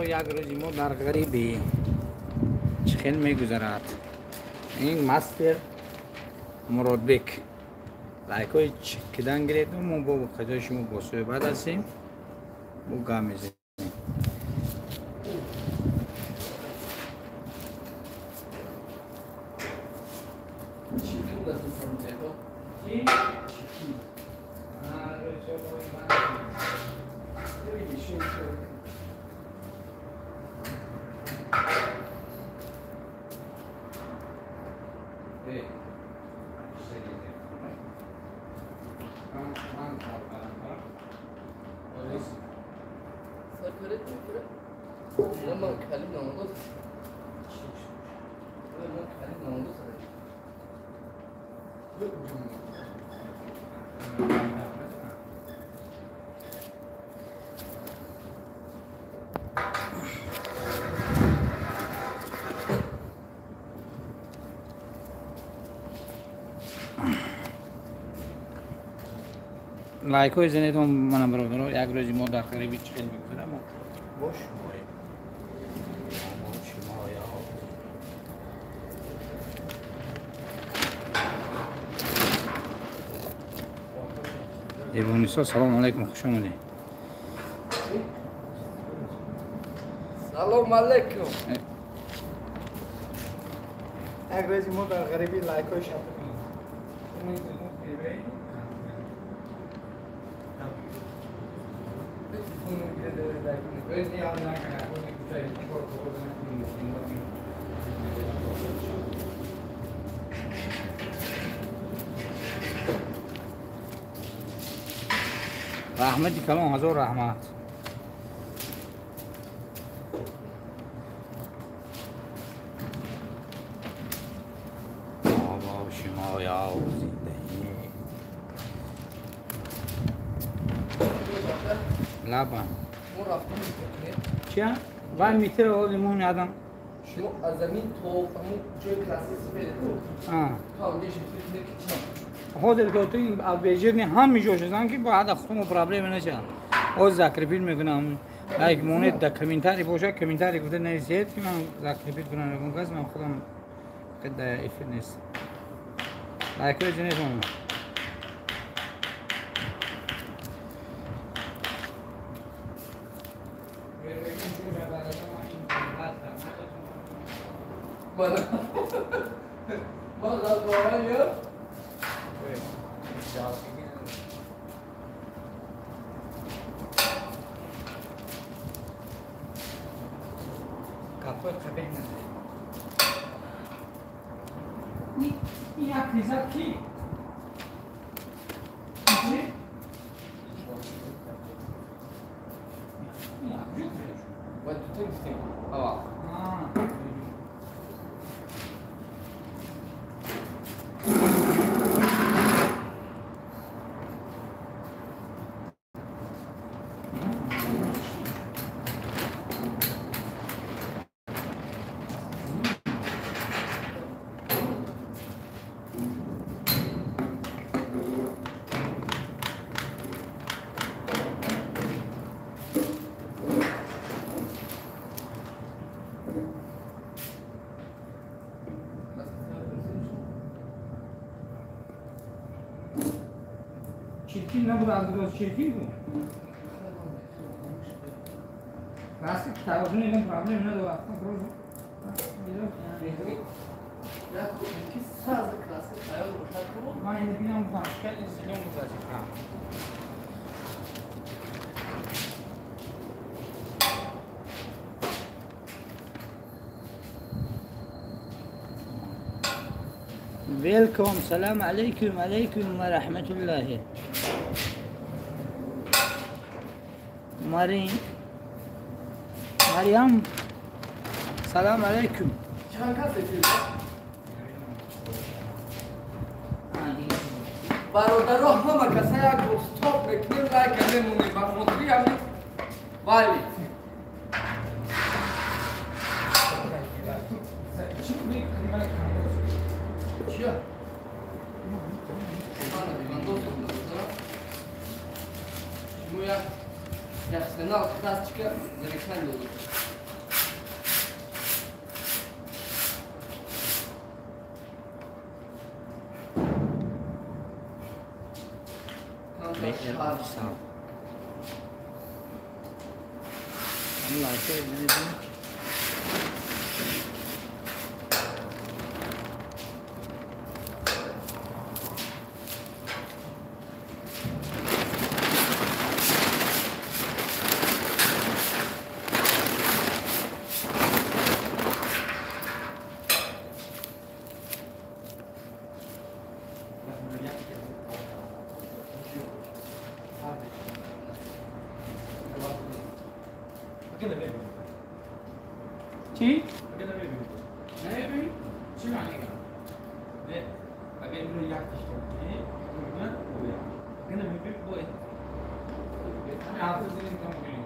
Бародаро, як рӯзи мо дар ғарибӣ чӣ хел мегузарад. Ин мастер Муродбек лайкҳои чикидан гиред, мо бо қаҷои шумо бо суҳбат ҳастем, бо гап мезанем. Лайкҳои зинетон мана бародаро, як рӯзи мо дар ғарибӣ чӣ хел мегузарад, мо бо шумоем. Бо шумоем. Дебонисо, салом алейкум, хуш омадед. Салом алейкум. Як рӯзи мо дар ғарибӣ лайкҳои шаб кунед. Раҳмати калон, ҳазор раҳмат. Бо шумо зиндагӣ. Лабан. Чия? Вай метр оли мон адам. Шумо аз замин то ҳамон ҷои класси сифед ку? То онҷо шифт ки чанд? Ҳозир то ту бежирни ҳами ҷо шудан ки баъд худмо проблема нашад. Ҳозир закрепить мекунам. Лайк монед дар комментарий бошад, комментарий гуфта нависед ки ман закрепить кунам. Ягон кас ман худам дар эфир нест. Лайкҳои зинетон. Çirkin ne bu da çirkin bu. Rasti kitabını ile problem ne de var. من بینم مشکل زیلون متاسفم. ويلكم، سلام عليكم، عليكم ورحمة الله. مريم، سلام عليكم. برادرها همه کسا یک استاپ میکنیم لایک میمونیم به خاطری همین ولی چیه؟ من دوستم دارم شما یک профессионал красчика зарекали. BR Official. Лайка бинедем. چی؟ نمی‌بینی؟ چی معنی داره؟ نه، اگه اینو یک تیش کنی، نه، اگه نمی‌بینی باید. حافظ این کم کنی.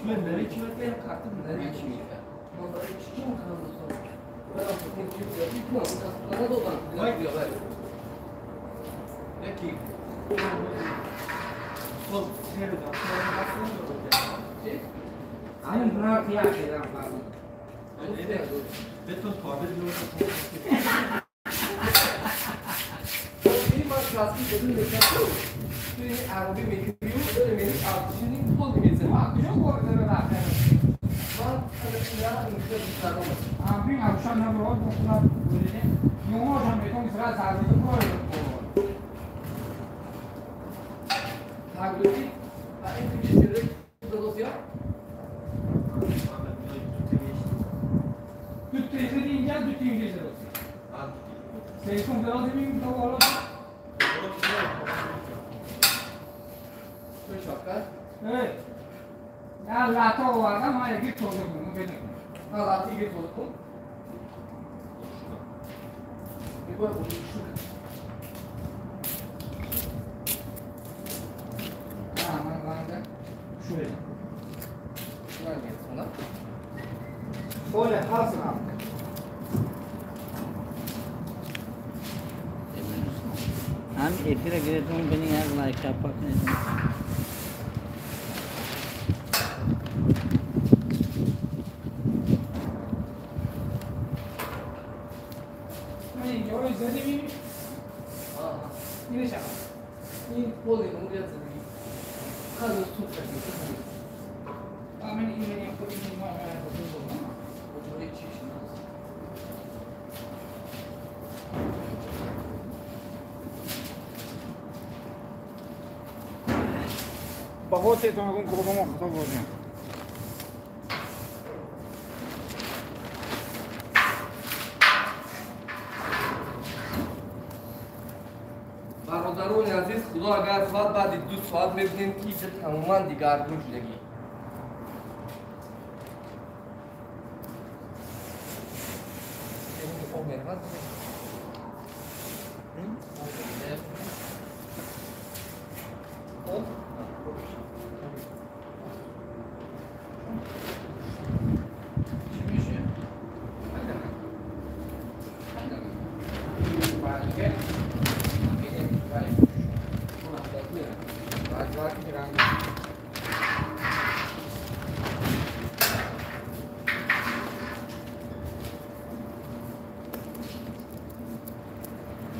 من نری چی وقتی کارت نری چی؟ من برای چی می‌خوام دوستان؟ برای اینکه چی می‌خوام؟ نه، یکی. همین راه یک کردم بتون تابل هم эфира гирифтон бини як лайк чапа кунед. बहुत से तुमको खत्म हो गया। Бародарони азиз, худо агар хоҳад баъди 2 соат мебинем ки иҷа тамоман дигаргун шудагӣ.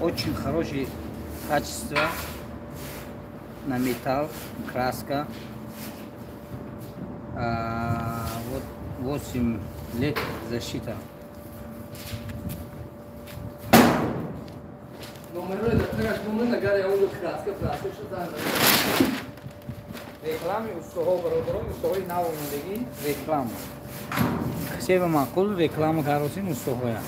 Очень хорошее качество на металл, краска. Вот 8 лет защита. Реклами устаҳо бародарон, устаҳои нав омадагӣ реклама. Касе ба маъқул реклама каросин устаҳоя.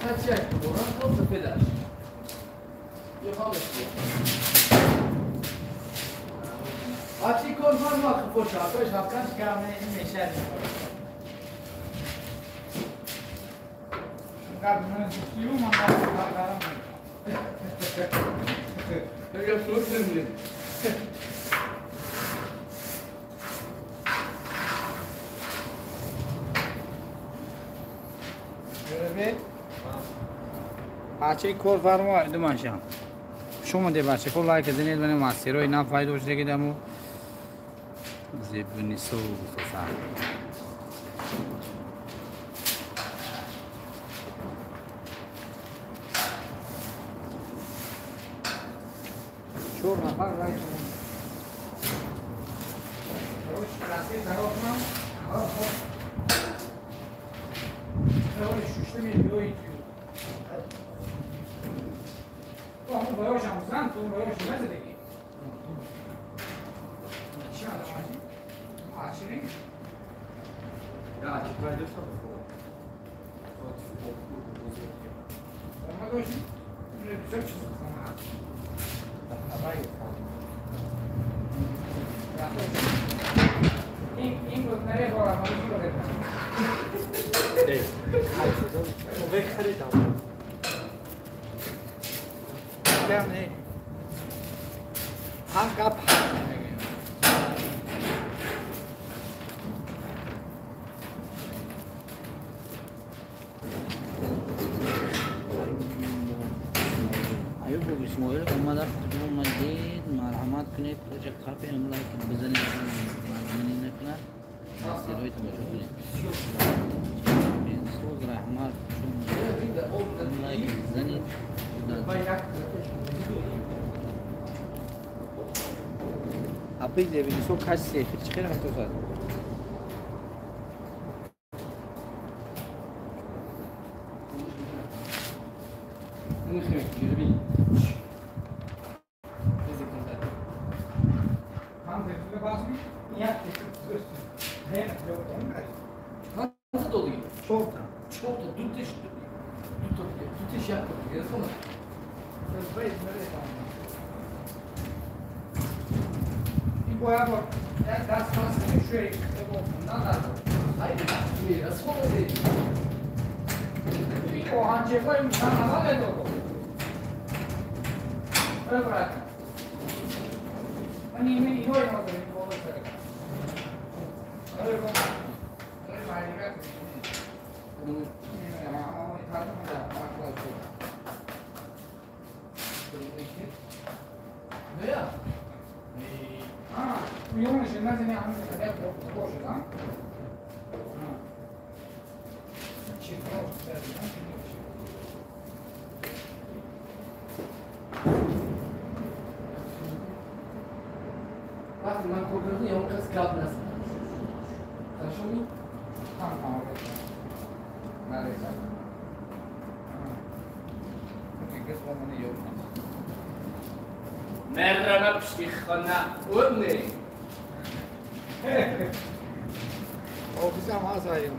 Kaç yaş bu? фарма хфоша, апеш Шапкаш каме мешад. Гап мен сию ман дарам. Я слушаю. бачаи кор фармо думашам. Шумо де бача ко лайк занед ман мастерои на файда шуда даму. Зебнисо гуфта. Чор нафар лайк. Рош краси тарофман. Рош шуштами биёи. تو باید شمزن تو باید شمزه دیگه. چی آدم هستی؟ آشنی؟ یا چی دوست دارم. ما داشتیم بسیار چیز خانه هست. این گزینه رو بالا مالی رو بزن. ای. خریدم. هم گپ Аюбов Исмоил омада омадед, марҳамат кунед, тоҷа қапи лайк бизанед, мани накунад, сирои тамошо кунед. Бенсоз раҳмат, лайк бизанед. Апи зебинисо каш сефир чӣ хел рафтосад? وقتی من کار کردم یا اون کس گپ نزد. تشومی؟ مرنا پشتی خانه اونه. آفیسم هست ایمان.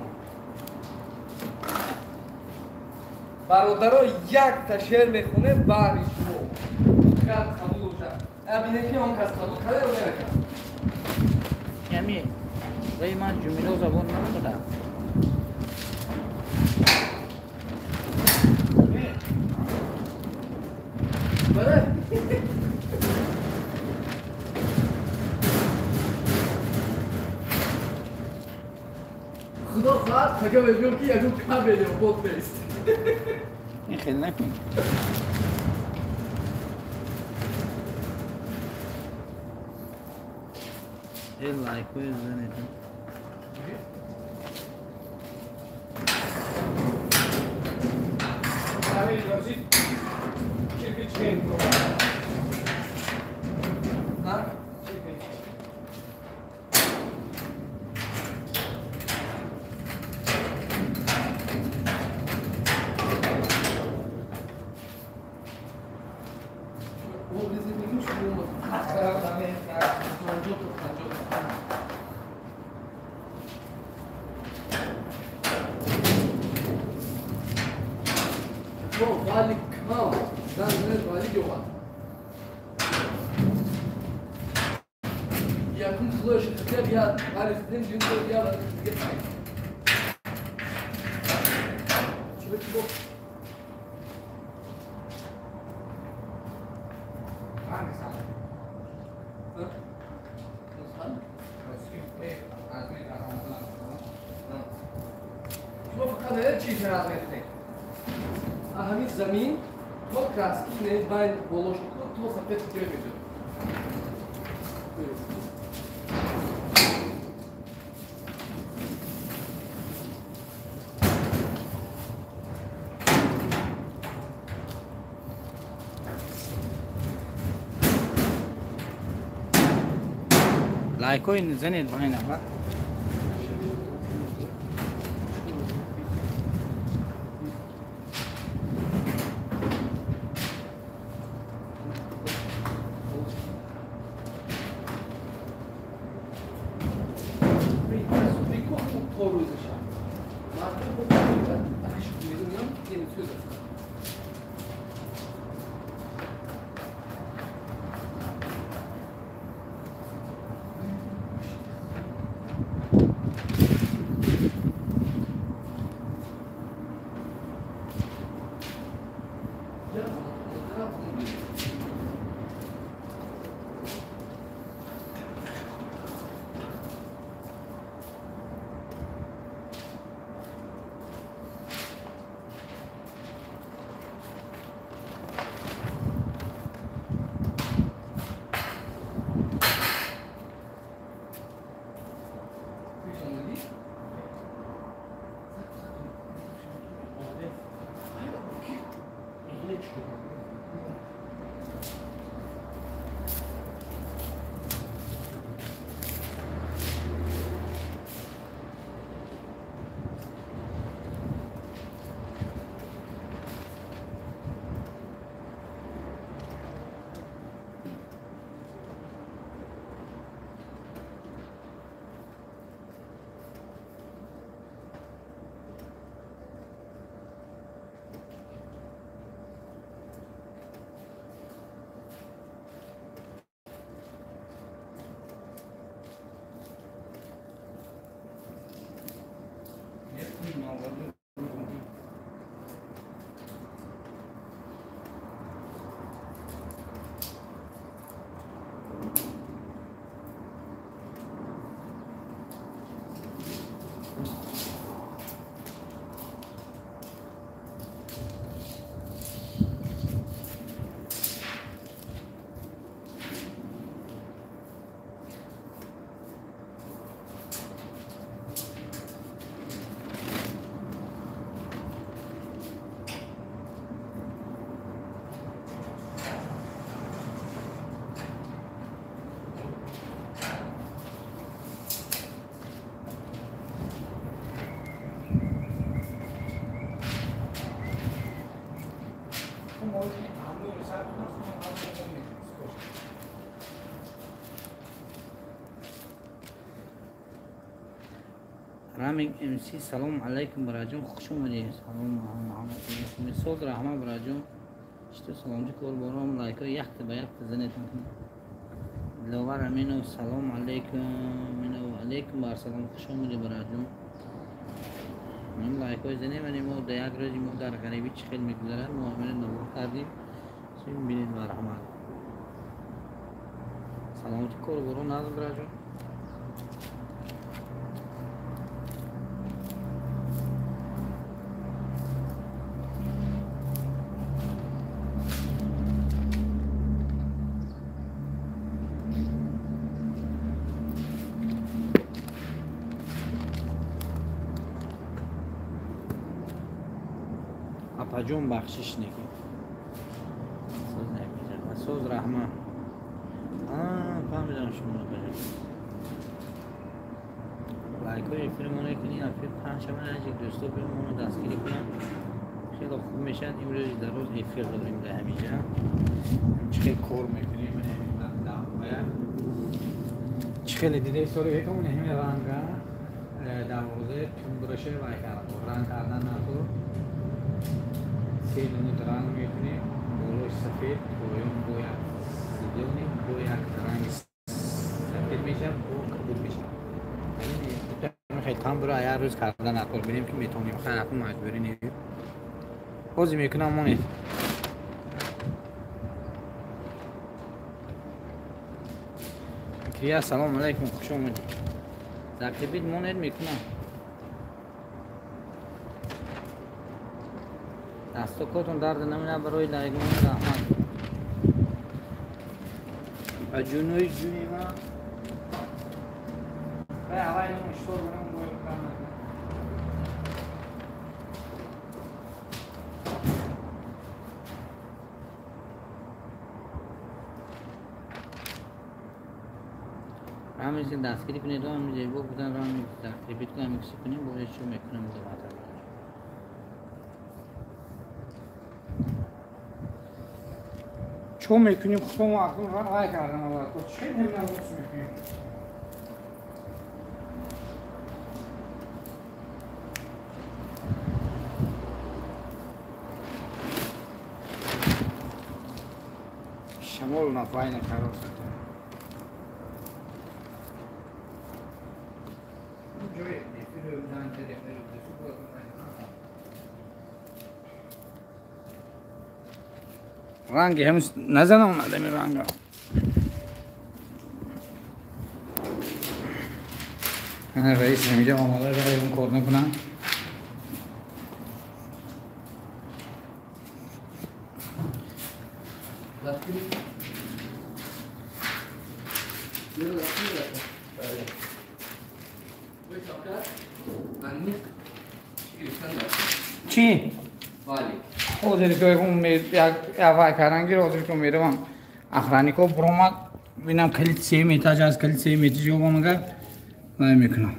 برادرها یک تا شعر میخونه باری شما. کار قبول شد. ابینه که اون کس قبول کرده یا نکرد. یعنی ولی من جمله زبان نمیدونم. بله. خدا خواهد فقط بگم که یکم کابل یا بود نیست. این خیلی نکن. این لایک رو بزنید. Якум слояш хитя бия, пари хитем дюм бия, ва диге пай. Чӣ ба чӣ? Ранг сам. Ҳа? Шумо фақат не чиз раз мекунед. Ҳамин замин то краски не байн болош то сафед ҷой мешавад. Лайкои занед байна ба. Рамик МС, салом алейкум, бараҷон, хуш омадед. Салом Муҳаммад Соз раҳмат, бараҷон. Чито саломчи кор бором, лайко якта ба якта занед. Диловар Аминов, салом алейкум. Аминов алейкум бар салом, хуш омадед, бараҷон. Ман лайкои занем, вале мо дар як рӯзи мо дар ғарибӣ чӣ хел мегузарад, мо ҳамина нобуд кардем. Сим бинед, марҳамат. Саломати кор бором назм, бараҷон. Апаҷон, бахшиш некун. Соз намезанам. Соз раҳмат. Фаҳмидам шумо, апаҷон. Лайкҳои эфири кунед, эфир паҳн шавад, ҳар дӯсто биён дастгирӣ кунанд. Хеле хуб мешавад. Имрӯз дар рӯз эфир дорем дар ҳаминҷа. Чӣ хел кор мекунем, чӣ хеле дида истори мекунем, ҳамин ранга дарвоза тунбураша вай кард. Ранг кардан накун. Се намуд ранг мекунем, болои сафед, поён бо як зелёный, бо як ранги сафед мешавад, бо там бура як рӯз карда накор бинем ки метавонем. Хайр, акун маҷбурӣ не. Ҳозир мекунам, монед. Кия, салом алайкум, хуш омадед. Закрепить монед, мекунам. Дастокотон дард намина барои лайк монед, раҳмат. Ба ҷунои ҷуни ман. Вай аввал иштор кунам, бояд кунам. ҳамин дастгирӣ кунед, ҳамин зебо будан, ҳамин закрепить кунем, ҳамин киси кунем, бояд чӣ мекунем замата. Чо мекунем, худомо акун вай кардам, чӣ намедонам чӣ мекунем. Шамол нафай накард. Ранги ҳам назанам надами ранга. Раис ҳамиҷа омода он кор накунам. Чӣ? Ҳозир ки як карангир, ҳозир ки меравам охраннико буромад, бинам калид се метаж аст, калид се метаж ёбам, агар вай мекунам.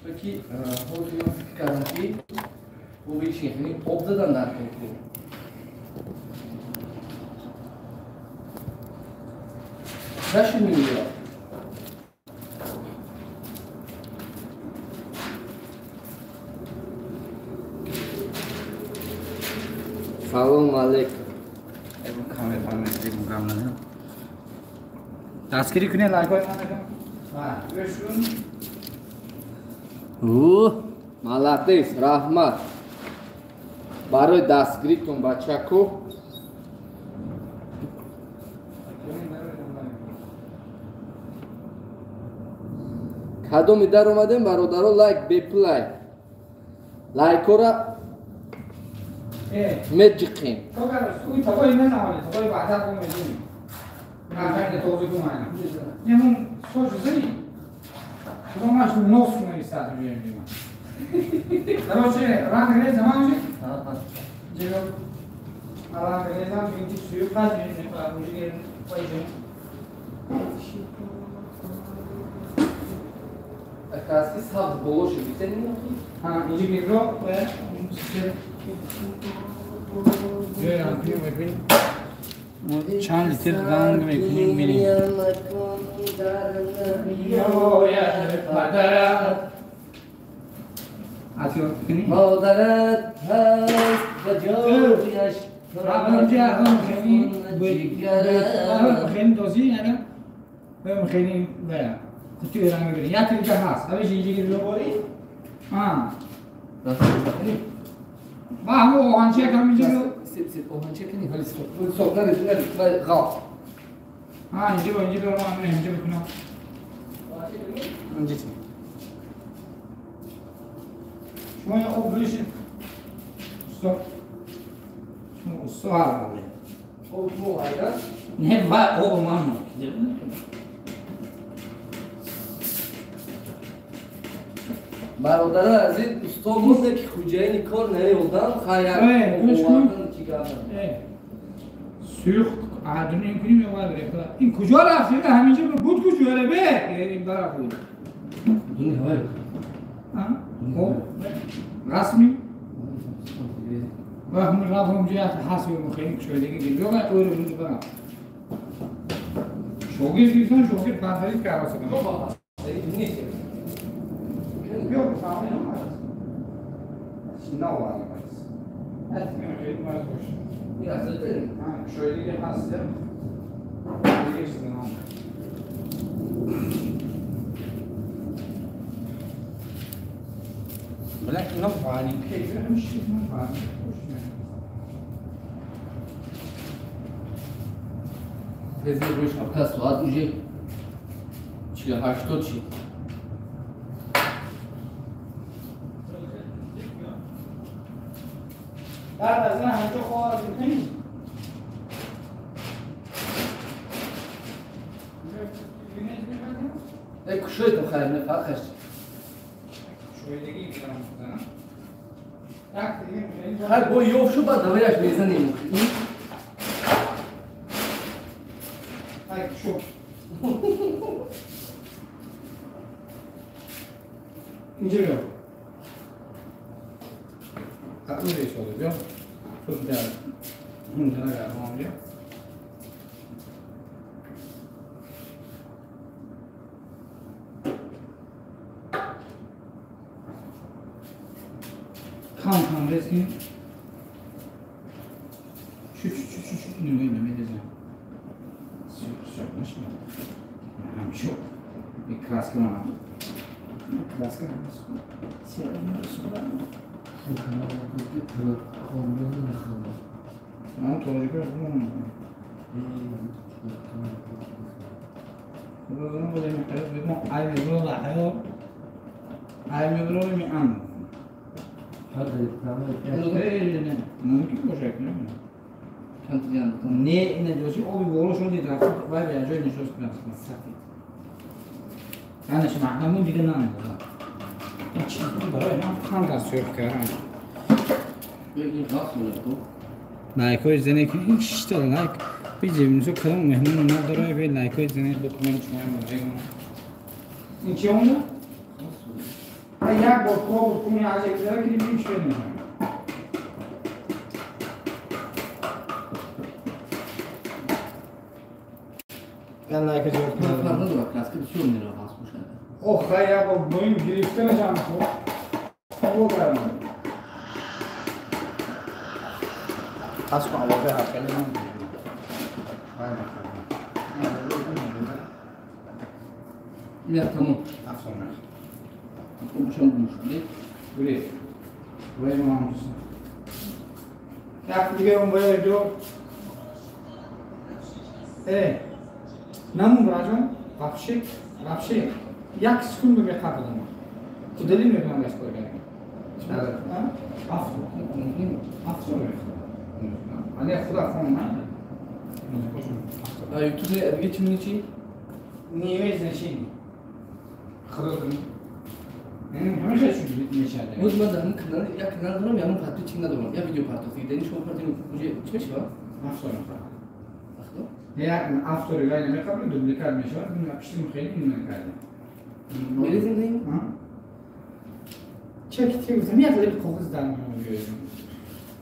Чунки ҳозир ман фикр кардам ки оби об задан дар кор. Нашуд меояд. Салом алейкум. Дастгирӣ кунед, лайкҳои ман накун. Молодец, раҳмат барои дастгиритон, бачако. Кадоми дар омадем, бародаро, лайк беплай. Лайкора меджиқем. Краски сабз боло шуд, чанд литр ранг мекунем, мебинем. Модарат ҳаст ба ҷояш Бародарон азиз, устод мурде ки хуҷаини кор наёдам, хайр. Сӯхт адун ин куним ё вай ин куҷо рафт? Ҳаминҷо буд, куҷо бе? Ин бара буд. Расми? Ва ҳам рафт ҳамҷо як ҳаст ё мухайим кушоидагӣ гирд. Ва ӯро ҳамҷо бара. Шогирд гирифтан, шогирд бартарид кард. Yok, şöyle bir hastı. Бля, ино валенки, валенки. Тез рӯи шапка соат уже 48 шид. بعد از این همینجا خواه میکنی؟ ای کشوی تو خیر نه فرقش کشوی دیگه میزنم. خیر با یوف شو بعد دویرش میزنیم. ای کشو اینجا بیا. اون ریش بیا. تو در اونجا نگرم بیا. کم کم رسیم. چو چو چو چو چو نمیدونم نمیدونم. سوق نشم. همچو. یک کلاس کنم. کلاس کنم. سیاه من توجیه کنم. نه نه جوشی آبی بالا شد دیگه وای به جای نشست کنم سفید. نه شما همون دیگه نه. این چیز برای من خان از سرخ کردم. لایک‌های زنه که این 6 تا لایک بیجیم اینجا کدام مهمون نداره به لایک‌های زنه بکنم شما مجبور. این چه اونه؟ یک بار کار کنی از یک ذره که میشه نه. من لایک جواب کنم. ندارم کلاس که بسیار میره باز باشه. اوه خیلی با بوین گرفته نشم خب. او کردم. از کن آواز حرفه من. نه تمام. افسانه. خوبشون مشکلی. بله. وای مام. یک دیگه اون باید دو. ای. نمون راجون вообще вообще як секунду мехапидам. Удали мекунам аз кор кардам. Автор мехоҳам. Али худа хон на. А ютуб диге чӣ мени Не имеет значения. Худо ҳамеша чун мешавад. Боз ман дар ҳамин канал як канал дорам, ягон подписчик надорам. Я видео партофт. Дени шумо партофт уже чӣ мешавад? Автор мехоҳам. Як автори вай намехоҳам, дубликат мешавад. Пиштим хеле намекардем. Мерезем даим? Чек чек гуфтам, як лип коғаз дар меоям.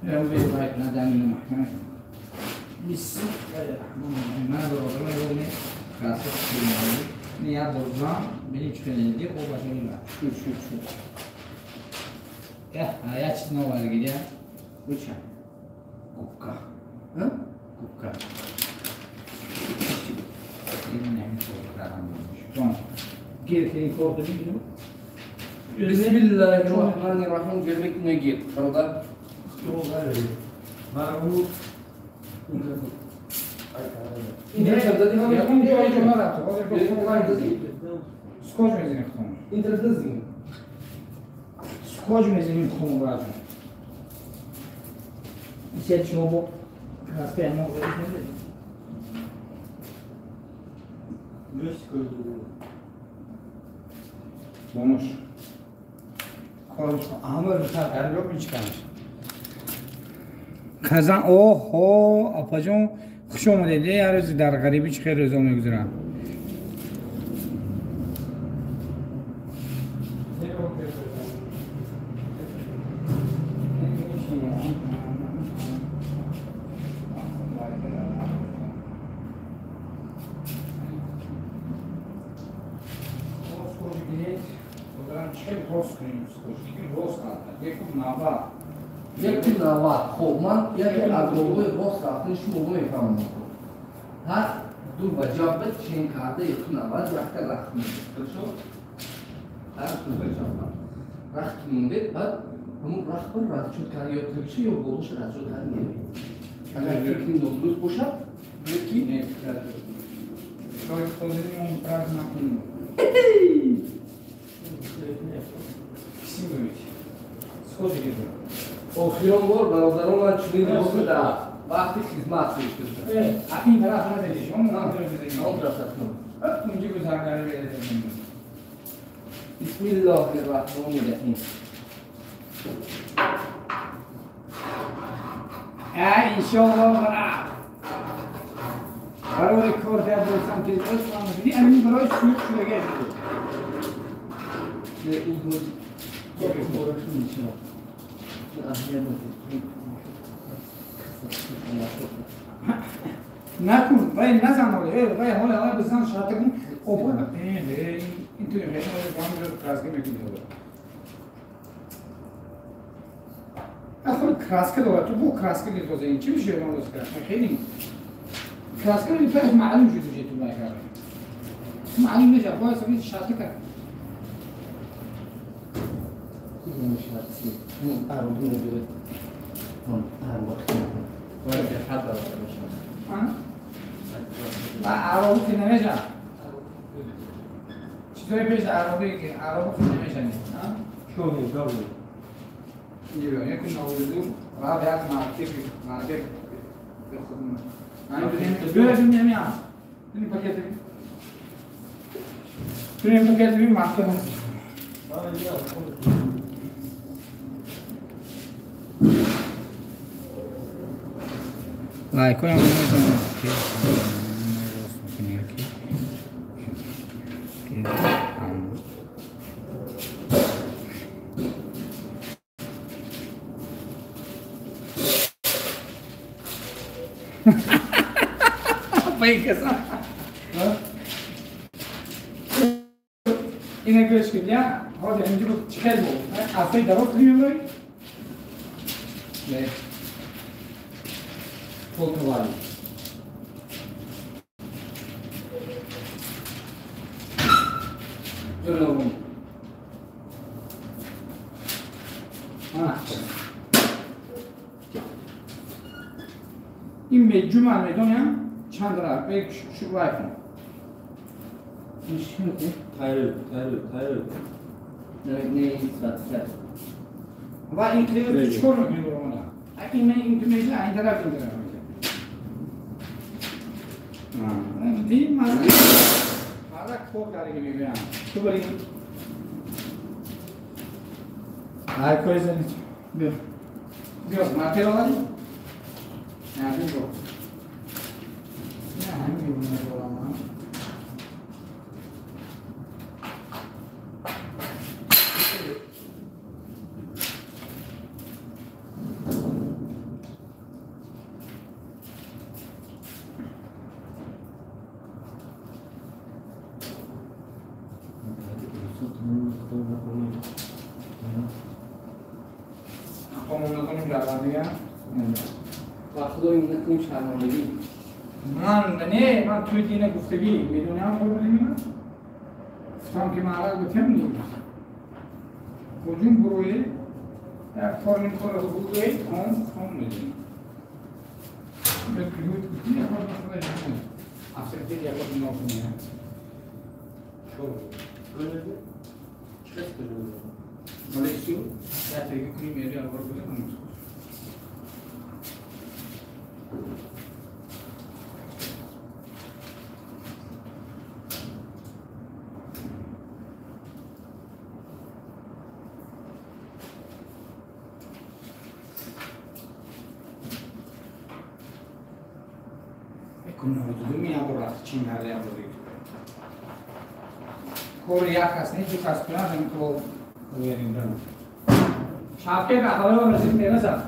Я вай надан маҳкама. Бисмиллаҳир-раҳмонир-раҳим. Ман бародарам ёдме красот не як бозам бини чунин ди о башон шу шу шу. Я я чиз новарги я. Уча. Губка. Ҳа? Губка. این نمی‌تونه کارم. گیر که این کار داریم. Бисмиллаҳир-раҳмонир-раҳим. Гирбек нагир. Бародар. Ман این جایی که نرفت. سکوچ میزنیم خون. این طرف نزنیم. سکوچ میزنیم خون براتون. این شما با راسته ما بونوش کارش همه رو سر کرد رو میچکنش کازان اوه آپا جون خوش اومدید. یه روز در غریبی چه خیلی روزا میگذرم. Яки навад. Хоб, ман яке аз роҳҳои рост рафтани шумо мефаҳмам. Ҳар ду ваҷаба чен карда яку навад якта рахт мешавад. Хорошо? Ҳар ду ваҷаба. Рахт ки мондед, баъд ҳамун рахтро расчёт кард ё тагиша ё болоша расчёт кард меравед. Агар фикри нодуруст бошад, гӯед ки Не, правильно. Охирон бор бародарон ман чунин либос дар вақти хизмат пӯшида будам. Ин тараф назадиш, он он тараф кун. Унҷи гузаргари. Бисмиллоҳир раҳмонир раҳим. Иншоаллоҳ барои кор дар самти ин барои суюқ шудага. Накун, вай назан ҳоле, вай ҳоле ҳоле бизан шарта кун. Опа, ин ту краска мекунӣ. Ахо краска дорад, ту бо краска гирифта ин чӣ мешавад он рост хеле краска ро маълум шуд уже ту вай кард. Маълум мешавад, бояд сафед шарта кард. عربی که نمیشه. چطوری پیش عربی که عربی که نمیشه نیست. شونی داری. اینجوری یک نوزدو راه یک مارکت مارکت به خودمون. من بدیم نمیام. این پاکت. این پاکت بیم مارکت. لایک کنم. اینه گوش کن یا حالا اینجا بود چیکار بود اصلا درست نمی‌بری نه پرتغالی جلوم این مجموعه میدونم چند را یک شو وای کن تایل تایل تایل نه نه صد و این کلیو چیکار می‌کنی برو این این که میشه این طرف این طرف میشه دی مارا کور کاری میگم تو بری های کویزن بیا بیا مارکت آوردی نه بیا نه همین میگم من نه من توی دینه گفتگی میدونم قربونی گفتم که معرض به تم نیست کجون بروی یک کار این کار رو بروی تام میدونی به کلوت گفتی یک کار نخواه افسرده یک کار ناکنی شو چه مالکسیو یک ترکی کنیم یه ریال بار بزنم کور یک هست نه دو کس کنن همین تو بیاریم برم شبکه به حالا رسید میرسم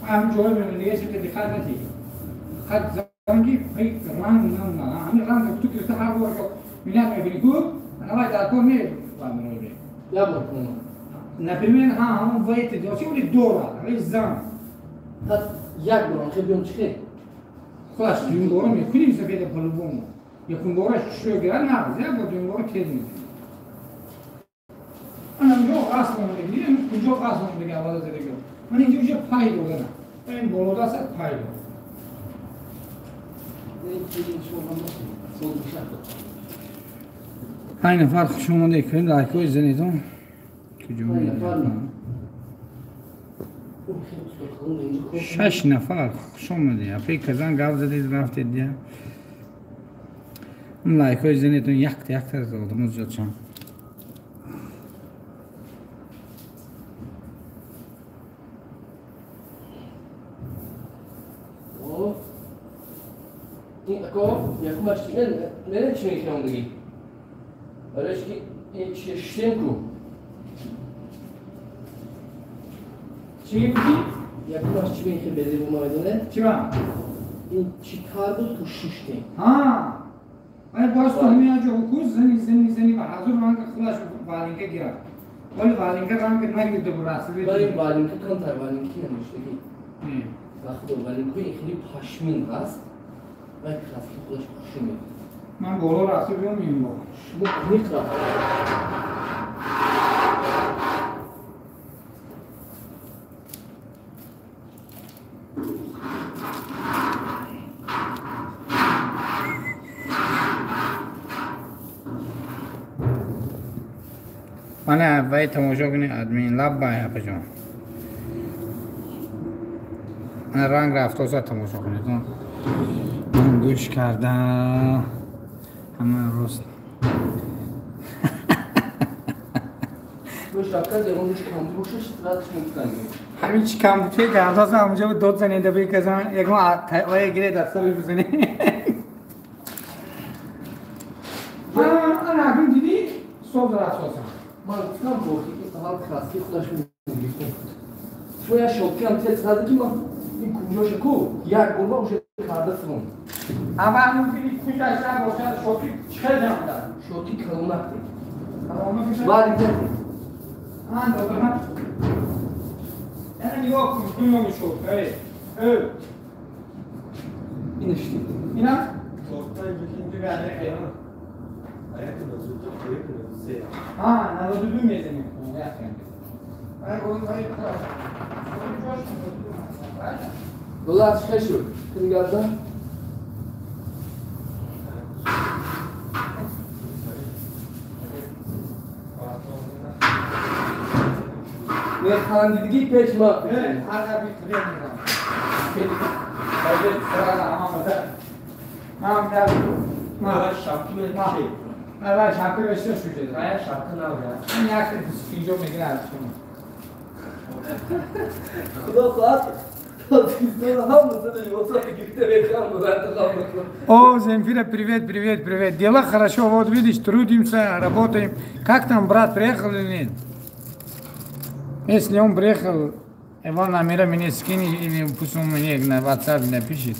هم جواب میدم دیگه چه دقت ندی خط زنگی رنگ نه نه همین رنگ تو که هر بار که میاد میبینی کو انا باید در کار میره یا بار کنم например ها همون وایت داشتی ولی دورا ولی زن یک بار خیلی بیام چه Худаш дуюм бора мекунем сафеда по-любому. Якум бора шӯ гира нағз, як бор дуюм бора тез мекунем. Ана инҷо қасл омадагӣ, куҷо қасл омадагӣ аввала задагӣ. Ман инҷо уже пай додана. Ин болода аст пай дод. 5 нафар хуш омадед, кунед лайкҳои занедон. Куҷо меояд? 6 нафар хуш омадед. Апи казан гап задед рафтед дия. Лайкҳои занедон якта якта одамо зиёд шанд. Якумаш мене чӣ мехондагӣ? Барои ки ин чи шитем ку? Чӣ гуфтӣ? Якумаш чӣ мехе безебу майдоне? Чӣ ба? Ин чӣ тар буд ку шуштем? Ҳа. Вале боз то ҳамин ҷо ку зани зани зани ва ҳазур ранг худаш валинка гирад. Вале валинка ранг нагирифта буд расл. Вале валинка камтар валинки намештагӣ. Ва худо валинкои хеле пашмин ҳаст. Вай краски худаш хушу мекунад. Ман боло рафта биём ин бо. Шумо куниқ рафт. Мана вай тамошо кунед админ лаббай апаҷон. Мана ранг рафтоса тамошо кунед. Ман гӯш карда ҳама рост. Ҳамин чӣ кам буд гардаса ҳамунҷо дод занеда беказан ягон вай гире даста бизанӣ. Ана акун дидӣ соз рафтоса. Ман гуфтам бохи ки аввал краски худаш мегирифтем. Шумо як шотки ҳам тез зада ки ман ин кунҷоша ку як бор ман уже карда сувон. Аввал мумкин кунҷаш набошад, шотки чӣ хел ҷамъ кард? Шотки калонак дед. Калонак Вале дед. Ан додам. Яна нигоҳ кун, кунёми шот. Эй, эй. Ин шти. Ина? А, 92 мезанем. Доллар чӣ шуд? Кун гардан? Механдидгӣ пеш ма. Ман шапка бешта шуд. Ая шапка набуд. Ин як инҷо мегирад аз шумо. Худо хоҳад О, Земфира, привет, привет, привет. Дела хорошо, вот видишь, трудимся, работаем. Как там брат, приехал или нет? Если он приехал, его номера мне скинь или пусть он мне на WhatsApp напишет.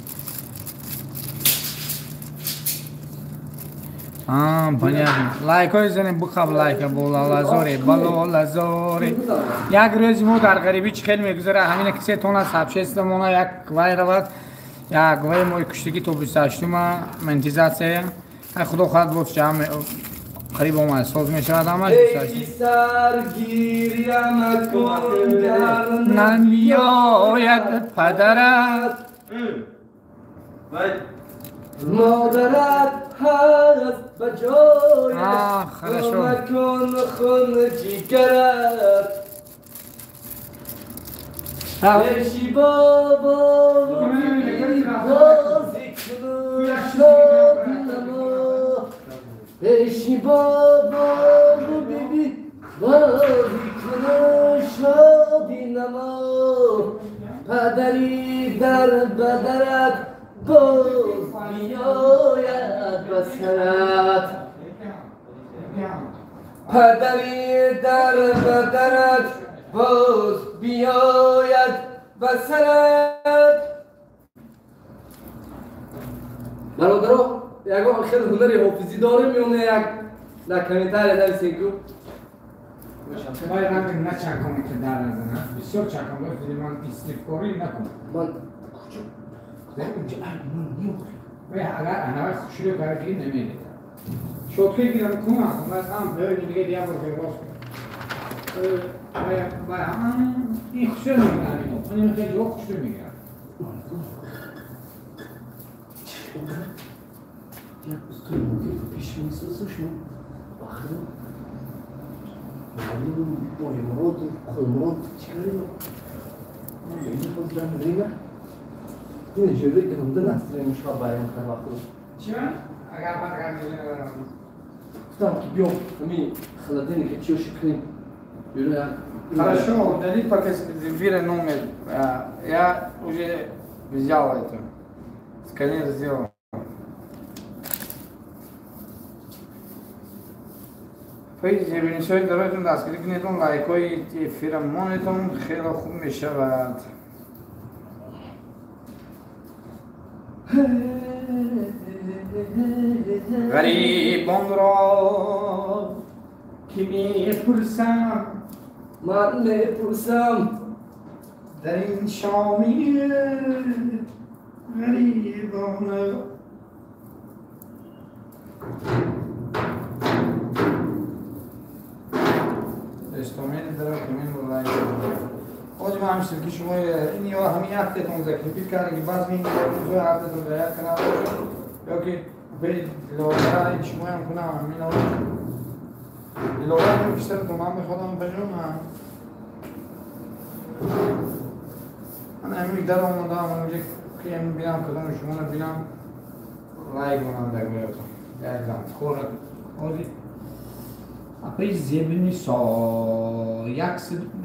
А, понятно. Лайкой занем бухаб лайка бола лазори, бало лазори. Як рӯз мо дар ғарибӣ чӣ хел мегузара, ҳамина ки се тона сабшеста мона як вай равад, як вай мои куштагӣ то 28-ма монетизатсия. Ай худо хоҳад боз ҷамъ қариб омад соз мешавад ҳамаш. Эй писар гиря макун гар намеояд падарат. Модарат ҳаст ба ҷояш макун хун ҷигарат. Пеши бобо бозӣ кун шоднамо. Пеши бобо биби бозӣ кун шодӣ намо. Падари дар бадарат боз биёяд ба сарат. Падари дар бадарат боз биёяд ба сарат. Бародаро, ягон хел ҳунари ҳофизӣ дорем ё не? Як дар комментария нависем ку. Вай ранг начаконе ки дар назанад. Бисёр чакон дошт, ман истифкорӣ накун. Ман кучук Агар ана хушрӯ кард намедиҳад. Шотка гирам кунам, ман ҳам бо дига дия бор рост. Ин хушрӯ мегирам ино. Ман хеле ҷо хушрӯ мегирам. Як устои пешмисосу шумо бахрим. Оймурод, Қоймурод чӣ кардем? Ман хозирам время. Ин ҷӯре грамда настроение шумо байрам кард. Чӣ? Агар ман грамда гуфтам ки биём ҳамин холодильника чиё шикнем. Хорошо, удали пока Земфира номер. Я уже взял это. Сканер сделал. Фейс доротон дастгирӣ кунедон, лайкҳои эфира монедон, хеле хуб мешавад. Ғарибонро ки мепурсам, ман мепурсам, дар ин шоми ғарибона. استومین داره که من لایک باز ما هم که شما این یا همین هفتهتون ذکر کرده که باز این موضوع هفتهتون باید کنار باشه یا که به لولا شما هم کنم همین لولا هم بیشتر تو من بخوادم بجام من همین در آمدم اونجا که هم بینم کدام شما رو بینم لایک کنم در گویتون یک زن خورد апаи Зебинисо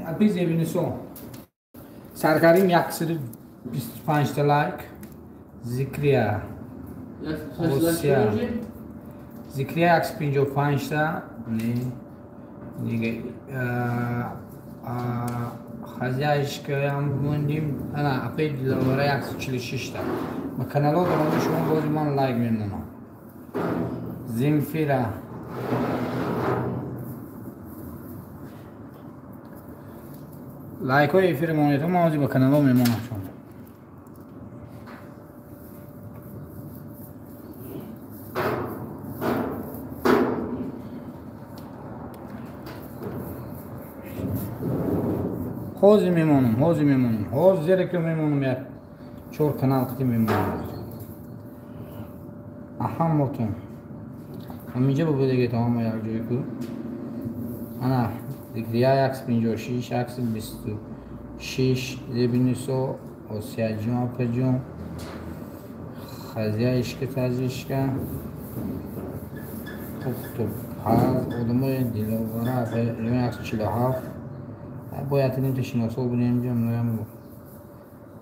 апаи Зебинисо саркарим 125 та лайк. Зикрия Осия Зикрия 155 та. Не дига хозяйшкаям мондим. Ана апаи Диловара 146 та. Ма канало даромад шумо боз ман лайк мемонам. Земфира лайкҳои эфири монетон ман ҳозир ба каналҳо мемонам шумо. Ҳозир мемонам, ҳозир мемонам, ҳозир ки мемонам як чор канал қити мемонам. Аҳамотон. Ҳаминҷа бубудагет ҳама як ҷой ку. Ана Зикрия 156, 126, Зебинисо, Осияҷон, апаҷон, Хазяишка, Тазишка, Тухту, Паз, одамои Диловара, апаҷон 147. Бояд иним ташиносо будем, ҷам ноям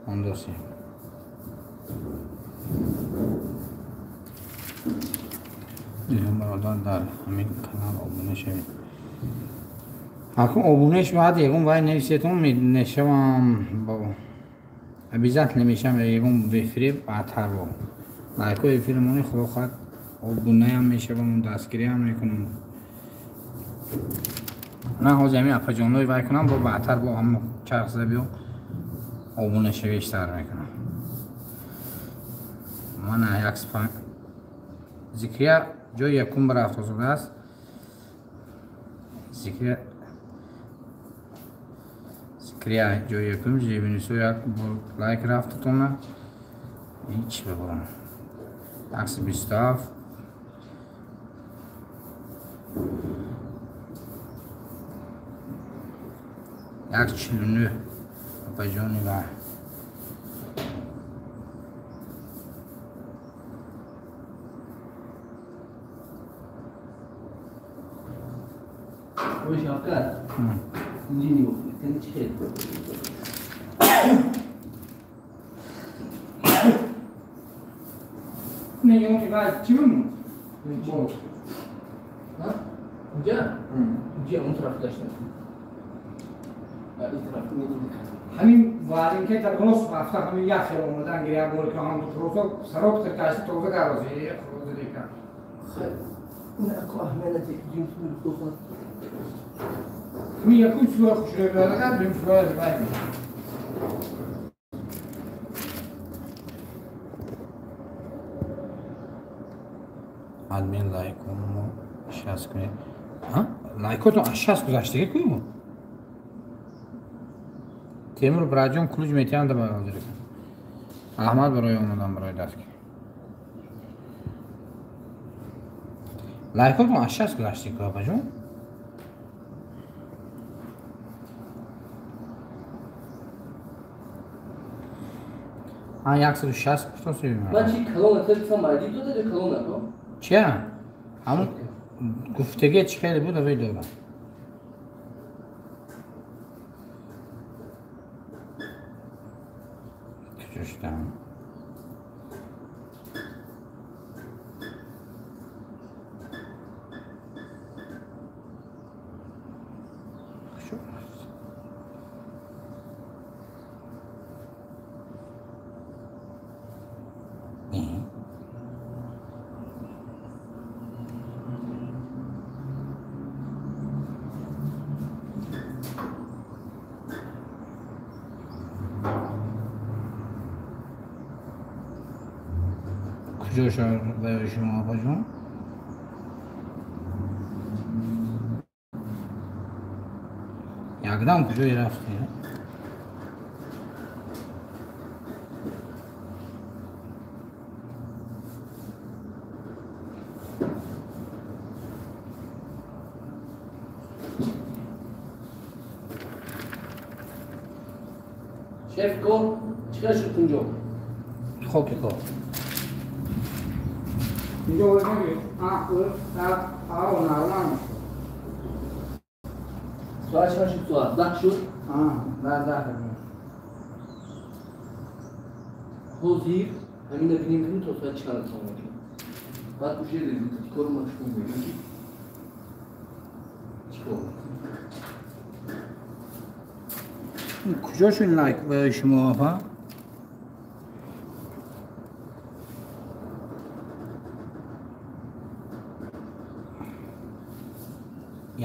ондосем. Бародар дар ҳамин канал обуна шавед. Акун обуна шавад, ягон вай нависетон мешавам, обязательно мешавам ягон бефиреб баъдтар бо. Лайкҳои эфири мони худо хоҳад обунаям мешавам, дастгириам мекунам. Ман ҳозир ҳамин апаҷонҳои вай кунам, бо баъдтар бо ҳамо чарх зада биё обуна шавештар мекунам. Мана 105 Зикрия ҷои якум рафт озодааст. Зикрия ҷои якум, Зебинисо як лайк рафтатона. Ҳеч бибурам. 127 149 апаҷони вай. Шавкат, инҷи нигоҳ кун, чӣ хел? Не, ёни вай чӣ бимон? Инҷа? Инҷа он тараф гаштам. Ин тараф ҳамин варинка дар рост рафта, ҳамин як хел омадан гир, як бор ки ҳам хуросо сароб тиркашти тоза карози, хуроза дика. Ако аҳмият ҷинс Ми якум слоя хушрӯй биёдагар, дуюм слоя вай мешавад. Админ лайкому 60 кунед. Лайкотон аз 60 гузаштага ку? Темур браҷон ключ метиҳам да бародар. Аҳмад барои омадан барои дастгирӣ. Лайкотон аз 60 гузаштага ку апаҷон? А 160 гуфтосӣ. Ман чи калона телефон майди дода ё калона ко? Чия? Ҳамон гуфтагӣ чӣ хеле буд авей дорам. Куҷо шудам? Куҷо шуд шумо апаҷон? Якдам куҷое рафтӣ? Шеф кор чӣ хел шуд кунҷо? Хоки кор. اینجا باید نگید آه نرمال میشه. ساعت چند شد؟ ساعت 10 شد؟ آه 10 شد. ҳозир ҳамина бинем кунем то соат чанд тамом мешавад. Баъд уже кор ма шумо мегӯем ки чӣ кор. Куҷо шуд лайк барои шумо апа?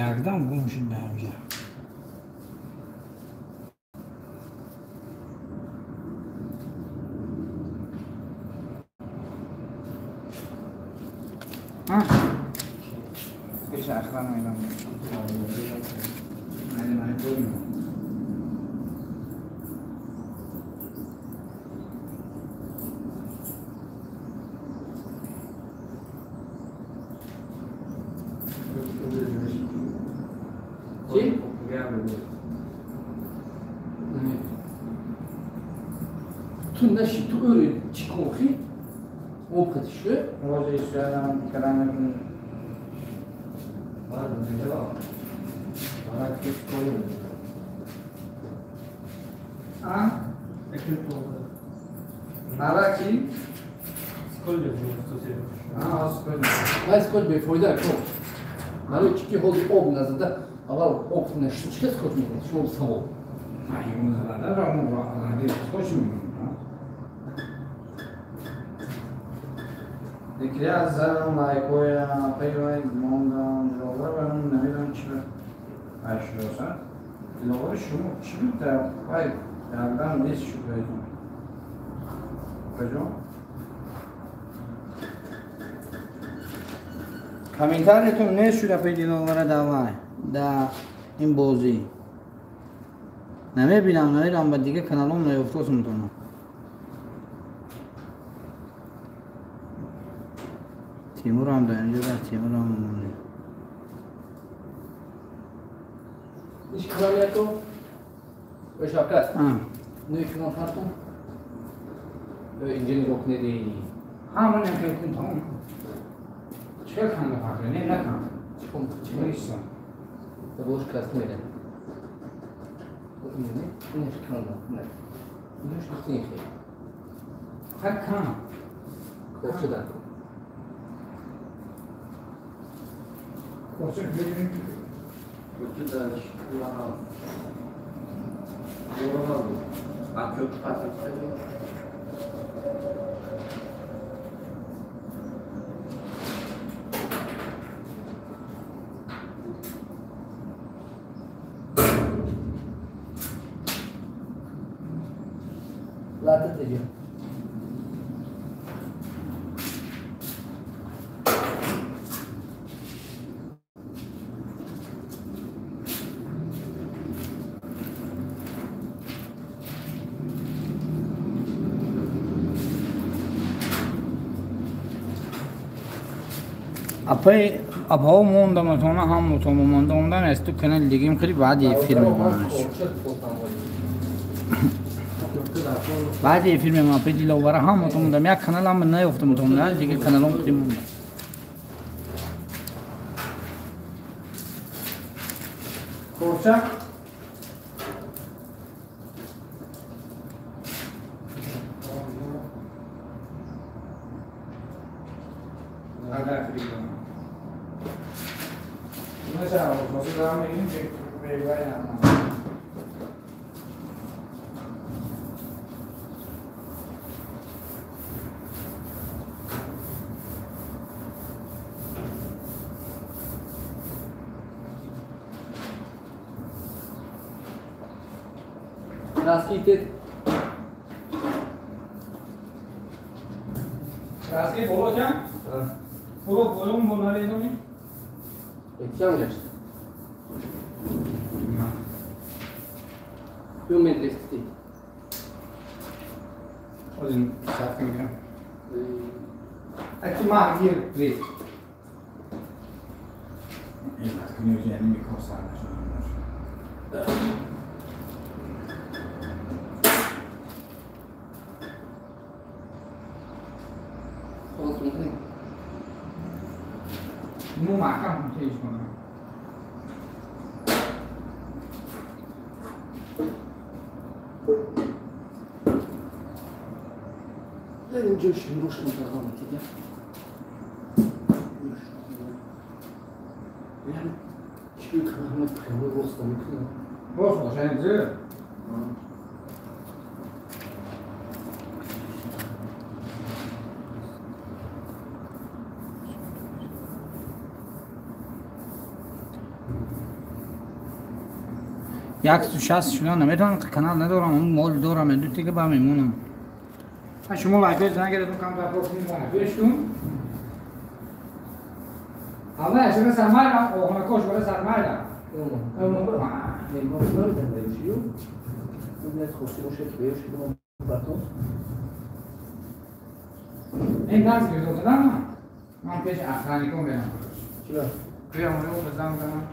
Якдам гум шуд дар инҷа. Пеш охрана медам. Чӣ? Ту наши ту ӯри чӣ конхи? Опыт шу. Ман скотч бефоида ко. Барои чӣ ки ҳозир об назада аввал об нашуд чӣ скотч мекунад? Шумо савол. Дикря задам лайкоя, пайвай, мондам, диловар барам, намедонам чӣ ашёса. Диловари шумо чӣ буд дар пай якдам нест шуд баётон. Куҷо? Комментариятон нест шуд апай Диловара давай да ин бозӣ. Намебинам, намедонам ба дига каналом наёфтосам тона. Тимур ҳам дар инҷо дар Тимур ҳам монде. Иш каломиято? Ой Шавкат. Ну икрон фартум. Инҷо нигоҳ кунед. Ҳа ман якел кун тамом. Чӣ канда фарқ не накан. Чӣ кун? Чӣ нест? Бош кас меда. Не, не канда. Не. Инаш гуфтин хел. Ҳа кан. Кор шуда. Лата теҷа. Апай апао мондам атона ҳам то монда омдан аз ту канал дигим хеле баъди эфир мемонаш. Баъди эфир мемонам апай Диловара ҳам то мондам як канал ҳам наёфтам то монда дигар каналом хеле мондам. Корчак Краски боло ча? Боло боло боло не? Чам гашт. Ю медрести. Один саат мегирам. Аки ма гир рез. Ин аз яъне микросар нашуд. Ну маҳкам тез кунам. Инҷо шируш мекардам тига. Яъне чӣ кардам прямо рост мекунам. Рост бошад зӯр. Яксу шаст шуда наметавонам канал надорам, он мол дорам, ду тига ба мемонам. Шумо лайкҳои нагиред, камтар пешун. Ама ашина сармайла, охунакош бара сармайла. Ин даст гирифтодам. Ман пеш охранником мерам. Чиро? Куя мурё базам канам.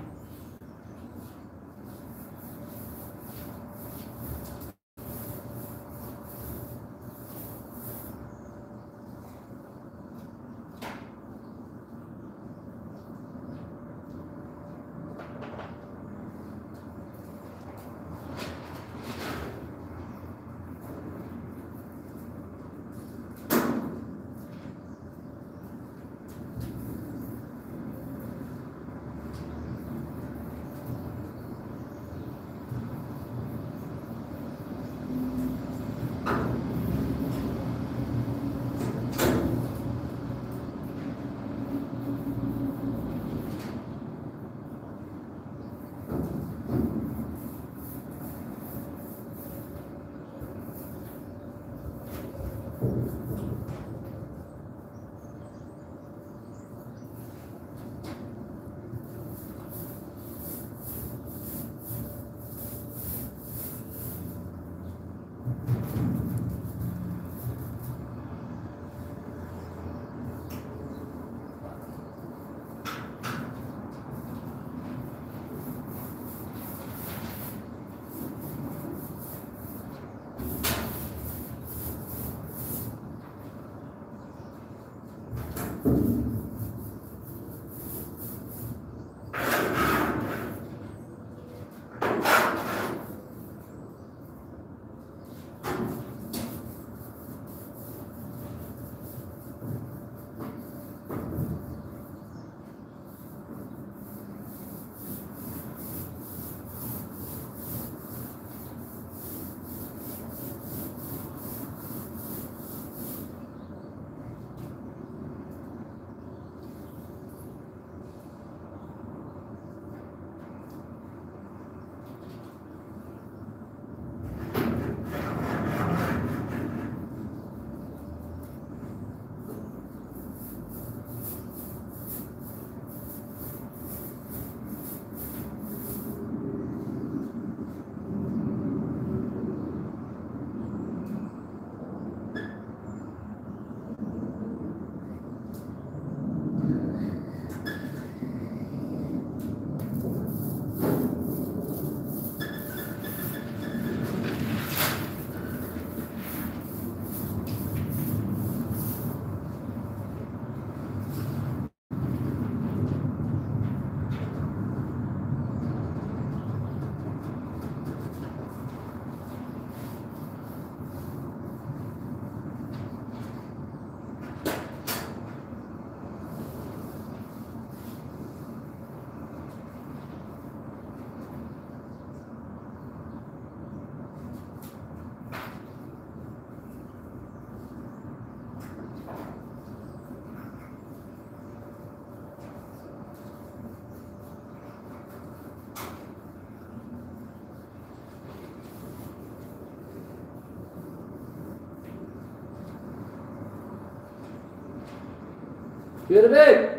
Шербек!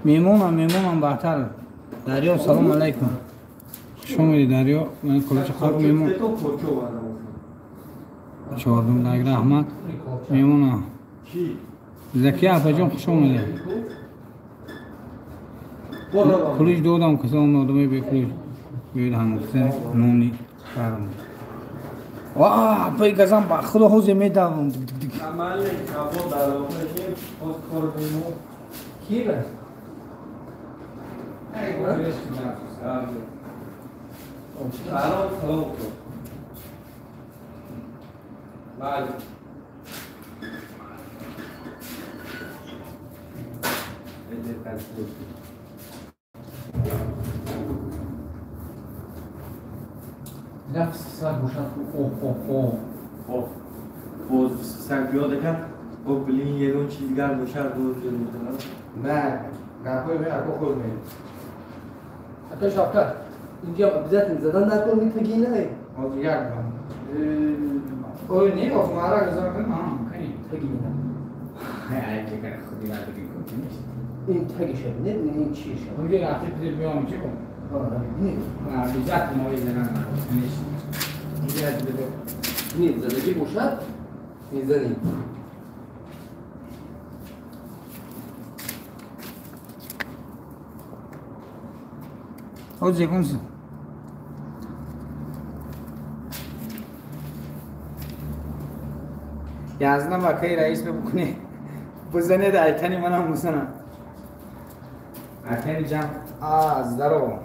Меҳмонам, меҳмонам баҳтар. Дарё, салом алайкум. Хуш омадӣ, Дарё. Ман кулча хӯр меҳмон. Чордум лайк, раҳмат. Меҳмонам. Закия апаҷон, хуш омадӣ. Кулич додам, касом одамои бекулич. Биёед ҳамоқса нони барам. Ва, апаи газам ба худо ҳозир медавам. Кира? Салом, салом. Бале. Нафс саг бошад, о о о. О. Боз саг биёд акар, о блин, ягон чиз дигар бошад, боз метавонад. Не, гапҳои ме ако худ ме. Ака Шавкат, инҷа обязательно задан накун, метагинай. Ҳозир як бор. Ой, не, оф мара гузор кун, ҳа, кани. Тагина. Ай, ки худи надиги кун, нест. Ин тагиша, не, ин чиша. Унҷа рафти пир биём чи кун? Не. Обязательно ой задан накун, нест. Инҷа бедо. Не, задаги бошад, мезанем. Ҳозир кун. Язна бакай раис бикунӣ. Бизанед айтани манам бизанам. Айтани ҷам. А, здорово.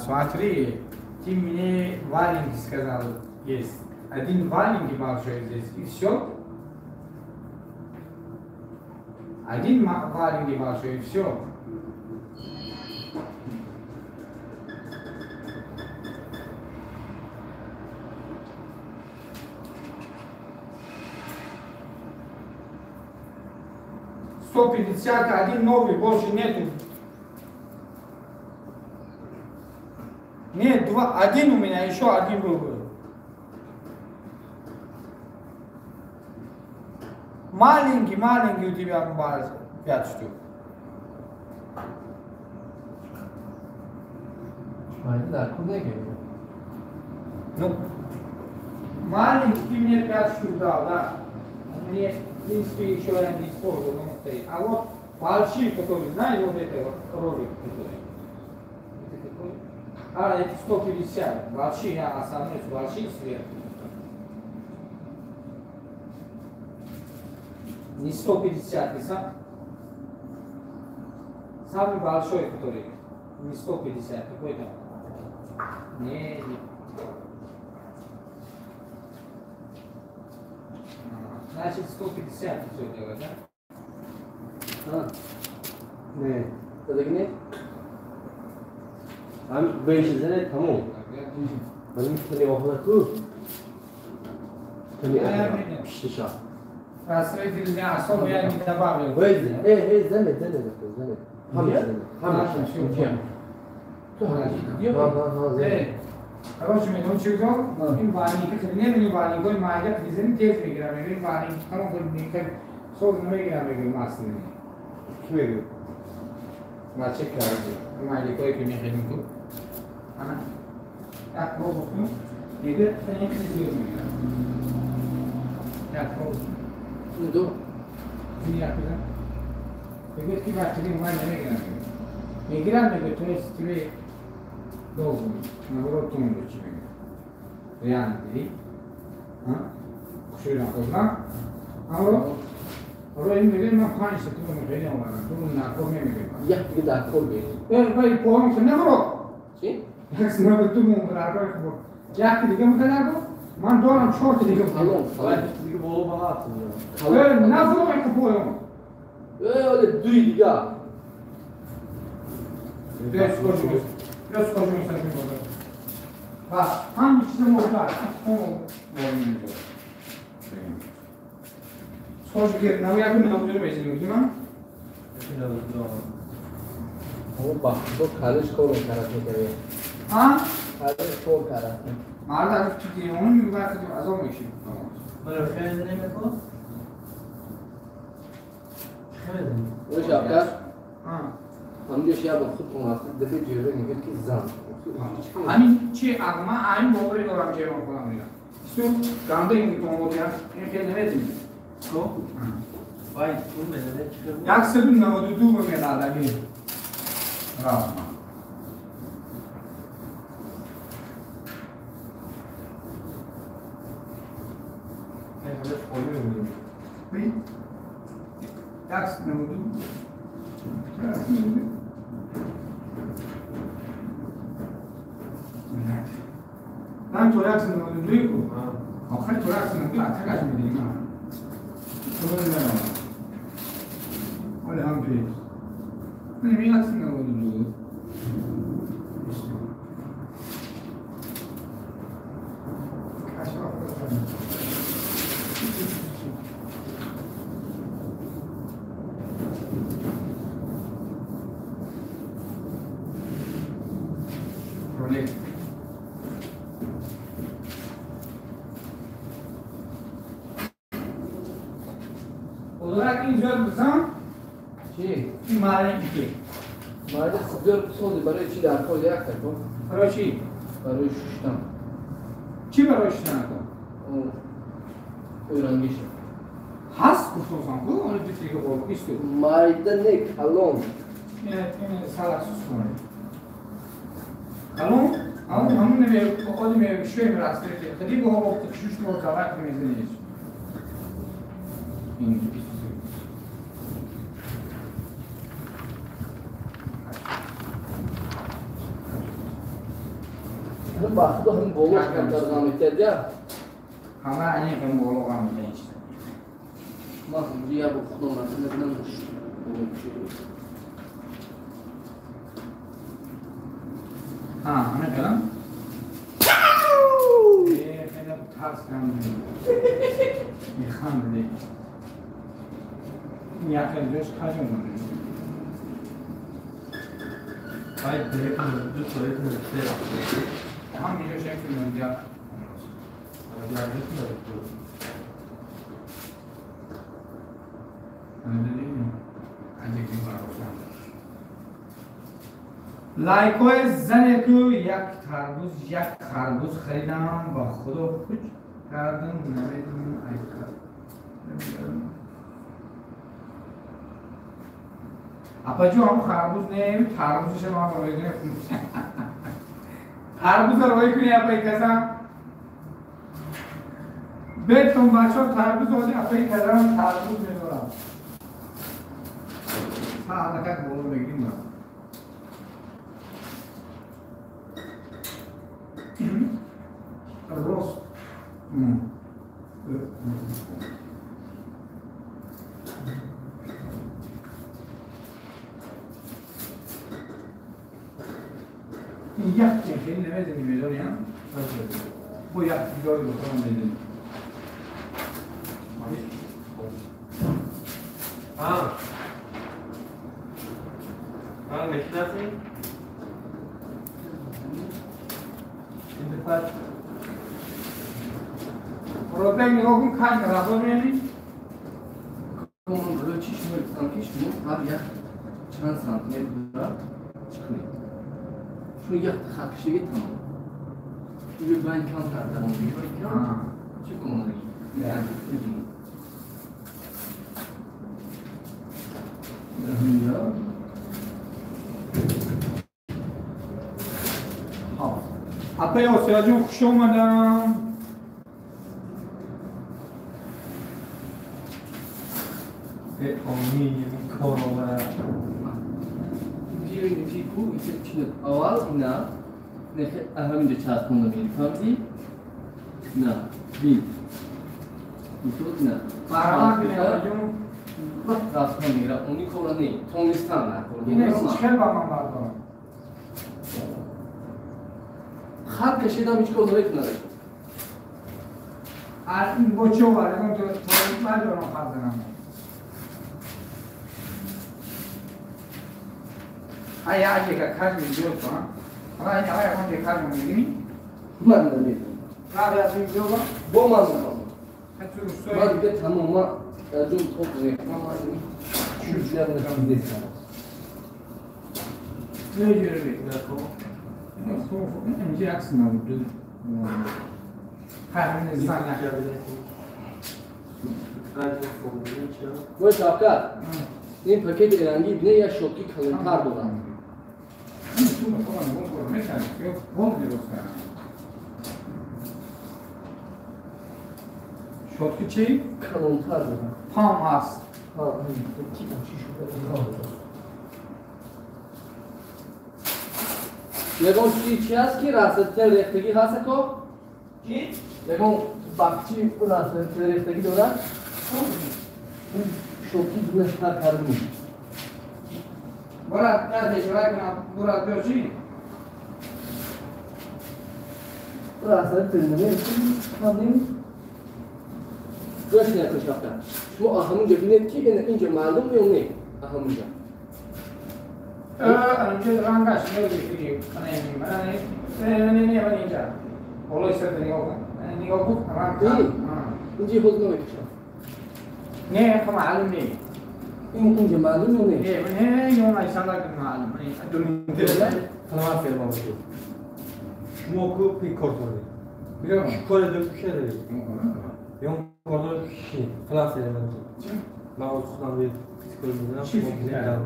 Смотри, ты мне валенки сказал есть. Один валенки большой здесь, и все. Один валенки большой, и все. $151 новый, больше нету. Нет, два, один у меня, еще один был. Маленький, маленький у тебя 5 штук. Ну, маленький ты мне 5 штук дал, да. Мне, в принципе, еще я не использовал, он стоит. А вот большие, которые, знаешь, вот это вот ролик, который. Это какой? А, это 150. Большие, а остальные большие сверху. Не 150, не сам. Самый большой, который. Не 150, какой там? Не, не. Значит, 150 все делать, да? А. Не. Задагне? Ам бейш зане тамом. Ман митани охлаку. Тани пиштиша. Расстроитель особо я не добавлю. Эй, зане, зане, зане. Ҳамаш, зане. Ҳамаш. Короче, мен чизо, ин ваника, не ваникои майда мизани тез мегирам, мегӯям ваник, ҳамон худ ника соз намегирам, мегӯям маслини. Ки мегӯ? Бача карди, майдакое ки мехелим ку. Ана, як бор букун, мегӯ, ин хеле зиёд мегирам. Як роз. Ду. Ин як бизан. Мегӯяд ки вақти ман намегирам. Мегирам мегӯяд то есть должен. Наоборот, ту чӣ мегӯяд. Реально дидӣ? Хушӯй нахоздам. Аммо ҳоло ин мегӯяд ман 5 секунда хеле омадам. Ту наркор намегӯяд. Як дига дар кор бе. Вай поҳам ки намурод. Чӣ? Як синаб ту наркор хуб. Як дига мехоҳад ман дорам 4 та дига. Калон, Вай дига боло ба ҳаст. Э, нафурӯ ки поём. Э, оле дуи дига. Бес кожу. Бес кожу сар мебарад. Бас, ҳам чиз мурда. Скажи, ки навяку навдур мезанем, диман? Ҳамон бахто калиш кор мекард мекард. А? Калиш кор кард. Мард аз ту диён мегӯяд ки азоб мекшид. Мара хеле намекунад? Хеле. Ӯ шабкаш? А. Ҳамҷош як бор худ омад, дафъа ҷӯра мегӯяд ки зан. Ҳамин чи ман ҳамин боварӣ дорам ки ман худам мегӯям. Исто ганда ин омода ин хеле намедонем. Хуб. Вай, ту медонӣ чӣ хел? 192 меладагӣ. Рафт. Не, ҳама холӣ мебинем. 192. Ман то 192 ку. Охир то 192 атакаш медиҳем. Оле ҳам пеш. Ман 192. Барои чӣ дар кор як тако? Барои чӣ? Барои шуштан. Чӣ барои шуштан ако? Ӯрангиш. Ҳаст гуфтам ку, он дитига бо исто. Майда не калон. Ин сала сус кунед. Калон? Ҳамун ҳамун не одим шуем расте. Хеле бо вақт шуш мо завақ мезанед. Ин бахто ҳам боло камтар ғам метиҳад я? Ҳама ани ҳам боло ғам метиҳад. Ман ҳамҷо як бор худам рафта мебинам ҳа, ҳама калам? Э, хеле тарс кардам. Механдӣ. Ин як ҷош хаҷм монда. Вай, ду то як се. Ҳам ҷош як монда. Лайкҳои зане ку як тарбуз як харбуз харидам ба худо хуч кардам намедонам айка. Апаҷо ҳам харбуз не, тарбузша ман рой кунем. Тарбуза рой кунӣ апаи казам. Бетон бачаҳо тарбуз оди апаи казам тарбуз медорам. Ҳа, аллакай боло мегирим. Рост. Як хеле намедонӣ медонӣ ҳам? Бо як дигар гуфтам медонӣ. А. А, мешинасӣ? Муродбек нигоҳ кун кай рафто меяни? Ман барои чӣ шумо гуфтам ки шумо ҳар як чанд сантиметр чӣ кунед? Шумо як хат кашидагӣ тамом. Ӯ байн камтар давом меёрад, кам чӣ кунам? Апай Осиёҷон хуш омадам. Аввал ина ҳаминҷо часпонда мегирӣ, фаҳмидӣ? На, бин. Мисол ина. Расмон мегирад, они кора не, тонистан накор. Чӣ ба ман бардорам? Хат кашидам ҳеҷ кор намекунад. Бо чӣ овардам? Бардорам хат занам. Ай, ай, как видео, а? Ай, ай, он де как мы Ман намедонам. Бо ман намедонам. Ман дига тамоман ҷон топ мекунам, ман чӯҷиям нахидестам. Вой Шавкат, ин пакети ранги не як шотки калонтар дорад. Шотки чӣ? Калонтар дорад. Пам ҳаст. Ягон чи ҳаст ки расател рехтагӣ ҳаст ако? Чӣ? Ягон бахчи расател рехтагӣ дорад? Шотки дунаштар кардем. Бурад, ишора кунам, бурад биё чӣ? Расател намекунем. Гӯш кунед Шавкат. Шумо ҳамунҷо бинед ки инҷо маълум ё не? Ҳамунҷо. Анҷо рангаш мегирӣ. Не, не, не, ман инҷо. Болои сар нигоҳ кун. Нигоҳ кун, ранг. Инҷо ҳоз намекашам. Не, хо маълум не. Инҷо маълум ё не? Не, не, ё найсанда ки маълум. Фалон фирма бошед. Шумо ку пин кор доред. Кор доред, ки доред? Ё кор доред, ки фалон фирма бошед. Ман худам психолог мезанам. Чӣ фикр кардам?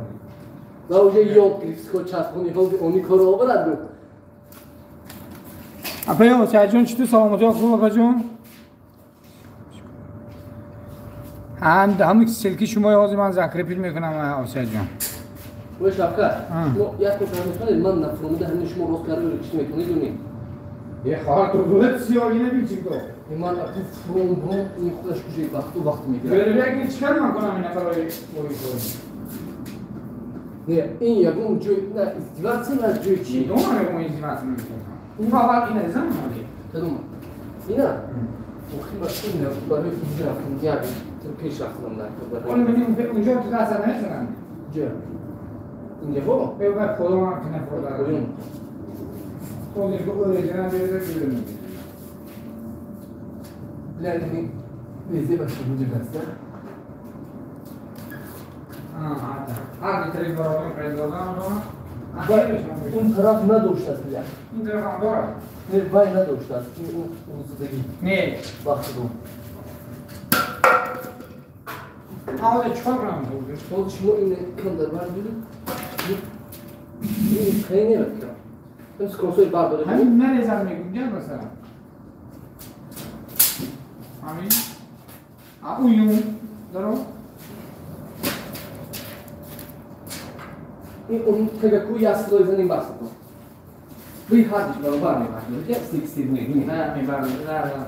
Ва уже ёд гирифт часпони ҳози они корро оварад гуфт. Апай Осиёҷон, чӣ ту саломатӣ хуб апаҷон? Ҳамин ссылки шумо ҳозир ман закрепить мекунам Осиёҷон. Ой Шавкат, шумо як кор мекунед, ман нафаҳмида ҳамин шумо рост карда чӣ мекунед ё не? Е хоҳар ту гулат сиёҳи набин чӣ гуфт? Ман аку фром бром ин худаш куҷои вақту вақт мегирад. Бербек чӣ кар ман кунам ина барои бори кор? Не, ин ягон ҷой на издеваться на ҷой чӣ? Медонам ягон издеваться намекунам. Ин аввал ина зам маги. Кадом? Ина? Охи ба ин барои инҷо рафтам, як пеш рафтам на. Он бинем унҷо ту даст намезанам. Ҷо. Инҷо бо? Бе ба худо ман ки нахӯрда. Худо ки ӯ режина берда бирем. Ляни везде баша инҷо даста. Ҳар три баробар производам. Он тараф надоштааст бля. Ин тараф ҳам дорад. Не, вай надоштааст. Ин ӯзидагӣ. Не. Вақтидо. Ҳозир чикор кунам? Ҳозир шумо ин кам дар бар доред? Ин хеле намекунам. Ин скорсои бар доред. Ҳамин нарезам мегӯям, масалан. Ҳамин. А уюм даро? Ин он тегаку яслой заним басто. Вы ҳардиш баробар мебардоред, як стик стик мегӯем. На, мебардоред, на, на.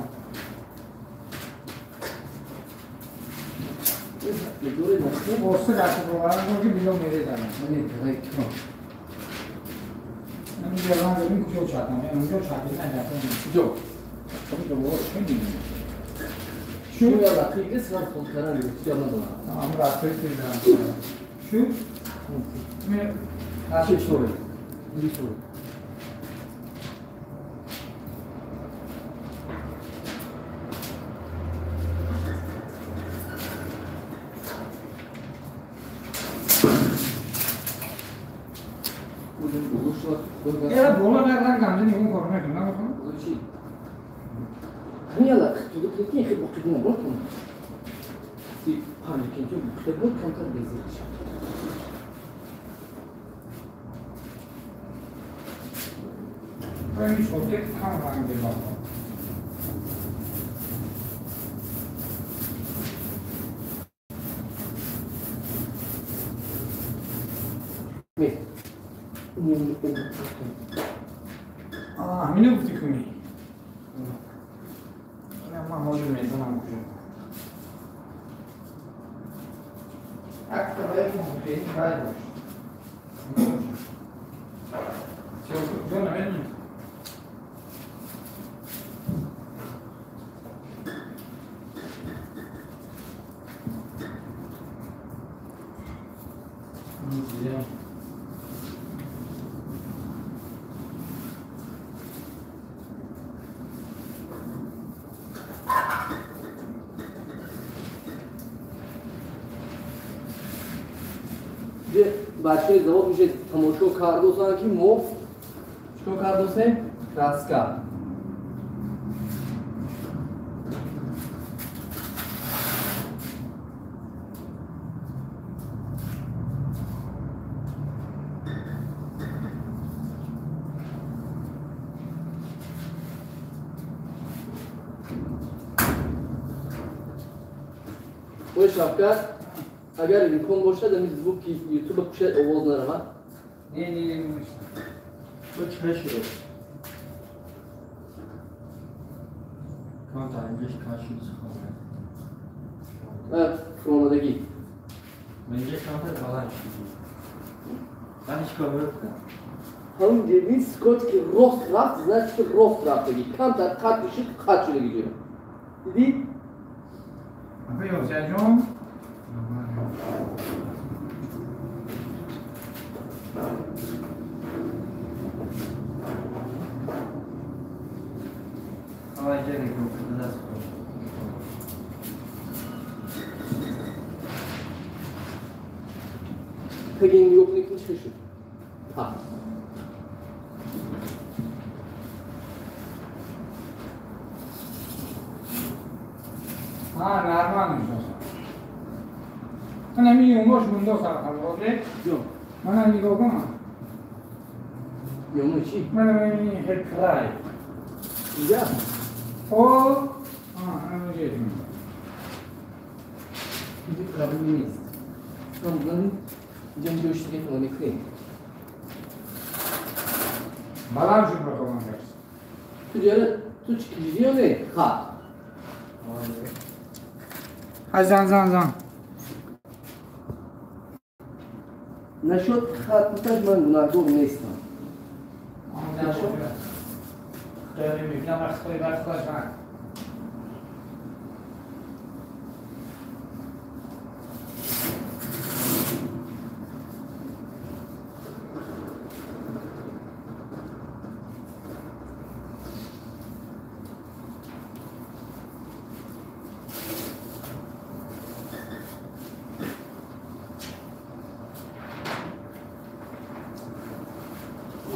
Оста даст боварам ки било мерезам. Не, давай кун. Ман ҷавон бибин куҷо чатам. Онҷо чатам, на Ҷо. Куҷо бо чӣ мегӯӣ? Шу я рақиби сам хол кардан ҷо надорам. Ам рақиби дорам. Шу? Ме чӣ шуд? Чӣ шуд? Era боло ранг ҳамҷо нигоҳ кор мекунам, намекунам? Чӣ? Ҳамин хитудиқлики хит боқидина бор кун. Си панҷ кинҷо бухта буд камтар безир шуд. Ҳамин шотек кам ранг бебахт. Ҳамино гуфтӣ кунӣ? Ина ман ҳозир медонам куҷо. Акта бояд муҳофизи бай бош. Ҷо намедонӣ? Бачаҳои завод уже тамошо кардосанд ки мо чикор кардосем? Краска. Ой Шавкат, агар имкон бошад, ами звуки ютуба кушад овоз наравад. Не, не, не, не. Бо чӣ шуд? Камтар инҷаш кашид сухана. Фуромадагӣ. Инҷа камтар баланд шуд. Ман ҳеҷ кор намекунам. Ҳамин деди скотч ки рост рафт, значит ки рост рафтагӣ. Камтар қат шуд, қат шудагӣ ҷоя. Дидӣ? Апа Ёсияҷон, Ава инҷа нигоҳ кун, даст кун. Таги нигоҳ кунӣ ки чӣ шуд? Ҳа. Ҳа, нормал мешошад. Ман ҳамин ёмош мондо сарқалозе. Ҷон. Мана нигоҳ кун. Ёмо чӣ? Мана ҳамин хел край. Инҷа? О, ҳамин ҷо. Инҷа проблем нест. Проблем инҷа ҷош дига то мекунем. Баланд шуд ба командаш. Ту ҷара ту чӣ кишидӣ ё не? Хат. Ҳа, зан, зан, зан. Нашуд хат буташ ман гунаҳгор нестам. Нашуд? Худоё мебинам вақт хоҳӣ вақт хоҳӣ зан.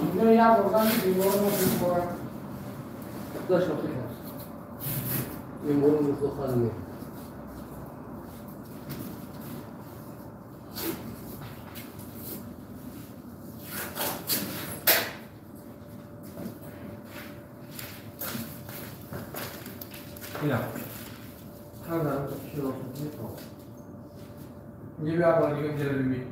Инҷо як бозан деворро мехӯрад. Худо шохӣ кард. Деворро мехӯрад. Ина. Камтар шуд метавон. Инҷа бیا бор дига инҷа бибин.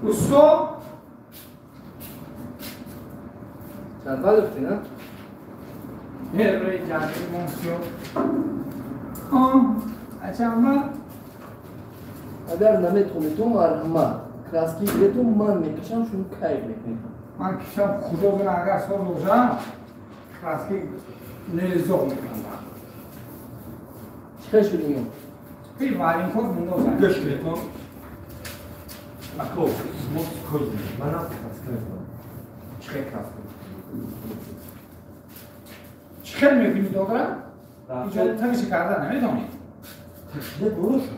Усто? Чарбал гуфтӣ, на? Не, рӯи ҷанги монсиё. Ачама? Агар наметонед, марҳамат, краски гирету ман мекашам, шумо кайф мекунед. Ман кишам, худо бина, агар соз бошам, краски нелизоқ мекунам. Чӣ хел шуд ин? Пи варинкот мундозам. Гӯш кунед, Ако, шумо скоҷ манам краска мекунам. Чӣ хел краска? Чӣ хел мекунӣ, додра? Иҷо тагиши карда намедонӣ? Тагишида дуруст.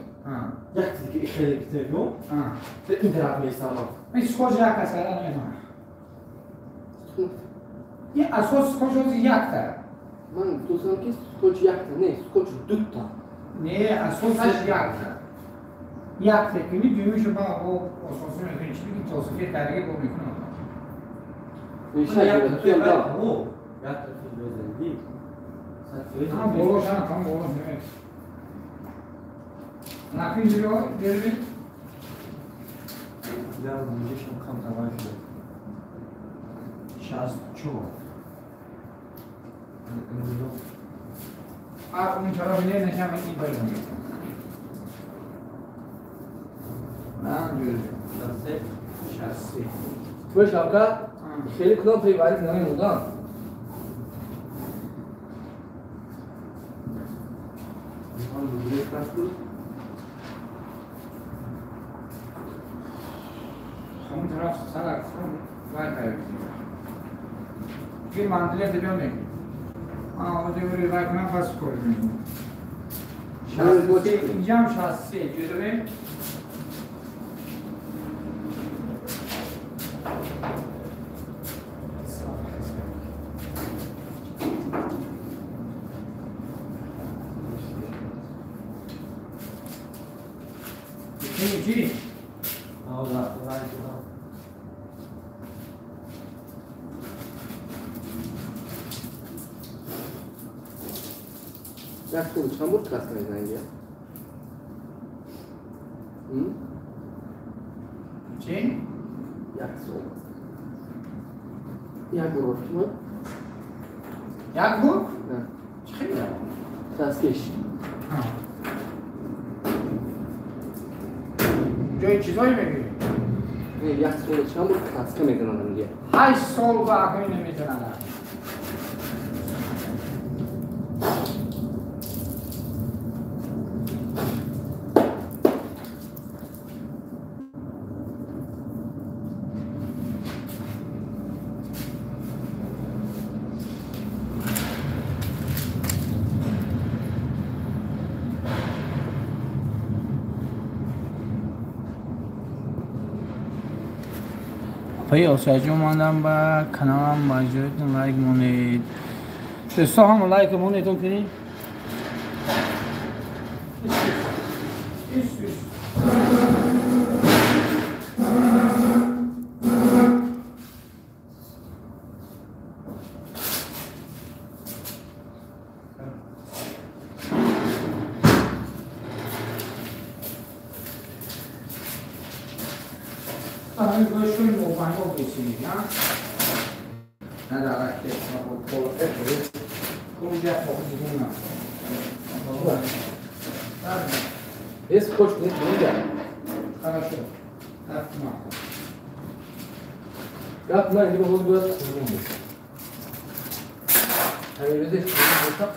Як чизе ки хеле китеб, ин тараф меистам. Ин скоҷ як аст, карда намедонам. Ин асос скоҷ ози якта. Ман гуфтам ки скоҷ якта, не, скоҷ дута. Не, асосаш якта. Як текини дуюмшо ба бо ососӣ мекунӣ, чӣ ки тосифе кардаги бо мекунам. Там болошан, там болош немес. Накин ҷиро дерби? А он тараф не нешам ин бари. 63. Твой шавка хеле кудом приварит намемудам. Ҳамон тараф сарак вай тайёр. Ки манзиле дилё мекунӣ. Ози вай кунам пас кор мекунам. 63 инҷам 63 ҷудо. Чӣ? Як сол чанд бор краска мезанед? Чӣ? Як сол. Як бор шумо? Як бор? Не. Чӣ хеле? Краскиш. Ҷои чизое мегирӣ? Не, як сол чанд бор краска мезананд инҷа? 8 сол ба акои намезананд. Апаи Осиёҷон мандам ба каналам ба ҷоятон лайк монед. Дӯсто ҳам лайк монедон кунед. Если хочешь, нет, не я. Хорошо. Как на него будет? Они люди, что так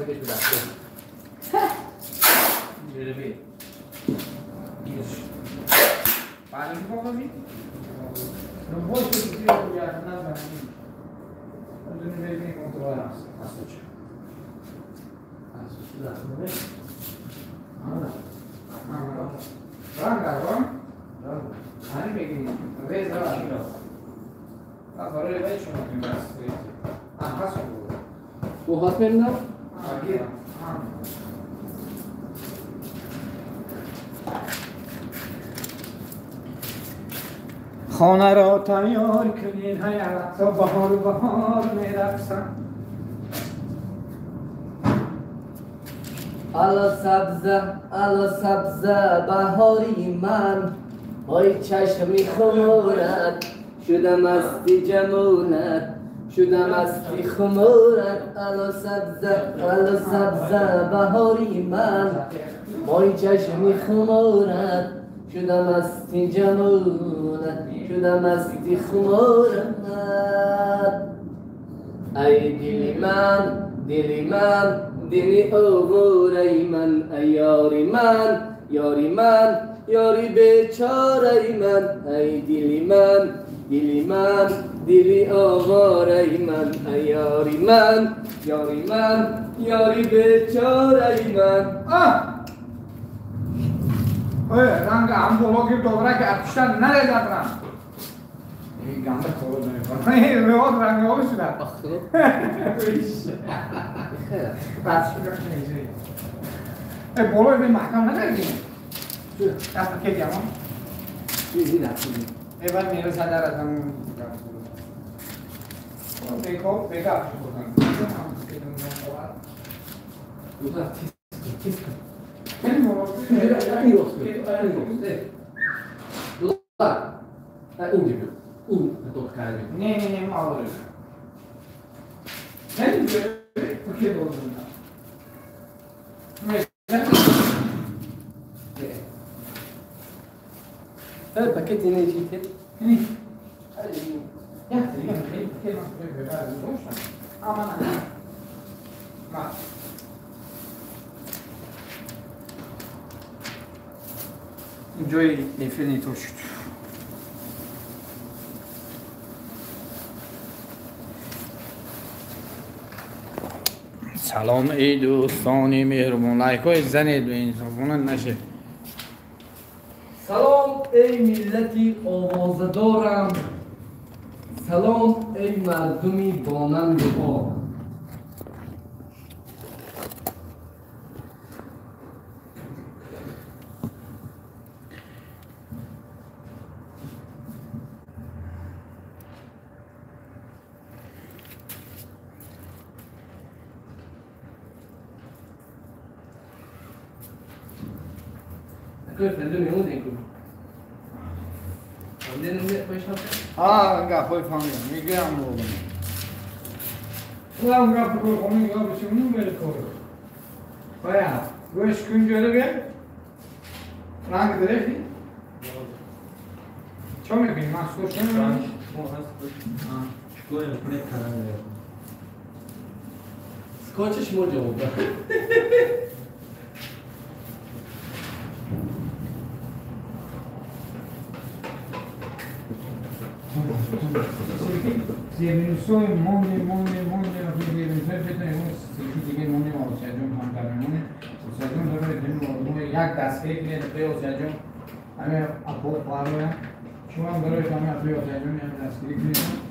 خانه را تیار کنین، هیا تا بهار بهار میرقصم. الا سبزه الا سبزه بهاری من، های چشمی خمورت شدم از جمونت، شدم از خمورت. الا سبزه الا سبزه بهاری من، های چشمی خمورت شدم از جمونت، شدم از خمورت. ای دل من دل من دل اوغوری من، ای یاری من یاری من یاری بیچاره من. ای دل من دل من دل آواره من، ای یاری من یاری من یاری بیچاره من. رنگ هم بالا که دوباره که اتشتن نریزد رنگ این گنده کارو نمیکنه. این رواد رنگ ها بشونه بس شده ای بالا این محکم نکردیم دست که دیگه ای باید میره صدر از همون بیکا بیکا افشو بکنم. Не, мало ли. ҷои эфир нетор шуд. Салом эй дӯстони меҳрубон, лайкҳои занед ба инсофона нашед. Салом эй миллати овозадорам, салом эй мардуми бонанду ор. Гапҳои фаҳмидам, мегӯям улам гапи корхона гапи бери кор. Бая, гӯш кун ҷода бия. Ранг дорехи? Чо мекунӣ? Ман скотч намекунам. Скотчиш мо ҷавоб дад. Зернисои монде, монде, монде, зернисои бетон, диге монде, Осиёҷон камтар мемонем. Осиёҷон дорад як дастгирӣ кунед, паи Осиёҷон ҳамин апо пароя شما هم برای همه افریاد جریانی هم دستگیری کنید.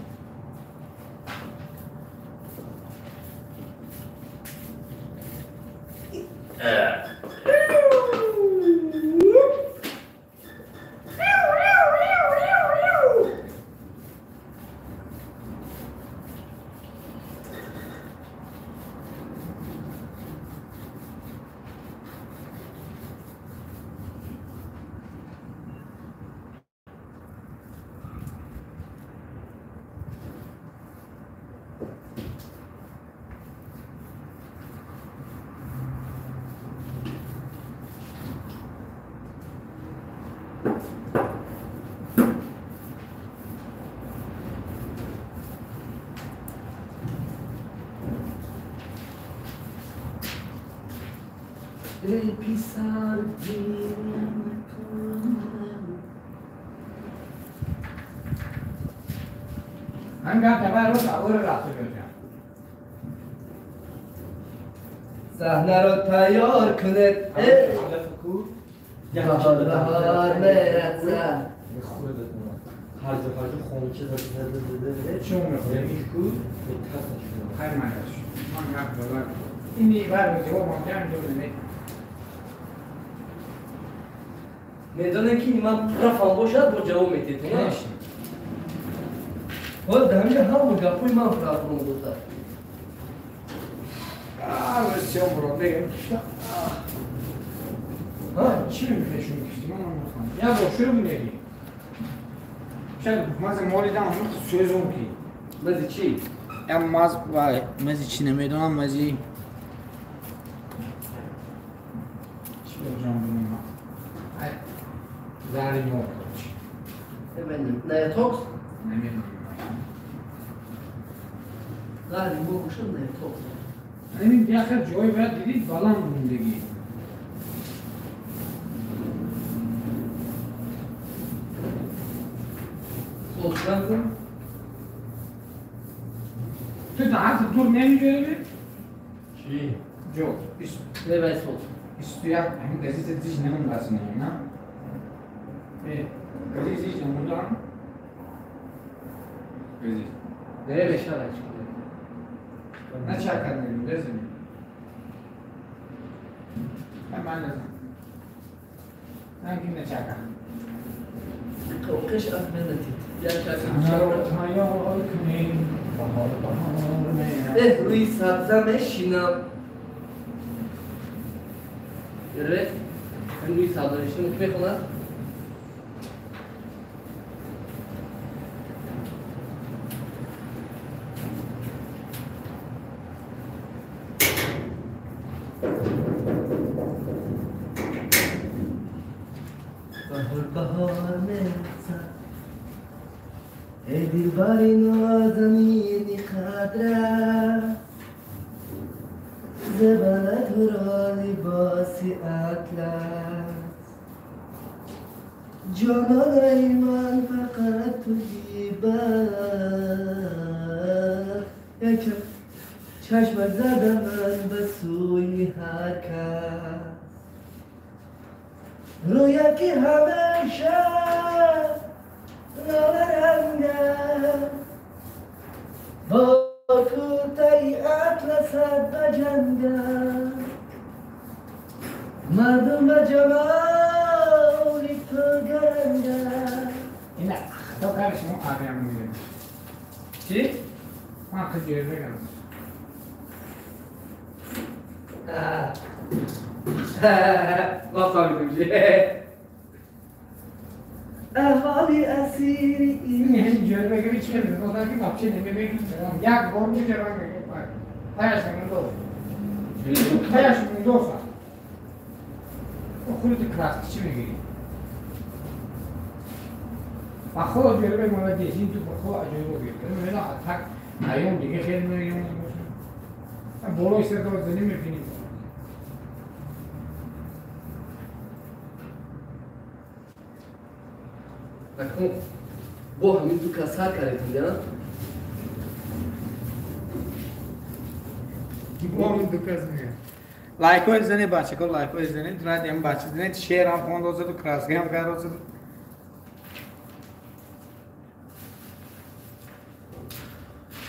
ای پسر گیرم کنم هنگام تبر رو تعور رفته بودم صحنه رو تیار کنه بهار بهار میرسه هر جا خونچه زده چون میخوره میکو میترسن خیر من من گفت این بر جواب ممکن دو میدونه که من پرفم باشد با جواب میدید نه؟ حالا در همینجا همون گپوی من پرفم بوده بسیار مراد بگم ها چی میفهشون کشتی من نمیخوام یا با شروع میگی شاید مازی مولیدم هم سوزون کی مازی چی؟ یا ماز وای مازی چی نمیدونم مازی چی بگم بگم زهر مرغ Efendim, Netox? نمیدونم زهر مرغ شد Netox. این دیگه جای باید دیدید بالام زندگی Solçlandım. تو تا حد دور نمی‌گیری؟ چی؟ جو نه باید sol. 21 همین گزیت دیش نمون رسنه نه؟ گزیت دیش نمون دارم؟ گزیت نه بشه بچه نه چه کردیم لازم من لازم نه که نه چه کردم توقش افمنتید روی سبزه میشینم روی سبزه میشینم که میخونم بهار میرسد ای دلبر نازنین خاطره زبانت را لباس اطلس جانان ای من فقط تویی بس چشم زدم من به سوی هر کس رویا که همیشه لاله با کوتای اطلست بجنگم مردم به جمال تو گرنگم این اختا کار شما آقایم میگه چی؟ من خیلی جربه کردم ما احوالی اسیری این جربه گیری چه می‌گفتن که بچه نمی‌بینی یک بار می‌جربه می‌گه تایش می‌دو تایش می‌دو سا خودت کلاس چی می‌گیری با خود جربه مال دیزین تو با خود عجیب بود من اتاق ایام دیگه خیلی می‌گم بالای سر تو زنی می‌بینی اکنون با همین دو کسر کردیم نه؟ با همین دو کس میگه لایکوی زنی بچه کن لایکوی زنی دونید هم بچه زنی شعر هم خوند و زد و کراسگی هم کرد و زد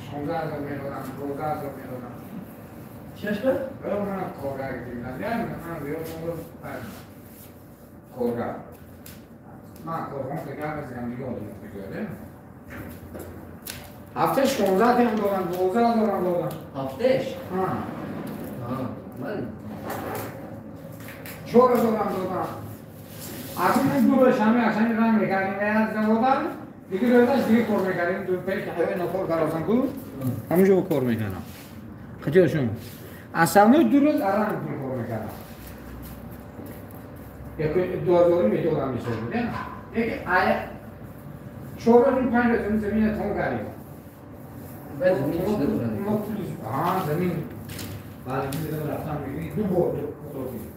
16,000 медодам, 12,000 медодам. Чашма? Ман коргар гирифтам. Ман зиёд коргар. Ман корхона ки гап мезанам дига одам мегӯяд. Ҳафта 16 тем додам, 12,000 додам. Ҳафташ? Ҳа. Ман 4,000 додам. Аз ин ду рӯз ҳамин акшами ранг мекардем, аз заводам дига рӯзаш дига кор мекардем, ду пеш ҳавои нокор каросан ку, ҳамонҷо кор мекардам. Хотя шумо асално ду рӯз ранг пул кор мекардам. Яке 2000 медодам мисол буд, яке ая 4 рӯз 5 рӯз замина тон кардем. Баъд замин чӣ дорад? Мо пул замин баъд рафтам ду бор додем.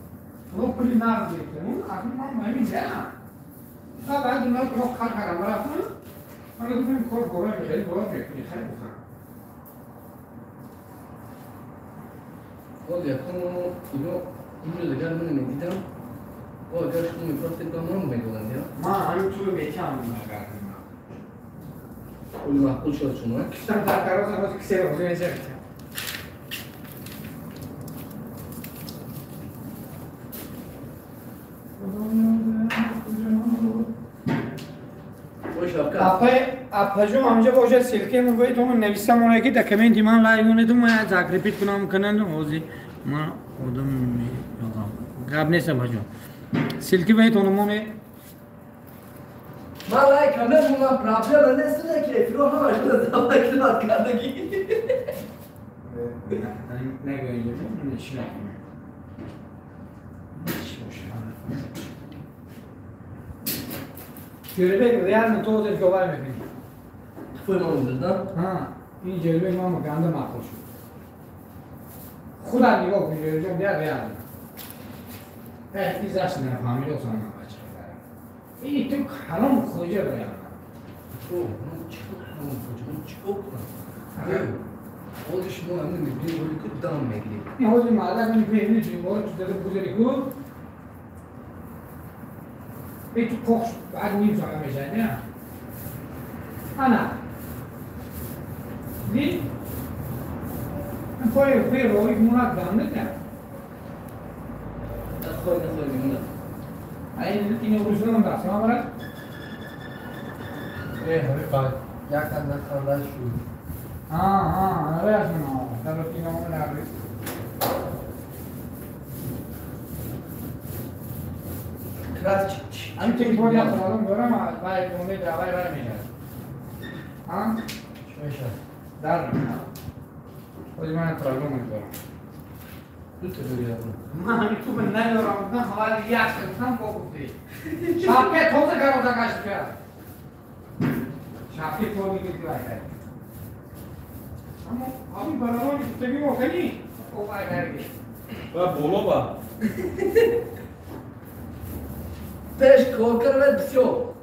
мо пули нақд гирифтем, акнун ман ҳамин ҷаам. Баъд ино мо кар кардам рафтам, ман гуфтам кор борам хеле бояд мекунӣ, хеле бухам. Боз якум ино инҷо дигар ман медидам, бо агар шумо мепурсед ба ман медоданд, я? Ман ҳамин ту мекам накардам. Пули маъқул шуд шумо? Киштам дар кароза боз кисе розӣ мешавад. Апажум ҳамҷа бошад ссылка мегӯед, нависам оне ки дар комменти ман лайк монед, ман закрепить кунам канал ҳозир ман одам меёбам. Гап нест апажум. Ссылки баҳетон моне. Ман лайк намемонам, проблема нест, ки эфиро ҳамаш закрепить кардагӣ. Нагӯед, нишинам. Ҷӯрабек реально то ҳозир говар мекунӣ. Туфои ман омӯзад, на? Ин ҷӯрабек ман ганда маъқул шуд. Худат нигоҳ кун ҷӯрабек бия реально. Изаш нафаҳмид осон ман бача. Ин ту ҳаром хоҷа реально. Ман чӣ ҳаром хоҷа? Ман чӣ кор кунам? Ҳозир шумо ҳамин мебинед, ҳоли ку дам мегиред. Ин ҳозир маҳалла мебинед, ҷумбор ту зада гузари ку. Ин ту кош баъд ним соат мешавад, не? Ана. Дид? Ин кори пи роҳи мунад дам не? Нахой, нахой мемонад. Ин рӯзонам даст мабарад? Э, ҳамин як наханда шуд. Ҳа, аре аз ман. Дар иномо набрид. Ҳамин телефон як одам дорам, вай монда давай вай мешавад. Ҳа? Чӣ мешавад? Дар ҳозир ман проблема дорам. Ду та дорӣ якум. Ман ҳамин ту надорам, гуфтам ҳавали як гуфтам бо гуфтӣ. Шапка тоза карода гашт кард. Шапка тоза гирифт вай кард. Аммо ҳамин бародарони гуфтагӣ мо кани? О вай кард. Ва боло ба. Пеш кор карда бисёр.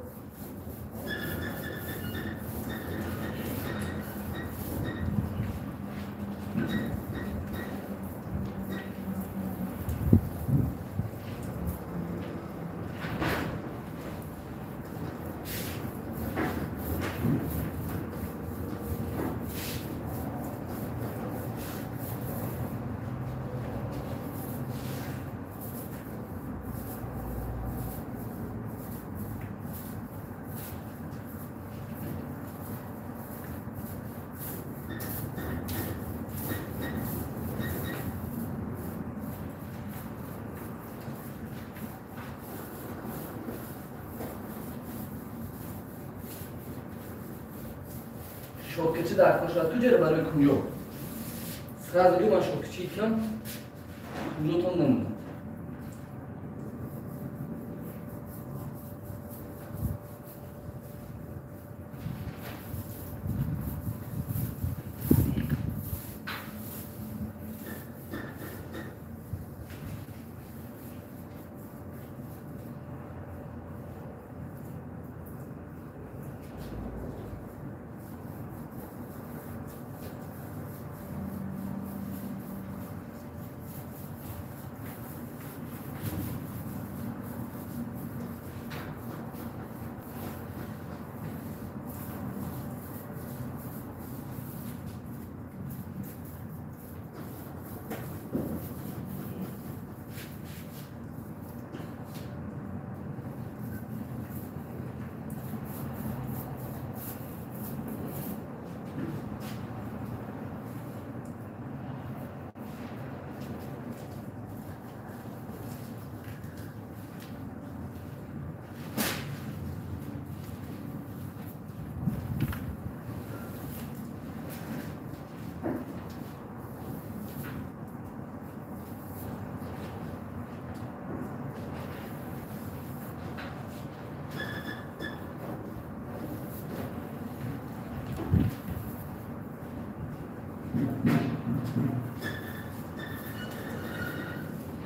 Шоккачи дар кор шуд куҷоро барои кунҷо? Сразу гӯ ман шоккачи кам кунҷотон намонад.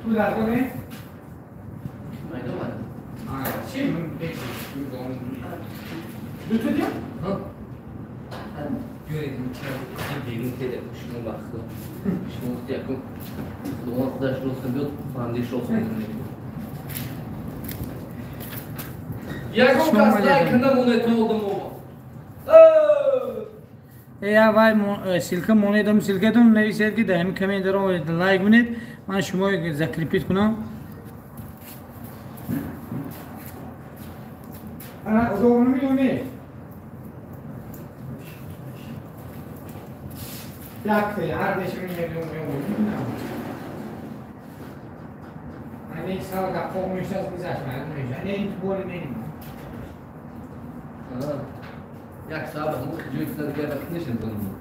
Пул даркор не? Майда омад. Чи? Дуто дия? Берун теда шумо вақт шумо якум худованд худаш рост биёд фандиш рост ягон кас лайк намонед то одамо. Я вай ссылка монедам, ссылкатон нависед ки дар ҳамин комментаро лайк монед, ман шумо закрепить кунам. Ана удобно милоне. Як ҳар дешми миллион меомӯзем. Ане сал гапо мешаз гузашт мешад. Не ин боли нем. Як саат ҳамон ҷои дигар нишин донам.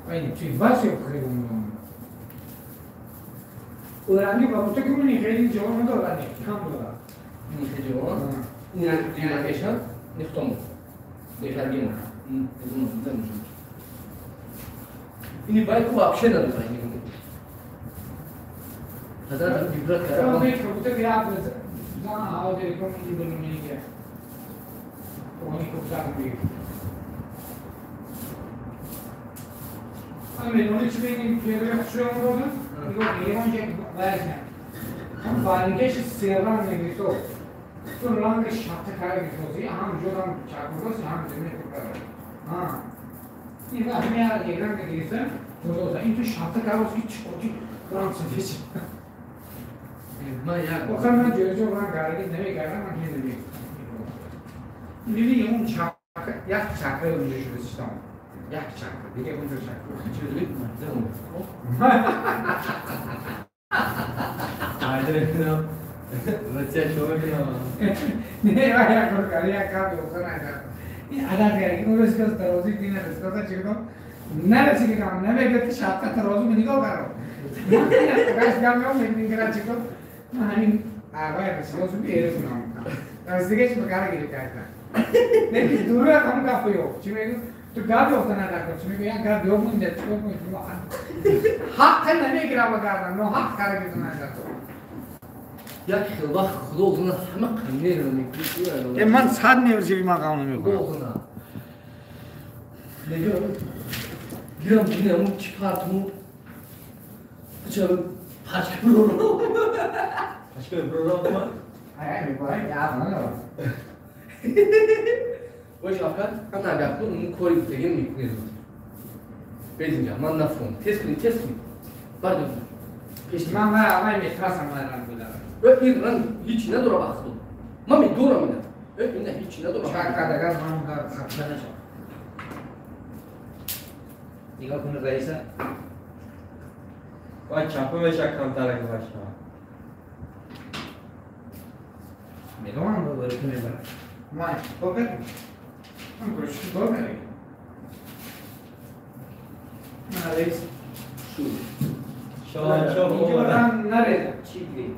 Ай чи васе хребум. Уранги ба мута кумни хеле ҷавоб надорад, кам дорад. Ин хеле ҷавоб? Ин ин нихтом. Нихаргим. Ин ин байку вообще надорад. Хазар вибрат кард. Ман ки я за аудио ком ин донам они купсак мегирд. Ами они чи мегин хушрӯ додам, нигоҳ ягон ҷо вайс не. Ҳам баликеш серранг мегирифто. Ту ранги шабта кара гирифтоси, ҳам ҷодам чакурдоси, ҳам замин кара. Ҳа. Ин вақт мея як ранг гирифта, додоса. Ин ту шабта кароси ки чӣ ранг сафед. Ман як Охир ман ҷоҷо ранг кардаги намекардам, ман ки намекардам. Бибин он чакра, як чакра онҷо шуда систам. Як чакра, дига онҷо чакра. Чӣ доред? Не, як кор кард, як кор ёфта накард. Ин адад кард, он рӯз кас тарозӣ ки нарасида чӣ кунам? Нарасида кам, намегӯяд ки шабқа тарозу нигоҳ кардам. Гаш гам меом, мегӯяд чӣ кун? Ман ҳамин ағои расидосу беру кунам. Расидагаш ба кара гирифта кардам. Не, дура ҳам гап ёфт. Чӣ мегӯ? Ту гап ёфта надакор. Чӣ мегӯ? Як гап ёфт мунда, чӣ кор кунӣ? Ҳаққа намегирам ба кардан, ноҳақ кара гирифта надакор. Як хел вақт худо озуна ҳама қаннеро мекунад. Ман 100 меврчи ман қавм намекунам. Худо озуна. Мегӯям, гирам бинам чӣ партму ча пачка брорам. Пачка брорам ма? Ай, мебарам, я надорам. Ой, Шавкат, ман агар кун кори гуфтагим мекунед. Без инҷа, ман нафурам. Тез кунед, тез кунед. Бардор. Пеш ман вай метрасам вай ранг биларам. Ин ранг ҳичи надорад ба худо. Ман медорам ина. Ина ҳичи надорад. Чак агар ман хафа нашам. Нигоҳ кун раиса. Вай чапа меша камтар гузашта. Медонам ба ту мебарам. Ман кор кардам. Ман кӯшиш кор кардам. Ман раис. Шоҳаншоҳ инҷо ранг нарезам. Чӣ гиред?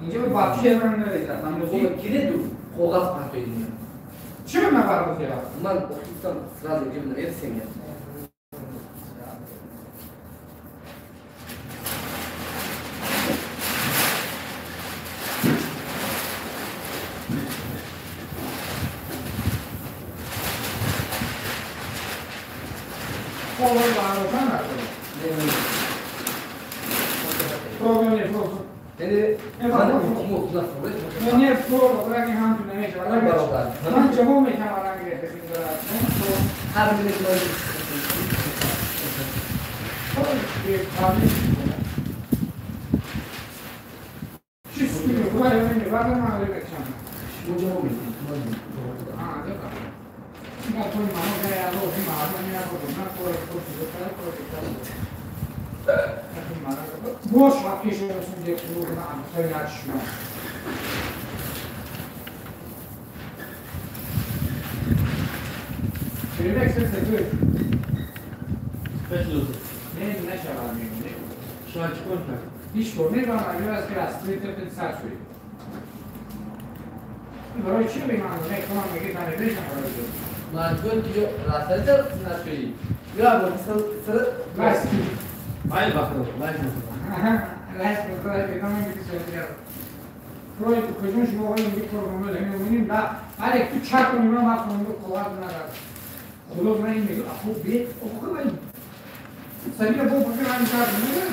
Инҷо вообще ранг нарезам. Ман гиреду коғаз партоед. Чӣ ман партофтам? Ман охиртан сразу инҷо нарезам. من جواب میتم رنگ گرفته هر برای چی بگم؟ نه کنم میگه من نمی‌شم برای مجبور که راسته نشوی. یا با سر بس. Ай бахро, лайк. روی کجا شما این کار رو نمی‌بینیم و ولی تو چک کنیم من وقت رو قوت ندارم خدا من این میگه آخو بیت آخو من سریع با فکر من کار نمی‌کنم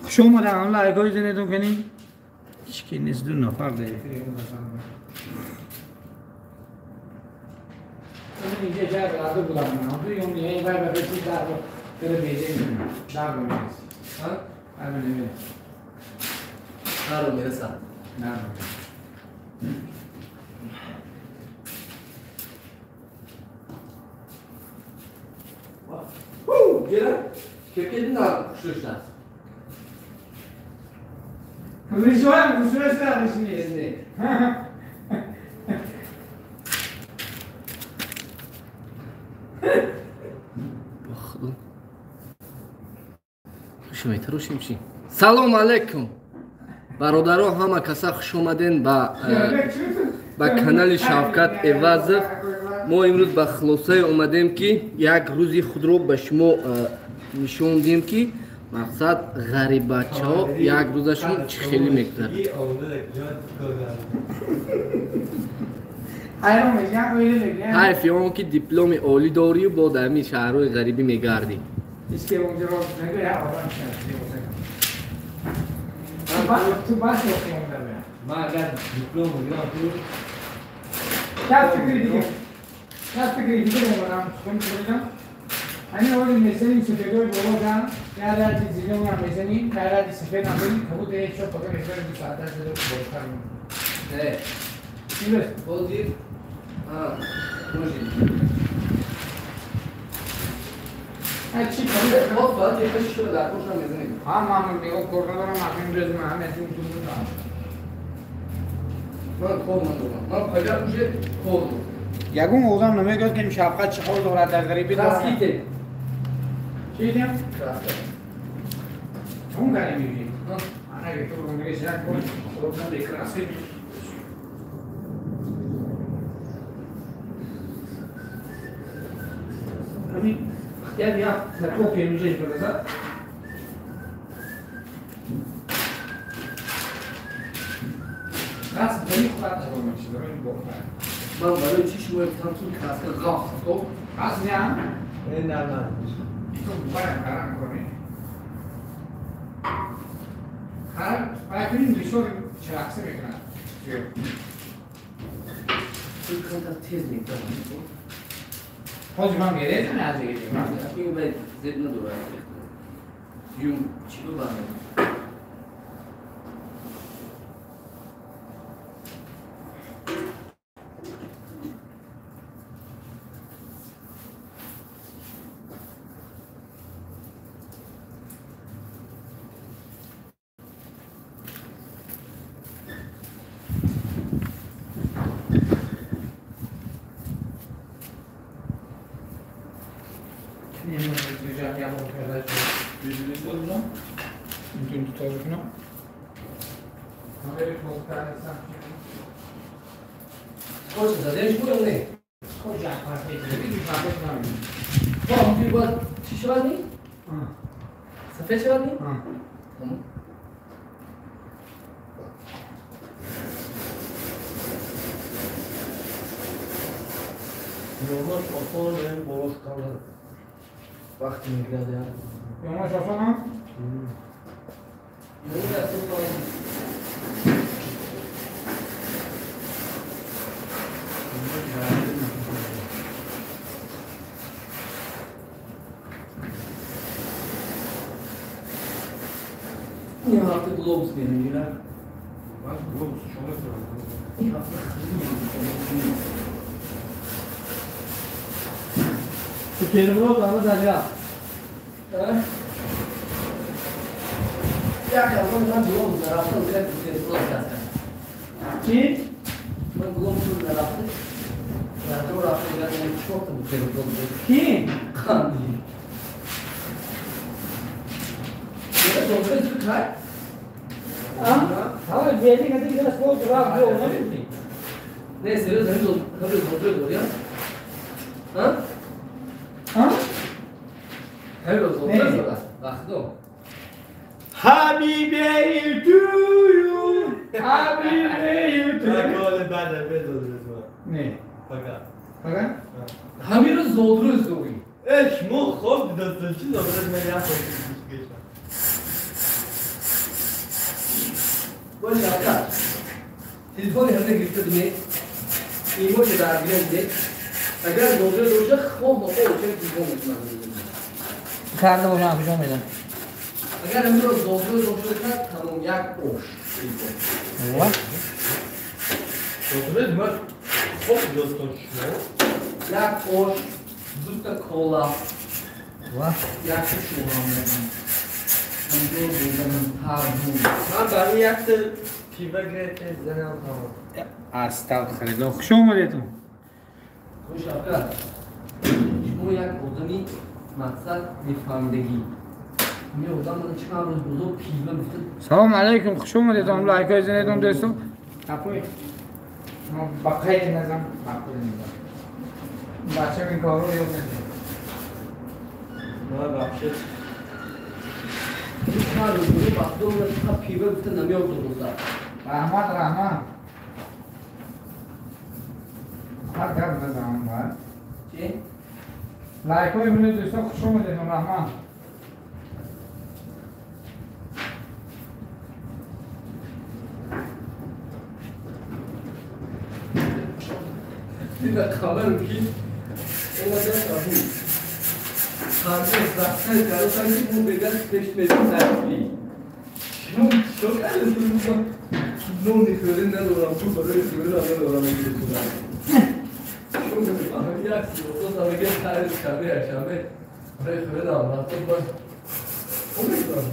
خوش اومدن لایک زنیتون کنی هیچ کی نیست دو نفر داره اینجا جای بلاده بودم من تو یوم یه بار به چیز دار داره بیزه دار میرسه ها آره نمیره دار میرسه نه او گیره که نه خوشش Visual, visual, Салом алейкум. Бародаро, ҳама каса хуш омаден ба канали Шавкат Эвазов. Мо имрӯз ба хулосае омадем, ки як рӯзи худро ба шумо нишон диҳем, ки мақсад ғариббачаҳо як рӯзашон чӣ хеле мегузарад. Ҳайфи он ки дипломи олӣ дорию бо дар ҳамин шаҳрҳои ғарибӣ мегардӣ. همین اول میزنیم سفیدای بالا دن یه رد زیرم هم میزنیم یه رد سفید هم بزنیم کبود یک شب پاکه میزنیم دو ساعت از دو بالاتر میمونیم. چی بس؟ بازیر؟ آه بازیر چی کبود؟ باز ساعت یک شش رو در پشت هم میزنیم. هم من نگاه کار ندارم همین روز من همین از این تو دارم. من کار ندارم من پاگر میشه کار دارم. یگون آدم نمیگه که شفقت چه حال دارد در غریبی دارد. چی دیدم؟ اون غریبی میگی. آره تو رو میگه شک کن. خدا نده کراسی. همین اختیار یا تو که میشه بگذار. راست داری خودت رو میشه دارم این بخار. من برای چی شما گفتم که کراسکا غافت خب؟ راست نه؟ نه نه. تو باید کارم کنی. هر باید کنیم دیشور چراغ میکنن. تو کانتا تیز میکنم. باز من گیره نه از دیگه. این باید زد نداره. یوم چی رو برم؟ Yoldaş oson benim boş kaldı. Vakti میگیرد ya. Yoldaş oson ha? Ne hafta globus میگیرد. من глобус шумо бутерброд ама даря. Як аз ман глобус нарафтам, як бутерброд кардам. Чӣ? Ман глобус нарафтам. Рафтам рафтам, я чорта бутерброд. Кӣ? Қанди. А? Бери кати гас бо рафт бо намедонӣ. Не, серьезно, ҳамин зодрӯз дорӣ? А? А? Ҳамин зодрӯз дорад. Вақтҳо. Happy birthday to you. Happy birthday to you. گل بعد به زودروز Не. فقط Фақат? Ҳамин рӯз зодрӯз дорӣ. اش مو خوب دست چی زودروز من یه خود باش شفقت. телефони ҳама гирифта дуне. Имо ки дар гирем агар зодрӯз боша, хоҳ нохоҳ оча телефон мекунам. Карда бошам, куҷо медам? Агар ҳамин рӯз зодрӯз боша, тамом як ош. Ва? زودروز من خوب داستان شما Як ош, дута кола, Ва? як шӯҳам мекунам. من برای یک تا پیوه گرفته زنم تمام. Астағфируллоҳ. Хуш омадедтон. Хуш шавкат. Шумо як одами мақсад мефаҳмидагӣ. Ҳамин одам мана чанд рӯз бузург пива гуфта. Салом алайкум, хуш омадедтон. Лайкҳои занедон дӯстон. Апой. Мо ба қайд назам, маъқул низам. Бачам ин корро ёд намедиҳад. من بخشید Чанд рӯз бузург вақто мана фақат пива гуфта намеёд дурӯза. Раҳмат, раҳмат. Ҳар гап назам ба. Чӣ? Лайкҳои мине дӯстон, хуш омадедтон, раҳмат. Дида хабару ки омада абу. Ҳаргиз рафтан кардан ки мо бегар пеш мерем таркибӣ. Шумо чӣ кардед? Нони хӯрӣ надорам, пул барои хӯрӣ надорам мегирифтам. Шумо мефаҳмед як сиёсат ҳамега хайр шанбе якшанбе барои хӯрӣ рафтам бад. Умедворам.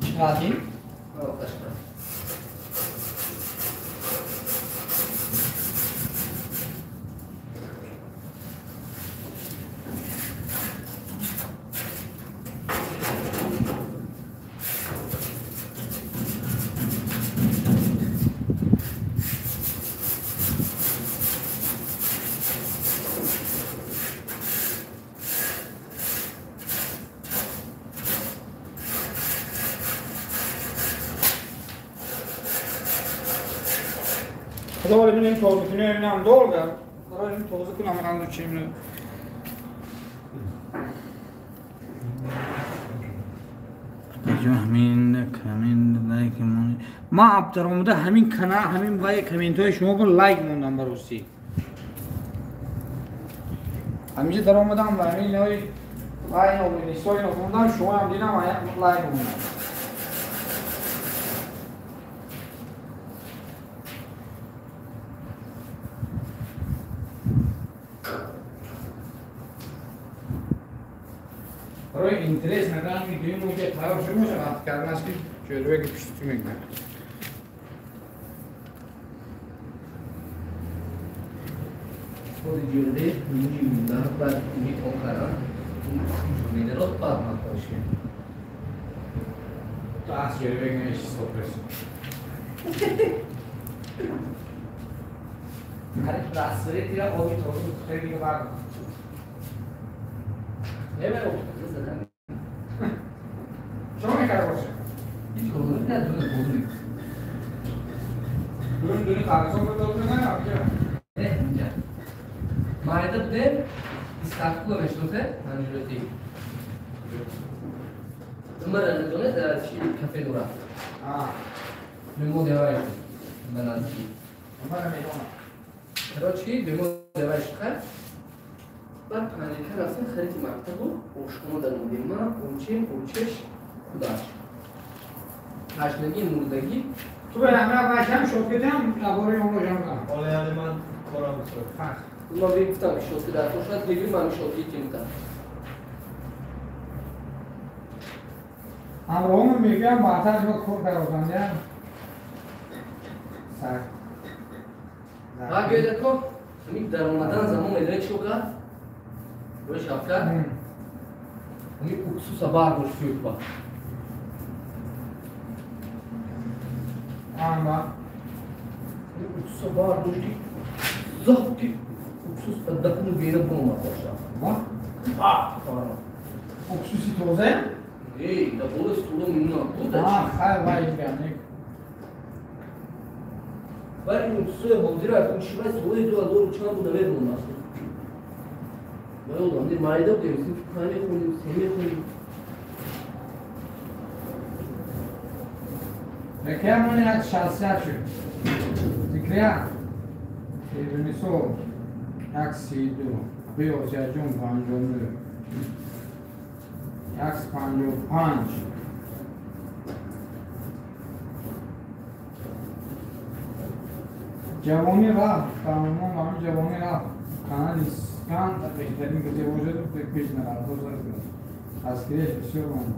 Чӣ қадр? Ташаккур. Худо бибинем тоза кунем, инам долго. Барои ин тоза кунам ранду чим. Ҷо ҳамин коммент лайк мон. Ма абдаромада ҳамин канал, ҳамин вай комментҳои шумо бо лайк мондам баросӣ. Ҳаминҷа даромадам ва ҳамин ной вай новинисои но мондам, шумо ҳам дидам лайк мондам. Барои интерес надан мегӯем, ки тайёр шуд мешавад, вақт карданаш ки ҷӯрбе ки пушту мегӯяд. Худи ҷӯрбе муҳим баъд митон кардан, ҷӯрберо баъд ман Чӣ? То аз ҷӯрбе неш стоп рес. Қариб расвери тира оби тоза бухтари дига бардор. Не, Чо мекард боша? Ҳеҷ кор намекард, дуна тоза мекард. Дуни дуни қарсон ба тоза не, абҷа. Не, инҷа. Майда будем, истахкула мешносе, ҳанҷурати. Мара надоне, дар чи кафе дорад. А. Мемо девай ба наздикӣ. Мара медонам. Короче, мемо девай шуд. Баъд панҷака рафтем хариди мактабу ошхона даромадем. Ман ончем, ончеш, худаш. Ташнагӣ, мурдагӣ. Ту ба ҳамра бачам шокетам, лабори онро ҷамъ кардам. Ҳоло яъне ман корам бисёр. Ман гуфтам ки шотки дар шояд бигир ман шотки тимта. ҳамроҳам мегӯям баъдтар мо кор кардан. Сар. Ҳа гӯяд ко ҳамин даромадан замон медонед чӣ кард? Рӯи Шавкат? Ҳамин уксуса бардошт фюрпа. Ама. Уксуса бардошт ки зоҳ ки уксус дакуну бера бомад бошад. Ва? Уксуси тоза? Эй, да боло стула мина буда. А, хай вай гамник. Вай ин уксуси ҳозира кун шивай солаи 2000 чанд буда медонам аст. Вай одам не майда будем, синфи панҷ мехонем, се мехонем. Рекламон як 61 шуд. Зикрия. Мисол 132, Биосиаҷон 59, 155. Ҷавонӣ рафт, тамоман ҳамин ҷавонӣ рафт. Канали Скан беҳтарин касе бошад, пеш нарафт. Дастгириаш бисёр муҳим.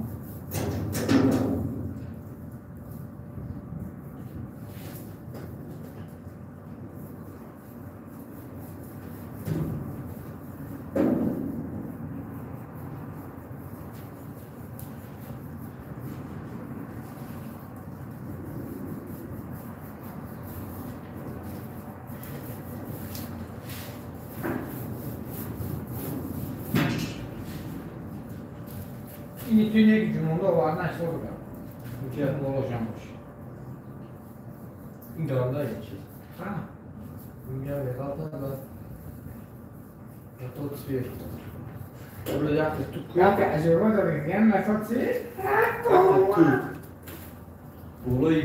Ин туне ҷумонда овардан ҳисоб кардам. Болошам бош. Ин ганда чиз. Ҳа. Мия меғалтад ва тот свеж. Ола як тут ку. Як аҷоиб дорад, ган нафар чи? Болои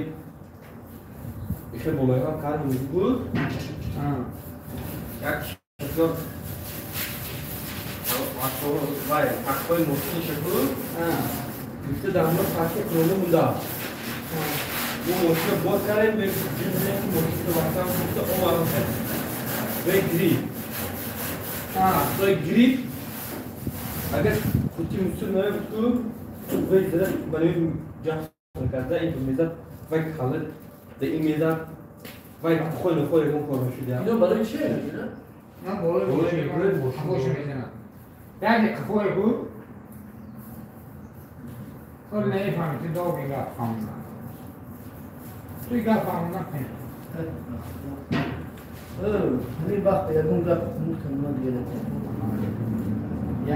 ихе болои ҳам кардем буд. Як чизо вай тахтои мошиниша буд. Гирифта дар ҳамон тахти кӯҳна буда. Мо мошина боз кардем, дидем ки мошина вақтам гуфта омадам вай гирифт. Тахтои гирифт. Агар хути мусир намебуд ку, вай зада барои ҷаҳр карда ин мезад вай халат да ин мезад вай хой нахой ягон кор нашуд. Ино барои чи? Ман болои мошина мезанам. Яъне қафое буд. То намефаҳмӣ, ту доғи гап фаҳмонам. Туи гап фаҳмонам кунӣ. Ҳамин вақт ягон гап мутамона дига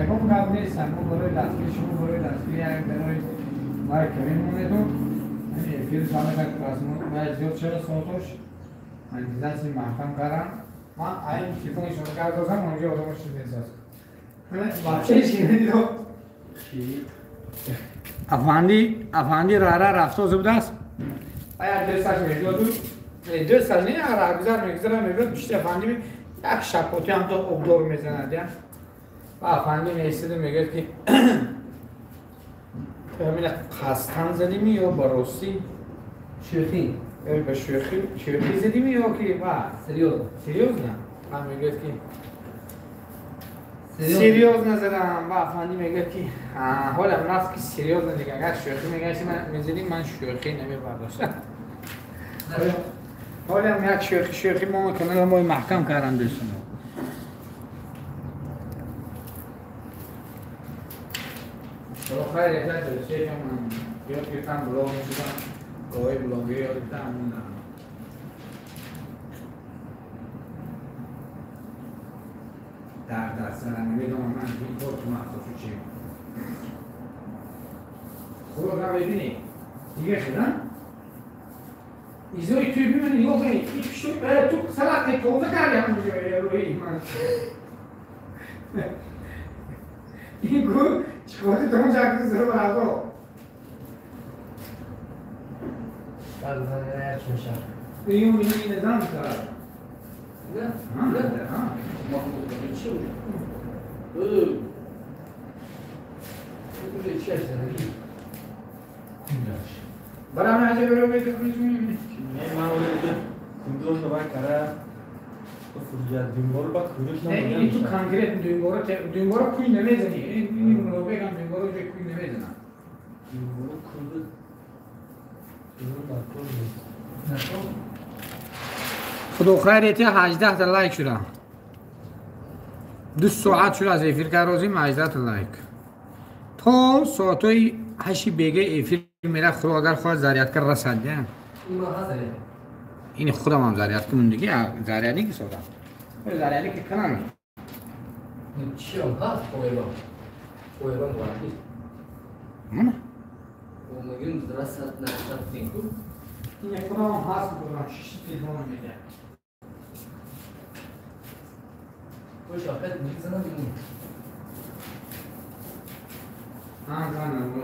ягон гап нест. Мо барои дастгири шумо, барои дастгири як барои вай камин монедум. Ҳамин эфири самекак вай зиёд шава соатош монетизатсия маҳкам кардам. Ман айн телефони шумо гап додам, онҷо одамо чиз месоз. Бачаи ширинидо. Афанди, афанди рара рафтоза будааст. Ая десташ меёду. Десташ не, рагузар мегузара мебиёд, пишти афанди як шапоти ҳам то обдор мезанад, я. Ва афанди меистаду мегӯяд ки ту ҳамина қасдан задими ё ба ростӣ? Шӯхӣ. Ё ба шӯхӣ, шӯхӣ задими ё ки ва? Серьёзно. Серьёзно? Ва мегӯяд ки серьёзно задам. Ва афанди мегӯяд ки ҳолам рафт ки серьёзно дига. Агар шӯхӣ мегашти ман мезадим, ман шӯхӣ намебардоштам. ҳолам як шӯхӣ шӯхӣ мо канала мои маҳкам кардам дӯстон. Хайр, як дӯстеам ёд гирифтам, блог мешудам, гоҳи блогӣ ёд гирифтам, ҳамон дар даст задам. Намедонам ман ин кор ту махсусу чи. Худо мебинӣ дига шуда изои туи бимани нигоҳ кунӣ ту салақи тоза карди ҳамон рӯи ман. Ин ку чикори тон шакли зир барадо. Ин низам кард. Не? Не? Чӣ уже? Уже чаш зараги. Кундаш. برای من عجب رو میکنی. نه این تو کانکریت دویمبارو کوی نمیزنی. این مروبه هم دویمبارو جای کوی نمیزنن. خدا خیریتی 18 تا لایک شده. 2 ساعت شده از افیر کارازیم 18 تا لایک. تا ساعتای 8 بیگه افیر میره. خدا اگر خواهد زریعت کر رسد. این خودم هم زریعت کنم دیگه. زریعتی که سادم زریعتی که کنم چی هم هست؟ پویبان باید من؟ مگه رسد نرسد نیکو؟ این خودم هم هست بودم 6 تلفن میده. خوش آفت میزنم این ها زنم اون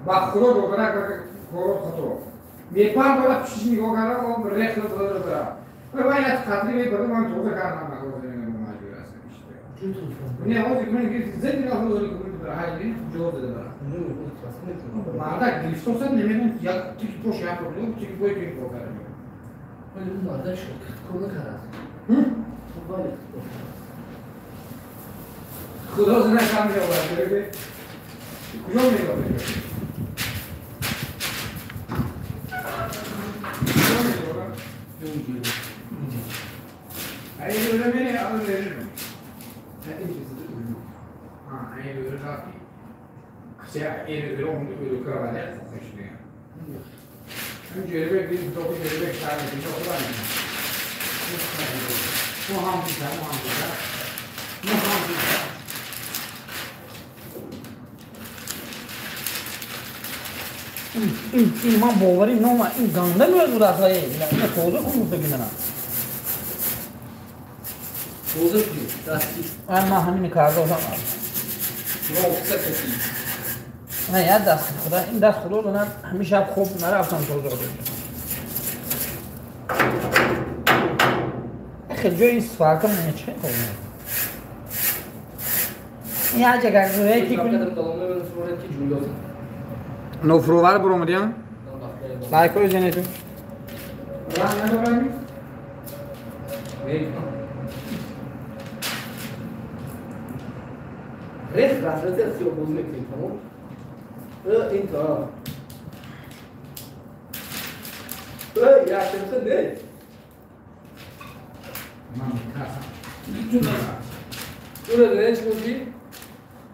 با خدا دوباره خطو میپام بالا پیش نگاه کردم و رخ رو داره داره. ولی از خاطری میبرم من توبه کردم نگاه مجبور هستم بیشتر. نه آقا من که زندگی رو داری که برای هایی جواب داده برای. مردک گریفتوسن نمیدونم یک تیک پوش یک رو تیک پوی که نگاه کردم. ولی اون مردک شد کونه کرد. خدا زنه کم می‌آورد. کجا می‌آورد؟ این من باوری نامه این گنده میاد بود اصلا این توضیح خوب بود بگی منم توضیح کنید دستی من همین کرده بودم نه یه دست خدا این دست خدا دونم همیشه خوب نرفتم توضیح بگیم خیلی جای این سوال کنم چه کنم این هر جگه که کنیم نوفروور برو لایک رو زنید. رخ رفرت از سیاه باز میکنیم تمام این طرف یک طرفه نه من میترسم اون رو چی گفتی؟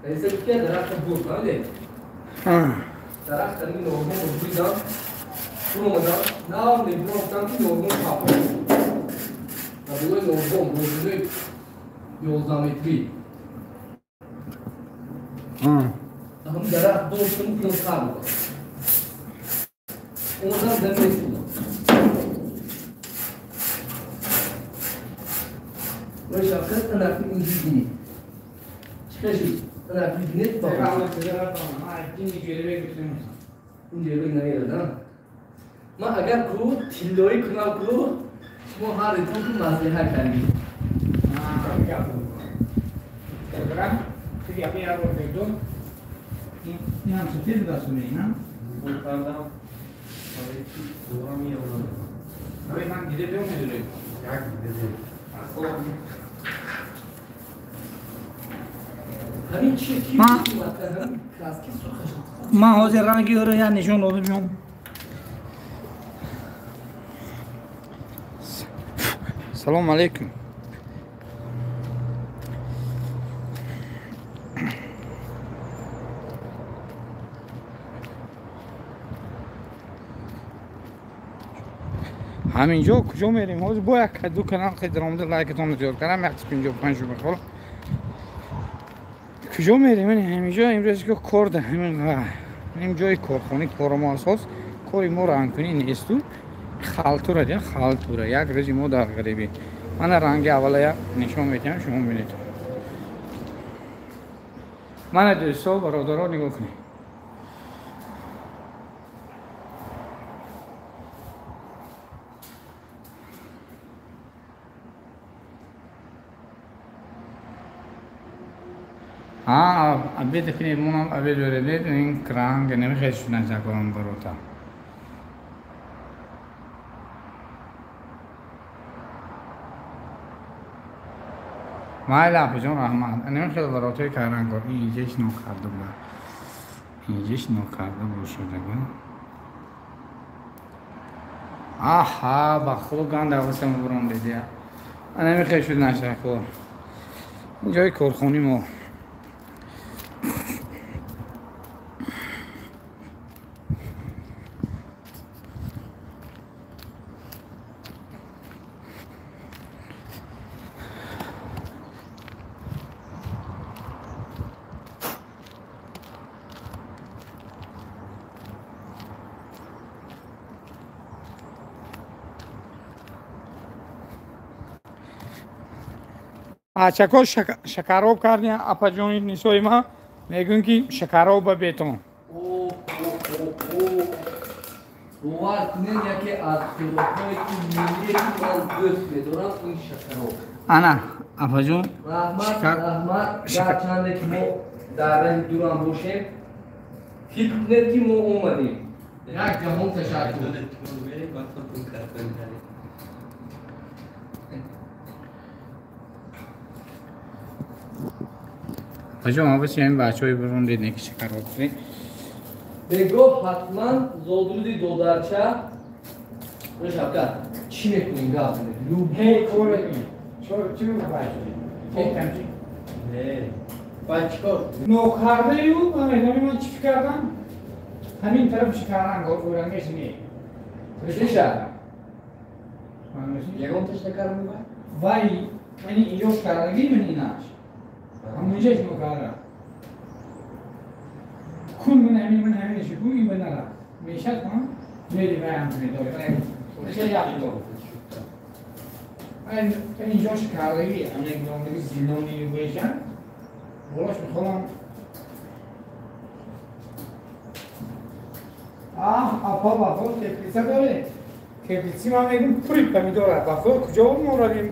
رئیس که درخت بود بله درخت این نورمون رو بریدم برو اومدم نه نمی‌دونم که نورمون کاپو و بگوی نورمون روزونه 11 متری هم درخت دوستم کنم کار بود اومدم زمین رسیدم و شاکر تنافی اینجوری چه انا بنت بابا این جلوی نمیاد ما اگر کو تیلوی کنم کو شما هر اتون کو مصلحت کردی من حاضر رنگی رو یا نشون داده بیام. سلام علیکم. همینجا کجا میریم؟ حاضر با یک دو کانال خیلی درآمده لایکتون رو زیاد کردم 155 بخور. کجا میریم؟ همینجا امروز که کار ده همین این جای کارخانه کار ما اساس کاری ما رنگکنی نیست تو خالتوره ده خالتوره یک روز ما در غریبی من رنگ اولا نشون میدم شما میبینید. من دوستا برادرها نگاه کنید. Обед кунед, монам обед бередед, ин кранг намехоҳед шудан шакорам барота. Майли апаҷон, раҳмат. Намехоҳед баротаи карангор. Инҷаш нокарда буда. Инҷаш нокарда бошадага. Аҳа, ба худо ганда васам бурон дедия. Намехоҳед шудан шакор. Ҷои корхони мо. Ачако шакароб кардем, апаҷони нисои ма мегӯем ки шакароб ба бетон. Бовар кунед, яке аз хӯрокҳое ки миллие ки ман дӯст медорам ин шакароб. Ана апаҷон, раҳмат, раҳмат. Гарчанде ки мо дар раҳи дурам бошем, фикр кунед ки мо омадем. Як ҷаҳон ташаккур. Апаҷон, ма баси ҳамин бачаҳои бурун дид неки шакароб кунед. Бегоҳ ҳатман зодрӯзи додарча Шавкат, чӣ мекунем, гап кунем? Ҳей, кор мекунем. Чӣ мекунем? Баъд чӣ кор? Нокардаю, ман медонам ман чӣ фикр кардам? Ҳамин тараф шикаранг, урангаш не. Чиша? Ягон таш накардам вай? Вай, яъне инҷо шикарангӣ ман инаш. Ҳаминҷаш нокарда. Кун ман ҳамин, ман ҳамин шикун, ин ба нарафт. Мешад кун? Мери вай ҳам медорад. Меша як дор. Инҷо шикардагӣ, ҳамин номдаги зинони мешан. Болош мехоҳам. Аҳ, апа бахо теплица доред. Теплици ман мегӯм пури помидор аст. Бахо куҷо мо равем?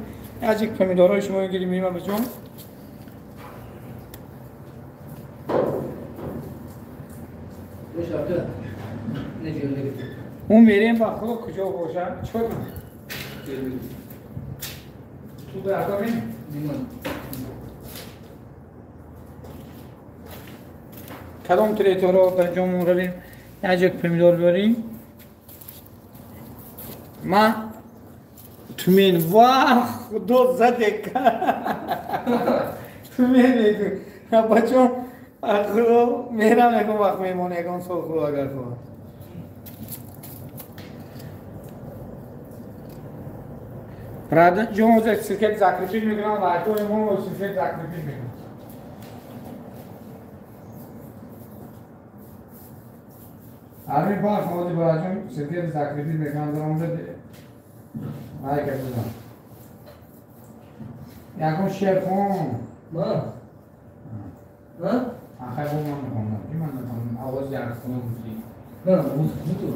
Яҷик помидорҳои шумо гирим мема баҷон. Мо мерем бахо куҷо бошад? Чӣ кор кунам? Ту даркор мем? Кадом территория дар ҷомон равем? Яҷик помидор биёрем. Ман тумен вах худо задек. Тумен мегӯ. Бачон худо мерам ягон вақт мемон ягон сол худо агар хоҳад. Правда, ҷон сиркет закрепить мекунам, лайкои мо сиркет закрепить мекунам. Ҳамин паш моди бараҷон сиркет закрепить мекунам, даромада лайка бизан. Ягон шеър хон. Ман? Ҳа? Ахай бо ман мехонам. Ки ман мехонам? Овоз як хонам гуфтӣ. На, овоз худо.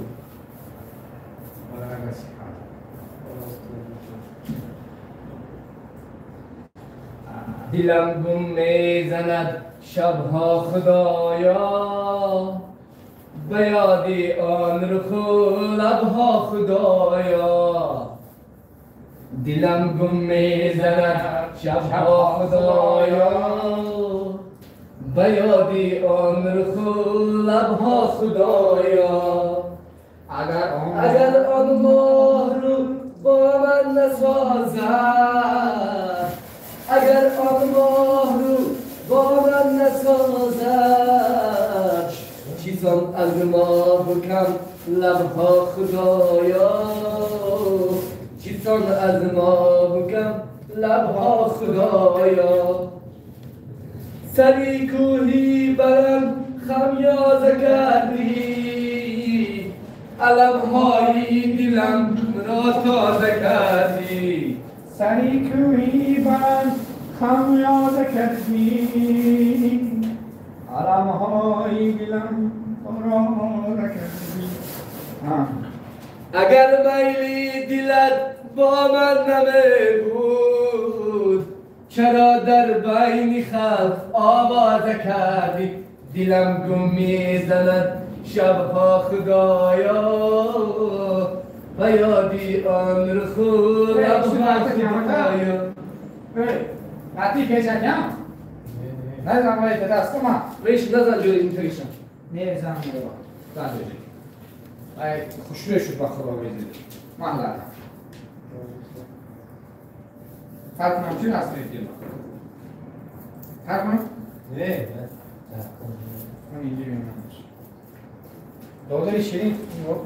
Дилам гум мезанад шабҳо худоё, ба ёди он руху лабҳо худоё. Дилам гум мезанад шабҳо худоё, ба ёди он руху лабҳо худоё. Агар он моҳрӯ бо ман насозад, агар он моҳрӯ бо ман насозад, чизон аз моҳу кам лабҳо худоё, чизон аз моҳу кам лабҳо худоё. Сари кӯҳи барам хамёза кардӣ, аламҳои дилам ро тоза кардӣ. Сари кӯҳи барам хамёза кардӣ, аламҳои дилам ро тоза кардӣ. Агар майли дилат бо ман намебуд, چرا در بین خلق آوازه کردی؟ دلم گم میزند شبها خدایا و یادی آن رو خود خدایا. قطعی پیچکم؟ نزن باید به دست من بهش نزن جوری اینطوریشم نزن بابا زن جوری خوشروی شد با خدا بیزید من لرم فرق کنم چی نصری دیدم؟ فرق کنم؟ نه نه من اینجا میمونمش دادر شیرین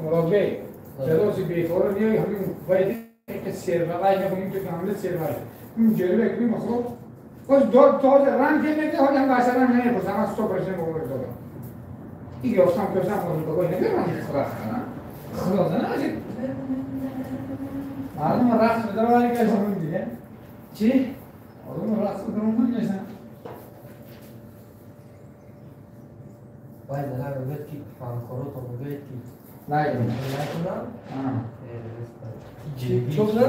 مراد بی جداسی بیکارو نیای همین باید که سرمقای نکنیم که حمله سرمقای این جلوه کنیم خب باز داد تازه رنگ که نگه حالا هم بحث رنگ نمیپرسم از صبح رسیم بابا دادم این یافتم که بزن خودم بگوی نگه من خدا خدا خدا زنه عجب مردم رقص میدارم ولی که اون دیگه چی؟ آدم رقص میدارم اون دیگه باید زنه بگوید که همکارو تا بگوید که لایک نکنم چون نه؟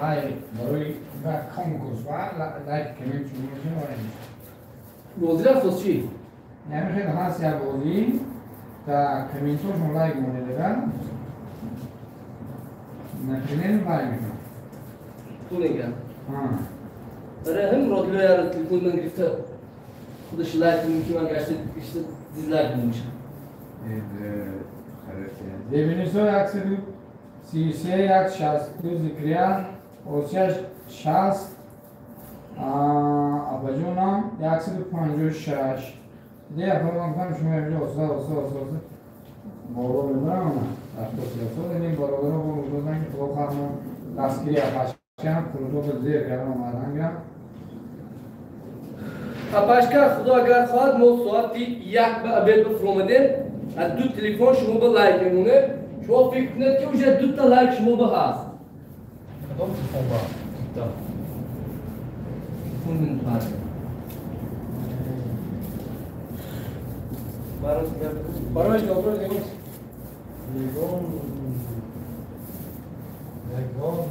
لایک برای و کنکورس و لایک کمی چون بازی رفت واسه چی؟ نمیخواد هست یا بازی تا کمینتوشون لایک مونه دیگه نکنین لایک میکنم تو نگه برای هم رادیو یار تلفن من گرفته خودش لایک میکنه من گشته گشته دیزلایک میشه زبینیسو 133 162 ذکریا اوسیا 60 абаҷонам 156 де апа ман шумо инҷо оса оса оса оса боло мебарам ин бародаро бо гуфтан ки худо хоҳад дастгири апашкам пулдо зер кардам омадан апашка худо агар хоҳад мо соати 1 ба обед бифромадем аз ду телефон шумо ба лайк мемонем шумо фикр кунед ки уже дута лайк шумо ба ҳаст кадом телефон ба дута барои ҷобро дигар ягон ягон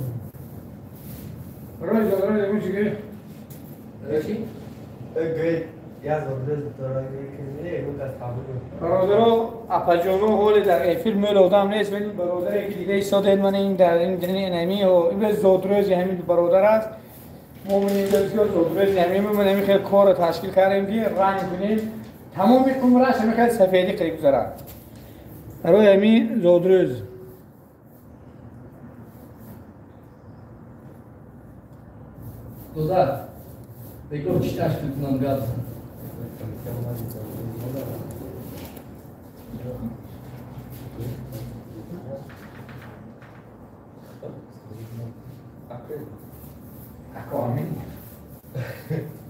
барои ҷобро дигар чӣ чӣ бародаро апаҷоно ҳоле дар эфир мел одам нест вале бародаре ки дида истодед ман ин дар ин нами ин зодрӯзи ҳамин бародар аст мо бисёр зодрӯзи ҳамин ман ҳамин хел корро ташкил кардем ки ранг кунем тамоми умраш ҳамин хел сафедӣ қариб гузарад барои ҳамин зодрӯз додар бегоҳ чӣ ташкил кунам гап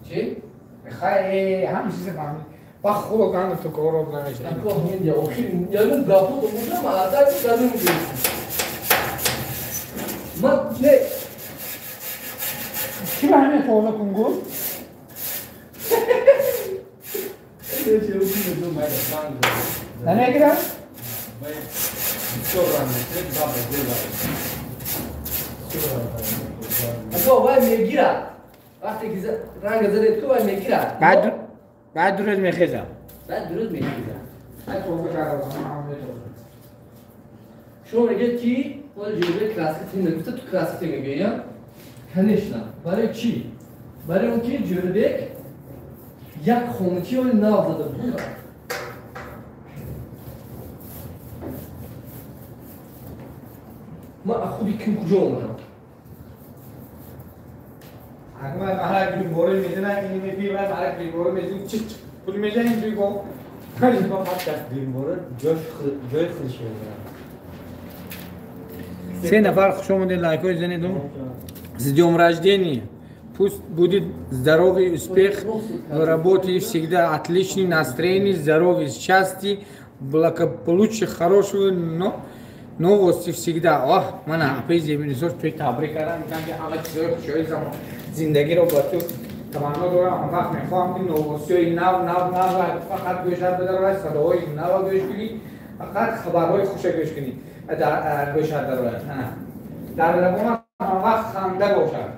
چی؟ میخوای همین چیز فهمید با خدا گند تو کارو نمیشه اکو همین یا آخر یعنی گپو بودم عادت کردم ما نه کی به همین توزه کنگو؟ نمیگیرم؟ اکو وای میگیرم وقتی که رنگ زده تو وای میگیرم بعد درود میخیزم بعد درود میخیزم شما میگه کی اون جلوه کلاسیک تیم نگفته تو کلاسیک تیم میگه یا конечно برای چی برای اون که جلوه یک خونچی اون ناو زده بود ما خودی کم کجا اومدم اگه من محل گرین میزنم اینی میپی من محل گرین میزنم چک چک پول میزنم اینجوری گم خیلی با پادکست گرین جای خودش میزنم سه نفر خوش اومدید лайк ой занедум с днем рождения пусть будет здоровый успех в работе всегда отличный настроение здоровье счастье благополучия хорошего но новости всегда оҳ ман апаи зебинисор туи табрик кардам мегӯям ки ҳама чизҳои хушҳои замон зиндагиро ба ту таманно дорам ҳам вақт мехоҳам ки новостиҳои нав нав нав фақат гӯшат бидарояд садоҳои нава гӯш кунӣ фақат хабарҳои хуша гӯш кунӣ гӯшат дарояд дар лабонат Вақт ханда бошад.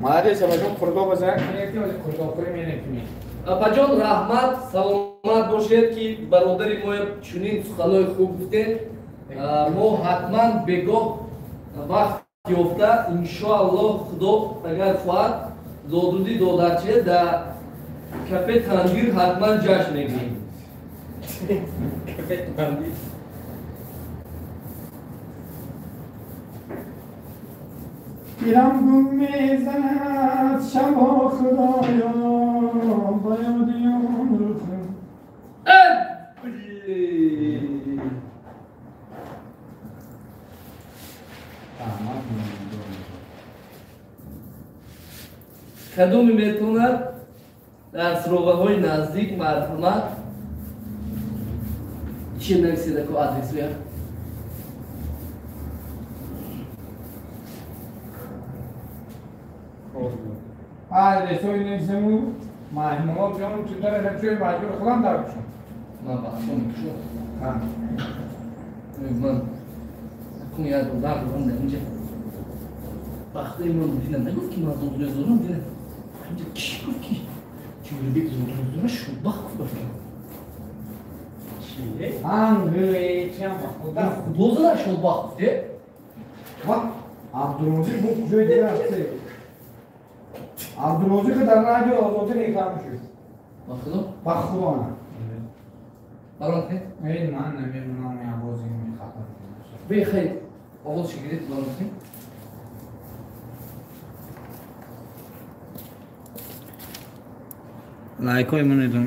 Молодец, апаҷон, қурдо база кунед, ки қурдоқӯрӣ менекунед. Апаҷон, раҳмат, саломат бошед, ки бародари мо чунин суханои хуб гуфтед. Мо ҳатман бегоҳ вақт ёфта, иншоаллоҳ, худо агар хоҳад, зодрузи додарча дар кафе Тандир ҳатман ҷашн мегирем. Кафе Тандир. Дилам гум мезанад шабо, худоё, ба ёди он рухам. Кадоме метавонад дар суроғаҳои наздик марҳамат чи нависедако адресуя? Адресои нависему маҳмулот ҷон чутара чӯй маҷбур худам дар кушам. Ман бахшом мекушам. Ман акун як дар дорам дар инҷа. Бахтаи ман дина нагуфт, ки ман зодрӯз дорам, дина. Ҳамҷа кӣ гуфт, ки Ҷӯрабек зодрӯз дора, шудбахт гуфт. Англи чиам худо. Худо зада шудбахт гуфт, э? Ва Абдурозиқ бу куҷои дигар рафте? Абдурозиқ дар радио Озодӣ реклама шуд. Ба худо? Ба худо на. Барон хе? Эй, ман намедонам, овози мехатар. Бе хай, овозши гиред, барон хе. Лайкҳои монедон.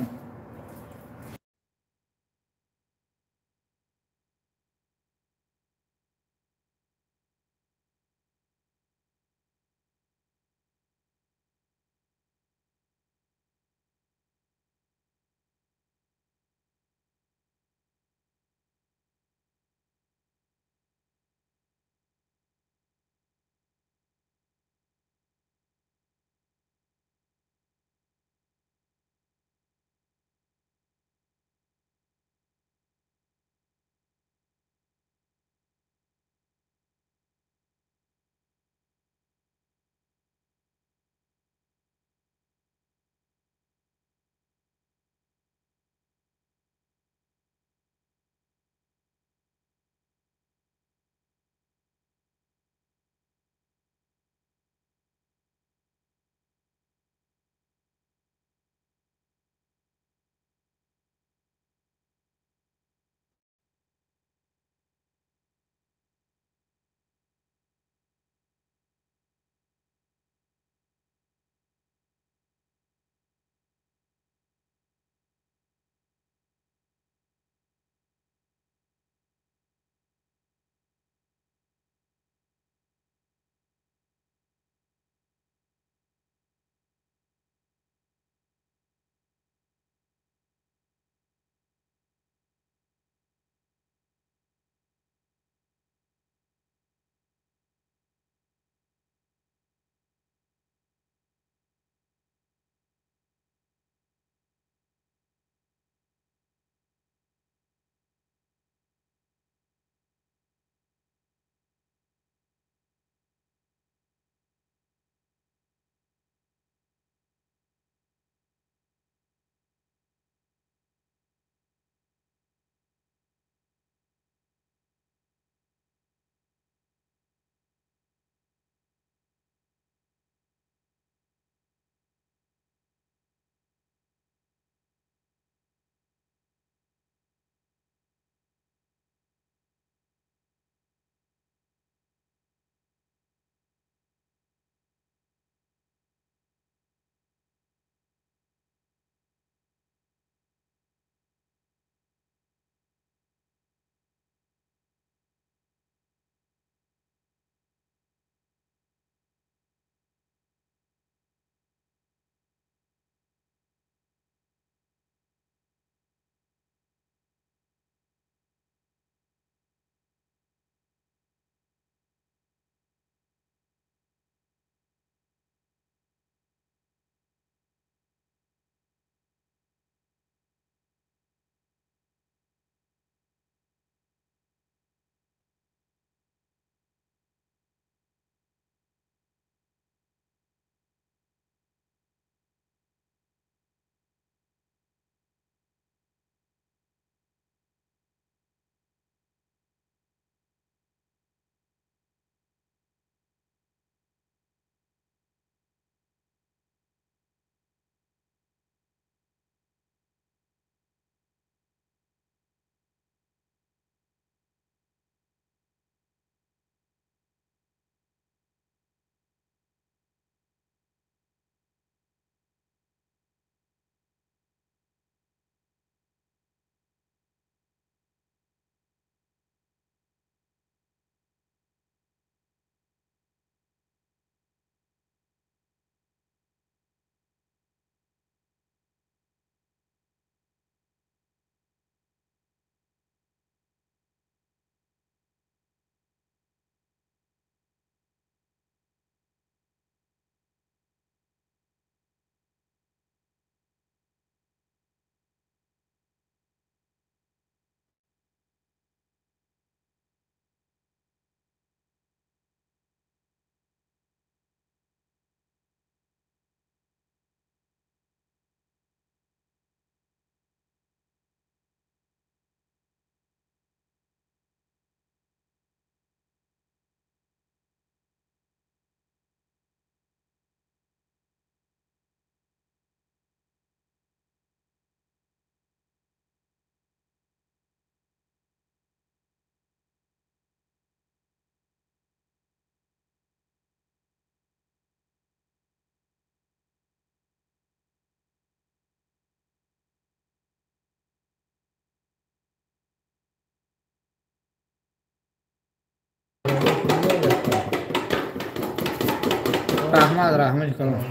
Раҳмат, раҳмат калом.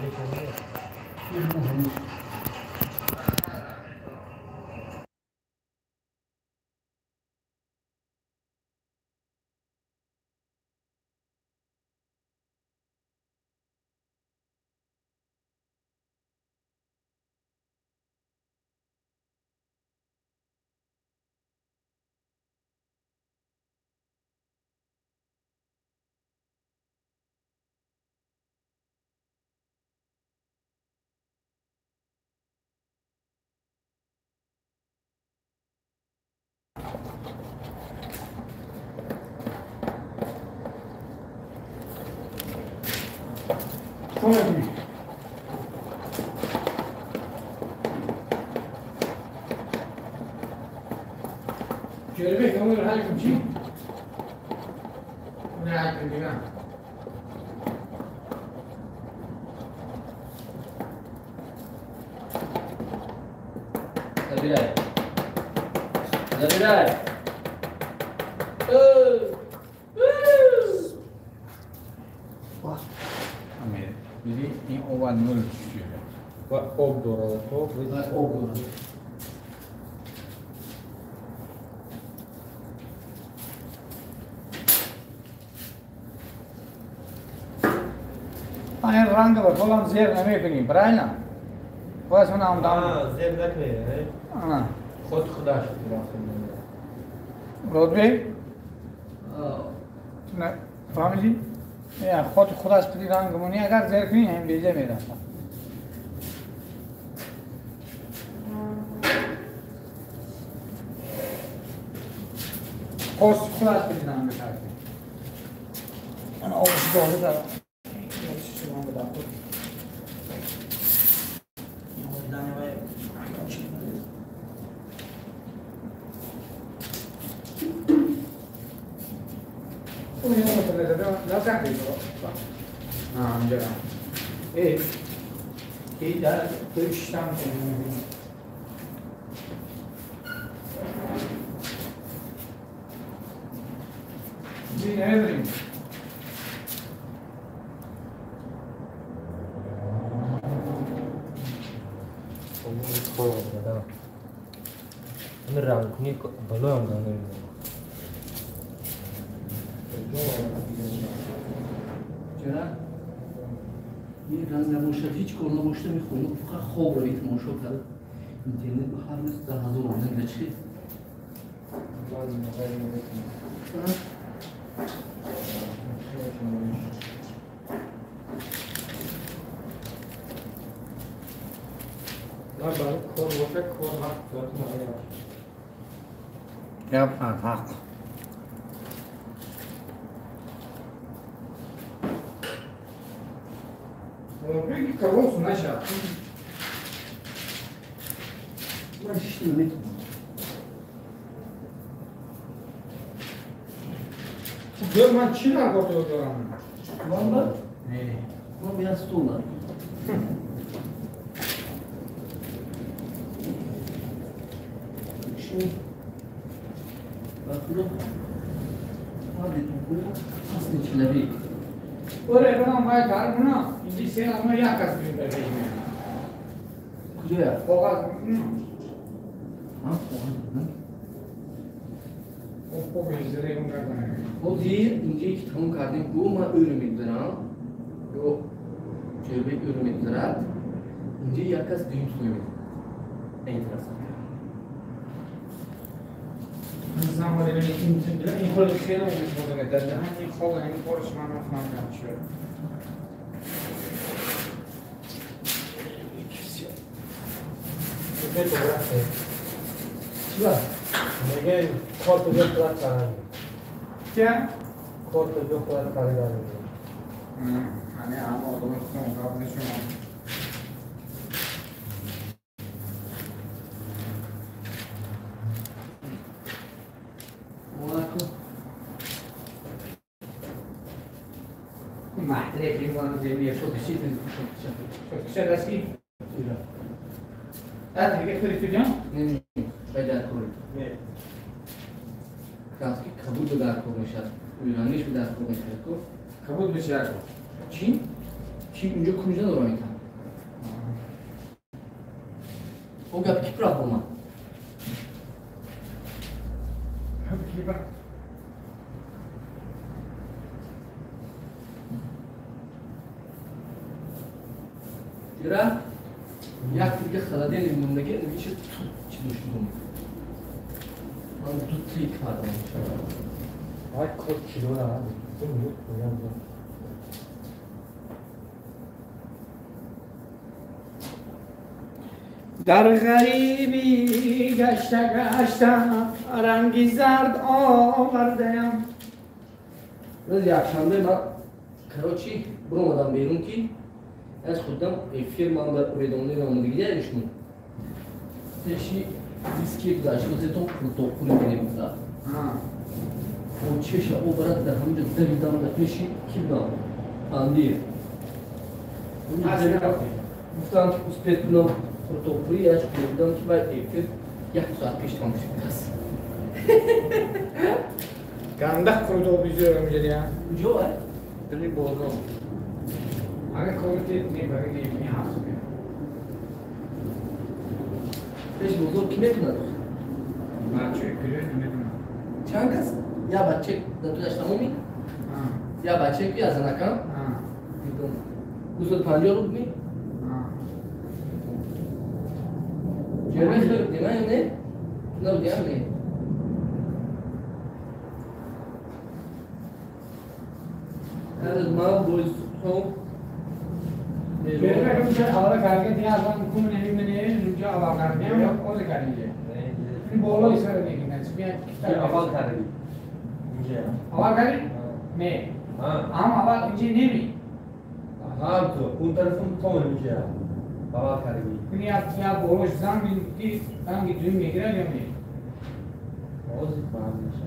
جربه كمان حالكم شيء؟ ولا حالكم جماعة؟ Забирай. Забирай. Ин ова нул ва об дорад, об дорад. Ин ранг ба колам зер намекунем, правильно? Бояд ман ам дам. Зер накунем. Худ худаш Родбе? Не, фаҳмидӣ? Худ худаш қиди ранг монӣ, агар зер кунӣ ҳам беҷа мерафт. Худ худаш қиди ранг мекард. Ана обаш дорад дар. Ҳеҷ кор набошта мехонам, фақат хоб равӣ тамошо кард. Интернет ба ҳар рӯз 10,000 одам гачи. Haq. Колосу начал. Ман чӣ работа дорам? Ман ба? Не. Ман я стула. Ora, não vai dar, não. Disse ela não ia casar Куҷоя? Коғаз. Ҳозир инҷое ки тамом кардем, гӯ ман ӯро мегузарам, ё ҷӯрбек ӯро мегузарад, инҷо як кас дуюм слой мекунад. این خود خیلی مهمه. در همین خواب همین کارش من نفهمیدم چیه. چی؟ میگه کارت جو خودت کردن. چه؟ کارت جو خودت کردن. یعنی هم آدم خودم قبل شما. Краски кабуд дар кор мешавад. رنگش به دست بکنی خیلی کبود بشه چی؟ چی اونجا کنجا دارم میکنم او گپ کی پرا با من کی پرا چرا؟ یک دیگه خلادین موندگی نمیشه تو چی دوش میکنم من دو تری کردم آی کد کیلو نه تو میگه در غریبی گشته گشتم رنگی زرد آوردم. روز یکشنبه من کراچی برآمدم بیرون که از خودم افیر من به уведомление омадагия ишму пеши диски гузашт озетон қуртоққури менебуда о чеша о барад дар ҳаминҷо давидам дар пеши ки будам андиев гуфтам ки успеть кунам қуртоққури яч будам ки вай эфир як соат пеш тамом шуд. Гандах қуртоқ бизёрам ҷадия куҷо вай? Дили бозор. Ага корти не бари не ҳаст. Пеш бозор ки мекунад? Бача куҷо намедонам. Чанд кас? Я бача дар тудаш тамоми? Я бача ки я занакам? 250 рубл ми? Ҷерме хел дема ё не? Набудиам не? Аз ман бойсом اول کرده دیگه اصلا کم نمیمونه اینجا اول کرده اول کرده این بالای سر میگه نه اول کرده اینجا اول کردی؟ نه هم اول اینجا نمی هم تو اون طرفم تو اینجا اول کردی این یا بالاش زنگ دی زنگ دوم میگیره یا نه؟ باز فهم میشه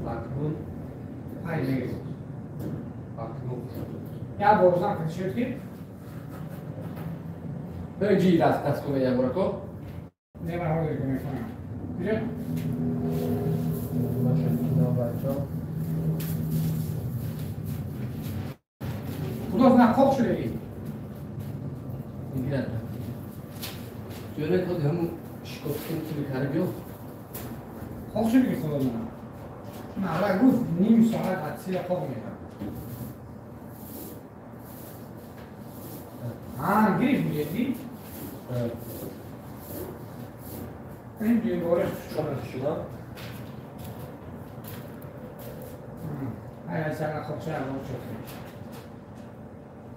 اکنون های میگه اکنون یا بازم شد که بگی دست دست کنه یه برکو نه من حاضر میکنم کجا؟ خدا نه خوب شده ای میگیرن جوره کد همون شکفتیم که بکره بیو خوب شده خدا نه نه گفت نیم ساعت حدسی خوب میکنم. آه گریف می‌گیری؟ این دیواره شدم. آیا سر خوب شد شد.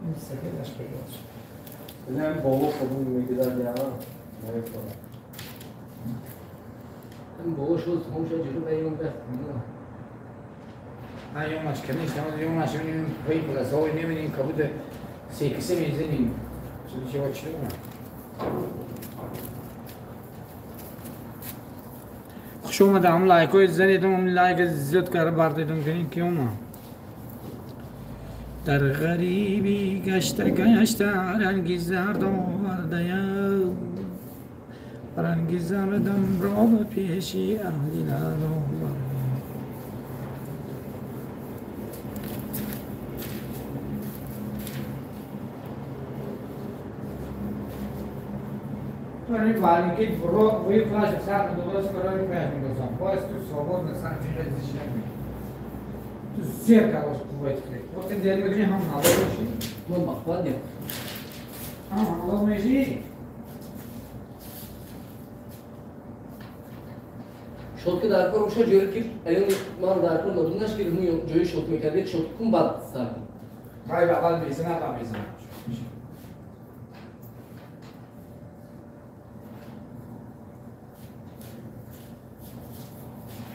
این سفیدش پیداست. نه بابا خودم میگیرم یا نمی‌کنم. این بابا شد هم شد جلو بریم به نه یومش که نیست، یومش می‌بینیم پای پلاسای نمی‌بینیم کبود سه میزنیم. چه چه خوش اومدم لایک زنیدم لایک زیاد کار بردیدم کنین کی اومد در غریبی گشته گشته رنگی زرد آورده‌ام رنگی زردم را به پیشی اهلی ندارم. تو این برو وی فلاش سر درست برای پیش می‌گذارم. باید تو صابون نسان چیزی زیش نکنی. تو زیر کاروش قوت کنی. وقتی زیر می‌کنی هم نالو میشی. من بخواد نیم. هم نالو میشی. شد که در کار اونجا جوری که ایون من در کار ندونش که اون جوری شد می‌کردی شد کن بعد سر. باید اول میزنه بعد میزنه.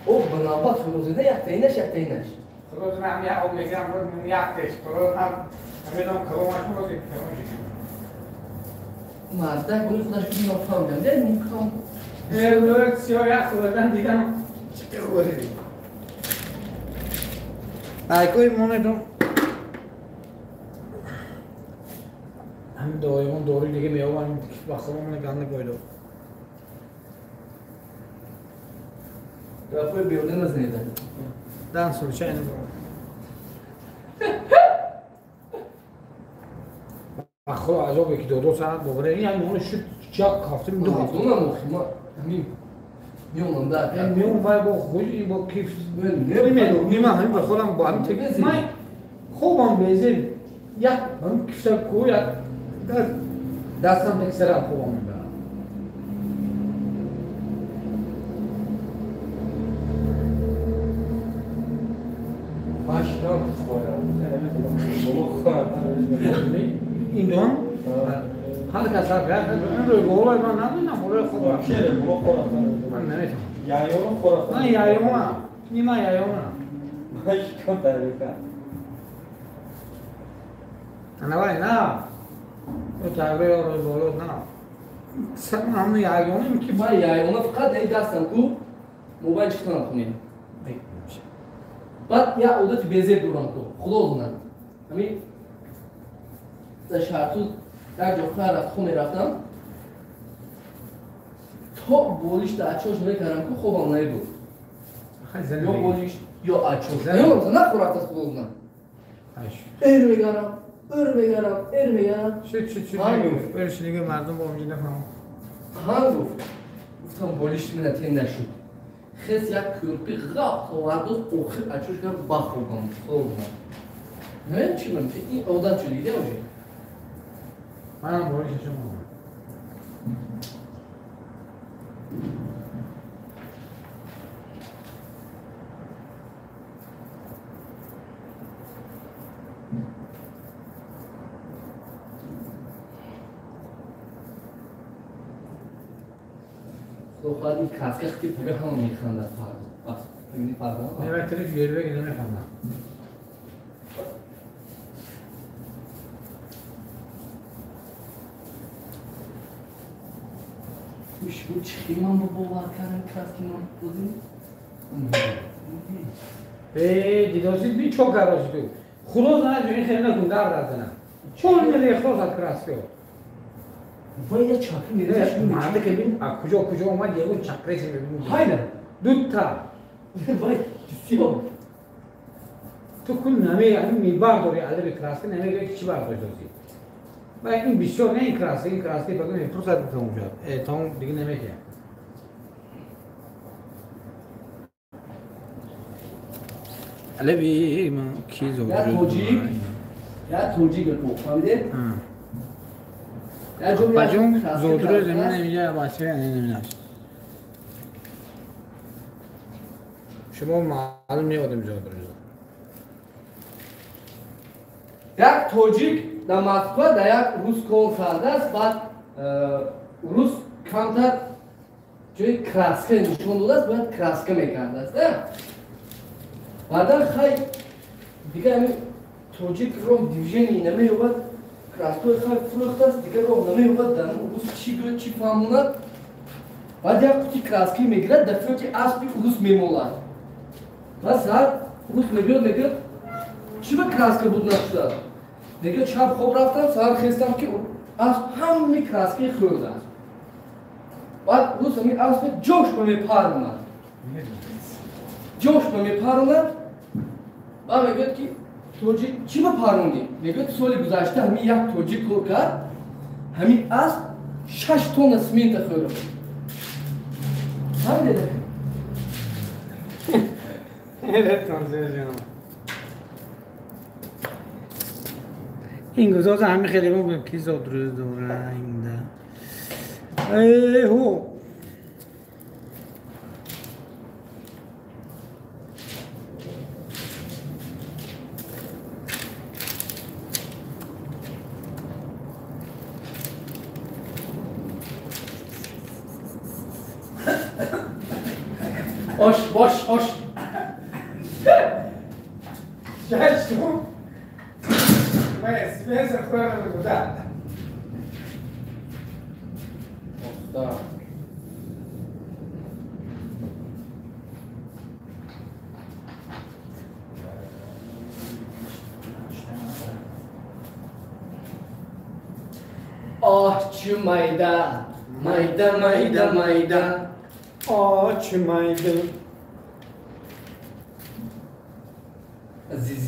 او بنابات خروزنه یک تینش. خروزنه هم یک آب میگم خروزنه یک تیش. خروزنه هم نمیدونم کدومش خروزی کدومش. مردک اون خودش که نفهمیدم نه می‌خوام. اه سیاه یک خوردن دیدم چه خوردی. لایکوی مونیدم. هم دویمون دوری دیگه میآورم با خودمون گنده پایدو. Гапои беҳуда назанед. Дан случайно. Худо азобе ки додо саат боваре ин ҳамин моно шуд чак ҳафта ду ҳафта. Донам охи ма ҳамин меомам да. Меом вай бо худ ин бо киф. Намедонам нима ҳамин ба худам бо ҳамин тек. Ман хобам безеб як ҳамин кифта ку як дастам тек сарам хобам мебарам. این دو هر کس هر کس این روی بالای من ندونم بالای خود من نمیتونم. من یایومم نیما یایومم. نه وای نه تو تغییر روی بالا نه من یایومم که من یایومم فقط این دستم کو موبایل چطور کنیم بعد یا عادت بیزه دورم کو خدا زند همین در شهرتو در جا رفت خونه رفتم تا بولیش در اچاش نکردم که خوبم نبود یا بولیش یا اچاش نه نه خورد از خدا زند ار میگرم ار میگرم ار میگرم چه چه چه گفت برش دیگه مردم با اونجا نفهم ها گفت گفتم بولیش من نشد خس یک کرپی غاق آورد و آخر اچاش کردم بخوردم خدا نه چی من این عادت شده دیگه باشه منم بولیش شما خب این کاسکه خیلی پگه هم میخندد فردا بس ببینی فردا نه من تریف گربه که نمیخندم شو چی من با باور کردم کاسکه من بودیم ای دیداسید بی چوک گراسی تو خدا زنه جو این خیلی نکن در زنه چون میره خدا زد کراسکه وای یه چاکی میره مرده که ببین از کجا کجا اومد یهو چکره سی ببین هایده دو تا وای بسیار تو کل نمی یعنی میبرداری عدد کراسکه نمیگه چی برداشت داشتی و این بسیار نه این کراسکه این کراسکه فقط پروسه تموم شد تموم دیگه نمیشه علی ما کی زود یا توجیک یا توجیک کو فهمیده بجون زودرو زمین نمیگه بچه نمیدونم شما معلوم نیادم زودرو یک توجیک در مسکو در یک روس کار کرده است بعد روس کمتر جای کراسکه نشون داده است باید کراسکه میکرده است بعدا خیلی دیگه همین توجیک رو دیویژنی نمی‌یابد کراسکوی خیلی فروخته است دیگه راه نمی‌یابد در روس چی گوید چی فهموند بعد یک قوطی کراسکی میگیرد در فوق اسب روس میمولد بعد سر روس میگوید میگوید چی به کراسکه بود نشده میگه شب خواب رفتم سر خستم که اسب همه کراسکی خورده است بعد روس همین اسب جوش به میپروند جوش به میپروند بعد میگوید که توجیک چی به پروندی؟ میگوید سال گذشته همین یک توجیک کار کرد همین اسب 6 تن سمنت خورد همین دیده این گزاز همین خیلی بگم کی زاد روز دوره اینده ای هو آش باش آش ششتم بس خودم گفتم آه چه مایده مایده مایده مایده آه چه مایده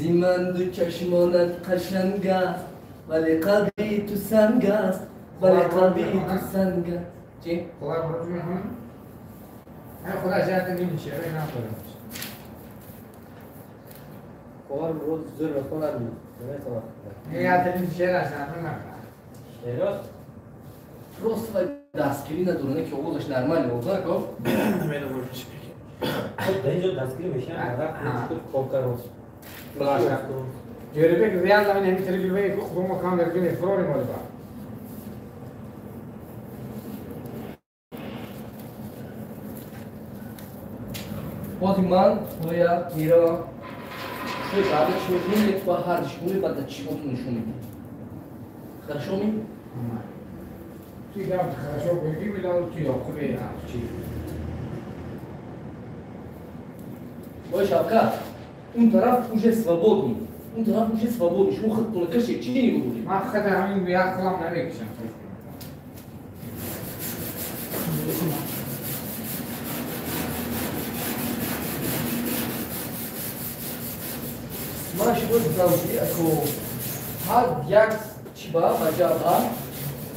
Азизи ман ду чашмонат қашанг аст, вале қалби ту санг аст, вале қалби ту санг аст. Чӣ? Хоҳар мурод мехонам? Худо ҷиҳат намешавад, надорам. Хоҳар мурод зӯр мехонад, наметавонад. Не, ин шеър аст, на. Шеър аст? Просто дастгирӣ надорад, ки овозаш нормал овоз ко? Намедонам чӣ мегӯяд. Хуб, дар инҷо дастгирӣ мешавад, рафт кор кард. Ҷӯрабек реал ҳамин ҳамин тарафи вай худомо кам дар гине фурори моли ба. Бози ман тоя мира шуй баъда чӣ мекунем, як ба ҳар дишмони баъда чимоту нишон медиҳем. Хорошо ми? Ти гап хорошо бигӣ милал ти ёқубе чӣ. Ой, Шавкат, он тараф уже свободный. Он тараф уже свободный. Шумо худтон кашед, чӣ нигоҳ доред? Ман фақат ҳамин як худам намекашам. Ман шумо гуфтам ки ако ҳар як чӣ ба маҷаба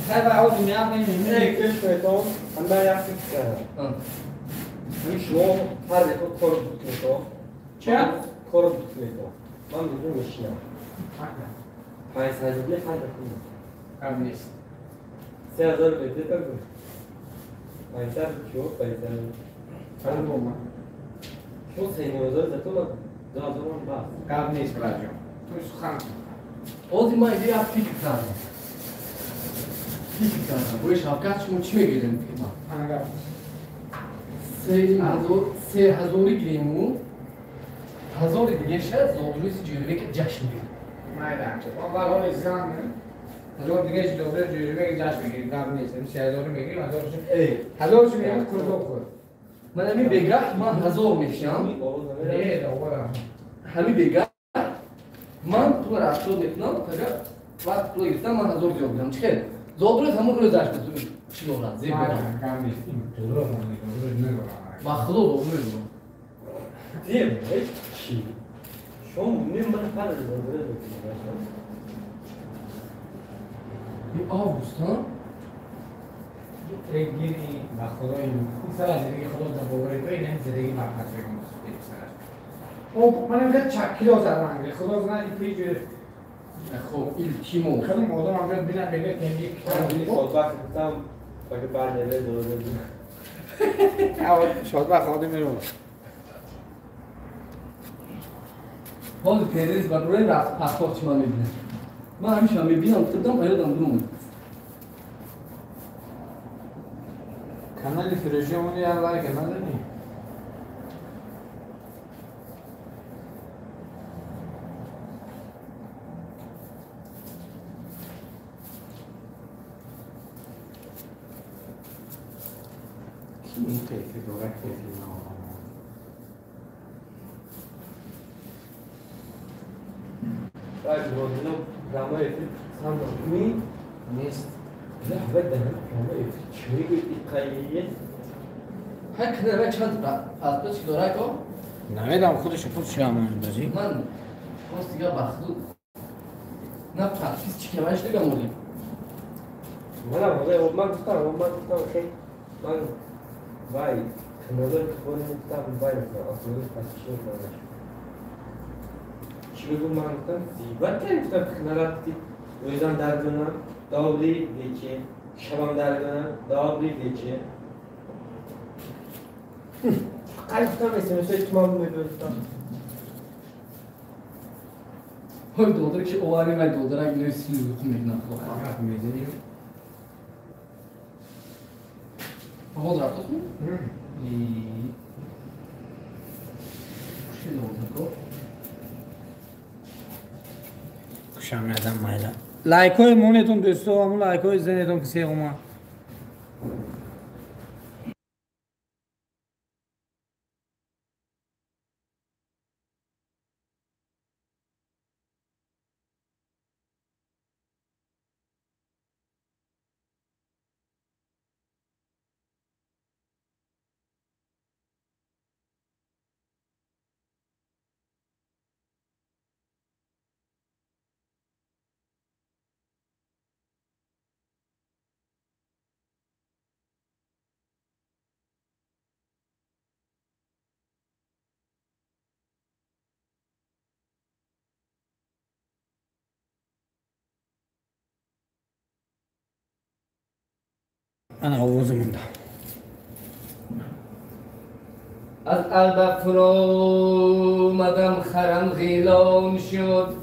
хай ба ҳозир меяд Не, кишветон, ҳама як фикр кардам. Шумо ҳар яко кор бикунед. Ча? Кор бикунед. Ман мегӯям мешинам. 500 рубли хайр кунед. Кам нест. 3000 медиҳед агу. 500 чӣ? 500. Чанд бома? Шумо 3000 зато ман 2000 ман бас. Гап нест, браҷон. Ту сухан. Ҳозир ман инҷо як фикр кардам. Фикр кардам. Ой, Шавкат, шумо чӣ мегӯед ин фикр ман? Ана гап. 3000 гирему 1000 дигаша зодрӯзи Ҷӯрабек ҷашн мегирем. Майда. Аввал ҳоли зан 1000 дигаша зодрӯзи Ҷӯрабек ҷашн мегирем. Гап нест. 3000 мегирем, 1000 мегирем, курдок хӯр. Ман ҳамин бегаҳ ман 1000 мешам. Не, довара. Ҳамин бегаҳ ман пулро расход мекунам, фақат вақт пул гирифтам, ман 1000 зиёд мекунам. Чӣ хел? Зодрӯз ҳамон рӯзаш чӣ дорад? Зеб дорад. Гап нест. Ин дурӯғ зодрӯз надорад. Ба худо зодрӯз дорад. Дем, чӣ? Шумо мем ман фарз зодрӯз мекунам. Ин август, ҳа? Гири ба худо ин сар аз зиндагии худо дар боварӣ то ин зиндагии мақсад мекунам. О, ман инқадр чаккило задам, худо знает ин пиҷ. Хуб, илтимо. Кадом одам ҳам биёд бинад, мегӯяд ки ин Шодбахт гуфтам, баки барнере зодрӯз. Шодбахт одам меравад. Ҳозир перерез ба рӯи рафт пасхоҳ чӣ ман мебинам. Ман ҳамеша мебинам, гуфтам, аёдам думон. Канали фирӯшӣ он як лайк нададӣ? Ки ин кайфи дорад, кайфи наорам? Баъд розино рамои эфир сандоқми нест. Не, ҳавай даҳан рамои эфир чӣ мегӯед ин қайие? Ҳар кана вай чанд паспорт чӣ дорад ко? Намедонам, худаш худаш ҳамон бозӣ. Ман рост дигар ба худ на подпис чӣ каваш дигар молим. Манам ҳозир ман гуфтам, хел ман вай каналҳои ки хоним гуфтам вай мекунам, асоси пасчӣ мекунам. Чӣ бигӯ ман гуфтам, зибат гуфтам каналат ки рӯзам дар кунам, добрый вечер, шабам дар кунам, добрый вечер. Фақат гуфтам смс-ҳои ту ман мебиёфтам. Ой, додарак ки оварӣ вай додарак инои силӯқу мекунам. Фақат мезанӣ. Овоз рафтост ми? Хушкел овоз ко? Хушам меадам майла. Лайкҳои монетон дӯсто, ҳамун лайкҳои занетон ки се омад. Ана овоза монда. Аз алба фуромадам, харам ғилон шуд.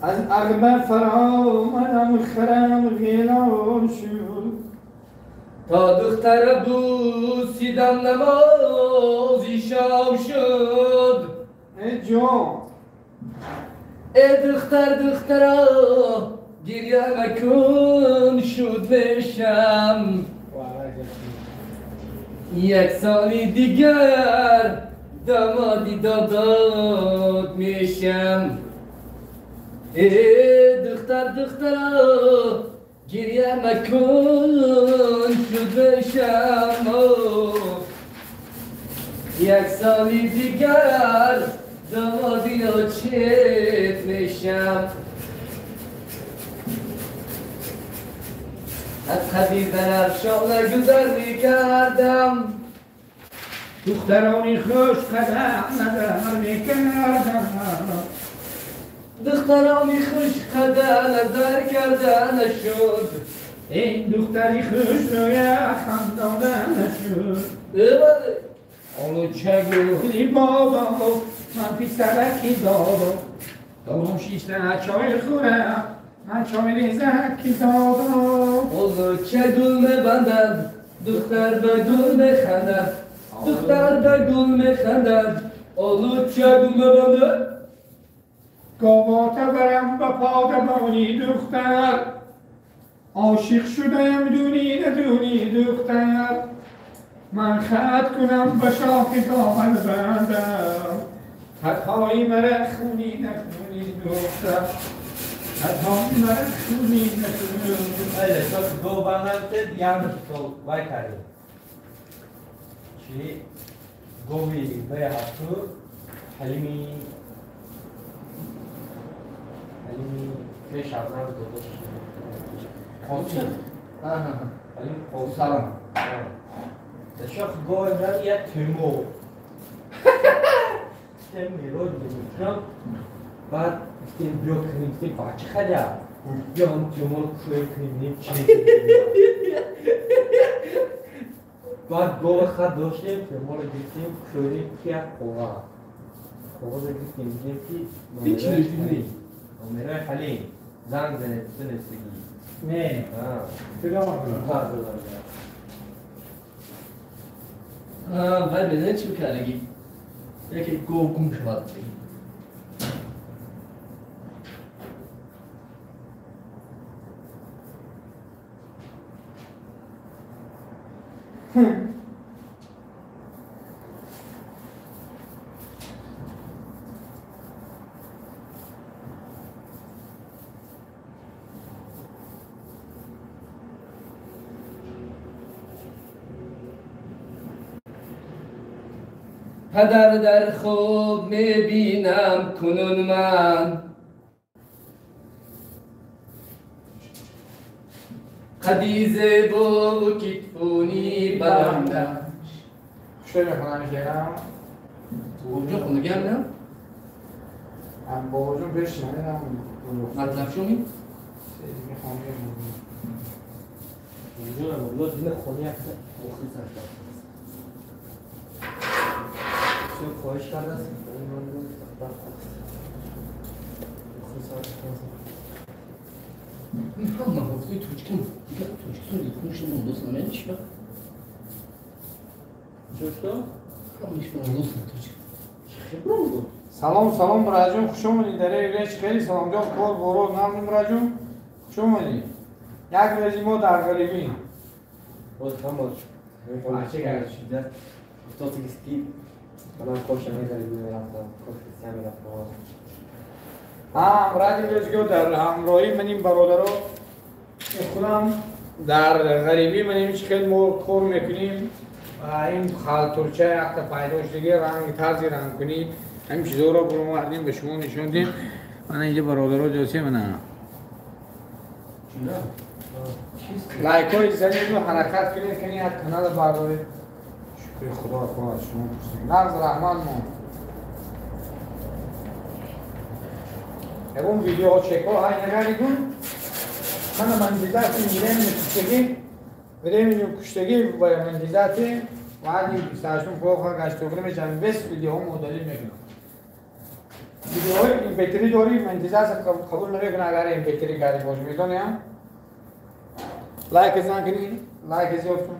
Аз арба фаромадам, харам ғилон шуд. То духтара бусидам, намози шом шуд. Э ҷон. Э духтар, духтара, гиря макун, шуд мешам. Як соли дигар дамоди додод мешам. Э духтар, духтара, гиря макун, шуд мешам. Як соли дигар дамоди очет мешам. Аз қади Зарафшона гузар мекардам, духтарони хуш қадам назар мекардам. Духтарони хуш қадам назар карда нашуд. Ин духтари хушрӯя хандода нашуд. Олуча гули бобо, ман писараки додо. Дорум шишта чой хӯрам, ман чой резаки додо. Олуча гул мебандад, духтар ба гул механдад. Духтар ба гул механдад, олуча гул мебандад. Говота барам ба подабони духтар, ошиқ шудаям дуни надуни духтар. Ман хат кунам ба шохи доман бандам, хатҳои мара хуни нахуни духтар. Хатҳои мара хуни нахуни. Айда, шох говбананте ямр сол вай кардем. Чи гови вай ҳасту ҳалими ҳалими пешавнар додош. Қосим. Ҳалим Қосим. Салом. Шох говбанан як тимо. Тем мирод мекунам. Баъд гуфтем биё кунем, гуфтем бача хадя. Биё ҳам тимор кушоем кунем, нем чи. Баъд гова хат доштем, тиморро гирифтем, кушоем ки як коғаз. Коғазро гирифтем, дидем ки номерои Ҳалим. Занг занед, тунестагӣ. Не. Вай медонед чӣ кардагӣ? Яке гов гум шавад. Падар дар хоб мебинам кунун ман, қади зебову китфони баландаш. Что мехонам шеърам? Бобоҷон хондагиам на? Бобоҷон пеш намедам. Матлаб шуми? خواهش کرده. ҳама ҳофизи тоҷикон дигар тоҷикистон хуншон мондост намедиш ба? Чё? Ҳамаш мондост тоҷик. Салом, салом, бираҷон, хуш омадед. Дар реш хеле саломҷон, кор боро намни бираҷон. Хуш омадед. Як рӯзи мо дар ғарибӣ. Боз ҳамаш. Ача гардишида. Гуфтосигист ки манам коша меғарибӣ мерафтам, кош мерафтам. Ҳа, ради рӯзгор дар ҳамроҳӣ маним бародаро худам дар ғарибӣ маним чӣ хел мо кор мекунем. Ин халтурча якта пайдо шудагӣ ранг тарзи рангкунӣ ҳамин чизҳоро буромардем ба шумо нишон дем. Мана инҷа бародаро ҷосе мана. Лайкҳои занеду ҳаракат кунед, кани як канала бардоред. Шукри Худо аз шумо пурсем. Нағз раҳмат мо. Ягон видеоҳо чекҳо ҳай нагаридун? Мана монетизация времени куштагӣ, времени куштагӣ ва монетизация ваъди 28 плохо гашт тоғри мешавам. Вес видеоҳо удалить мекунам. Видеоҳои MP3 дорӣ, монетизация қабул намекунад агар MP3 карди бошӣ, медонӣ? Лайк зан кунӣ, лайк зиёд кун.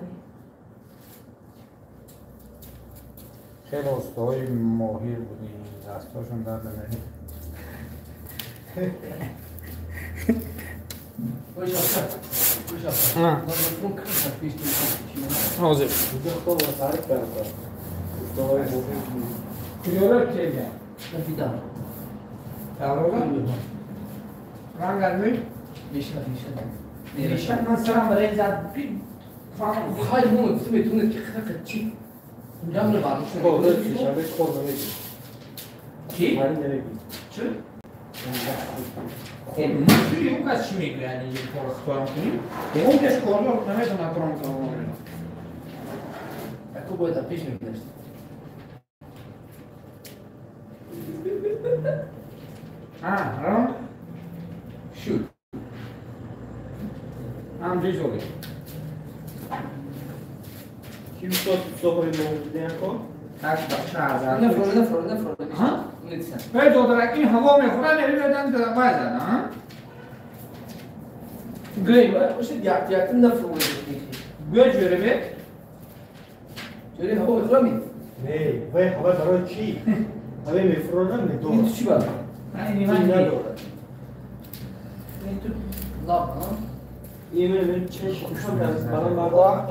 Хеле устаҳои моҳир будем, дастҳошон дард намекунад. ҳозир. Куҷоро келган? Ранг алми? Мешад ман сарам барои зад. Хай мо метавонед ки чӣ? Ки? Чӣ? Ӯ кас чӣ мегӯяд инҷо кор хитоям кунӣ? Ягон кас кордор наметавонад пром кунад. Аку бояд пеш мегузашт. Ҳа, шуд. Ҳам ҷизолӣ. Ки устод соҳиби мо кор? Так бача азар. Нафро, нафро. Ҳа? Вай додарак ин ҳаво мехӯрад, намедонам вай зад, ҳа? Гӯй, бошад як як нафро. Гӯй ҷӯрабек? Ҷӯри ҳаво мехӯрам? Не, вай ҳаво барои чӣ? Ҳаво мефурӯрам, не дорад. Ин ту чӣ бад? Ин ман надорад. Ин ту лаб, ҳа? Ин чашм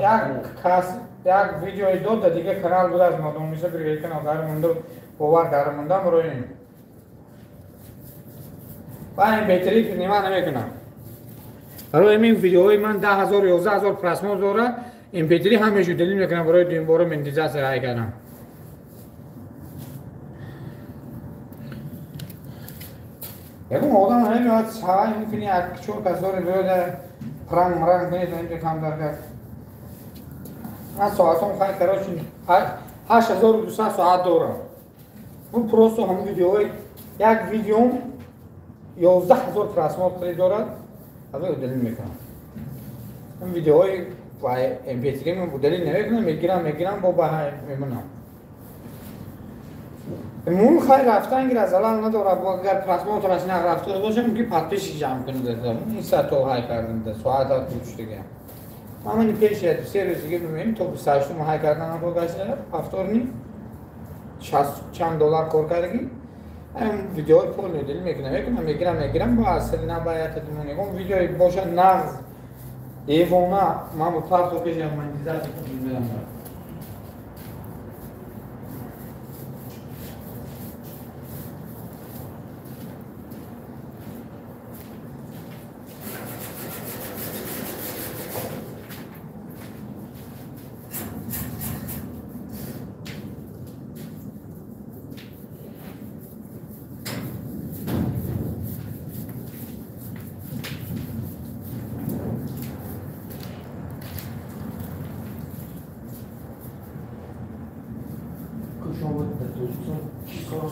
як кас як видеои дод да дига канал буд аз мадомиса биргай канал дар монда бовар дар монда муроин. Ва ин беҳтарин нима намекунам. Барои ин видеоҳои ман 10,000 11,000 просмотр дорад, MP3 ҳамеша удалить мекунам барои дуюмбора монетизация рай кардам. Ягон одам намеояд савай мекунӣ, як чор кас дорем биёда пранг мранг кунед, инҷо камтар кард. Ман соатом хай короче 8200 соат дорам. Он просто ҳамон видеоҳои як видеом 11,000 просмотр дорад, ҳамин удалить мекунам. Он видеоҳои MP3 ман удалить намекунам, мегирам, бо ба мемонам. Мун хай рафтан гира залал надорад, бо агар просмотраш нарафта бошам, ки подписчик ҷамъ кунад. Ин сато ҳай кардам, соат кучдига. Ман пеш як сервис дига мемем, то 28 ҳай кардан кор гашта, повторни 60 чанд доллар кор кардагӣ. Ҳам видеои пул удалить мекунам, мегирам, бо асл набояд мон. Видеои боша нағз девона, ман бо парто пеш монетизация кунам.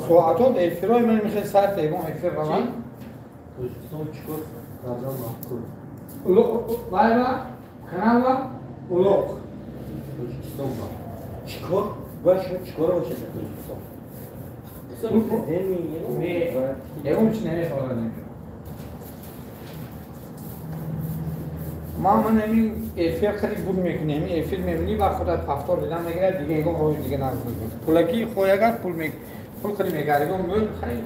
Соатот эфирҳои ман мехел сар тегон эфир раванд. Тоҷикистон чӣ кор кардан маъқул? Вайва, каналва, улоқ. Тоҷикистон ба. Чӣ кор? Бояд шумо чӣ кор бошед дар Тоҷикистон? Не, ягон чиз намехоҳад. Ман ҳамин эфир хеле буд мекунем, ҳамин эфир мебинӣ ва худат повтор дидан мегирад, дига ягон роҳи дига надорад. Пулакӣ хоҳ агар пул пул хеле мегирад, ягон мӯл хеле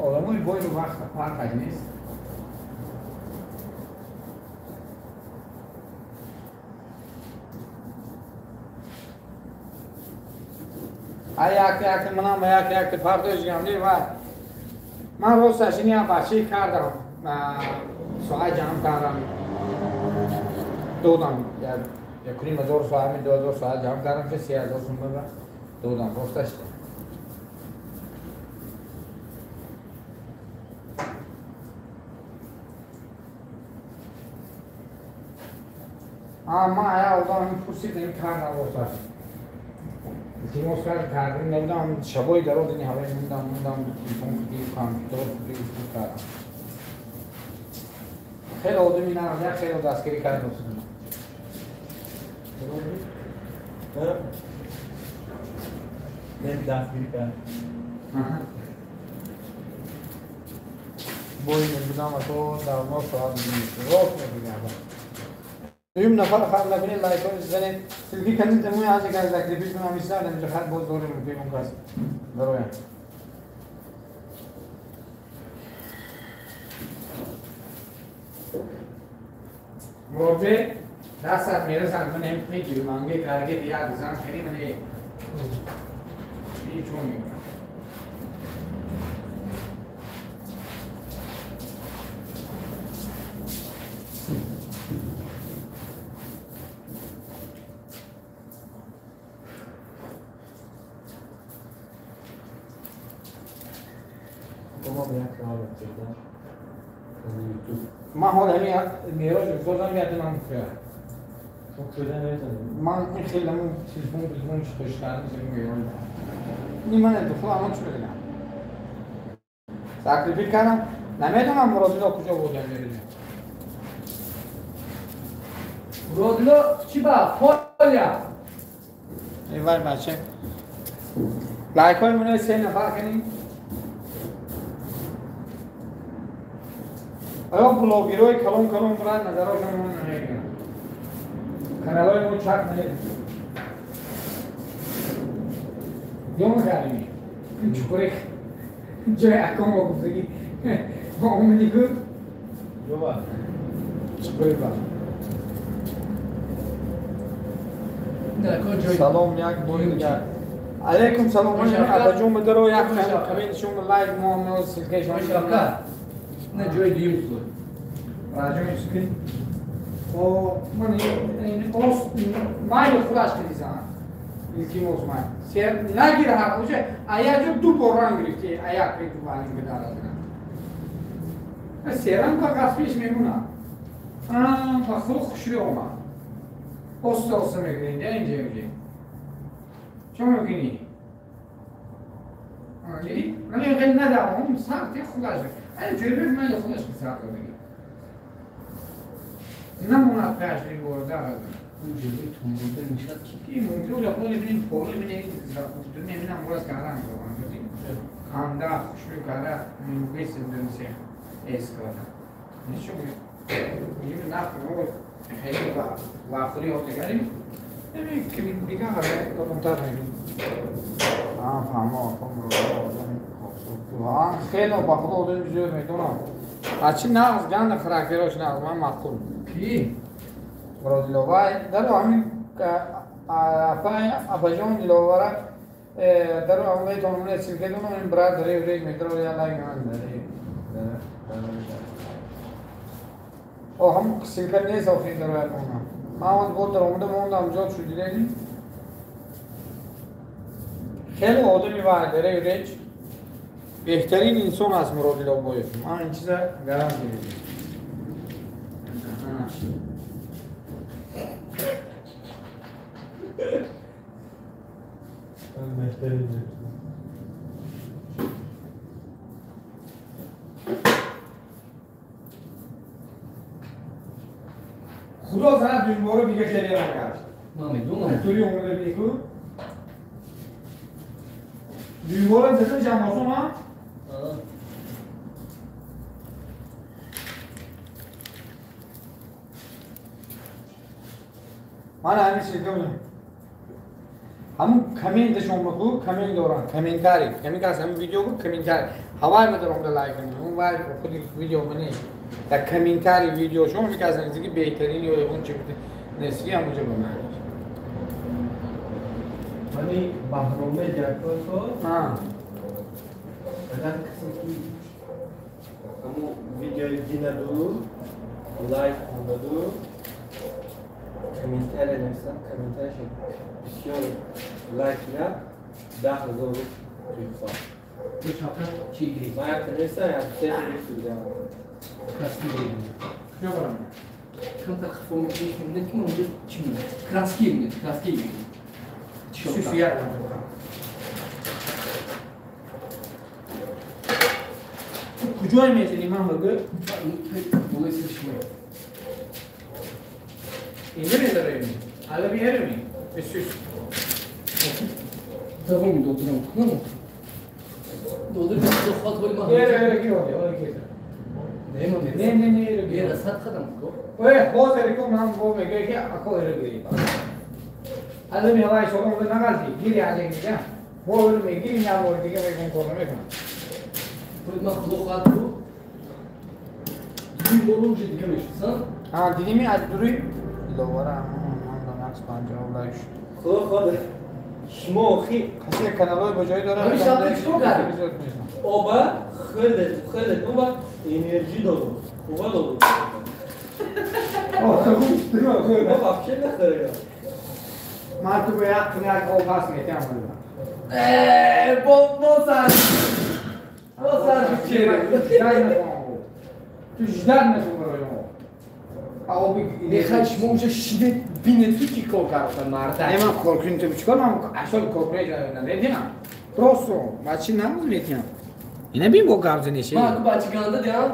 одамои бойру вақт фарқаш нест. Ай як як манам як як фардош гамли ва ман росташ ин як бачаи кардам, соат ҷамъ кардам, додам 1,500 соат, 2,000 соат ҷамъ кардам, ки 3,000 сум додам росташ. Ман ая одам пурсид, ин кардам росташ. Илтимос кардем, набудам, шабои дароз ин ҳаваи мондам, телефон кудӣ, компютер кудӣ, кардам. Хеле одами нағз, як хеле дастгирӣ кард. Дастгирӣ кард. Бой мебудам а то дар 9 соат рост мебудам. Дуюм нафар хат накунед, лайкҳо занед. Силки канин тамоми аз як закрепить кунам истад, инҷа хат боз дорем бегум кас. Бароям. Мурабби 10 саат мерасанд, ман ҳам мегирам, манге карге як зан хеле ман ҳеҷ чун мекунам. Ман ҳол ҳамин мероҷ гузордам, як ман ман ин хеле ҳамун телефон хуш кардам, мероҷ. Ин ман духла ҳамон чӣ бигам? Закрепить кардам, намедонам Муродило куҷо буд мероҷ. Муродило чӣ ба? Поля. Эй вай бача. Лайкҳои муно 3 нафар кунем. Оё блогерҳои калон калон буранд назарашон мо намегиранд. Каналҳои мо чарх намекунад. Ё мекардем? Ин чуқури ҷои аком мо гуфтагӣ. Мо омадӣ ку? Ҷоба. Чуқури ба. Салом як бори дигар. Алейкум салом. Абаҷон бадаро як коммент шумо лайк мо мо ссылка шумо. Не ҷои дуюм шуд. Раҷои суки. О, ман ин ос майли худаш кардизан. Илтимос май. Сер нагир ҳар уже ая ҷо ду бор ранг гирифти, ая ки валин бедара. Серам ба қасбиш мемона. Ба худ хушрӯ омад. Оста оста мегиред, инҷа инҷа. Чӣ мекунӣ? Вале хеле надавом, сахт худаш. Ай ҷӯрб ман худаш сахт мегирад. Намонад пеш мебурда. Ҷӯрб тумбурда мешад ки ин мумкин аст худаш бинед поле бинед намебинам боз кардан ханда хушрӯ карда мегӯяд эс карда. Нишон мегӯем нахӯ хеле вақти ҳозир кардем. Дигар кадомтар мегӯем. Фаҳмо хеле ба худо одами зӯр медонам. Аз чӣ нағз ганда характерош нағз ман маъқул. Ки? Муродило вай даро ҳамин апаҷон Диловара даро ҳамаи тономне силка донам ин брат рев рев метро я лайк ман о ҳам ссылка нест охир даро монам. Ман ҳоз бо даромада мондам ҷо шуд дидем. Хеле одами вай рев реч беҳтарин инсон аст Муродило Боев. Ман ин чиза гарантия медиҳам. Худо занад дуюмбора дига хеле ранг аст. Ман медонам. Тури омада бику. Дуюмбора зада ҷамосон ҳа? Ман ҳамин чизга будам. Ҳамун комменташон баку, коммент доранд, комментарий. Коммент аст ҳамин видео ку комментарий. Ҳавай медорам да лайк кунам. Он вай худи видео мане. Дар комментарий видеошон мекарданд ки беҳтарин ё он чи нест ки ҳамонҷо ба ман. Мани баҳроме ҷакосо. Агар касе ки ҳамун видеои динаду лайк кунаду комментария нависад, комментарияш бисёр лайк кунад, 10 000 туҳфа. Чӣ гирифт? Ман як нависам, як се гирифт будам. Краски гирифт. Куҷо барам? Камтар хафо мекунед ки онҷо чӣ мегӯяд? Краски мегӯяд, краски мегӯяд. Шуш як Куҷое мезанӣ ман бигӯ? Болои сари шумо. Инҷа мезанем. Ала биёрем. Бисёр. Давом додам. Кунам. Додам ход вали ман. Э, ки оди, ки. Не, ман. Не, не, не, не, расад қадам ко. Ой, ҳозир ку ман бо мегӯ ки ако эргӣ. Ала мевай шомо бо нағалти, гири аҷа дига. Бо мегири на бо дига мегӯм кор намекунам. Ман худо хоҳад ку. Дуи боло уже дига мешусан. А, дидими аз дури ловара ман да накс 50 лайк. Худо хоҳад. Шумо охи касе каналҳои ба ҷой дорад. Ҳамин шаб чӣ кардӣ? Оба хеле хеле оба энержи додум. Қувва додум. О, вообще нахӯрда. Ман ту ба як як об пас метиҳам. Э, бо бо сар. Бо сар чера. Ту ждать нахӯр барои мо. Оби Нехай шумо уже шидед бинед ту чӣ кор карда марда. Не ман кор кунем ту чӣ кор ман асол кор кунем наметиҳам. Просто бачи намоз метиҳам. Ина бин бо гап заниши. Ман ку бачи ганда диҳам?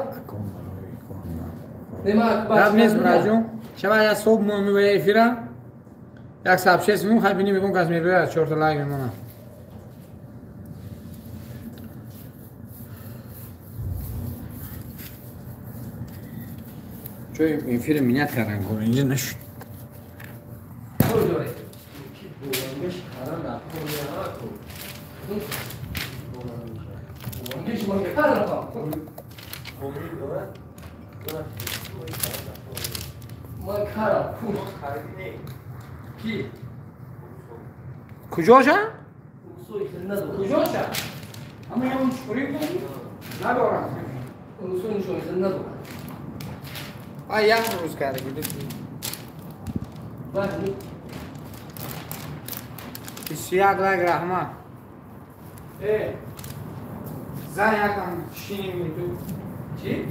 Не ман ку бачи. Гап нест браҷон. Шава я субҳ мо мебарем эфира. Як сообщение мегӯм, хай бинем мегӯм кас мебиёяд, 4 та лайк мемонам. Ҷои эфира минят кардан кор инҷа нашуд. Куҷоша? Куҷоша? Ама я чуқурӣ надорам. А як рӯз карда буд. 21 лайк раҳмат. Э, зан якам шиним ту. Чӣ?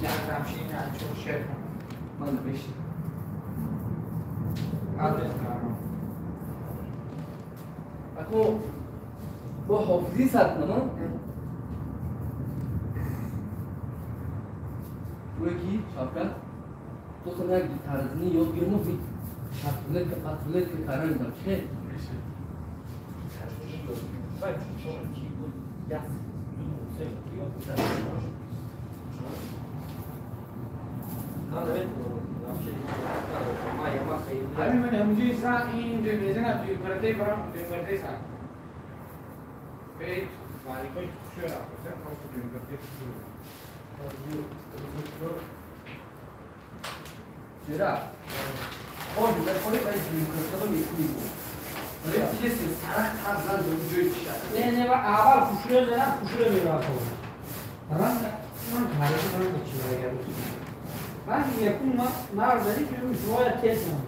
Якам шиним чор шеф. Ман бешин. Адрес дорам. Ако бо ҳофизӣ сар кунам, Буки Шавкат, то як гитаразини ёд гирмо ви шатрулетка, патрулетка каран дам чӣ? ҳамин ман ҳамҷои сан ин мезанад дуюмкардаи барам дуюмкардаи сан. Бейт валикои хушё рафта, просто дуюмкардаи хушё. Чера? Ой, дар холи бай дуюмкардаро мекунӣ. Вале пьеси сарах тарзан ҷои чиша. Не, не, ва аввал хушё занам, хушё меравад. Ранг ман таърихи ранг чӣ агар. Ман якум мар зани ки шумо тез монд.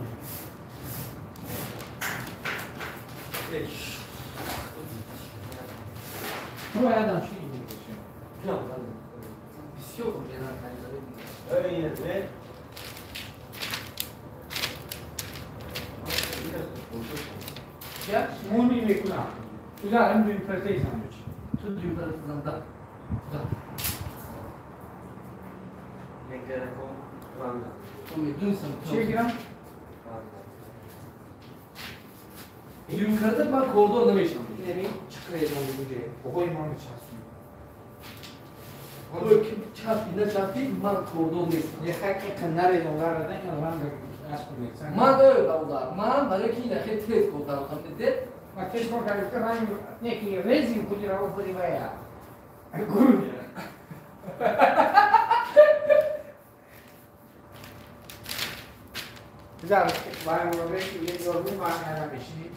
Ну, я дам чӣ Бисёр Муни мекунам. Туда дуюм партаи зан. Ту дуюм партаи зан, да. Да. Чӣ гирам? Дуюм карда ман кордор намешавам. Чиқирам буҷе. Оғои ман часм. Ой, ки чапи начапи ман кордор нестам. Нехай ки канари донгарада ин ранг асп мексан. Ман ой бародар, ман барои ки ина хеле тез кор кардам, дед. Ма тез кор кардам, ранг не ки резин худи раво худи вая. Гур. Güzel, vay bu be, yorgun var nereden beşini.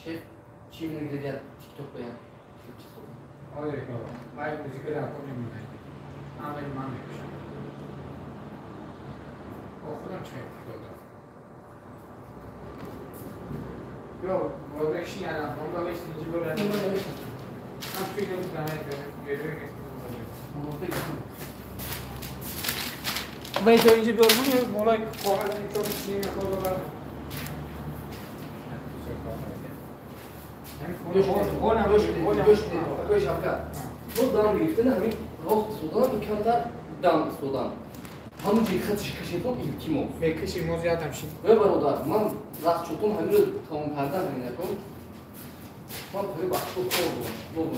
Шеф, чӣ мегӯяд TikTok баян? Оре, вай музика дар кунем мегӯяд. Ама ман мекушам. О худам чӣ TikTok дорам. Ё, бо ши ана, он ба веш инҷи бо рад. Ман фикр мекунам, ки Вай то инҷи биёрмон, молай коғаз TikTok чӣ мехоҳад барам. Гӯш кунед, Шавкат. Бо дам гирифтан ҳамин Рост истодан, камтар дам истодан. Ҳамун ҷои хатиш кашедон, илтимос. Мекаши, мо зиёдам шид. Э, бародар, ман расчётон ҳаминро тамом кардан ҳамин накун. Ман тои бахшо кор дорам.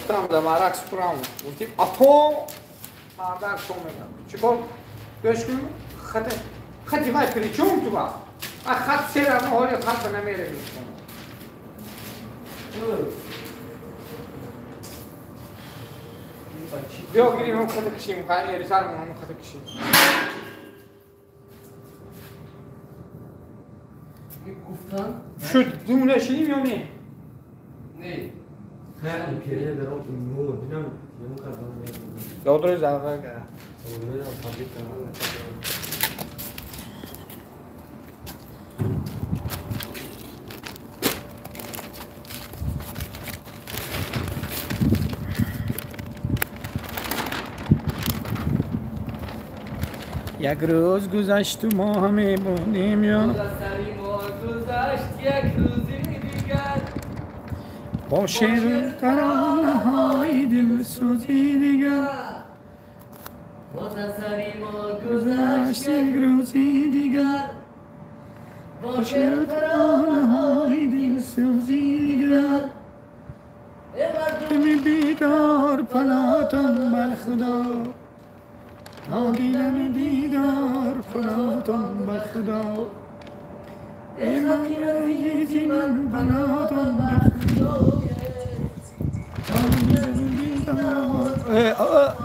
Там да маракс пурам. Гуфтим, ато мардак шо мегам. Чикор? Гӯш кун, хат хати вай при чём ту ба? А хат сера но ҳоли хат намере. Биё гирим, хата кашим, хай эрисар мо хата кашим. Гуфтан Шуд, думна шидим ё не? Не. Не, пире даром ну, динам, ему кардам. Додро зага. Як рӯз гузашту мо ҳаме будем ё як рӯзи дигар бо шеъру таронаҳои дилсӯзи дигар гузашт як рӯзи дигар бо шеъру таронаҳои дилсӯзи дигар мардуми бедор палотон бар худо تا دیدم دیدار پناهتان بر خدا ای من پناهتان بر خدا تا دیدم دیدار.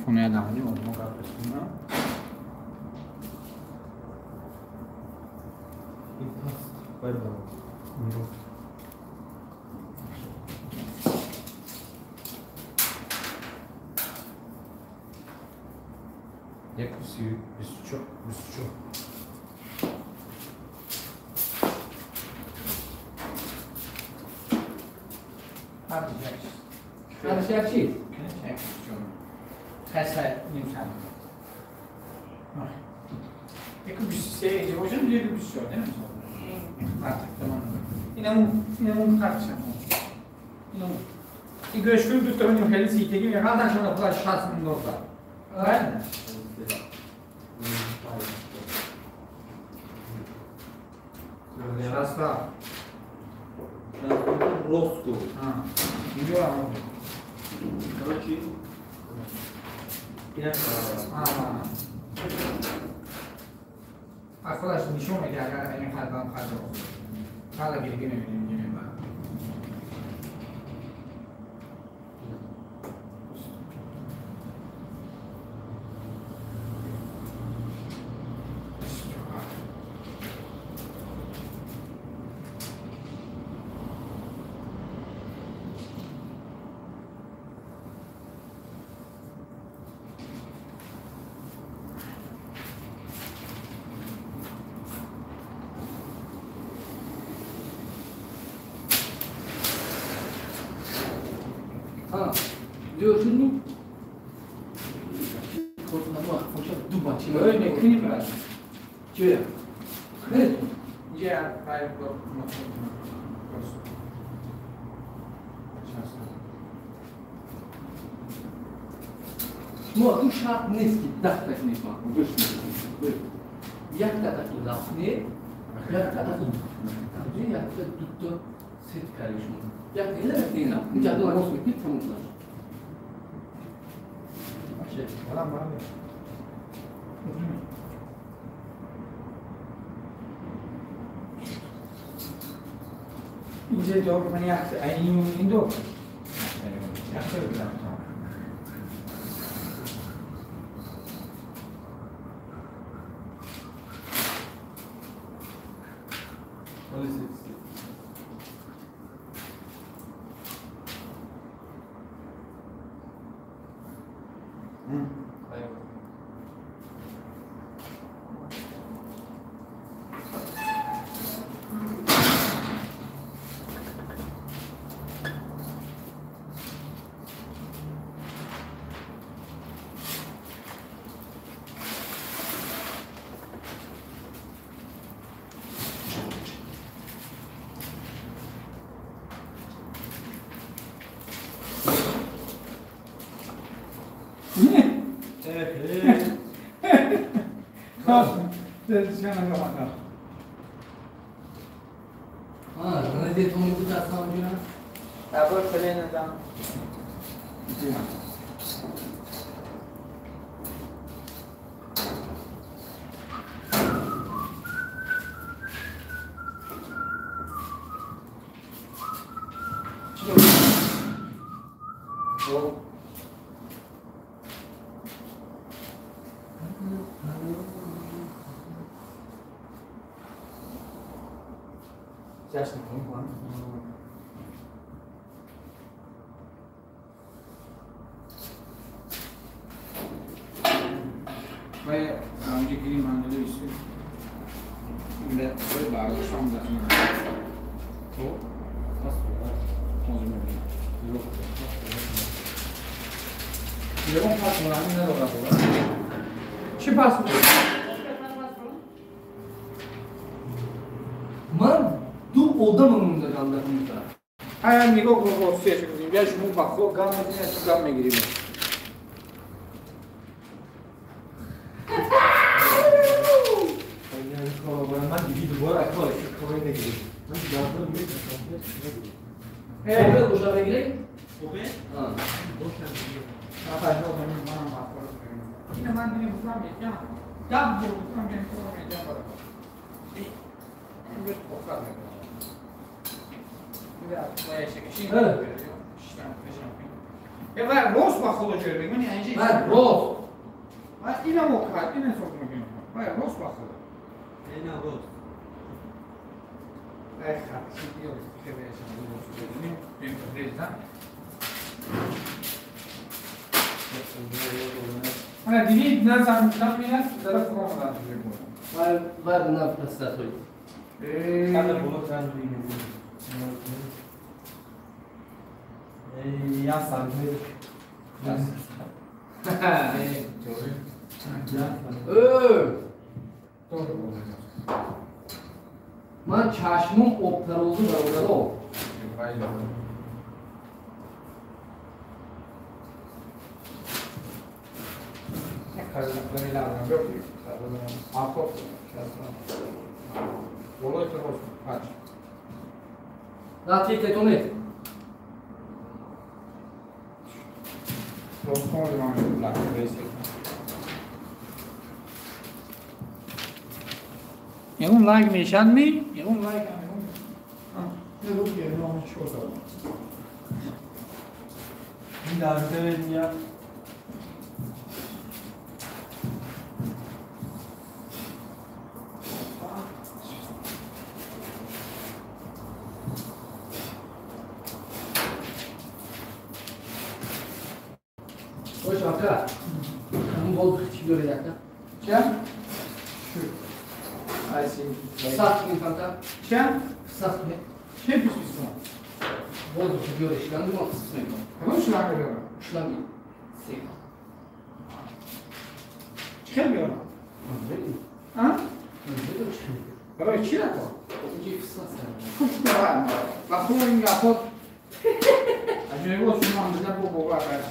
Телефон ядам, не могу как-то. Як бисту чор. Ҳар як чиз. Хаса ним саат. Яку 23 бошам, яку 24, не? Artık tamam. Инамун харчам. Инамун. И гӯш кун, ду та ним хеле ситеги меқадр шона пула 60 миллион доллар. Правильно? Шаста. Росту. Инҷо Короче, ина аз худаш нишон медиҳад, агар ин хат хат хала гирги мебинем гирем. Diyorsun Öyle kini брат. Че? Я правил. Шумо ту шарт нест ки даҳта кунед, гӯш якта ату лафне, якта ату якта дута сет кари шумо якта ина якта ина инҷа ду рост мекунед, тамом шуд. Балам, балам. Инҷа ҷавоб ман як айни ин ду. Якта бигирам. Ҷашн кунем. Вай онҷа гирим мандило исти. Инда бардоштам да. Ҳозир мебинем. Ягон пас мурами надорад. Чӣ пас? Ман ду одамам монда гандар. Ҳая нигоҳ кун, ростияшо кунем. Я шумо ба хо гам мезанед, я гам мегирем. Ман диги дубора кор кор нагирем. Ман дубора мегирем. Э, боша мегирем? Обе? А. Боша мегирем. Ина ман динем бухам мекунам. Дам бухам мекунам, мекунам. Имрӯз охар мекунам. Вай рост ба худо ҷой мегӯни анҷи. Вай рост. Вай ина мо кард, ина сок мегӯем. Вай рост ба худо. Ина рост. Вай хат чи биё хебеша рост бедини. Бем реза. Ана диди назам заминас дара фуромадан мегӯ. Вай вай на пастасой. Э. Када боло транжи. Эй, я сам. Ман чашмом обтарозу бародаро. На тикетонет. Ягон лайк мешад ми? Ягон лайк ягон. Хош ака. Ҳамун боз чӣ доред ака? Ча? Сахт кунед камтар. Ча? Сахт кунед. Че пис-пис? Боз чӣ доред? Шланги мо пис мекунам. Кадом шланга дорам? Шланги. Се. Чӣ хел биёрам? А? Барои чӣ рако? Инҷи пис аст. Ба худ ин гапҳо аҷоибот шумо ҳам биза бо бовар кард.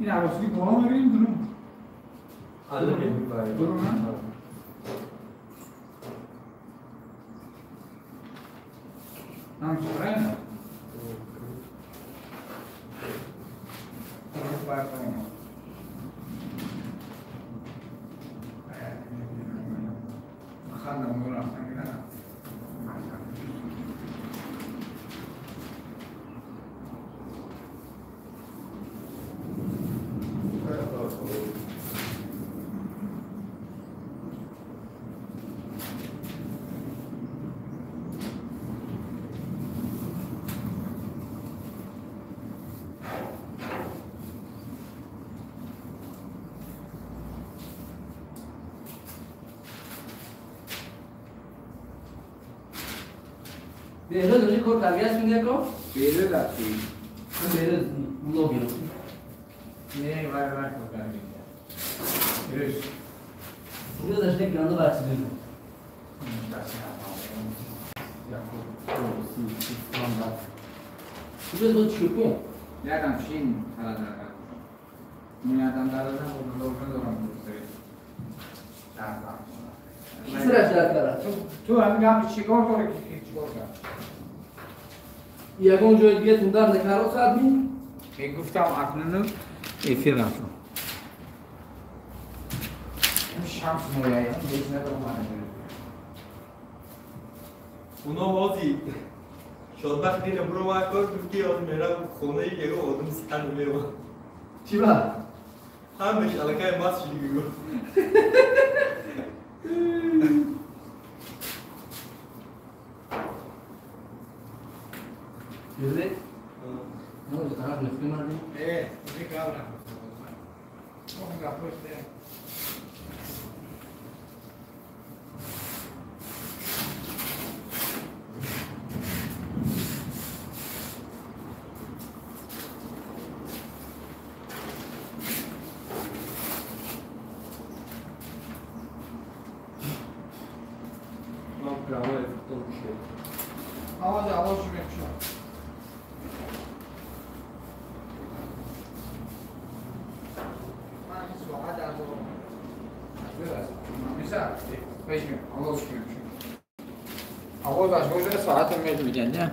Ин аросги боло мебинем дурун. Дурун, а? Нам правильно? Беҳрӯз оҷи кор тарбияш мекунед ко? Беҳрӯз ҳасти. Беҳрӯз блогер. Не, вай вай кор тарбия. Беҳрӯз. Беҳрӯз аште ганда барчида. Беҳрӯз бо чӯпон. Якам шин харадар. Муядам даразам бо блог надорам. Сираш дар кара. Ту ҳамин гапи чикор дорӣ ки чикор кард? Ягон ҷои дига тундар накаро сад ми? Мегуфтам акнун эфир рафтам. Шамс мояям, ҳеҷ надорам мана. Уно ҳози шодбахт дидам бро ма кор гуфт ки ҳози мерам хонаи ягон одам ситан меравам. Чӣ ба? Ҳамаш аллакай маст шуди гуфт. Беҳрӯз? Ну, тараф нефти мардим. Э, зи гавра. Ох, гапоште. Аваз аваз мекушам. Ман ин соат аз Авоз аз соат мегӯянд, не?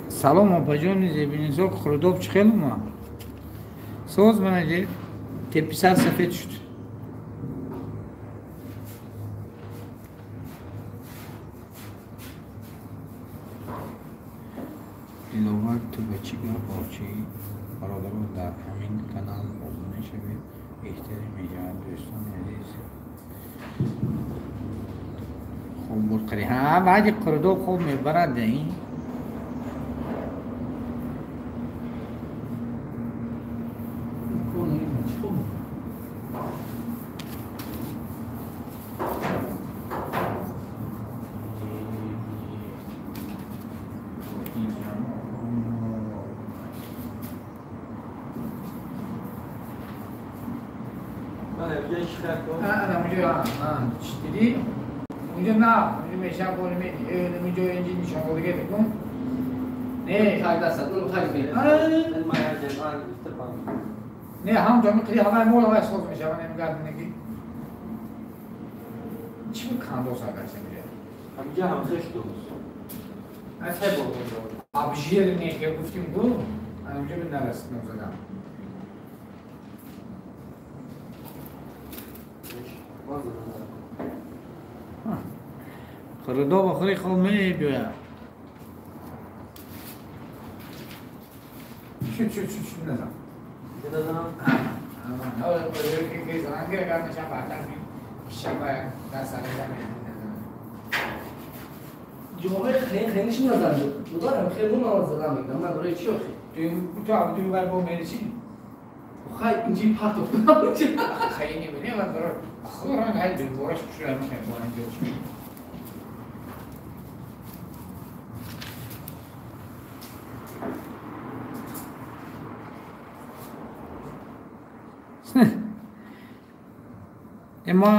Салом опаҷони Зебинисо, хурдоб чӣ хел омад? Соз манаҷи теписар сафед шуд. Диловар, ту ба чӣ гап очӣ? Бародарон, дар ҳамин канал обуна шавед, беҳтаре мешавад. Дӯстони азиз, хоб буд қари. Ҳа, баъди қурдоб хоб мебарад ин. دیدی؟ اونجا نه، اونجا میشه بولی میدی. اونجا اینجا نشان دیگه بکن. نه، تاگ دست اون تاگ میره. نه، هم جا می‌خوری هوای مول هوای سوز میشه. من نمی‌گردم نگی. چی کاندوس آگاش میره؟ همینجا هم خش دوست. اصلا آبجیر نه که گفتیم گو، اونجا من نرسیدم زدم. خردو بخوری خود می بیاید. شد شد شد شد نزن. نزنم؟ آه. که زنگ اگر نشم بعدا شب دست نزنم. جواب خیلی خیلیش نزن. دارم خیلی اون زدم میگم من برای چی آخه؟ تو تو بر با میرسی؟ خیلی اینجی پات افتادم. خیلی نمی‌دونم من برای خود رنگ هی بیرورش پشت می‌کنم اینجا. اما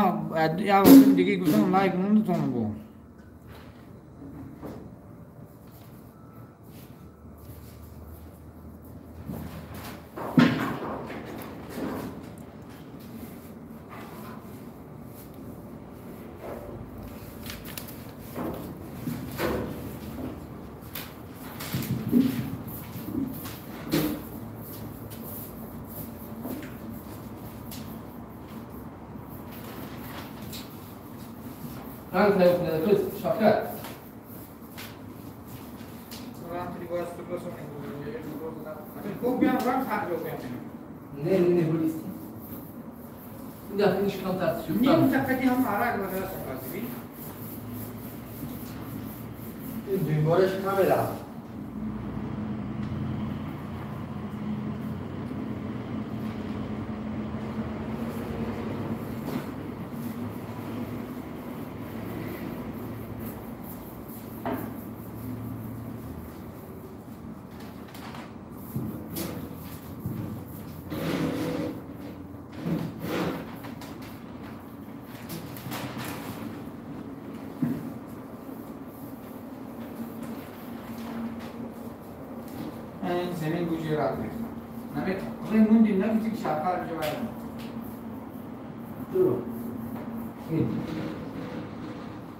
یه وقت دیگه گفتم لایک موندتون بو. رنگ نیفتاده تو شاکر. نه نه نه بولیست. این دفعه نیش کم تر شد. نیم تقدی هم عراق وغیره سپاسی. این دیوارش کاملا. زمین گوجه را نمیتونم. موندی نگفتی که شاکار اینجا باید. درو.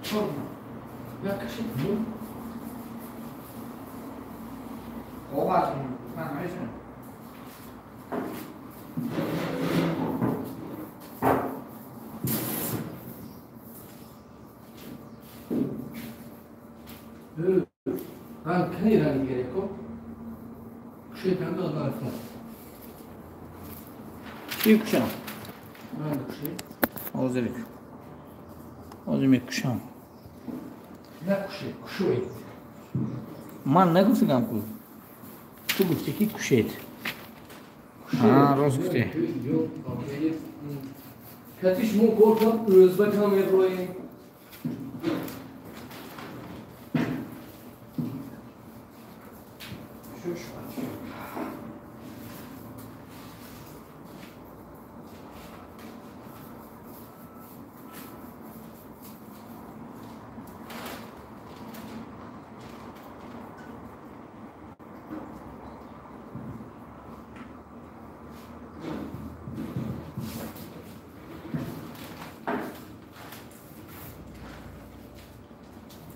چون یا کشید دو. آواز من نمیشم. من کنی رنگ گرفت. کشید هم داد نرفتم. چی کشم؟ من کشید. حاضر حاضر میکشم. نه کشید کشوید. من نگفتم کو. تو گفتی که کشید. آه راست گفتی. کتیش مو گفتم روزبه کم روی.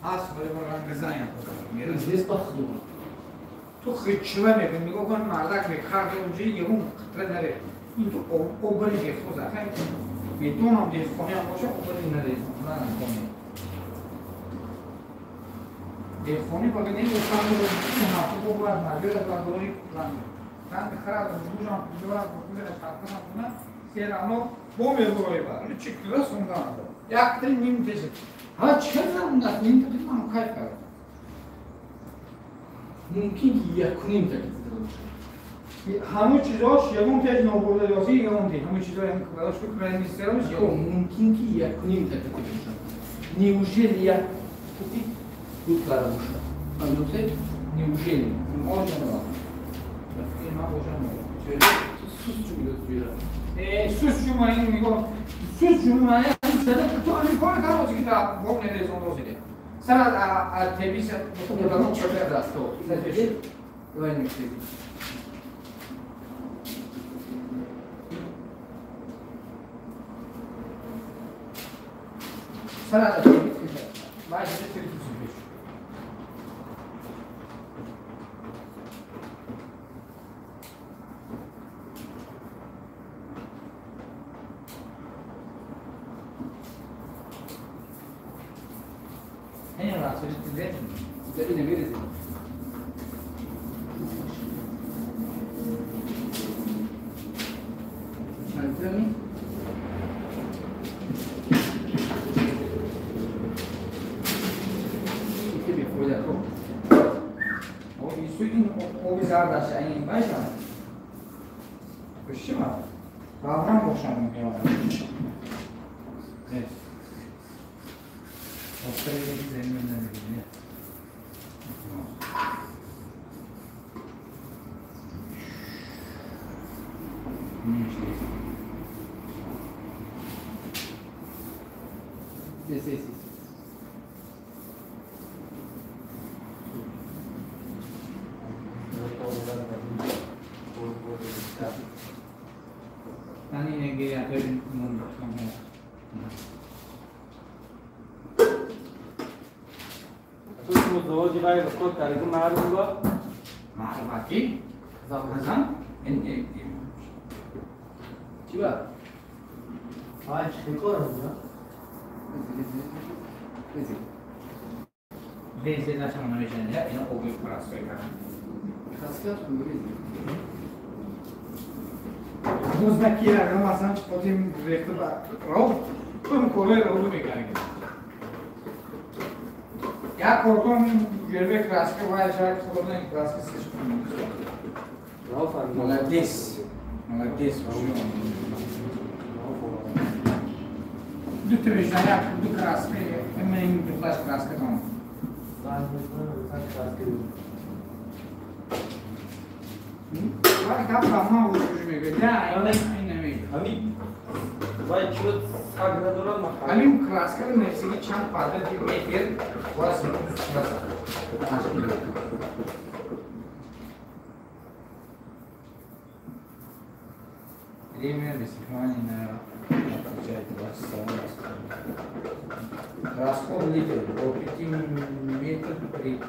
آس برای رنگ زاین. زیست بخدوم. Ту хичва мекунӣ, нигоҳ кун мардак мекард онҷо ягон қатра наре. Ин ту обри бехоза. Метавонам деҳқонӣ ҳам боша, обри нарезам. На, на, деҳқонӣ фақат не гуфтам, ин ҳафта бо бояд маҷбур аст бардорӣ ранг. Ранг харад, бужам, бужам, бужам, шарқам кунам, серано бо мебурой бар. Чи расондан. Як три ним теши. Ҳа чӣ қадар ним та ман кайф кардам. Мумкин ки якуним та кида бошад. Ҳамон чизош ягон теж нобурда ёси ягон теж. Ҳамон чизои ҳам квадаш ку квадаш мумкин ки якуним та кида бошад. Неужели як кити буд карда бошад? Фаҳмидед? Неужели? Можно было. Ма бошам. Сус чумида туира. Сус чума ин нигоҳ. Сус чума ин сада ту ҳамин кор кард ки да боб нерезон дозиде. Сара а тебиса Ягон чока дасто. Давай не тебис. Сара а тебис. Баъд тебис пеш. Я корком жербе краска вай шак худон краска слишком. Молодец. Молодец. Ду трижная, ду краска, мен ду класс краска там. Вай гап ма уж мега. Да, ин намега. Ами вай чё саг надорам ма. Ами краска мерсиги чанд квадрати метр вас Время высыхания на отвечает 20 Расход литр до 5 метров при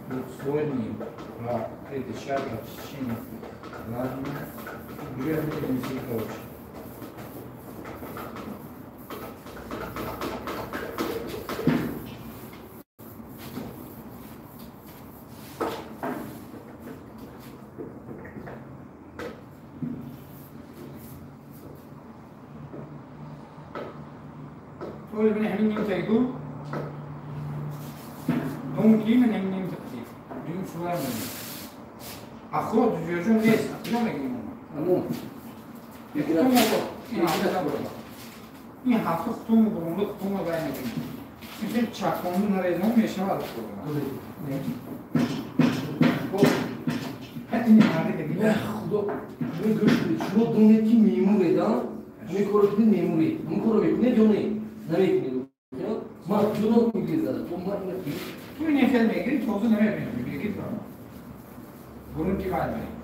двухслойной при очищении влажного жирных короче. Ин ҳафта хутуму бурунда хутуму вай мекунем. Ин чаконду нарезон мешавад. Худо, гӯш кунед, шумо донед ки мемуред, а? Ҳамин корро кунед мемуред. Ҳамин корро мекунед ё не? Намекунед. Ман куҷо мегиред? То ман ина Ту ин хел мегирӣ, тоза намебинӣ, мегирӣ то. Бурун ки вай мекунӣ.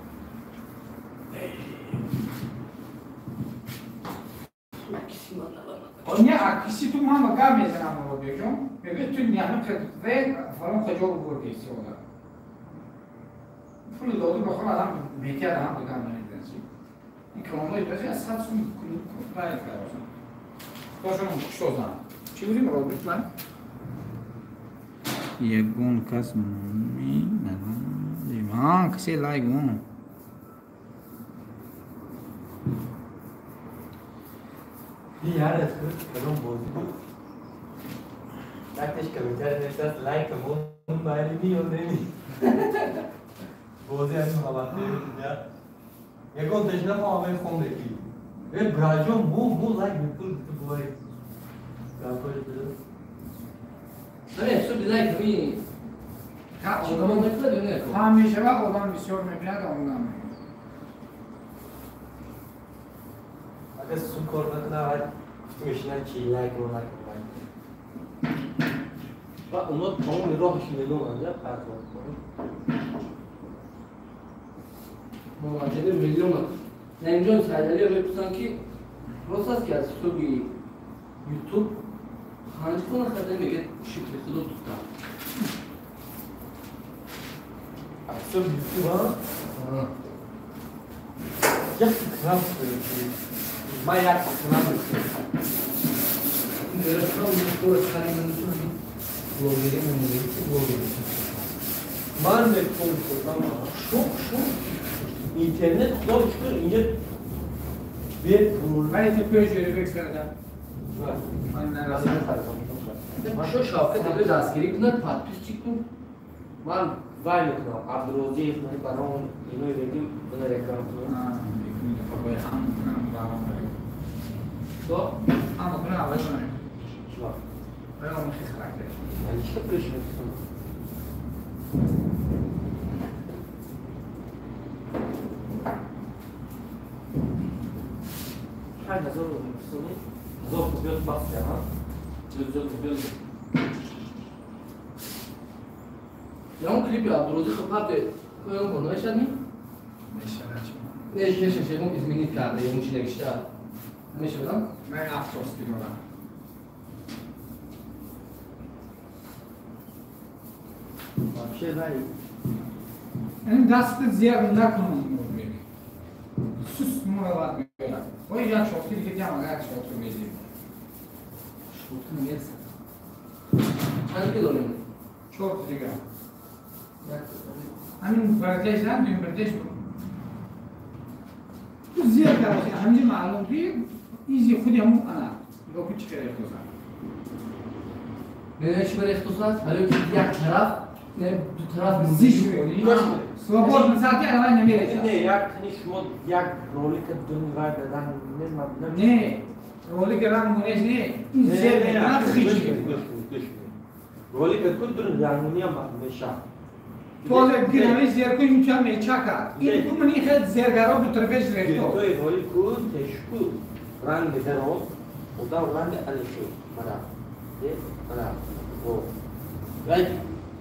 Не, а киси ту ман ба гап мезанам Робиҷон. Мегӯяд ту ҳамин фалон хаҷо бурдӣ истифода. Пул доду ба худ адам метиад ҳам дигар намедонад. Ин калонҳои баъзе аз 100 сум лайк кардан. Худошон куштозан. Чӣ будем робит лайк? Ягон кас ми надонем. Касе лайк мон. Яр аз худ кадом бозӣ буд? Яктеш комментарий навиштааст лайк мон майли ё неми. Бозӣ аз муҳаббат я. Ягон теш нафаҳмам хонде ки. Э браҷон мо лайк мепул бувай. Гапои буд. Не, суди лайк ми одамон мекунад ё не? Ҳамеша вақт одам бисёр мебинад, одам агар сум кор накунад, гуфта мешинад чи лайк мо лайк лайк. Ва оно тамоми роҳаш миллионанд, я партов. Муҳаммадҷон миллион. Наимҷон Сайдалиев мепурсанд ки рост аст ки аз ҳисоби YouTube панҷ хона харида мегӯяд шукри худо дута. Аз ҳисоби YouTube а? Як крам ман як крам ман мекун шук шук интернет худо шукр инҷа бепул. Вале ту пеш ҷӯрибек сарда. Шо Шавкат дигар дастгирӣ кунад, подписчик кун. Ман вай мекунам, Абдурозиев, мани барон, инои бегим, бина реклама кунам. Что? Ҳама кунам, аввал кунам. Чӣ? Вай омӯхи характер. Яъне чӣ пеш мекунам? Ҳар ҳазор рубл ҳазор рубл бас ҳа? Ҳазор рубл. Ягон клипи Абдурозиқ парте ягон кор намешавад ми? Мешавад чӣ? Не, мешавад, ягон изменить карда, ягон чи навишта. Мешавад, Ман афсос дорам. Вообще най. Ин даст зиёд накун. Сус мурават меояд. Ой, як шотки дига диам, агар шотки медиҳем. Шотки мерса. Чанд ки дорем? Чор дига. Ҳамин бардеш на, дуюм бардеш буд. Ту зиёд кард, ҳамин маълум ки изи худи ҳамун ана. Нигоҳ кун чӣ қадар рехтозад. Не, чӣ қадар рехтозад? Ҳалё ки як тараф, не, ду тараф зиш мекунӣ. Свободно сати авай намеречад. Не, як тани шумо як ролика дун вай ранг не, не, ролика ранг монеш не. Ин зер мекунад хич. Ролика кун дун рангуния меша. Тоза гирами зер кун инча мечакад. Ин кун мани хел зергаро ду тарафеш рехто. Той ролику тешку ранг даро, одам ранг алишу. Мара. Не, мара. Во. Рай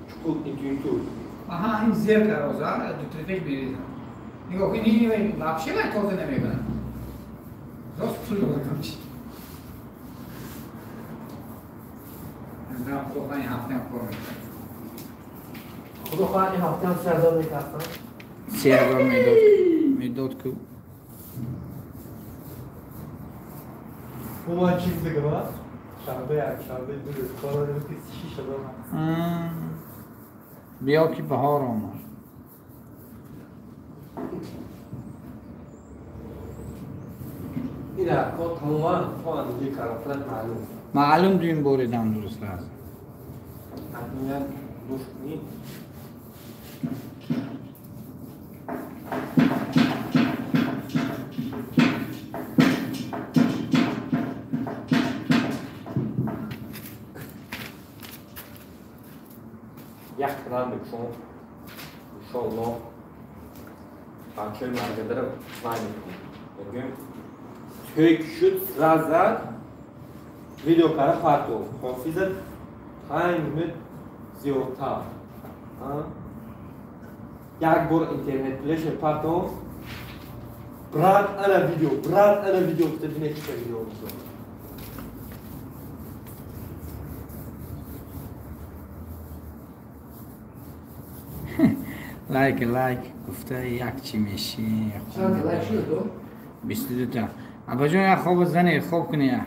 чуку инту. Аҳа, ин зер кароза, ду тарафеш мерезам. Нигоҳ кун, ин вообще вай тоза намекунад. Рост пул додам чи. Аз худо хоҳад ин ҳафтаам кор мекунад. Худо хоҳад ин ҳафтаам 3000 мекастам. 3000 медод. Медод ку. Ман чиз дигам, шанбе, якшанбе, ду рӯз кор дорем ки 6000. Биё ки баҳор омад. Ина кор тамоман то андозаи карофат маълум. Маълум дуюм боридам дуруст аст. Акнун гӯш кунӣ. Як канал мекушом. Иншоаллоҳ бачаҳои маргадаро вай мекунем. Мегӯем тӯй шуд сразу видео кара партов. Ҳофиза 5 минут зиёдтар. Як бор интернет плеше партов. Брат ана видео, брат ана видео, гуфта бинед чӣ видео мекунад. Лайк лайк гуфта як чӣ мешӣ. Чанд лайк шуд то? 22 та. Абаҷон як хоб зане, хоб кунӣ я.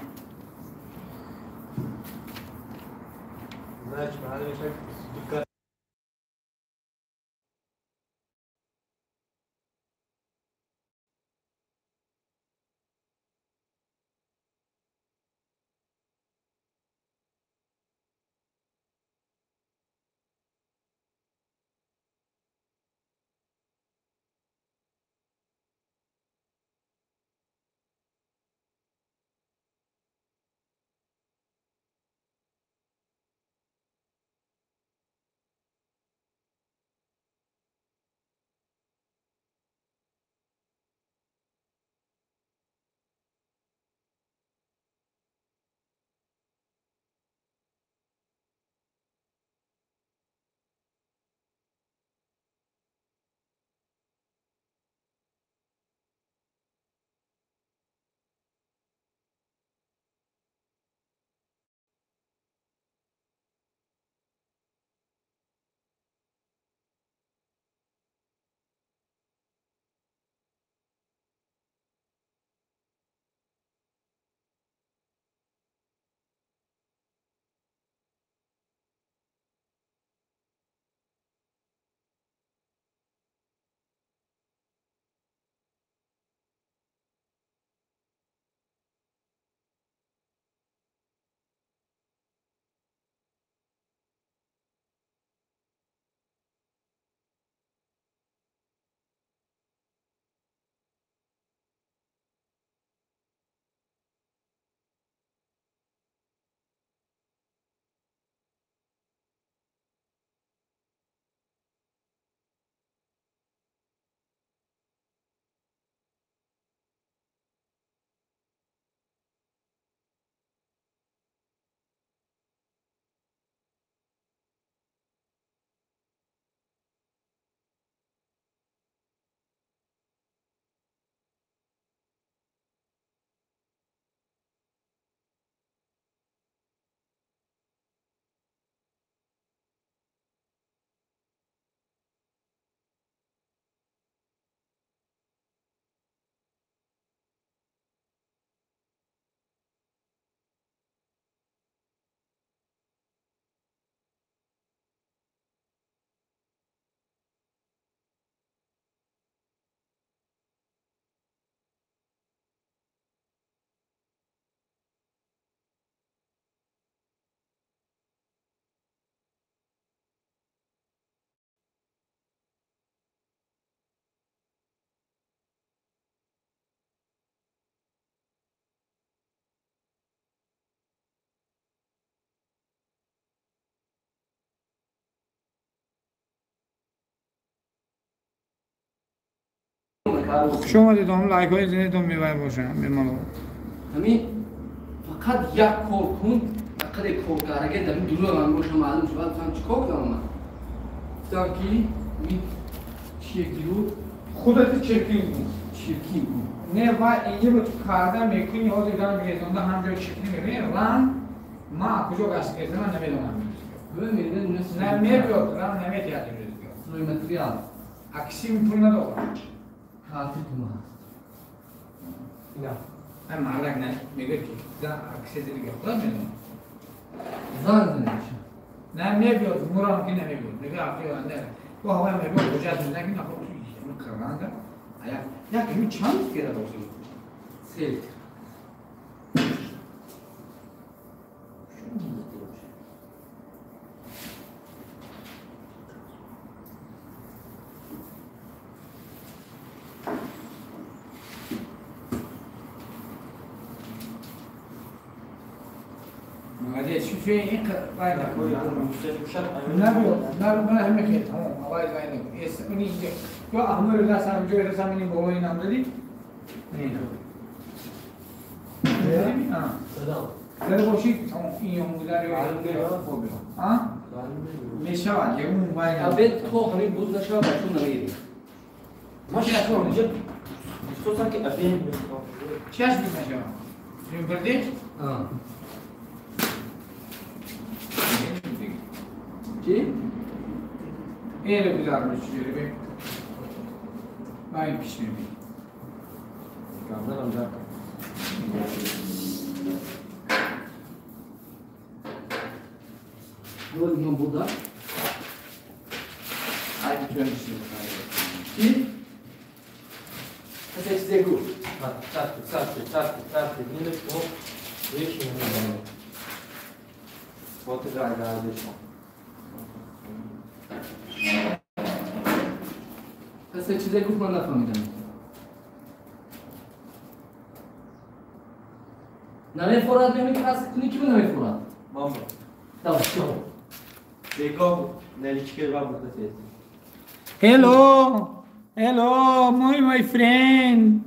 Хуш омадед, ҳам лайкҳои зинатон мебай бошанд, бемалол. Ҳамин фақат як кор кун, ақаде кор кардаге дар дунё ман боша маълум шуд, гуфтам чӣ кор кунам ман? Гуфтам ки ин чие гиру худат чиркин кун. Чиркин кун. Не, ва инҷо бо ту карда мекунӣ, ҳозир ранг резонда ҳам ҷой чиркин мебинӣ, ранг ма куҷо гаст гирифта ман намедонам. Не мебиёд, ранг наметиҳад имрӯз. Стройматериал. Аксим пул надорам. Карти тума ҳаст. Не. Ай мардак не, мегӯяд ки зан акси дига худат медонам. Зан занеша. Не мебиёд, мурам ки намебиёд. Мегӯяд ҳафтаи оянда. Бо ҳавоям мебиёд, ҳуҷҷат мезанад ки нахоб қирранга. Ая як ҳамин чанд гирад охир? Се литр. Обед то ҳамин буд нашава, бачун намегирем. Ма шакл хусусан ки обед мехоҳам. Чиаш буд нашава? Бирди? Чӣ? اینو گذار میشه ببین. ما این پیش میبینی. کاملا هم Ne oldu burada? Haydi dönüşüm. Ki? Hadi size gu. Çarptı, çarptı, çarptı, çarptı. Yine bu değişim mi? Foto da değişim. Hadi size gu من نفهمیدم. نمیفورد نمی کس کنی کی نمیفورد؟ ماما. Tamam, tamam. Beko, neliçke var burada ses. Hello, hello, my friend.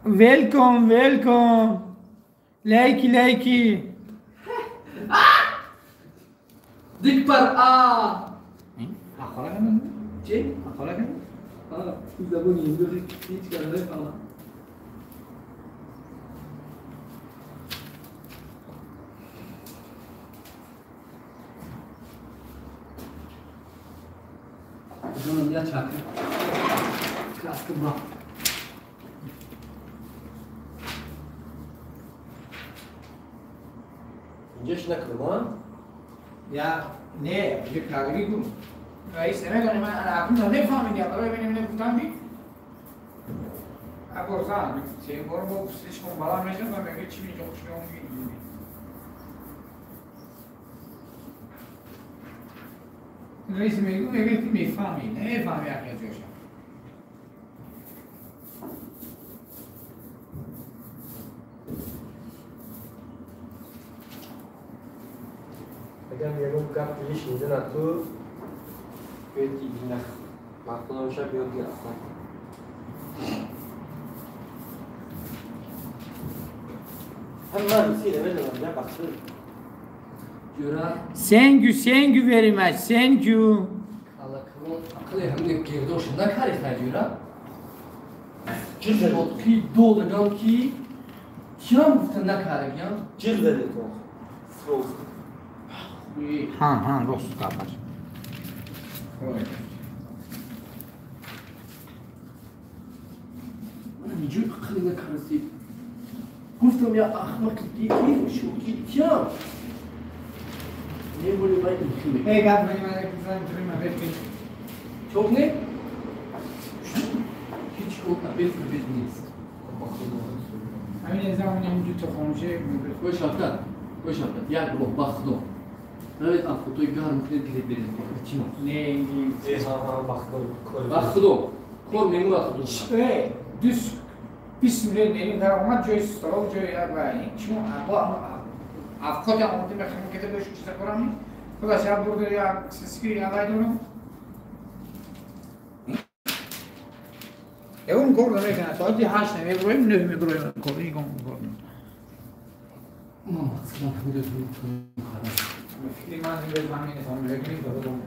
Welcome, welcome. Like, like. Dik par a. Akala kan? Çi? Akala kan? Ha, zabun yedi, hiç kadar falan. Bunun ya çakı. Kaskı bak. İnce nakılma. Ya ne? Bir kavga bu. Reis ne kadar ben aklımda ne fahmi ya? Böyle benim ne tutan bir. Aborsan, şey borbo siz kon bala meşen ben böyle çivi çok şey olmuyor. رئیس میگه میگه میفهمی نمیفهمی اخیر جوشم اگر یکم گپ دیگه شنیده تو بیتی نخ مقبول میشه بیاد اصلا هم من روسی نمیدونم نه بخشید. Thank you, thank you very much, thank you. Akıl hem de girdoş ne kare sayıyor. Cil ki dolagan ki kim ne kare ya? Cil dedi to. Soğuk. Ha ha, rost kapar. Ben cil akıl ne karesi. Guftam ya ahmak ki şu ki kim? Ne böyle ben ilkimi. Hey gel benim ayaklarım kırma bekle. Çok ne? Hiç o bir biz. همین zaman اینجا تو خاموشه. Koy şapkat. Koy şapkat. Ya bu bak do. Evet afotoyu garm kredi verin. Ne? Ha bak do. Bak do. Kor memur atdı. Hey düz bismillah ne var ama joy stop joy ya ben. Çünkü افکار آماده بخیم که تو چیز کنم خدا شب برده یا سسکی آقای دارم اون کار نمیکنه ساعت 8 نمیبرویم 9 میبرویم کاری کن ما اصلا خودتون فکری من به زمین سامبلگی دادم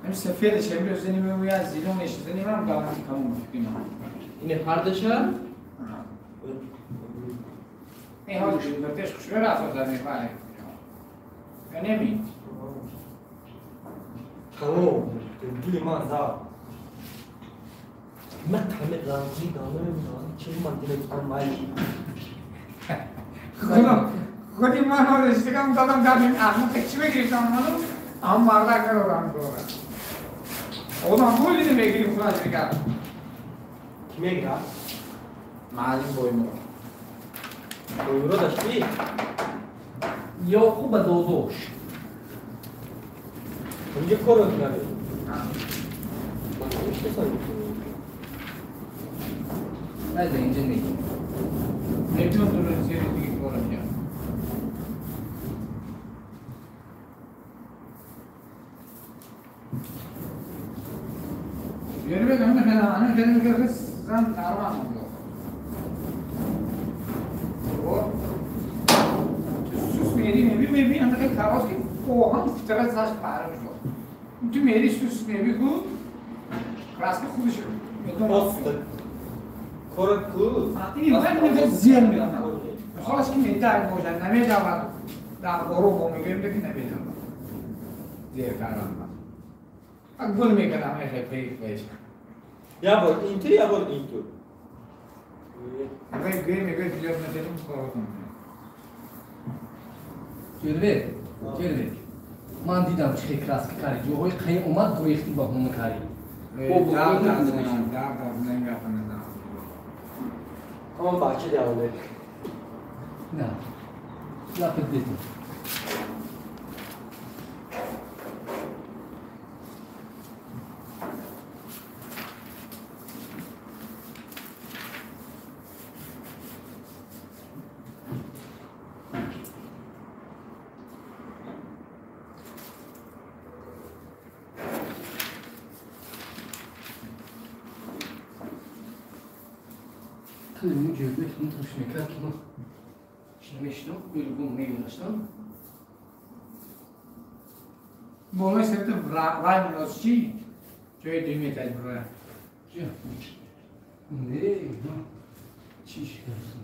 هم سفید شبیه زنی میگه زیرون نشدنی من دارم تمام فکری من اینه پردشه این حالش بهش خوش رفت در میفهمه یا نمی تمام دل من زد من همه رنگی دانم چه من دل من خودی من حالش دیگم دادم در این احمق چی بگیرم منو هم مردک ندادم دوره آدم پولی نمیگیریم خودش دیگر کی میگیره؟ معلم بایمو Buyuru da şey. Yakuba dodoş. Önce korun tabii. Bak işte sen. Nerede ince ne? Ne diyorsun seni gibi korun ya. Yürü be ben anne benim kız sen arman oluyor. می اندازه خراس که واقعا فطرت زش پاره میشد. تو میری سوس میبی کو خراس که خوبش میدونم. کار کو این من نفس زیر میدم. خلاص که میدار موجن نمیدارم. Дар боро бо мегӯем, ки намедонам. Зер кардам. Гул мекардам, мехе пеш. Я бор ин ту, я бор ин ту. Агар гӯем, мегӯем, зиёд надедум, коротон. Ҷӯрбек, Ҷӯрбек. Ман дидам чӣ хел краска кари. Ҷоҳои қайим омад, гурехти ба ҳуна кари. Ҳамон бача ҷавонде. На. Лапет бетон. Ҷӯрбек ҳамон тош мекард, ки ман намешинам, гулгум мегузаштам. Болои сарта рай мунос чӣ? Ҷои дуюм метаҷ буроя. Не, чӣ шикастам?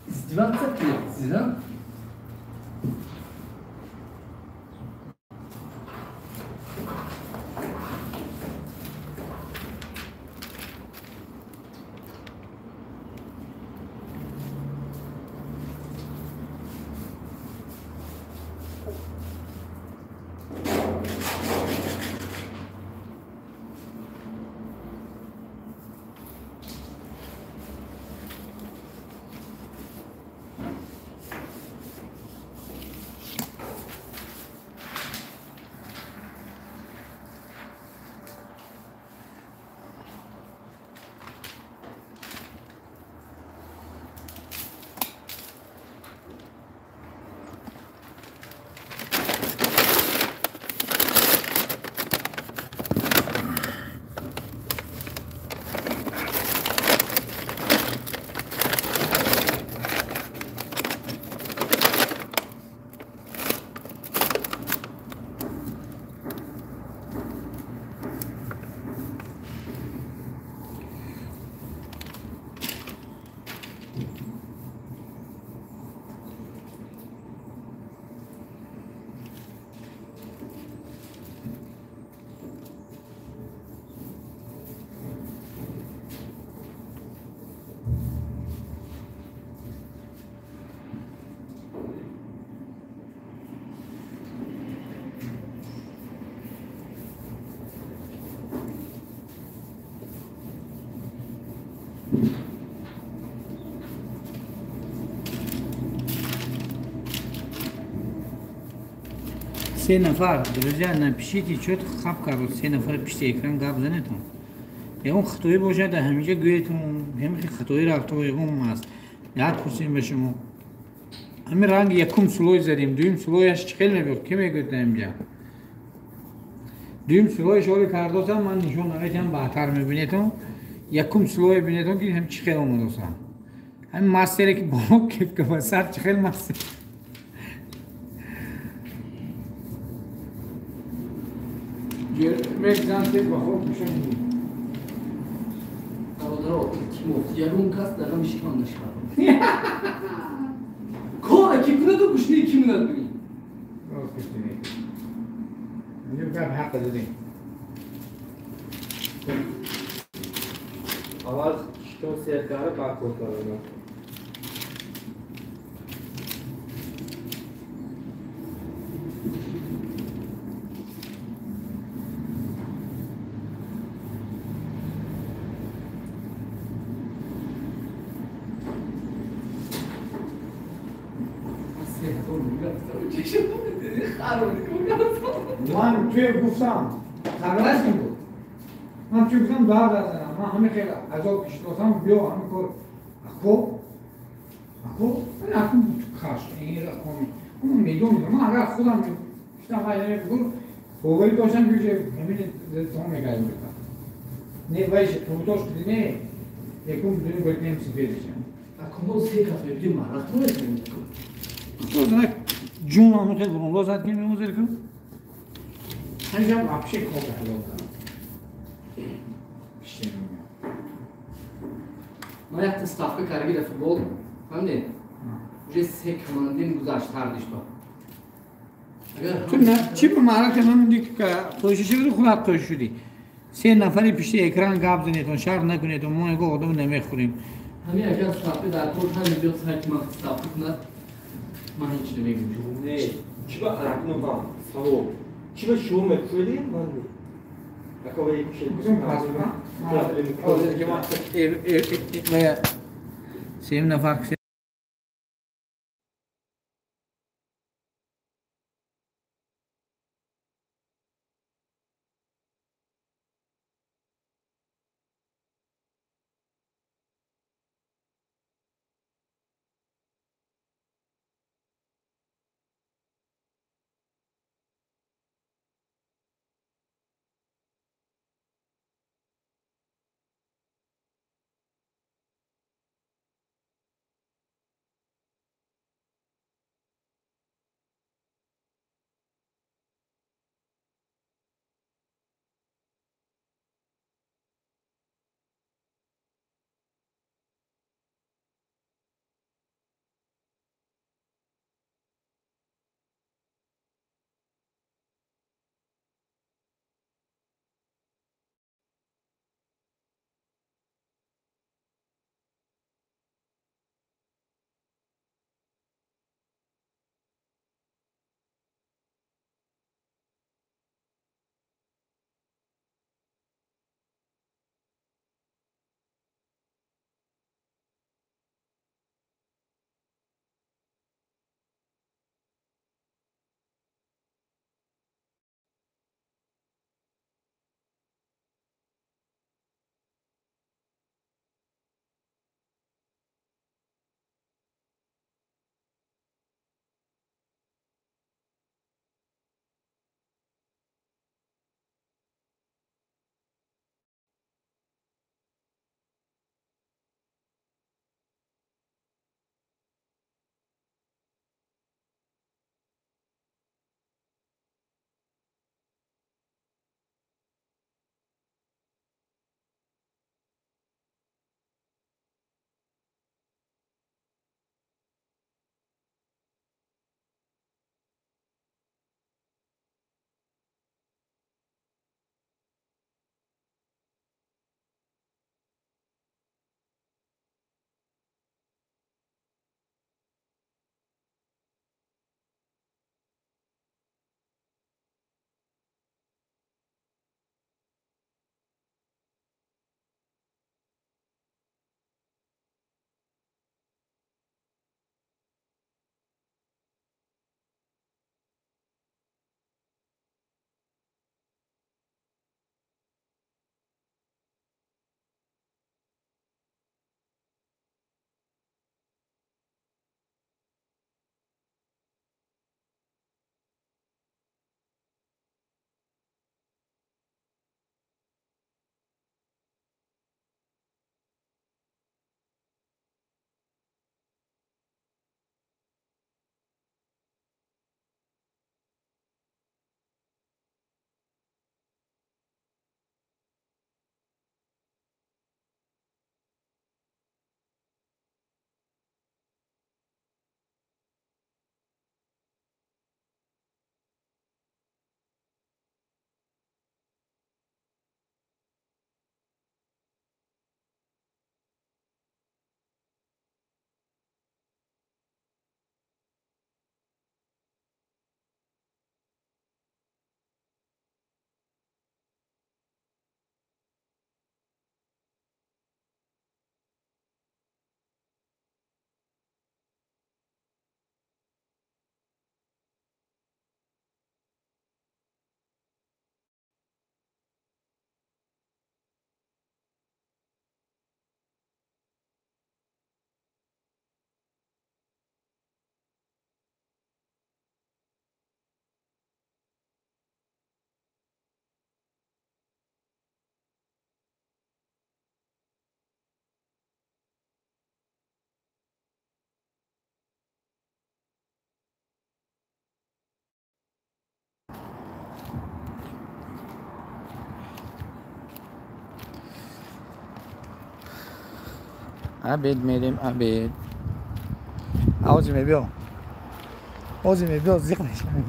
Издеваться кунед, да? Се нафар, друзья, напишите, что-то хап кард, се нафар пишите экран гап занетон. Ягон хатоӣ бошад, дар ҳаминҷа гӯетон, ҳамин хатоӣ рафто ягон аст. Яд пурсем ба шумо. Ҳамин ранг якум слой задем, дуюм слояш чӣ хел мебиёд, ки мегӯяд дар инҷа? Дуюм слояш оли кардосам, ман нишон наметиҳам, баъдтар мебинетон. Якум слой бинетон, ки ҳам чӣ хел омадосам. Ҳамин мастере ки боло кепка ба сар чӣ хел мастер. Бародаро, илтимос, ягон кас дар ғами шикам нашавад. Кора ки кунаду гушнии ки мунад бигӯ. Аввал шикам сер карда, баъд кор кардам. Ман туе гуфтам, саррасм буд. Ман туе гуфтам дард азанам. Ман ҳамин хел азоб кишидосам, биё ҳамин кор. Ако, ако, ако каш, ин рақоми. Ман медонам, ман агар худам шитам вай бугур, боварӣ доштам ки ҳамин том мекардем. Не, вайш пурдош не, якум дуюм гӯем сифедишам. Ако мо се кас мебидем, марақ намекунем. Ҷун ҳамин хел бурунло зад ки мемозер кун. Ҳаминҷа вообще кор ҳалол кардам. Ман якта ставка карги дар футбол, фаҳмидед? Уже се командин гузашт ҳардишто. Ту чӣ ба маърака намуди ки қӯши шуди, худат қӯши шудӣ. Се нафари пишти экран гап занедон, шарм накунедон, мо ягон одам намехӯрем. Ҳамин агар ставка дар кор ҳамин биёд сайти ман ставка кунад, ман ҳеч намегӯям. Не, чӣ ба аракну вам савол. Чӣ ба шумо мекӯшедӣ, ман не. Сем нафар. Обед мерем, обед. Ози мебиё. Ози мебиё, зиқ мешавем.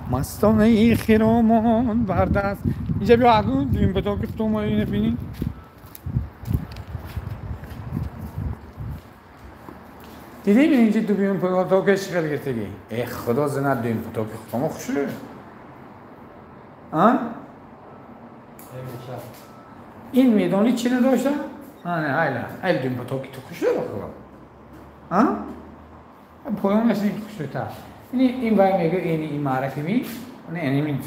Мастонаи хиромон бар даст. Инҷа биё акун дуюм патоки худомо ина бинӣ. Дидем инҷа дуюм патоки чӣ хел гирифтагӣ? Э худо зинат дуюм патоки худомо хушрӯ. А? Ин медонӣ чӣ надошта? А не, айла. Айл дуюм патоки ту хушрӯ ба худо. А? Поёнаш не хушрӯтар. Ин вай мегӯ ини ин маъраками, не ин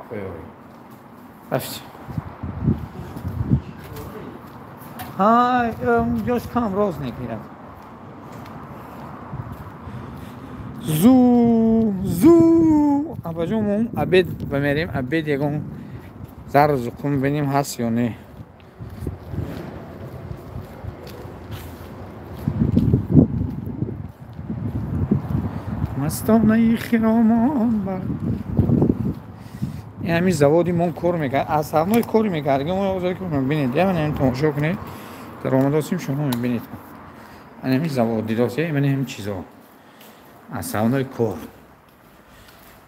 хоёи. Рафти. Ҳай, ҷош кам роз мегирад. Зу, зу. Абаҷон мо обед бамерем, обед ягон зару зуқум бинем ҳаст ё не. Мастонаи хиромон бар. Ин ҳамин заводи мо кор мекард, аз ҳавнои кор мекард. Мо озор ки мебинед, я ман тамошо кунед, даромадосим шумо мебинед. Ан ҳамин завод дидосе, ман ҳамин чизо. Аз ҳавнои кор.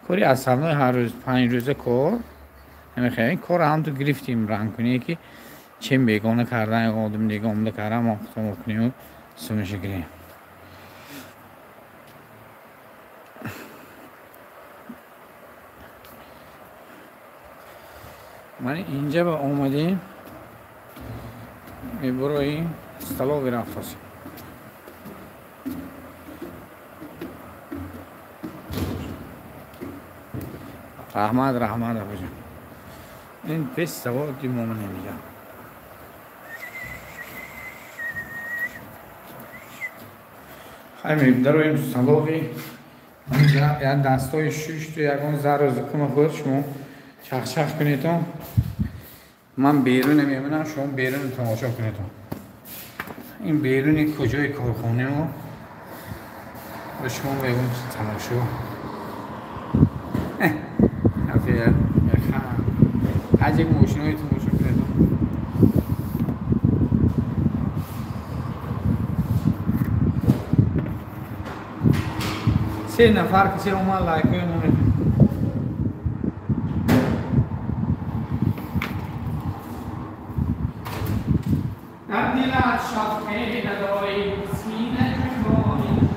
Кори аз ҳавнои ҳар рӯз 5 рӯза кор. Ҳамин хел кор ҳам ту гирифтим рангкуние ки чем бегона кардан, одам дига омада кардан, мо худамон кунем сумаша гирем. Ман инҷа ба омадем, мебуроим столови рафтосем. Раҳмат, раҳмат абаҷон. Ин пеш заводи мо мегӯям. Хай мебдароем столови, як дастҳои шушту ягон зару зукума хӯрд шумо чахчах кунедон. Ман берун мемонам, шумо берун тамошо кунедон. Ин беруни куҷои корхонаи мо ба шумо мегӯм тамошо. Аз як мошинои тамошо кунедон. Се нафар касе омад лайкҳои монед. در دلت شفقه نداری، سینه جنبانی.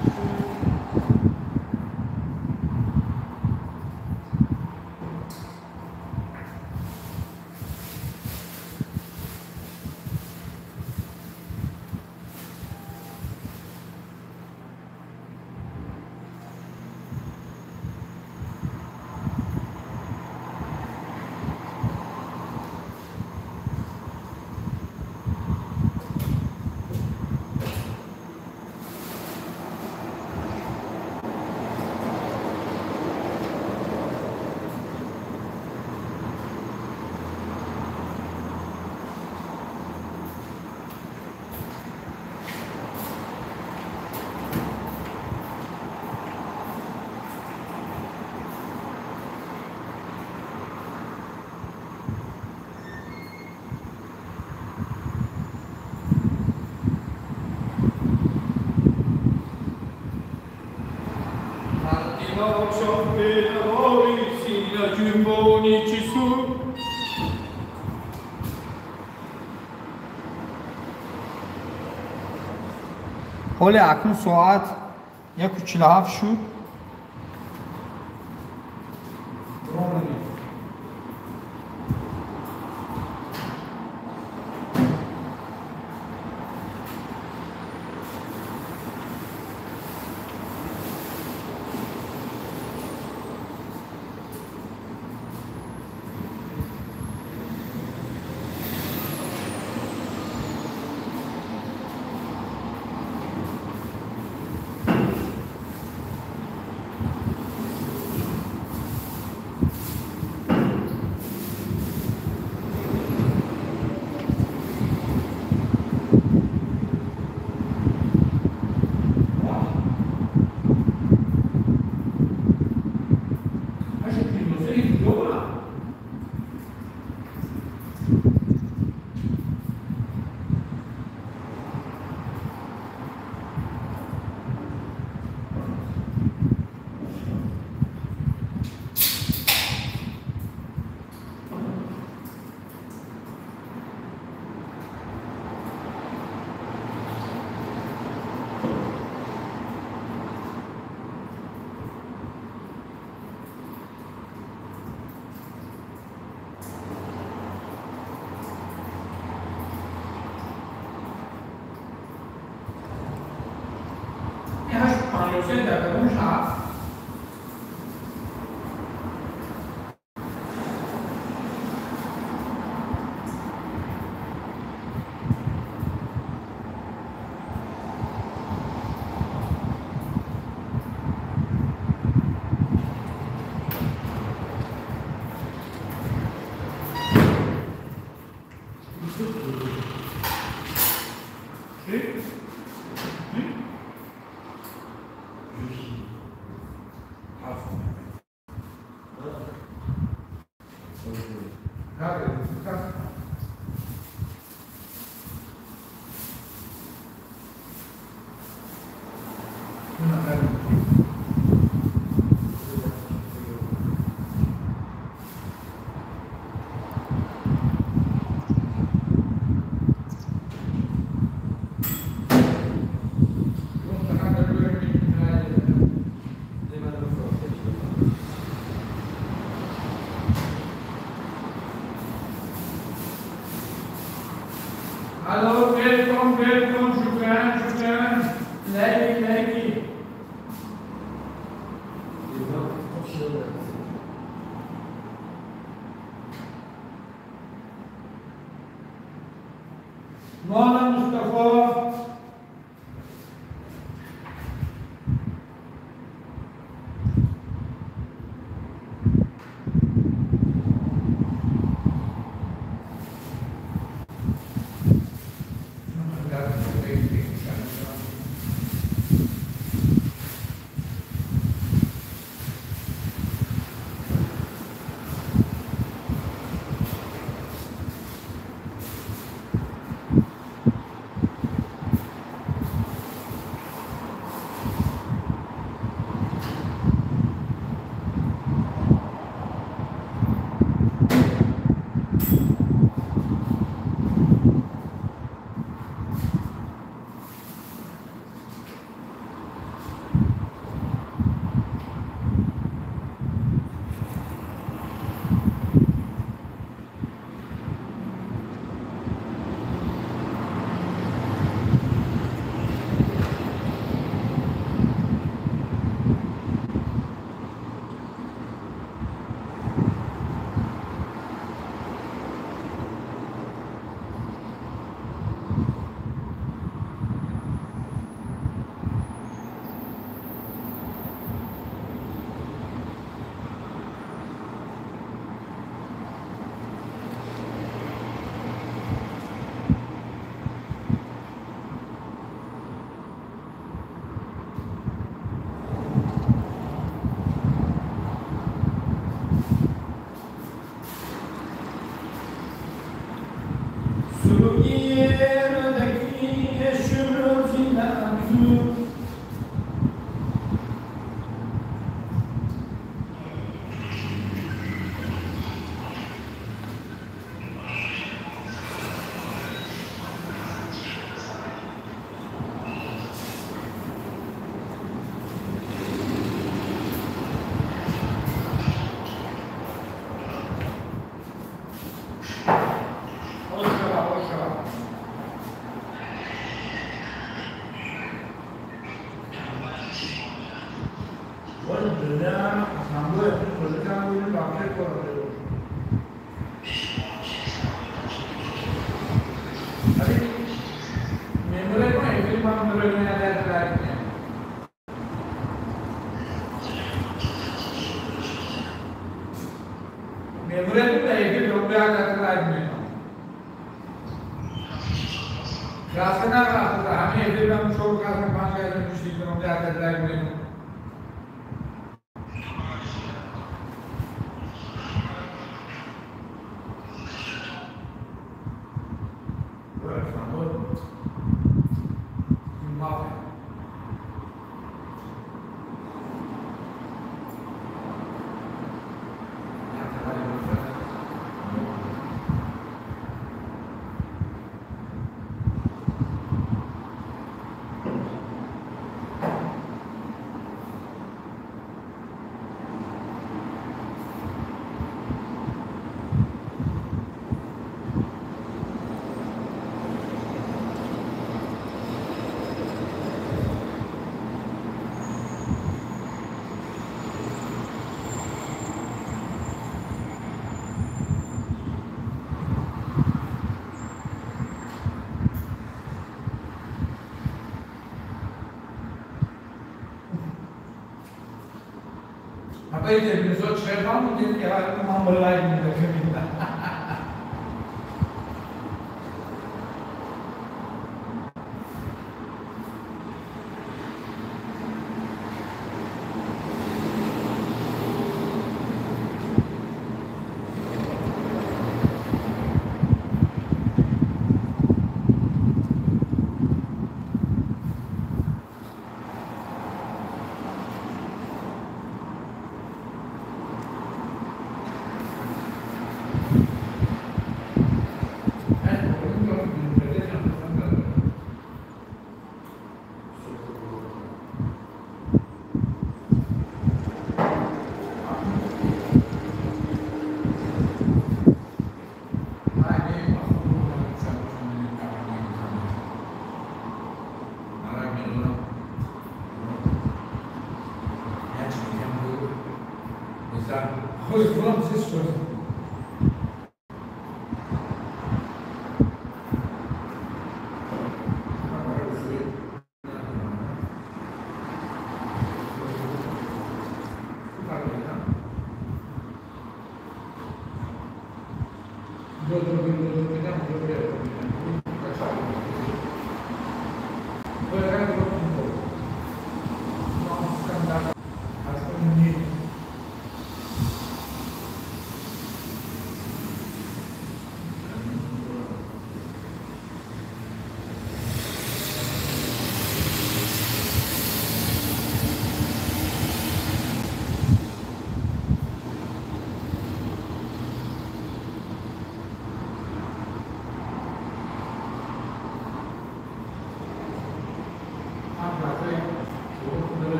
Ҳоле акнун соат 1:47 шуд. Амирҳусейн дар кадом шаҳр? Hello, welcome, welcome, shukran, shukran, like, like. Mawlana Mustafa.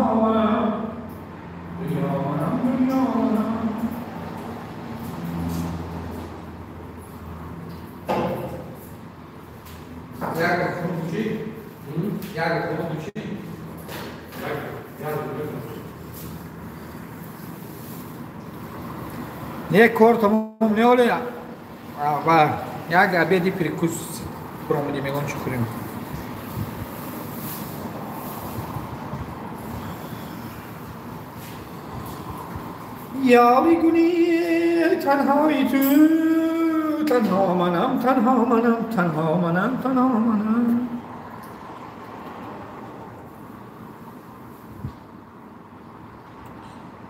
تنها منم دنیا منم دنیا منم. Не кор тамом не оле ва як обеди перекус промоди мегон чӣ хӯрем. یاری گونی تنهایی تو تنها منم تنها منم تنها منم تنها منم.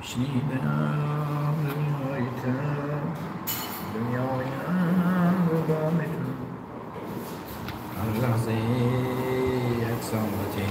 شنیدم دنیای تو دنیای من با تو هر لحظه یک ساعتی.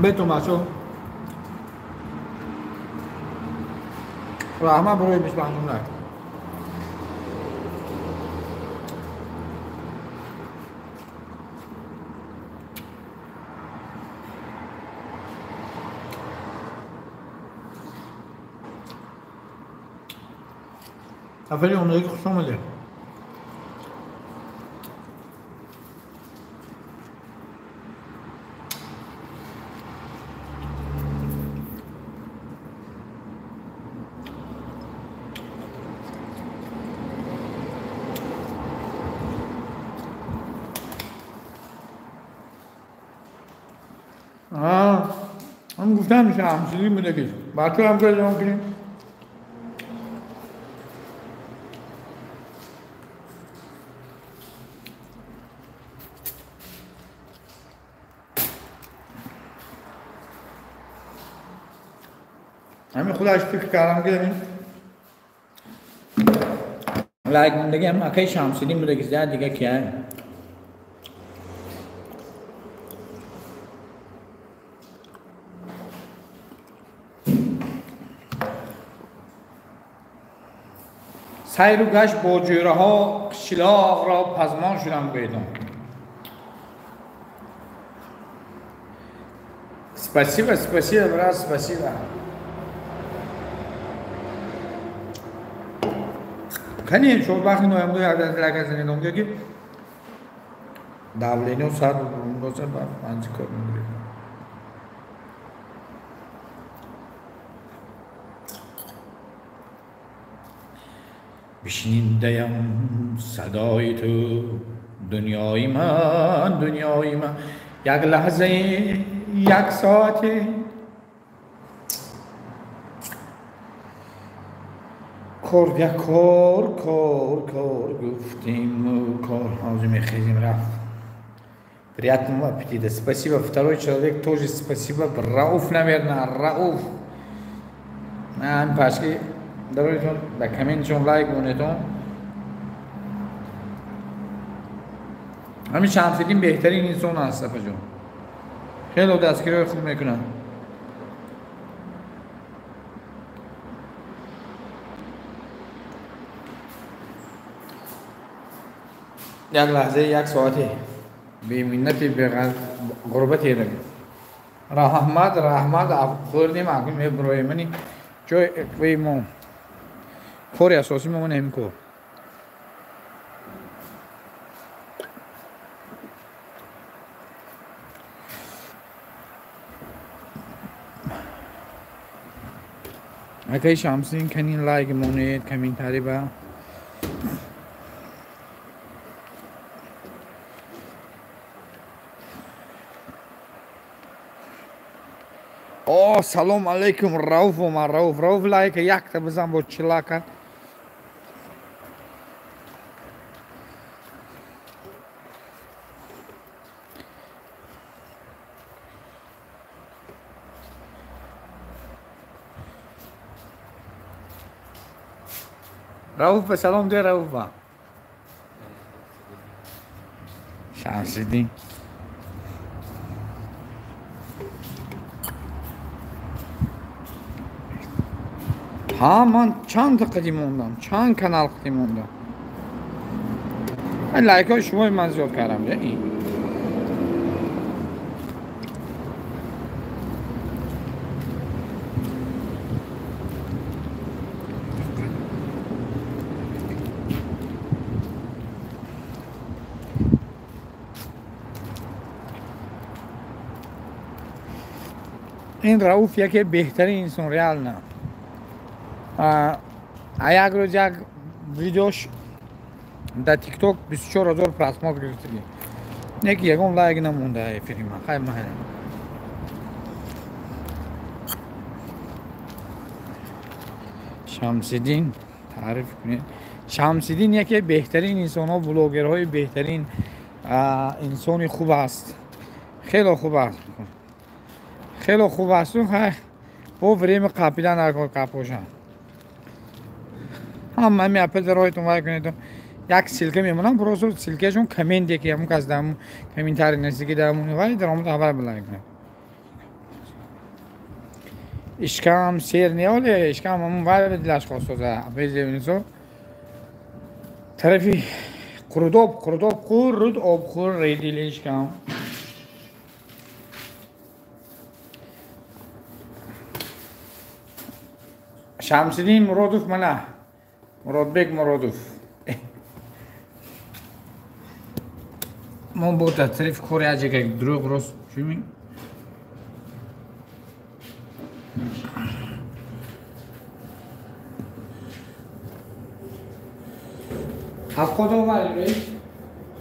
Бетомашо раҳмат барои 25 лайк. Сафари омадагӣ хуш омадед. هم گفتم میشه همچنین بوده که بچه هم که جمع کنیم. همین خودش فکر کردم که همین لایک موندگی هم اکای شمسیدین بوده که زیاد دیگه که сайру гашт бо ҷӯраҳо қишлоқро пазмон шудам гӯедам. Спасибо, спасибо, брат, спасибо. Кани чорбахи ноямдо якдастилакасинидом ки давленио сар боса ба панҷ кор мегиред. بشنیدیم صدای تو دنیای من دنیای من یک لحظه یک ساعت. کار یک کار کار کار گفتیم و کار حاضر میخیزیم رفت. Приятного аппетита. Спасибо. Второй человек тоже спасибо. Рауф, наверное. Рауф. Пашки. Дароитон ба комментшон лайк монетон. ҳамин Шамсиддин беҳтарин инсон аст апаҷон. Хело дастгириҳои хуб мекунад. Як лаҳзаи як соате беминнати беғурбате раҳмат раҳмат хӯрдем акун мебуроем мани ҷой вей мо кори асосӣ мо ҳамин кор. Акаи Шамсиддин канин лайк монед, комментарий ба. О, салом алейкум, Рауф омад, Рауф, Рауф лайка якта бизан бо чилака. Рауф, салом де Рауф. Шамсиддин. Ҳа, ман чанд қадим мондам, чанд канал қадим мондам. Лайкҳои шумои ман зиёд кардам. Ин Рауф яке беҳтарин инсон реально. Як рӯз як видеош дар тикток 24 000 просмотр гирифтагӣ. Не ки ягон лайк намонда эфири ман. Хай ман. Шамсиддин таъриф кунед. Шамсиддин яке беҳтарин инсонҳо, блогерҳои беҳтарин, инсони хуб аст. Хеле хуб аст. Хеле хуб аст. Бо время қапидан дар капошам. Ҳама ҳами апел роҳитон вай кунед. Як ссылка мемонам, просто ссылкашон комменте ки ҳамун кас дар комментарий наздики дар ҳамун вай даромад аввал билай кунед. Ишкам сер не оле, ишкам ҳамун вай дилаш хостоза. Апел тарафи қурудоб, қурудоб, қуруд об хӯр дили ишкам. Шамсиддин Муродов мана. Муродбек Муродов. Мо бо дар тарафи кори аҷака дурӯғ рост чӣ? Ҳафт омад рейс.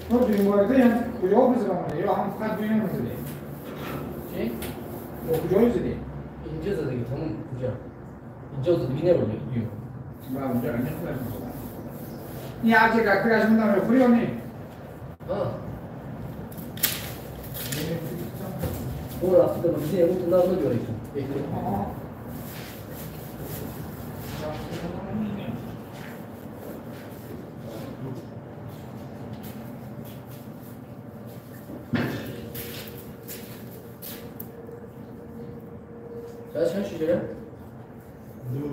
Мо дуюм ям куҷо бизанем ё ҳам фақат дуюм задем? Чӣ? Бо куҷо задем? Инҷо задагӣ, тамом куҷо? Инҷо задагӣ набуд дуюм. Ба онҷо намехӯрад. Ин аҷака куяш мудам мехӯрӣ ё не? А. О, рафта ба бизе ягон тунар надорӣ ту. Беҳтар. Чанд шуда? Ду.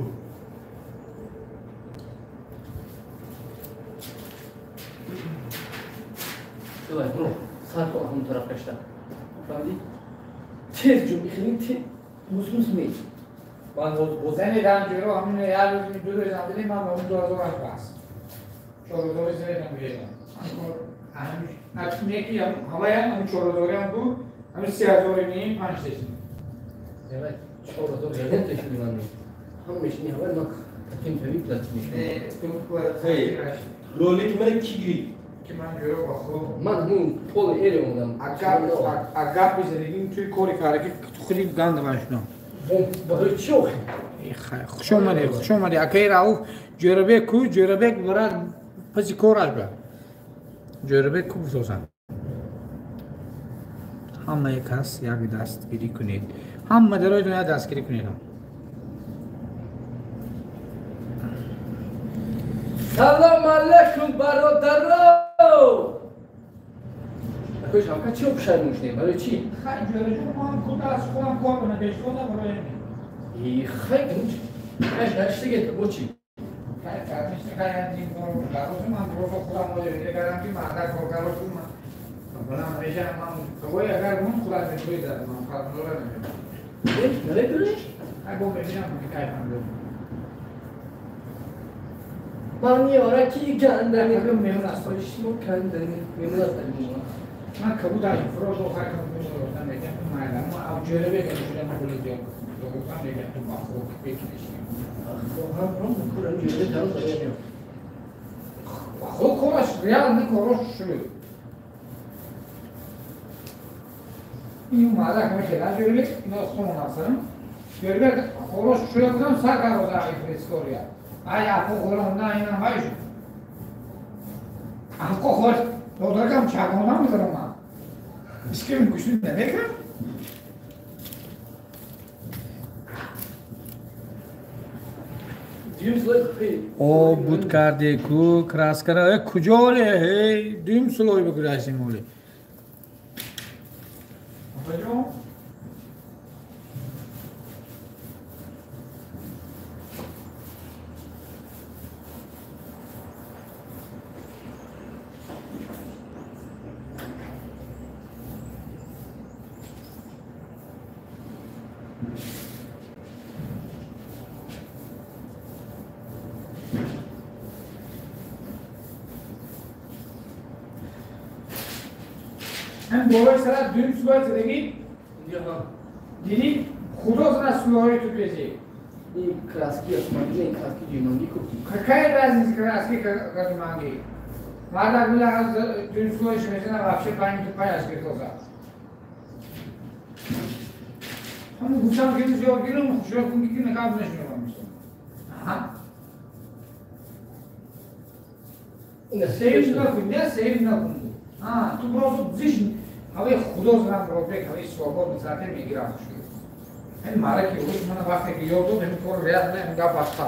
Давай, бро, сар кун ҳамон тараф гашта. Фаҳмидӣ? Тез ҷунб, хеле тез, мус-мус нест. Ман боз зани ранҷиро ҳамин як рӯз ду рӯз андили ман ба он 2000 аш бас. 4000 зидам гирифтам. Ҳамин ки ҳаваям ҳамин 4000 ам буд, ҳамин 3000 ним 5 тешин. Давай, 4000 ягон тешини ман нест. Ҳамааш ин ҳавай ман таким тавик платиш. Ролики мана ки гирифт? Ки ман ҷӯро ба худ. Ман ҳамун поли эре омадам. Агар бизадигим туи кори карда ки ту худи ганда ман шудам. Барои чӣ охи? Хуш омадӣ, хуш омадӣ. Акаи Рауф Ҷӯрабек ку, Ҷӯрабек брат паси кораш ба. Ҷӯрабек ку бисозам. Ҳамаи кас як дастгирӣ кунед. Ҳама дарои дунё дастгирӣ кунед. Салом алейкум бародаро! Акои Шавкат чӣ пушаймон шудем? Барои чӣ? Хай Ҷӯраҷон, ман худ аз худам кор кунам, бешхода барои ҳамин. И хай, хай, наштиге бо чӣ? Хай, карништи хай, ин кор дарозу ман просто худам ода кардам ки мардак коргаро ку ман. Балам ҳамеша ман тобои агар мон худ аз метрои зад, ман фарқдора намедонам. Намедонӣ? Хай, бо мебинам ки кайфам дорам. Ман ёра ки гандани, мемун аст. Шумо кандани, мемун аст. من کبود از فروش رو خرید کنم دوستان میگم معلم ما او جلوه که شده من کلی جا دوستان میگم تو با خود بکشیم خب هم کلا جلوه تاو داریم خود کارش ریال نه کارش شد این مادر که میشه جلوه اینا خودمون هستن جلوه خورش شده بودم سر کار رو در استوریا ای اپو خورم نه اینا وایش اپو خور دادرکم چاقونم میذارم من اسکیم گوشت نمیکنم об буд карде ку краскара куҷо оле ҳей дуюм слой бигузаштем оле هم بالای سرت دویم سوال زدگی دیدی خدا زن سواری تو بیزی این کراسکی اسمانگی این کراسکی جنانگی کو какая разница краски казманги мардак мила дуюм слоиш мезана вообще панҷ ту панҷ аз гирдоза ҳамун гуфтам ки зиёд гирам хушёр кун ки накаб нешунавам сейв накун не сейв накун ту просто зиш ҳавои худо занам робек ҳавои свободно зате мегирам хушёр ҳамин мараки рӯз мана вақте ки ёд дод ҳамин кор реально ҳамин гап баста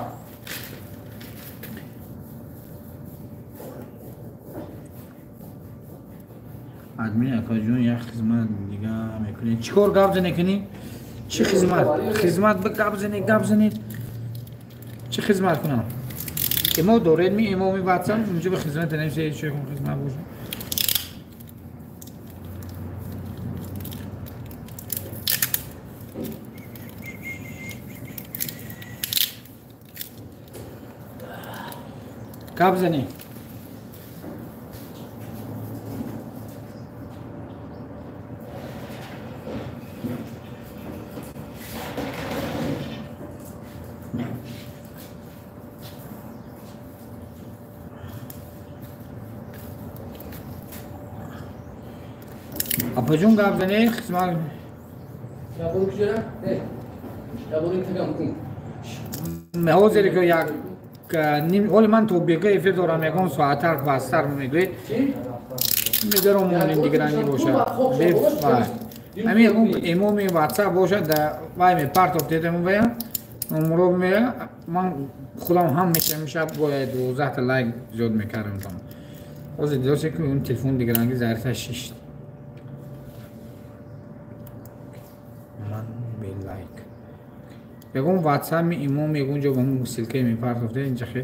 админ акаҷон як хизмат дига мекунед чӣ кор гап зане кунӣ чӣ хизмат хизмат ба гап зане гап занед чӣ хизмат кунам имо доред ми имоми ватсап унҷо ба хизмат нависе чӣ хизмат бошад гап занӣ апаҷон гап занӣ хизмат ҳозире ки як ҳоли ман то бега эфир дорам ягон соаттар пасттар мегӯед медаром монем дигаранги бошад ҳамин ягон имоми ватсап бошад вай мепартоф дедам вая номро мея ман худам ҳам мешавам шаб бояд 12 та лайк зиёд мекардам там ҳозир дидосе ки он телефон дигаранги зарифа шишт ман бе лайк ягон ватсапи имом ягон ҷо ба мо ссылкае мепартофте инҷа хе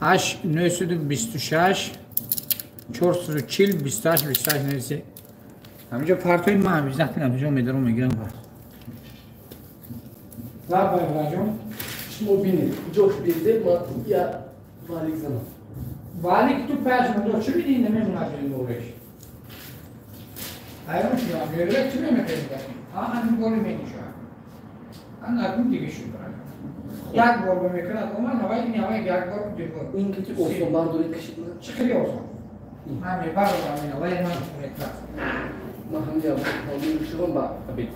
ҳашт нӯҳсаду бисту шаш чорсаду чил бисту ҳашт бисту ҳашт нависе ҳаминҷо партои ман обязательно ҳаминҷо медаром мегирам лаббай браҷон шумо бинед куҷош безеб ман я валик занам валик ту паш мондо чӣ бинӣ намемонад нуреш айрон шудам герек чӣ мемекунед ан гори менишам ан акун диге шуд як бор мекунад омад ҳавай ин ҳавай як бор ду бор ин ки осон бардоред кашид чӣ хеле осон ман мебардорам ин ҳавай ман мекунам ман ҳамҷа шумо ба обед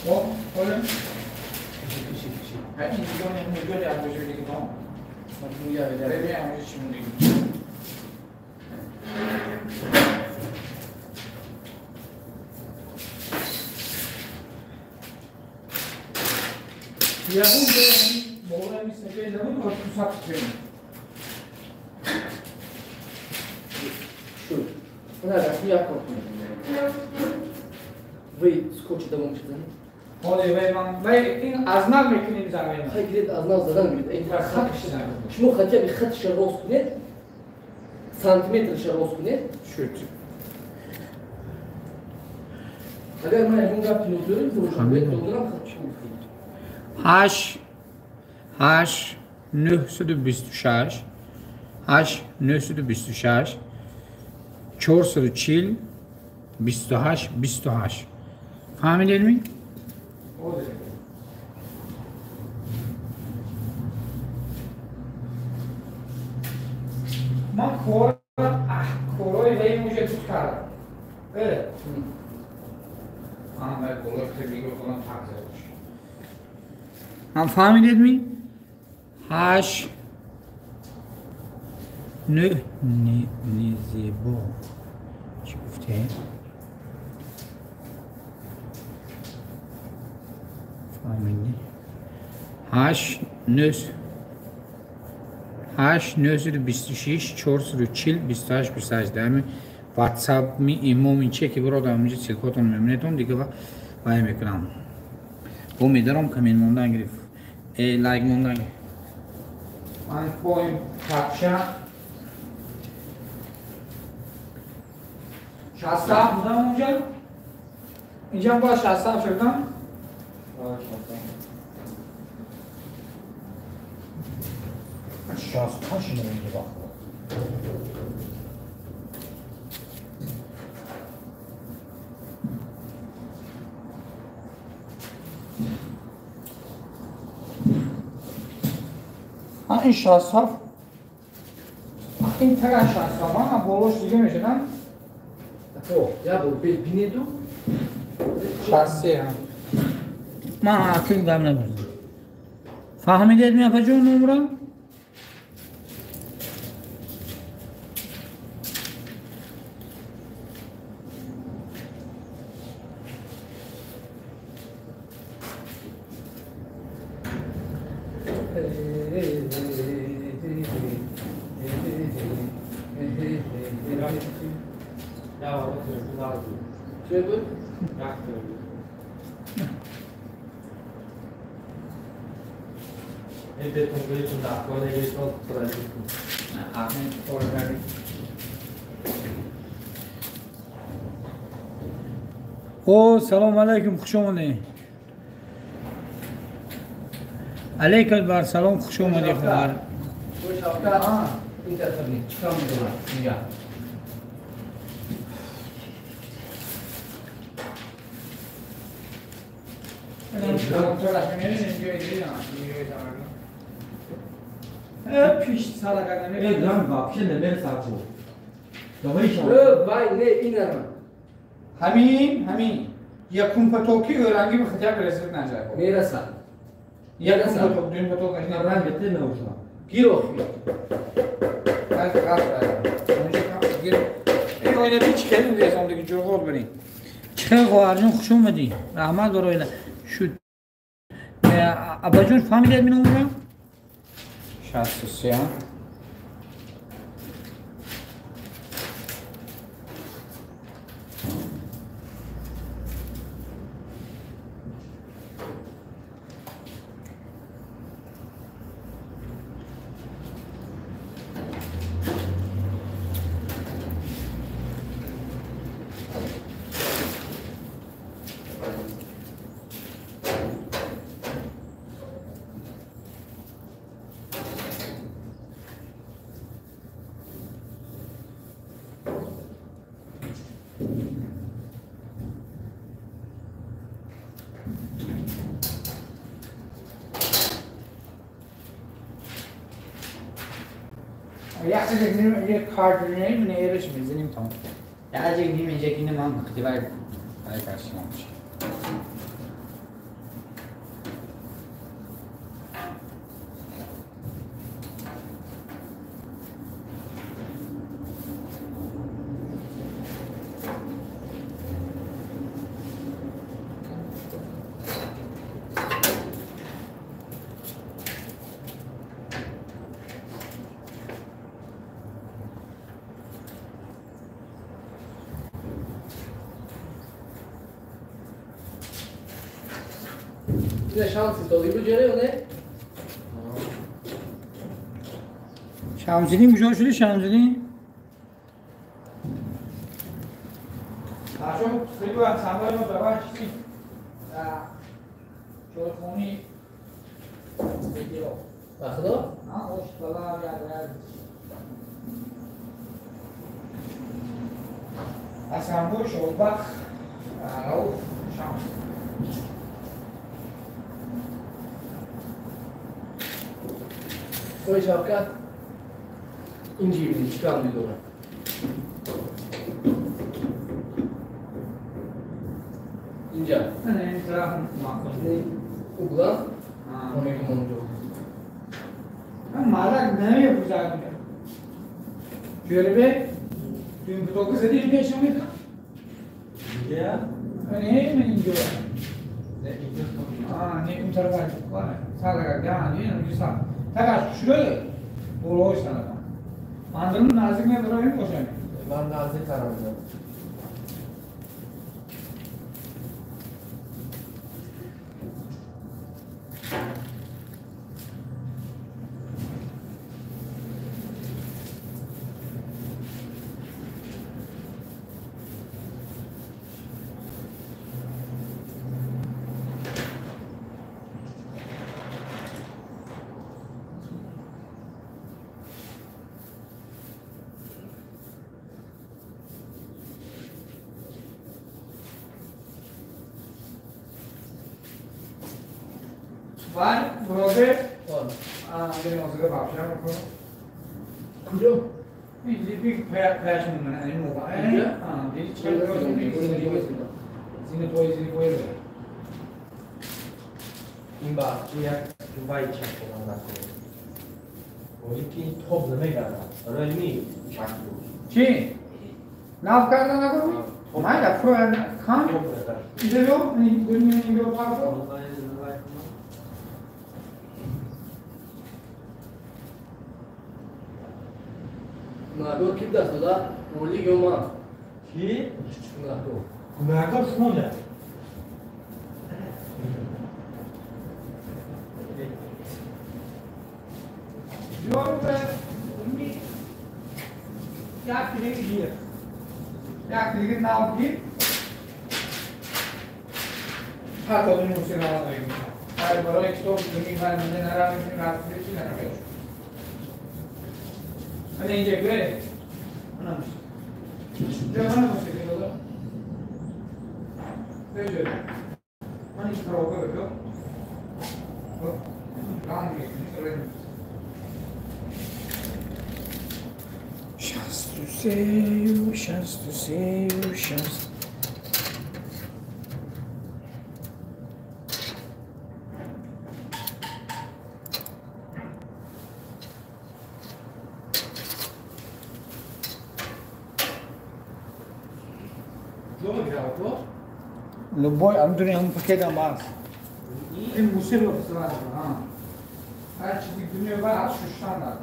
خب حالا این دیگه میگه در بجای دیگه ما ببین امروز چی مونده یهون بالا میسه نبود با تو سبت کنیم شد نه رسمی یک کار کنیم وی скотч давом шудан ҳоле вай ман вай ин аз нав мекунем замина хай гиред аз нав задан гиред ин хат шумо хотя бы хатша рост кунед сантиметрша рост кунед шуд Агар ман ягон гап нодорим, дорам. 8 8 926 8 926 440 28 28. Фаҳмидед ми? Ман корои вай муҷа тут кардам. Бере. Ҳам фаҳмидед ми? 8 9 незебо чӣ гуфте? Фаҳмидӣ? 8 9 8 926 440 28 28 дами WhatsApp ми имо ми чеки биродам инҷа силкотон мемонедон дига вай мекунам. Бо медарам коммент мондан гирифт. Лайк мондан. Ман бо ин капча 67 будам онҷа. Инҷа бояд 67 шудам. 68 нигоҳ. ин 67 ин тага 67 ҳа болош дига мешавад. Я бор бинеду 63 ҳа. Ман ҳаким гап набурдам. Фаҳмидед ми апаҷон номра? О, салом алейкум, хуш омадед. Алейкум бар салом, хуш омадед хоҳар. Ин тараф чикор мекунад? Инҷа. ҳамин ҳамин якум потоки ӯранги ба хотя бы расид наҷа мерасад. Якум поток, дуюм поток ранг намешавад. Гиро. Аз газ гиро. Ин оина би чӣ хеле резон диги ҷурғот бирин. Чӣ хел хоҳарҷон, хуш омадӣ. Раҳмат барои шуд. Абаҷон фаҳмидед мин умра? 63. یه کارت نیم نیرش میزنیم تا یه نیم اینجا که اینه من خیلی باید کارش نمیشه. شمسیدین کجا شده شمسیدین؟ Бачаҳо хеле вақт самбои мо давай чизи чойхони бегиро. Ба худо? Ош палав як як. Аз самбои Шоҳбахт Рауф Шамс. Ой Шавкат, инҷи чӣ кор медорад? Инҷа. Не, ин тараф маъқул. Угла? Хонеки монҷо. Мардак намепӯшад. Ҷӯрабе, туймпутока задӣ пеш намекунад? Инҷа? Не, ман инҷо. Не, ин тараф салага, не, инҷо сал. Така шуд, болош санака. Ман наздик мебароем бошам. Ман наздик қарор дорам. Вай, броде, деревозга бабша мекунам. Куҷо? Ин паяш мемонад, ин муға. Инҷа? Диди чӣ зини пой, зини пой. Ин ба як вай чак накун. Оли ки тоб намегардад. Барои ми чак буд. Чӣ? Нав карда накун? Майда, фуро хан? Иҷо, ин инҷо парто. Гунаҳкор ки даст дода? Ролик ё ман? Ки? Гунаҳкор. Гунаҳкор шумо. Як дига гир. Як дига нав гир. Ҳатто ин мусиқиро намегӯям. Ҳар барои китоб дунӣ ман наравем, рафт чи наравем. Ана инҷа гӯре. Ана мусиқӣ. Ҷо мана мусиқӣ додам. Беҷо. Ман ин проба бекам. Ранг мекунӣ. 63, 63, 60. Любой, ҳамдури ҳамн пакетам ҳаст. Ин мусиқиро сразу, ҳар чизи дунё ба ҳаст шуштан дар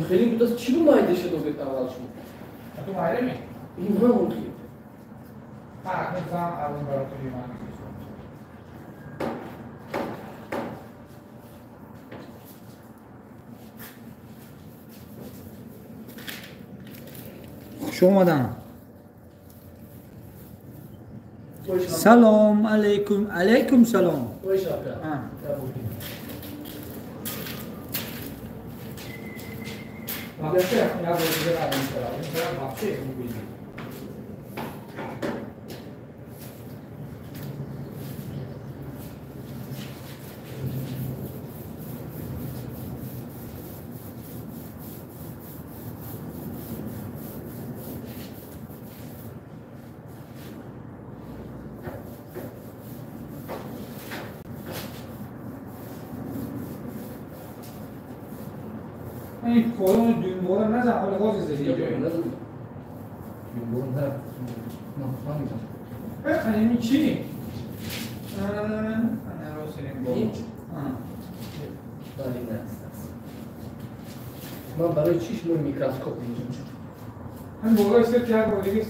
Хеле будааст, чӣ бу майда шуд обед аввал шуд? Ту майда ми? Ин ҳам хел. Хуш омадан. Салом алейкум, алейкум салом. این کلون دوباره نزن، حالا باز زدی. نزن. Ин чӣ? Ман барои чӣ шумо микроскоп инҷо? Ҳам болои сар як бор дига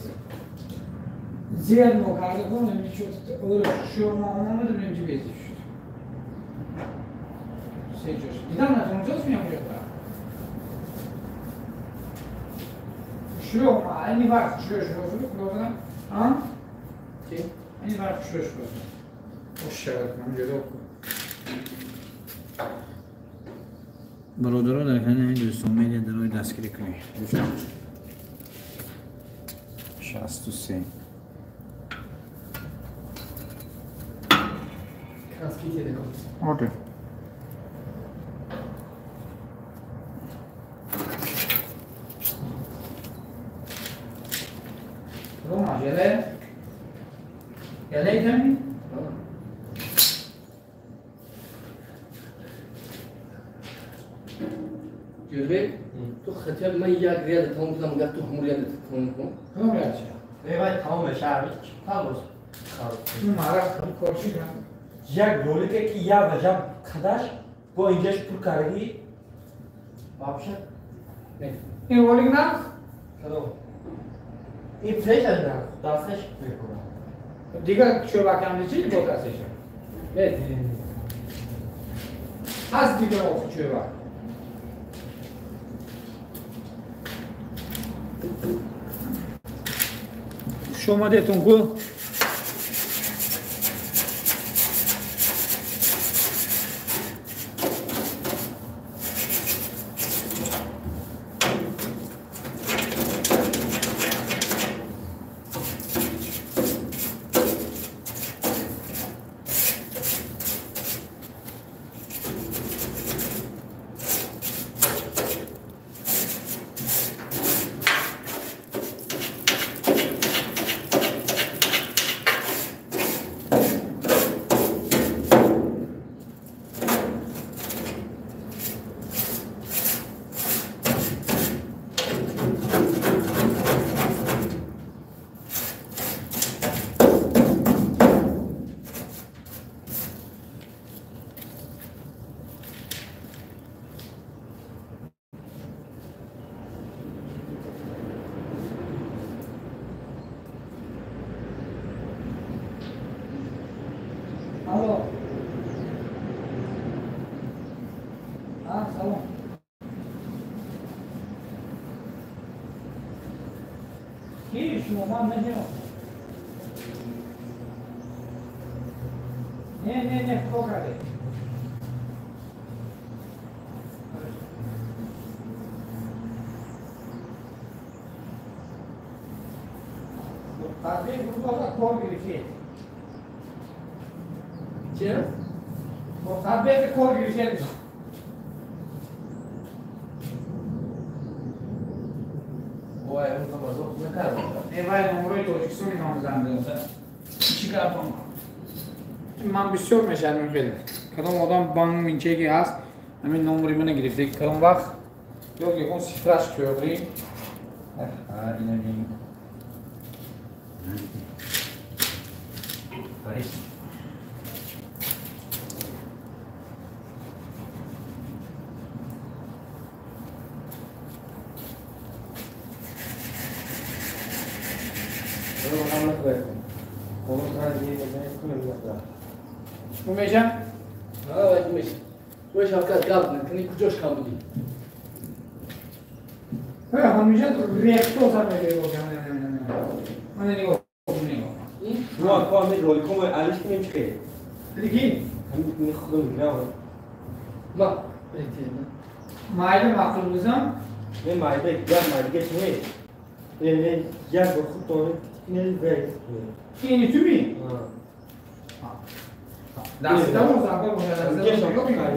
зер мо карда кун, чӣ шумо омада инҷо безӣ шуд. Се ҷош. Дидам на онҷост меам ҷо. Шумо ани вақт шумо шумо а? Чӣ? Ани вақт шумо шумо. Ош шавад ман ҷудо кун. Бародаро дар канали Дӯстон Медиа дарои дастгирӣ кунед. Гуфтам 63. Краски телеком. Окей. Рома, желе? Желе ками? Ҷӯрбек, ту хотя бы ман як ряда тамом кунам, гап ту ҳамун ряда тамом кун. Кадом ряд чӣ? Вай тамом мешавад. Тамом. Мара корчи кунам. Як ролике ки як ваҷаб қадаш бо инҷаш пур кардагӣ вообще Ин ролик на? Кадом? Ин флеш аз на, дасташ мекунам. Дигар чӯбакам чӣ бо дасташ? Не. Ҳаст дигар охи чӯбак. Хуш омадетон ку. Алло. А, салом. Ки шумо ман намешиносам. Не, не, не, хто кардед? Қазбек гуфт, кор гирифтед. Чӣ? Бо Қазбек кор гирифтед. Вай, он намазок накард. Не, вай номрои Тоҷикистони ном занг. Чӣ кардам? Ман бисёр мешавам хеле. Кадом одам банк минчеги ҳаст, ҳамин номри мана гирифта. Кадом вақт ё ягон сифраш кӯрӣ. Ина бин. Мешам? Ҳа, мешам. Мешам, кас гап накунӣ, куҷош кам будӣ? Ҳа, ҳамеша рехто сар мегирифт. Мана нигоҳ кун, нигоҳ. Шумо ако ҳамин роликҳои алиш кунем чӣ хел? Лики? Ҳамин худам мегирам. Ма, бетӣ. Майда маъқул бизам? Не, майда, як майдагаш не. Не, не, як бор худтон не вай. Ини туми? Ҳа. Дастамон занга бошад, дастамон нигоҳ.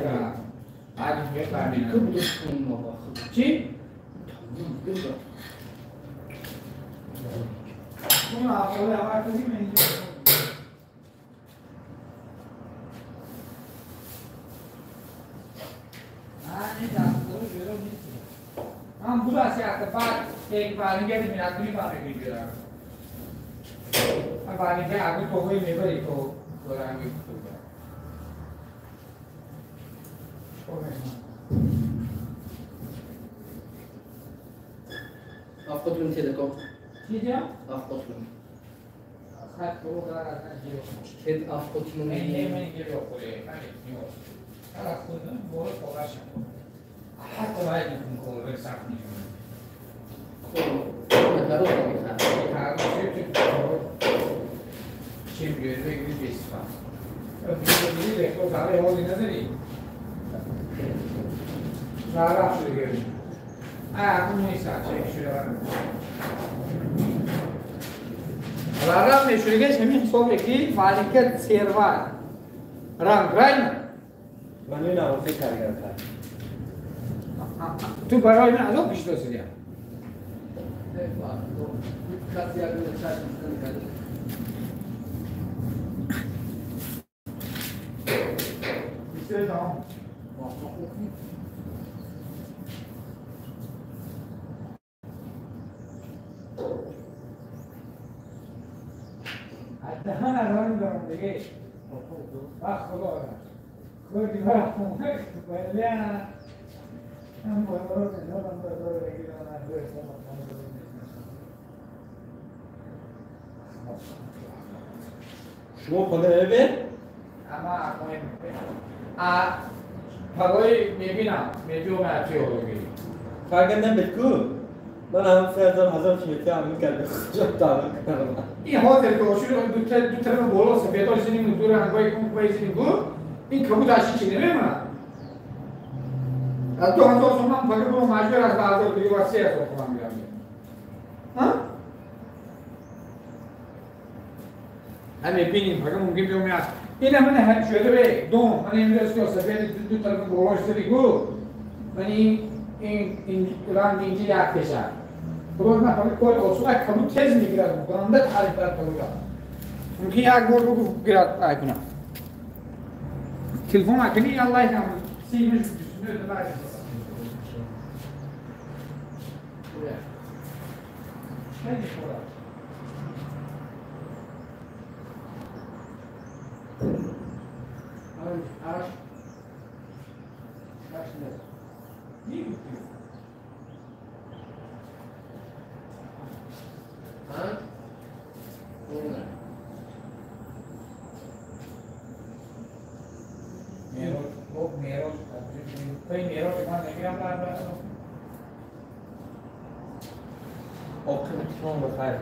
Чӣ? یک بارینگه میراتونی پاره میگیره. بارینگه آگو تو کوئی میبری تو دورانگی تو. Afkotun Telekom. Чӣ? Afkotun. خط رو قرار نگیره. Ted Afkotun. نه من گیره خوره. من خودم بار پاراش. حتی باید این کار سخت نیست. خب من رو می‌خوام. چی میگه؟ بگی بیست. دیگه تو داره هولی نداری. راه شده. اون نیست چه شده. راه میشویگه همین حساب کی مالکیت سیروان رنگ رنگ من نه فکر کردم. تو برای من عذاب پیش داشتی. دهن الان دارم دیگه. خدا خودی وقت ولی هم باید هم باید شما خونه به؟ اما برای میبینم میبینم اتیو بگیری فرقم نبید من هم 3000 کیلومتر هم میکردم کجا دارم این حاضر که اشور دو طرف بالا سفیداش زنیم دو رنگای کن زنیم گو این کبود اشی چی نمیمونه از 2000 تومان فقط برو مجبور از بعضی دیگه واسه 3000 تومان میرم ها همه بینیم فقط ممکن بیام میاد این من شده به دو من امروز که سفید دو طرف بالاش زدی گو من این رنگ اینجا یک کشم باز من فقط کار آسون یک کبود تز میگیرد گنده تعریف برد کبود ممکن یک بار بگو گیرد کنم تلفن اکنی یا لایک هم سیمش بیسونه لایک خیلی خوبه 8 8 9 5 شما بخیر.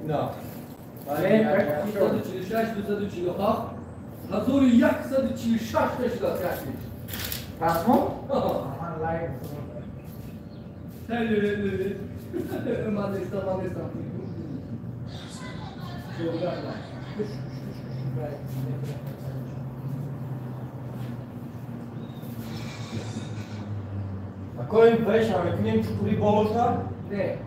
نه. 246 247 1146 تشکیلات کردید. پس ما؟ من لایک من نیستم من نیستم. Кој беше, аме кнем чукури болоша? Не.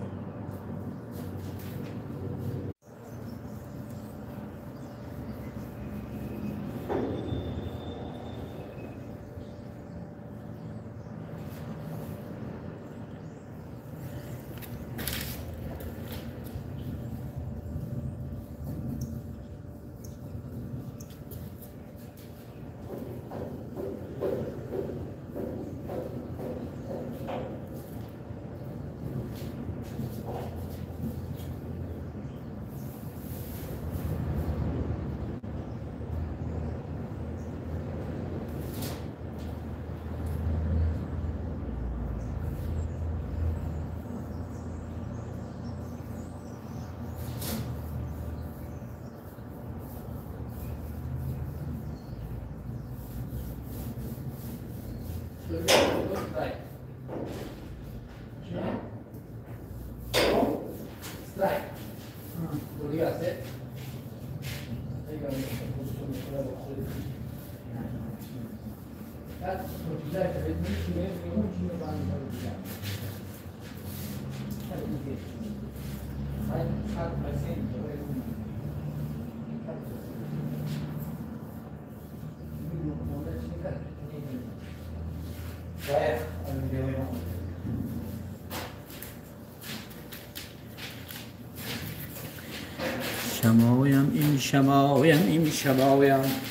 شمایم این شمایم این شمایم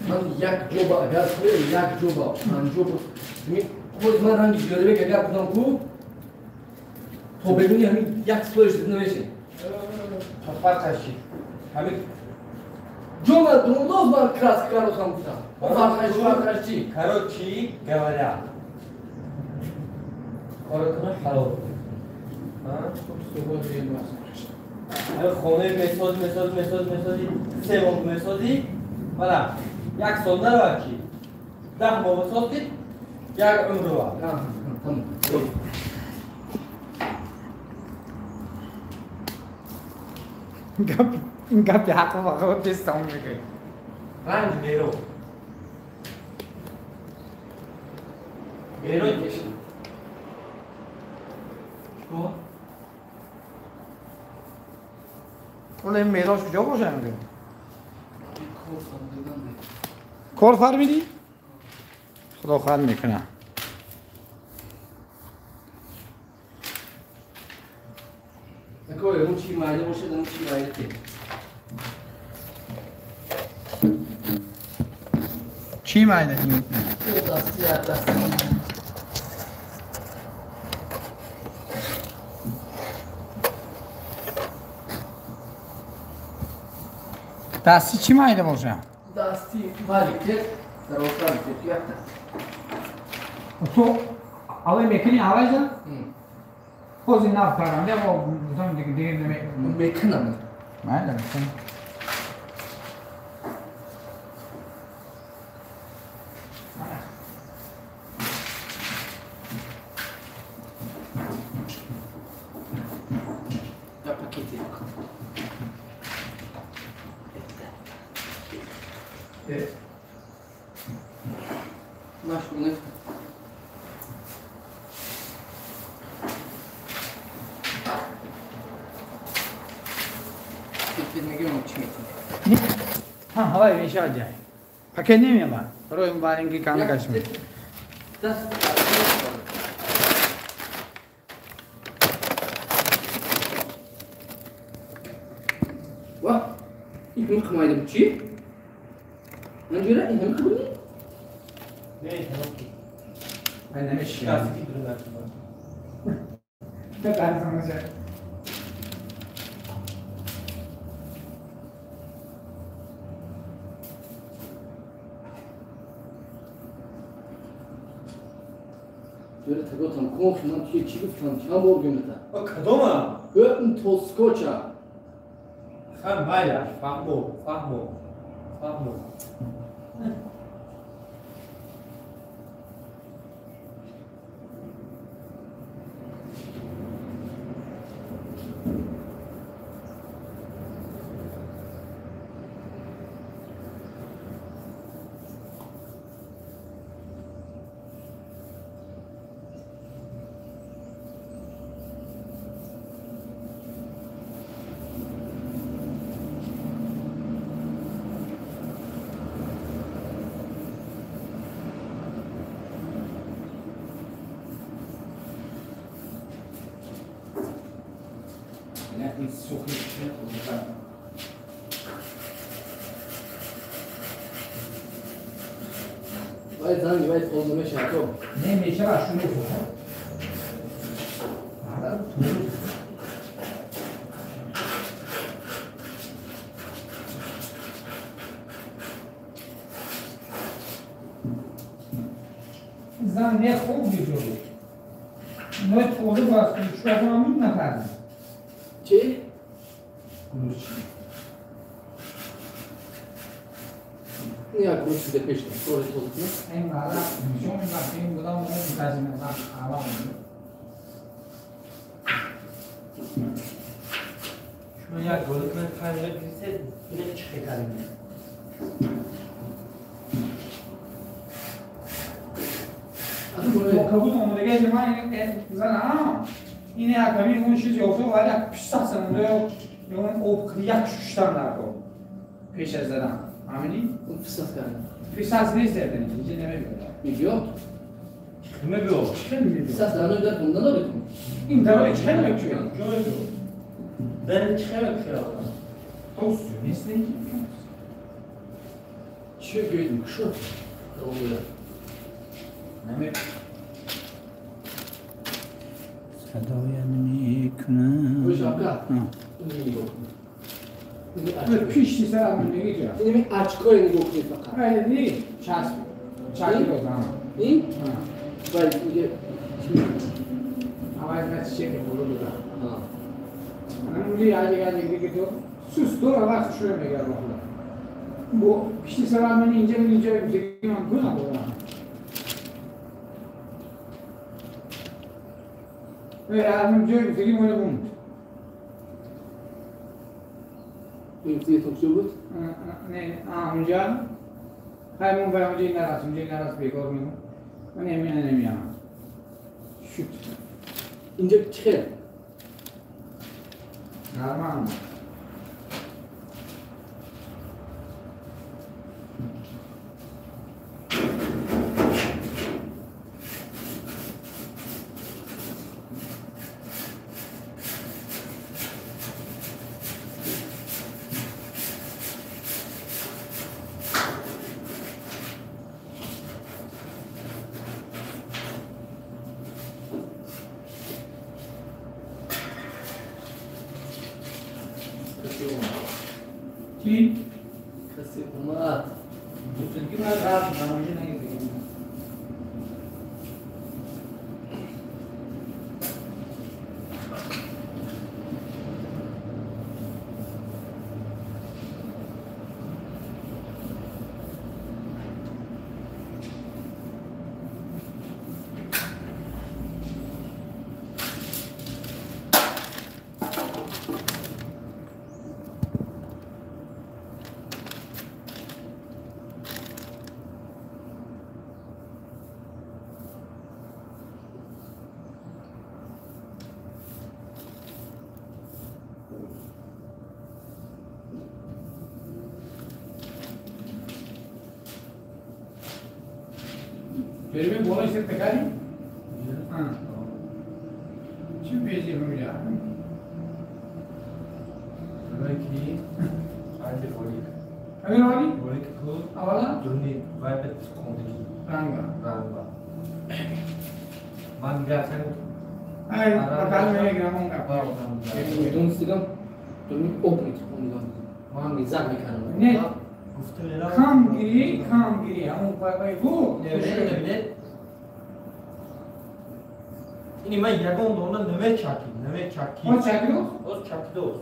من یک جوبا اگر کنه یک جوبا پنج جوبا خود من رنگ جالبه که اگر کنم کو تو ببینی همین یک سویش نمیشه فرقش چی همین جوبا دوندوز من کراس کارو سام گفتم فرقش چی короче говоря کارتون حلال خونه مساز مساز مساز مسازی 3 ماه مسازی والا یک سال نرود کی 10 ماه ساختید یک عمر رو این گپی حق واقعا تیز تموم میکنی رنج بیرو بیرو اون این میراث کجا باشه میگه کار فرمیدی؟ خدا خیر میکنه. اون چی مایده باشه اون چی مایده چی مایده؟ دستی دستی دستی چی مایده باشه؟ دستی مالک در اصلا یک تو اول میکنی اول جان؟ باز این نفت کردم ده با بزنم دیگه دیگه میکنم مایده میکنم هوای میشه جای پکه نمیاد روی مبارنگی کام کش می دست واه این خمایدم چی؟ منجورا این هم کنی؟ نه من نمیشه دستی درون نه نه داره تگاتم کنخ من توی چی گفتم چند بار گمتم کدومم؟ اون توسکوچا خم باید فهمو فهمو فهمو Вай занг вай тоза мешавад то. Не мешавад шумо. زن نه خوب بیجوری. نه توله باز کنی چون من نکردم. چی؟ نه گوش ده پیش توله توله. این بالا چون من بودم اون تازه من آوا. شما یک گل کنید پنجره گریسه بینه چه کردیم. قبول آمادگی من زن اینه اکمی اون چیز یافته و ولی پیش سمونده اون آب یک ششتن نکن پیش از زدن همینی؟ اون فساد کردن فساد نیست زدن اینجا نمی‌بینم میگه نمی‌بینم چه می‌بینم فساد دارن در اون نداره این داره چه می‌کنه در چه می‌کنه توست نیست چه گوییم شو نمی صدایم میکنم خوش آقا پیش سر من نگیجا اینم اچکای نگاه کنید فقط نه چسب چکی بزن این ولی میگه اول من چه بولو بزن من میگه اگه دیگه تو سوس دور وقت شروع میگه با پیش سر من اینجا اینجا میگه من گناه دارم الان جای دیگه مال بود. این دیگه تو بود؟ نه اونجا همون برای اونجا نراس اونجا نراس بیکار می‌کنم. من نمیام. شوت. اینجا چه؟ نرمال. چی؟ کسی اومد. گفتن که من رفت من اونجا نگیدم. Переве болаш се така ли? Чи пези фамилия? Ки айде ролик. Ами ролик? Ролик ку? Авала? Дуни вайбет кондики. Ранга. Ранга. Ман гасан. Ай, пакал ме грамон га. Дун сигам дуни об митхондигам. Ман мизак мекардам. Не. Кам гири, кам гири. Ҳамон пай бу. Не, ини ман ягон дона намечакид, намечакид. О чакидост? О чакидост.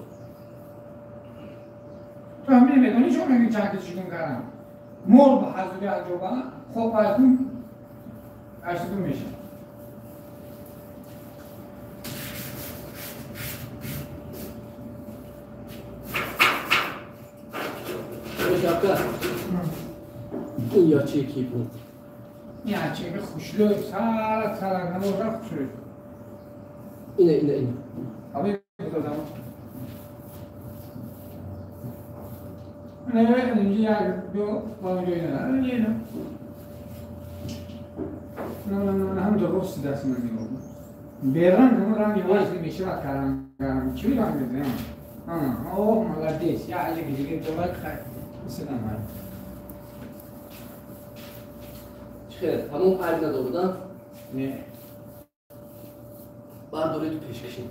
То ҳамин медонӣ чо мегӯи чакид чикун кардам? Мол ба ҳазури аҷоба, хоб пайкун аштикун мешавад. این یا چه کی بود؟ این چه خوشلو سر سر نموره خوشلو. اینه اینه اینه. آبی بودم. نه اینجا یک دو با اینجا نه نه نه. نه نه نه هم درست دست من میگم. بیرون هم رنگ واش میشه وقت کارم کارم چی رنگ میزنم؟ آه مالادیس یا علی دیگه تو باید خیر. سلام. Хел, ҳамон айб надоруда? Не. Бардоред пешкашем.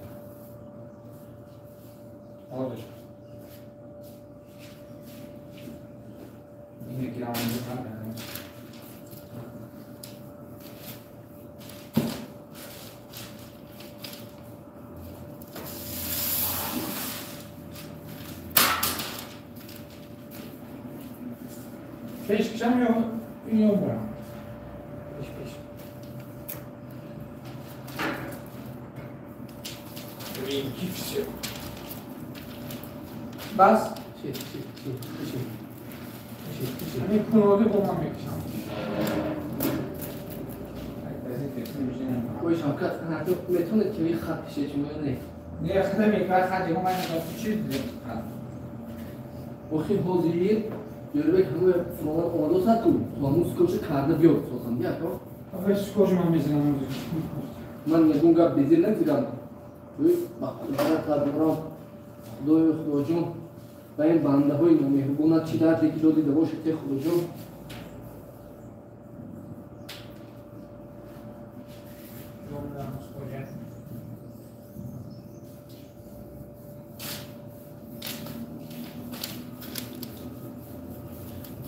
Ҳозир. Ине ки равон. Пешкашам ё ё бурам? Пешкаш. Бас? Чи, чи, чи, чи. Ҳамин куноди бо ман мекашам. Ой, Шавкат, метавонед ки хат кашед шумо ё не? Не, хата мекард, хат ягон ман чӣ хат? Охи ҳозир Ҷӯрабек ҳамоя фурона омадосад ку, то ҳамун скотча карда биёд созам, яко? Охи скотч ман мезанам. Ман ягон гап безир намезирам. Ӯй, ба қудрат дорам. Худоё, Худоҷон, ба ин бандаҳои номеҳрубонат чӣ дарде ки додида бошед, те Худоҷон.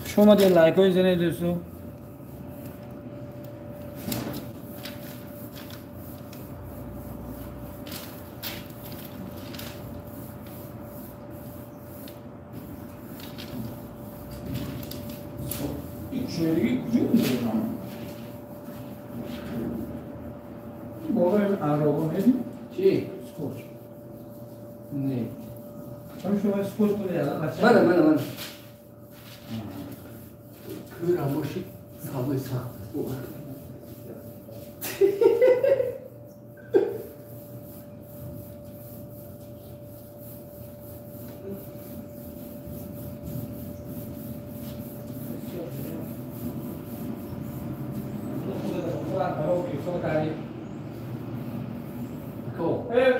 Хуш омадед, лайкҳои занед дӯстон. Ичерги куҷо мебурам? Болои ароба медим? Чӣ? Скотч. Не. Чун шумо скотч кунед, Мана, мана, мана. Кӯрам бошид, савдои сахт аст. Бовар кунед.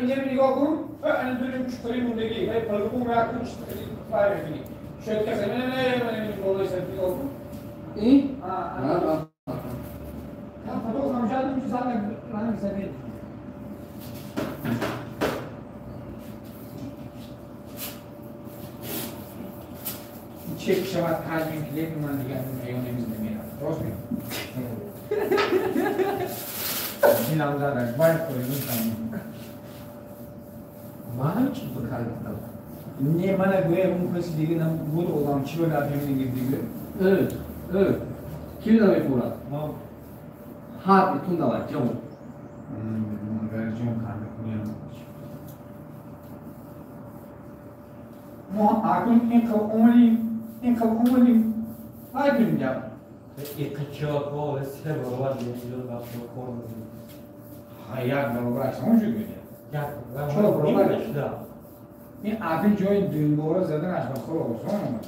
Инҷа нигоҳ кун, ана дурим чуқури мондагӣ, палубум як кун чуқури вай мебинӣ. Шояд касе не не не болои сар нигоҳ кун. Ин? Ранг сафед. Чек шавад ҳаҷми клепи ман дигар меён намеравад. Рост мегӯям? Дилам задак, бояд қоидун тамом. Ман чӣ бикардам? Не, мана гӯя он каси дига буд одам чӣ ба гап мегирд дига? Кӣ намефурад? Ҳар итун давай, ҷон. Ҷон карда кунем. Мо акун ин қаб омадим, ин қаб омадим. Ҳай кунем гап. Иқичоко се баробар миллион вақт кор мекунем. Ҳа, як баробар аст, он шуд мегӯяд. Як Чор баробар шуда. Ин акун ҷои дуюмбора заданаш ба худо осон омад.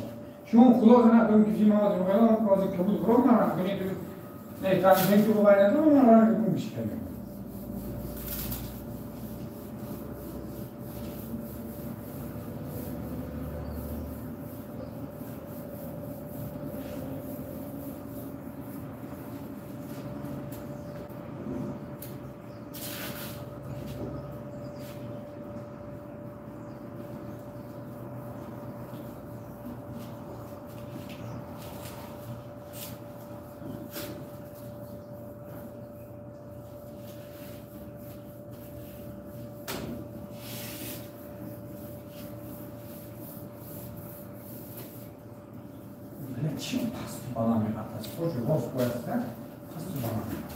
Шумо худо занад кун ки мо аз муқаддам аз кабуд хӯрок наранг кунед. Не, транзит ки бовар надорам, ман ранг кун бишканем. Чӣ пасту бала меғатад? Скотч рост бояд пасту бала меғатад.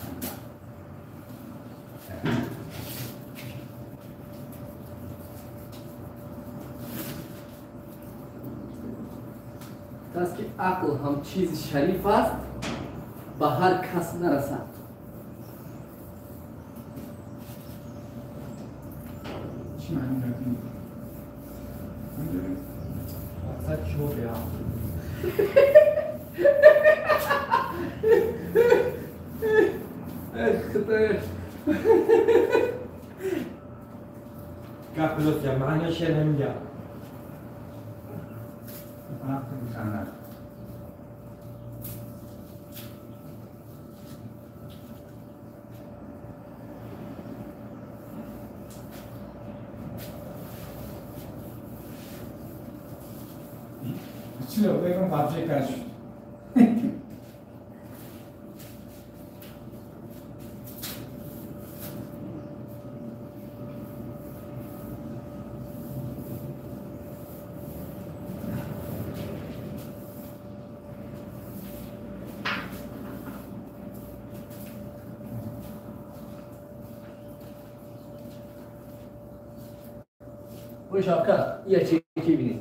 Аст ки ақл ҳам чизи шариф аст, ба ҳар кас нарасад. Чӣ маъни дорад ин? Мақсад чӣ беақл? Гап дӯстя, маъноша намегӯям. Ақл санад. Чило, бегам вообще каш. Bu şapka ya çekebilir.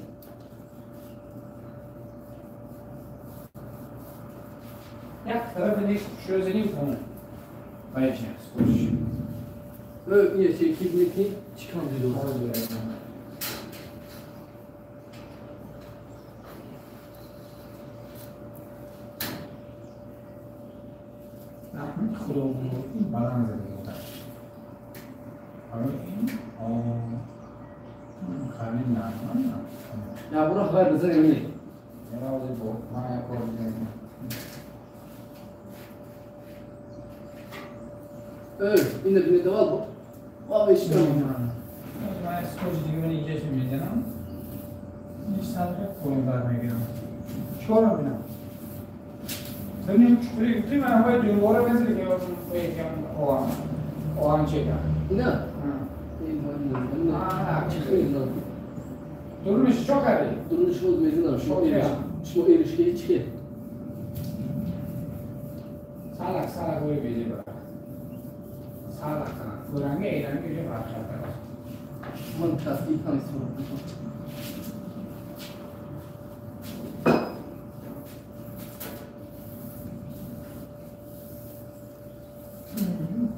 Ya tarafını şöyle konu. Bayacağız. Böyle ya çekebilir ki çıkan bir olur. Ya bunu haber bize eminim. Evet, yine bir de var bu. Abi işte. Ben skoç digoni geçmeyeceğim. İnsanlara kolumlar mı Çora bina. Senin çukuru gitti ben havaya duvara benzer ki o an çeker. Ne? Durmuş çok abi. Durmuş olmayacağım. Şu erişkeyi çıkıyor. Salak salak öyle bir bak. Salak salak. Kurange eğlence öyle bak. Man tasdik kan istiyorum.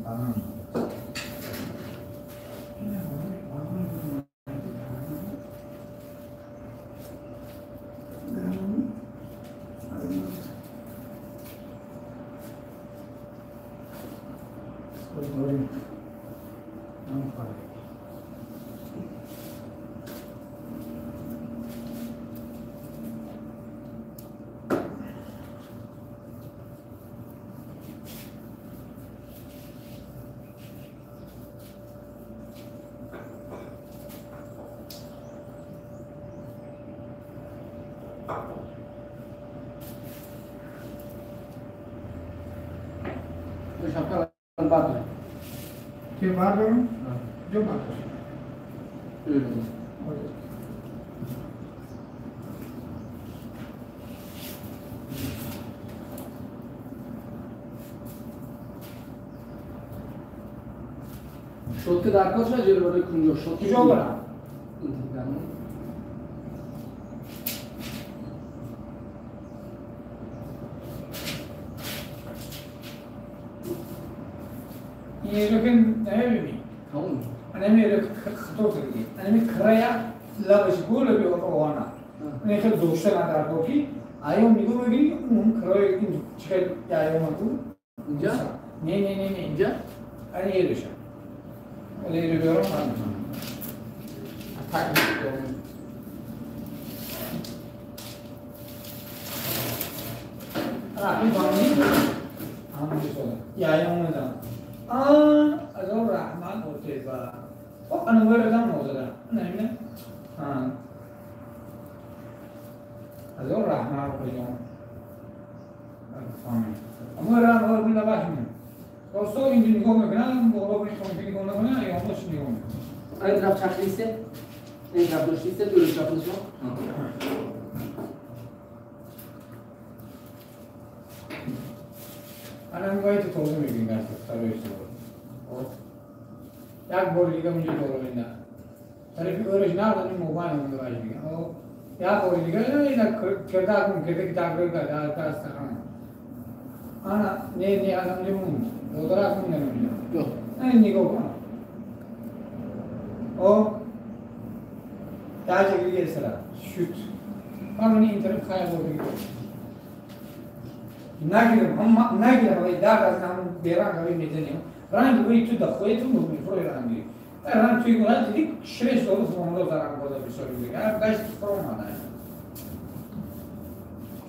Tamam. Che parlo? Io parlo. Öyle. Şotka da arkadaşlar cebime kuncu. Şotka Güzel var. Ein taraf çarptıysa, en taraf dönüştüyse öbür tarafınız yok. Anam gayet tozu mümkün gerçekten. Jak बोल मुझे बोलो ना अरे ओरिजिनल नहीं mobile number आज भी ओ या बोल लिखा ना किरदार को किरदार किताब का दाता सहान आना ने ने आना मुझे मुंह दोदरा को नहीं मुझे Yok. नहीं निको ओ ताज के सरा शूट और मैंने इंटरनेट खाया बोल के نگیرم هم نگیرم ولی در از هم بیرون قوی میزنیم رنگ وی تو دخوی تو میفروی رنگی رنگ توی گونه دیدی شش دولت فرومدو زرنگ بادا بسیاری دیگه گشت فروم نه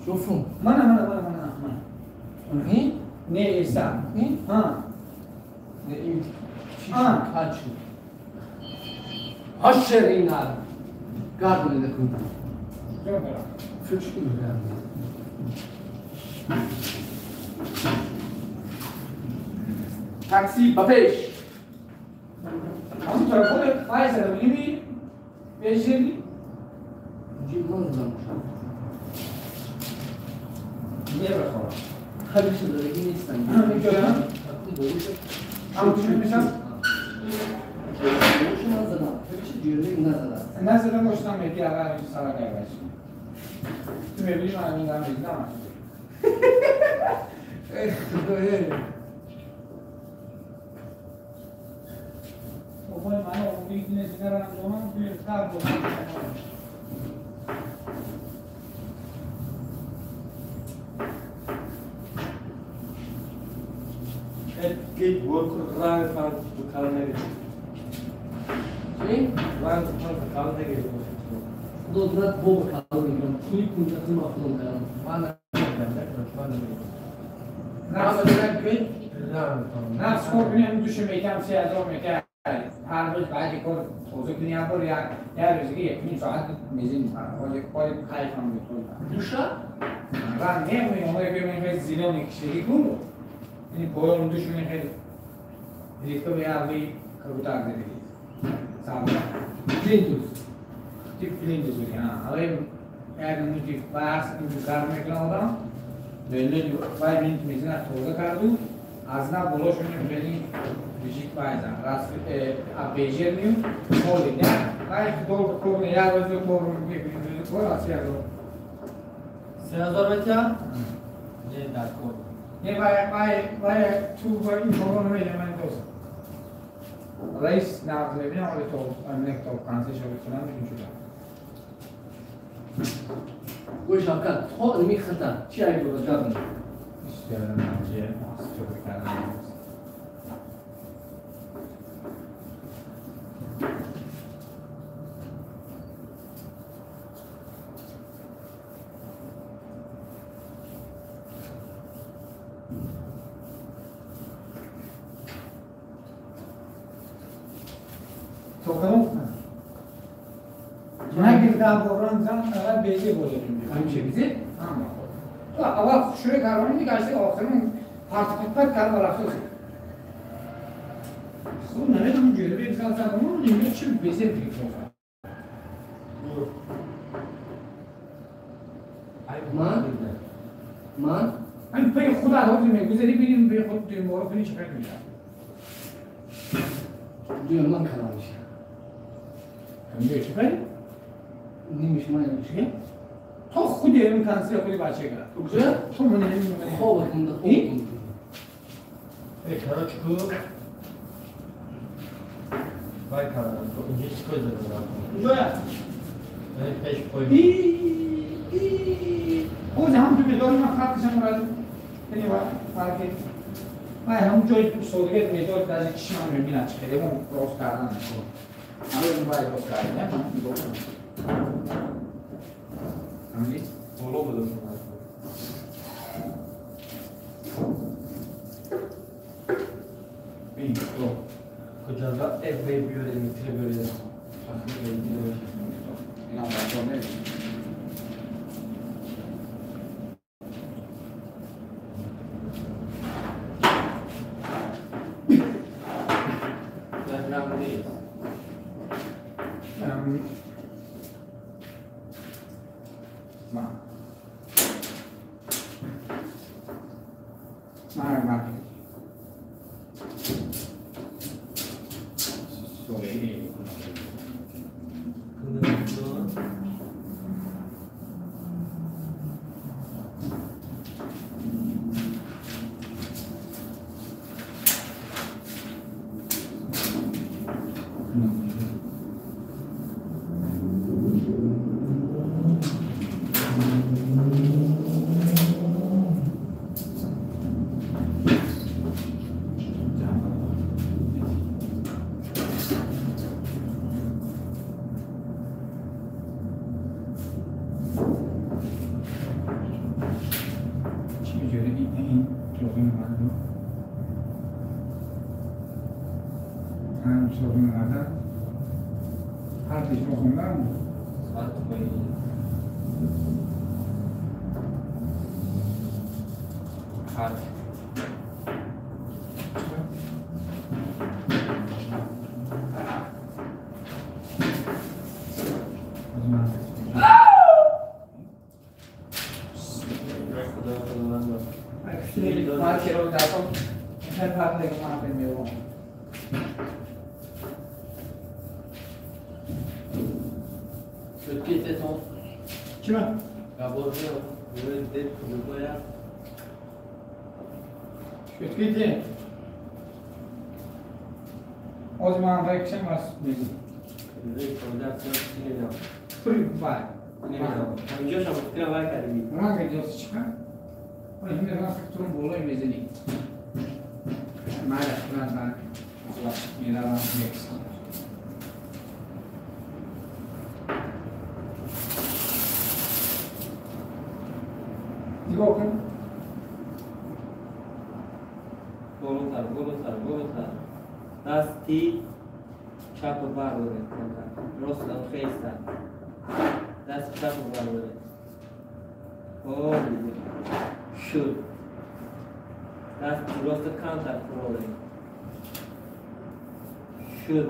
شوفون من من من من من Ne? نه ایسا Ne? ها Ne این چی آه. kaç حشر این عالم قاعد نكون جون برا Чуть-чуть. Такси ба пеш. Ҳамон телефон файза ними бежирни. Ҷимон задам. Не бахора. Хеле шудагӣ нестан. Мекунам. Ҳамон чӣ мешам? Шумо задам. Хеле ҷирли назадам. Назадам доштам меки ага сара гайваш. Ту мебини ман ҳамин дам мезанам. Эх, худоё. Обои ман обиги незигарам домам туи хар бошам. Gate work rang fan kal negi. Чӣ? Rang fan kal negi. Худо донад бо кал мегирам. Пули пунҷати ма худом кардам. Ман Нақс кор кунем душе метам 3000 метам. Ҳар рӯз баъди кор тоза кунӣ як бор як рӯзиги 1.5 соат мезин ҳоли кори кайфам метон. Душа? Ранг немӯем, ҳоли бимонем хеле зелёный кишиги ку. Ини поён душ мени хеле рехта ба як кабутар задиги. Сабр. Плинтус. Тип плинтус буди. Ҳа, як мути баҳс гар мекунам одам. Леле вай минут мезина тоза карду. Аз нав болош мени хеле режик пайза. Раз бежерню холи не. Вай долго кор не як рӯз кор мекунем кор аз як рӯз. 3000 метя? Не дар кор. Не вай вай вай ту ва ин корро намедонам ман дост. Раис нағз мебинам ҳоли то аминак то консе шавад кунам мекун шуда. Гӯй Шавкат, то ими хата чӣ айб дорад гап? Аввал шӯрӯъ кардам гашти охирон партпат кард ва рафт. Хуб намедонам ҷӯраби зан задам, намедонам чӣ безеб гирифт. Ман? Ман? Ман пай худ аз мегузари бинем пай худ дуюмбора кунӣ чӣ фикр мешавад. Дуюм ман калам мешавад. Ҳамин чӣ фикр? Нимиш ман чӣ? То худи ин консер худи бача гирад. Куҷо? То ман хоб кунда хоб. Э, короче, ку вай кардам, то инҷа чӣ кор задам? Куҷоя? Э, пеш пой. Боз ҳам ту медори ман хатташам рад. Яъне ва фарқи. Вай ҳам ҷои содига медор даже чишмам мебинад чӣ хеле мо рост кардан. Ҳамин вай рост кардан, не? Ҳамин? Боло буда. Бин, то. Куҷода эф биёрем, тре биёрем. Инам бачаҳо мебинем. نگاه کن. بالاتر بالاتر بالاتر. دستی چپ رو برداره، راست هم خیلی سر. دست چپ رو برداره. آه شد. دست راست کمتر برداره. شد.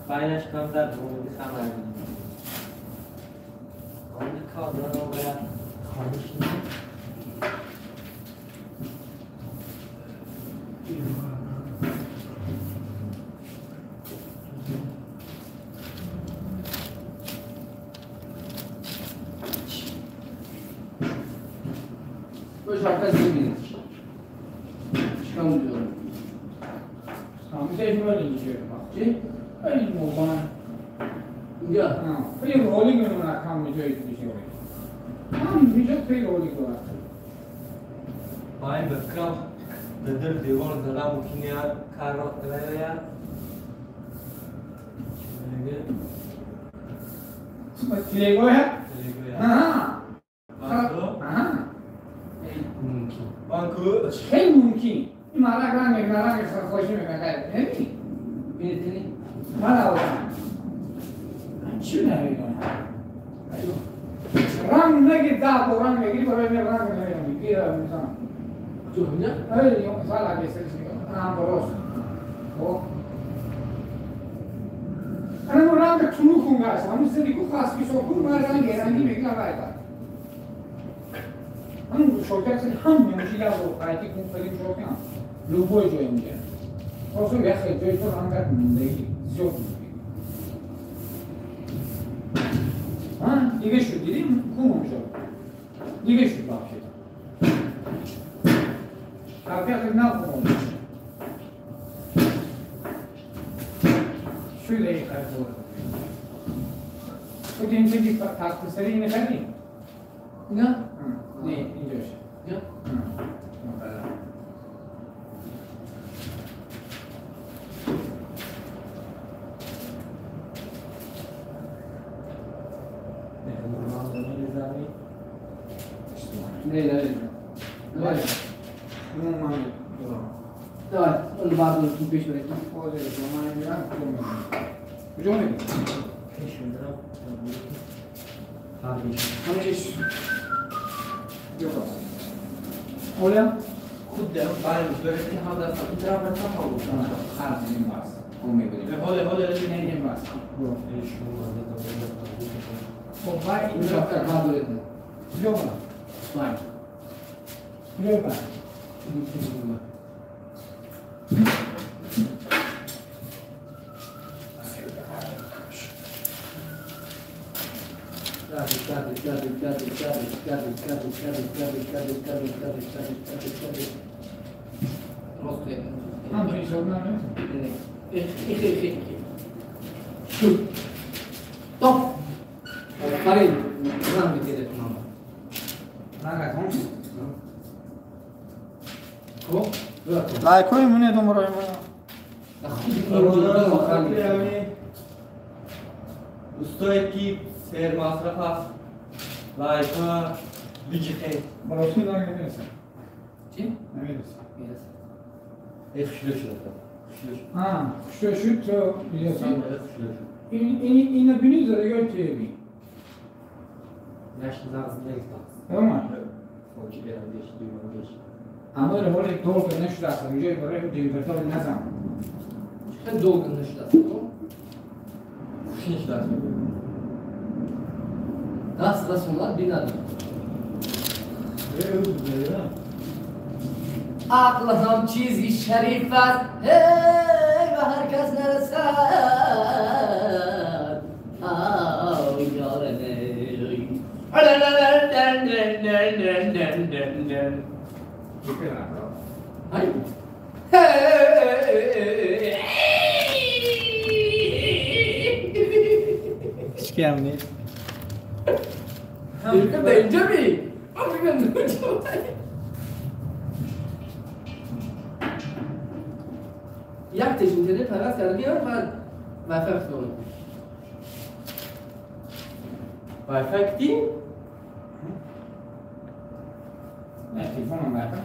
پایینش کمتر برداره خمر. آمریکا داره باید خاموش نیست. خیلی ممکن این مرق رنگ مرق خوشی میکنه نمی میتونی من آوردم چی نمیدونم رنگ نگی ده با رنگ بگیری برای من رنگ نمیدونم گیرم میزنم تو نه؟ ای مثال اگه سرش هم درست خب انا رنگ تونو کن همون سری کو خاص میشه کن من رنگ رنگی میگم باید همون شوکت هم میشه رو قایتی کن خیلی شوکم لوبوی جای میشه خلاص یه خیلی جای تو رنگ موندگی زیاد موندگی ها دیگه شد دیدیم کن اونجا دیگه شد باشه کافی نه کن شده ای خیلی تو اینجا که تخت سری اینه خیلی نه نه اینجاش نه نه نه نه نه اون بعد تو پیش برید کجا میری؟ پیش میرم همینجاش اولا خود دارم باید برای که هم دست این طرف رفتم ها بود خرج این بس اون میبینیم حاله حاله نه این بس خب باید این رفتر ها دارید کجا برم؟ باید کجا برم؟ لایکوی مونه دو مرای مونه استاد کی سر مصرف است لایکا بیجخه براسون رنگ نمیرسه چی؟ نمیرسه میرسه ای خوشلو شد ها خوشلو شد تو میرسه این اینو بینی زره یا چه بی نش زغز نیست تمام خارجی برم گشت دیوان گشت. اما روال دور نشده است. اینجا برای دیوان نزن. چه دور نشده است؟ خوش نشده است. دست رسولات بینادم. عقل هم چیزی شریف است هی به هر کس نرسد. آی یار نی هیچ هم نیست. اینجا می یک تش اینترنت پرست کرده بیام بعد وای فای کنم. وای فای کتی؟ نه تلفنم وای فای.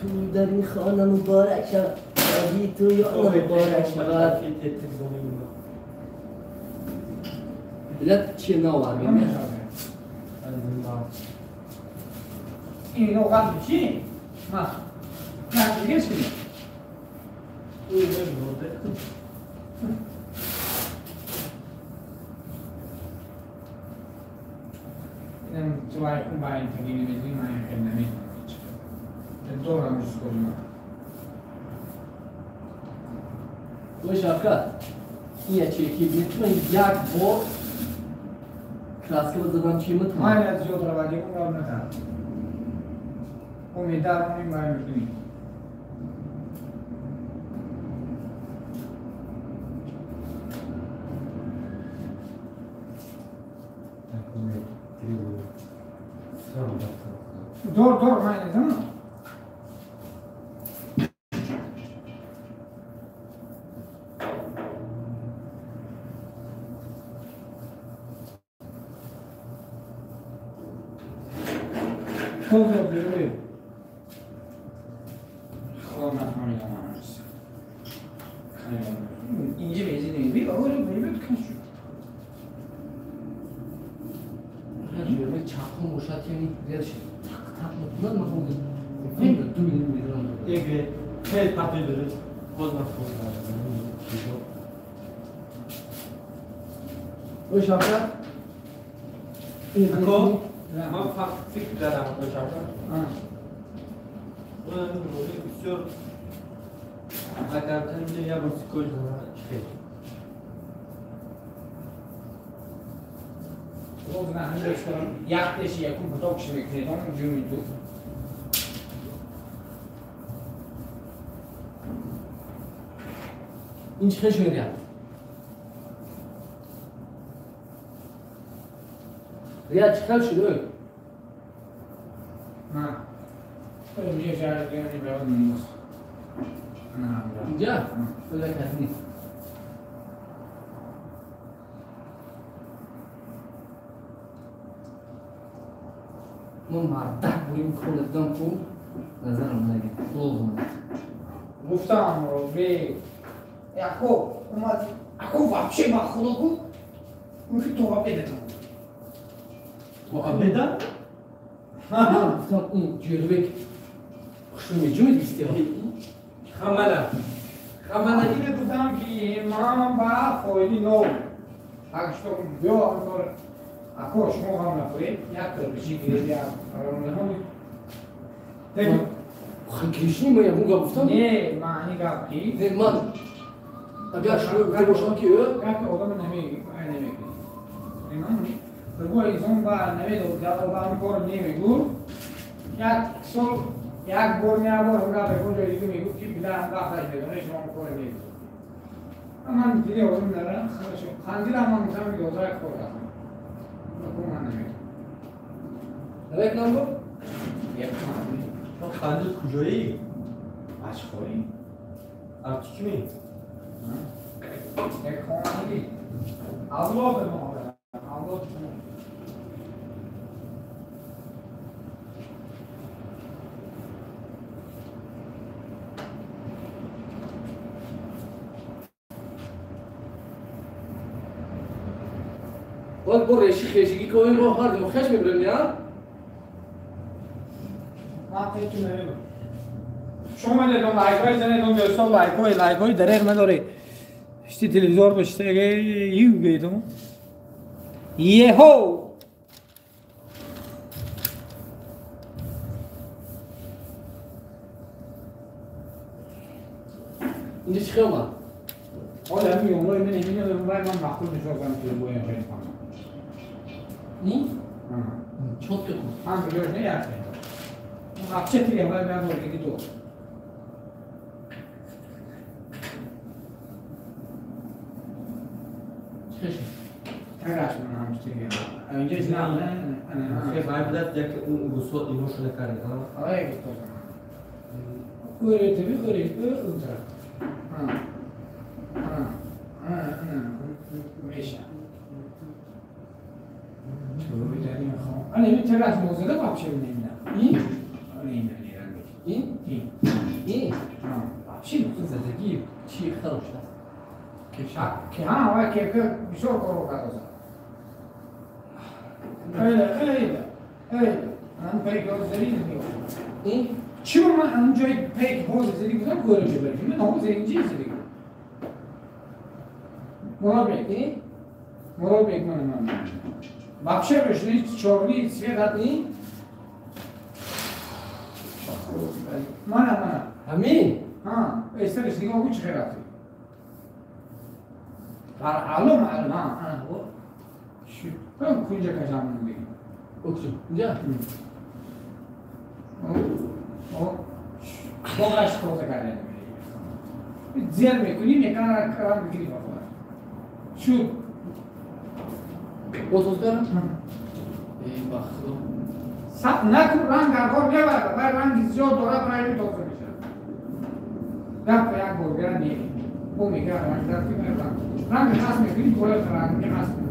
تو در این خانه مبارک شود، شادی تو یان مبارک شود. بلد چه نوع میشه؟ این نوع قبل چی؟ ما نه دیگه چی؟ اینم تو باید اون باید تگینی میزنی من این خیلی نمیدونم. Doğru sorma. Bu şapka niye çirkin? Lütfen як бор краска задам чи мытма. Ман аз зиёд равадӣ умрав накард. Умеддарам ин баён мекунӣ. Дор дор ман tamam. اینجا بیزی نمید بی آره بی کن شد چاقو موشات یعنی دیرش تق تق میکنن ما خود دو میلیون یک خیلی پاپی داره باز من خود او شاکر کو من فقط فکر دارم او شاکر اون بسیار اگر اینجا یه بار سکوچ خیلی باز من همین داشتم یکتش یکم پتاکش میکنیدم جومی دو این چه شده؟ ریا چیکار شده؟ نه اینجا شهر دیگه برای نیست. اینجا؟ ولی کسی نیست. ما مردک بودیم کل کو نظرم نگید لازم گفتم رو به یاکو اومد اکو вообще با خدا کو اون که تو обеда تو обеда گفتم این جلوه خوشم میجوید بیستی خمله خمله اینو گفتم که من با فایلی نو اگه شما بیا اکو شما هم نخورید یک تربیشی گیرید یک آرام خیلی من یه گفتم نه معنی گفت کی نه من اگر شما گفته باشم که گفت آدم نمیگه نمیگه من انسان با نمیدونم در آدم کار نمیگو یک سال یک بار نه بار هم رفت اونجا دیگه میگو که بلا هم وقت میدونه شما کار نمیگو من دیگه آدم ندارم خندیل هم من میتونم که آدم کار رفتم نمیک نام یک خندیل کجایی؟ Ашхои? Арчи? Як хонагӣ. Авлоди мо. Авлоди шумо. باید با ریشی خشگی کنیم با هر دو خش میبریم نه؟ من فکر نمی‌کنم. شما می‌دونم لایک‌های زنه دوستان لایک‌های دریغ نداره. شتی تلویزیون بشته یو گیدم. یهو اینجا چی خیلی حالا همین یومای من نمی‌دونم وای من مخلوط می‌شم که بویم خیلی کنم. نی؟ چوت کن. هم بجوش نه یاد. اون چه دیگه وای من بردی دو. اینجا نه نه خیلی باید بدت یک اون روسا اینوشو نکردی ها؟ آره گفتم. کوری تبی کوری اون طرف. میشه. انا این تراس موزده вообще не این؟ این این؟ این این؟ вообще زدگی چی خراب شد؟ که ها وای که بسیار کارو کرده. ای ای من پیک زدی این؟ چی من اونجای پیک حوز زدی گفتم کارو چه بریم من حوز اینجا زدی مراد این؟ مراد من вообще пришли черный цвет одни. Мана, мана. Амин. А, эстер нигоҳ кун чӣ хел рафти. Алло, маълум, а. Ши, кунҷа кашам дига. Окчу. Инҷа? О, боғаш тоза кардем. Зер мекунӣ, мекана ранг мегирӣ ба худаш. Шуд. Боз кардам? Эй, ба худо. Саб накун, ранг дар кор мебарад. Вай ранги зиёд дорад, ранги тоза мешавад. Дафъа як бор гира не. Бо мегира ранг дар ки ранг. Ранг хас мекунӣ, болои ранг хас мешавад.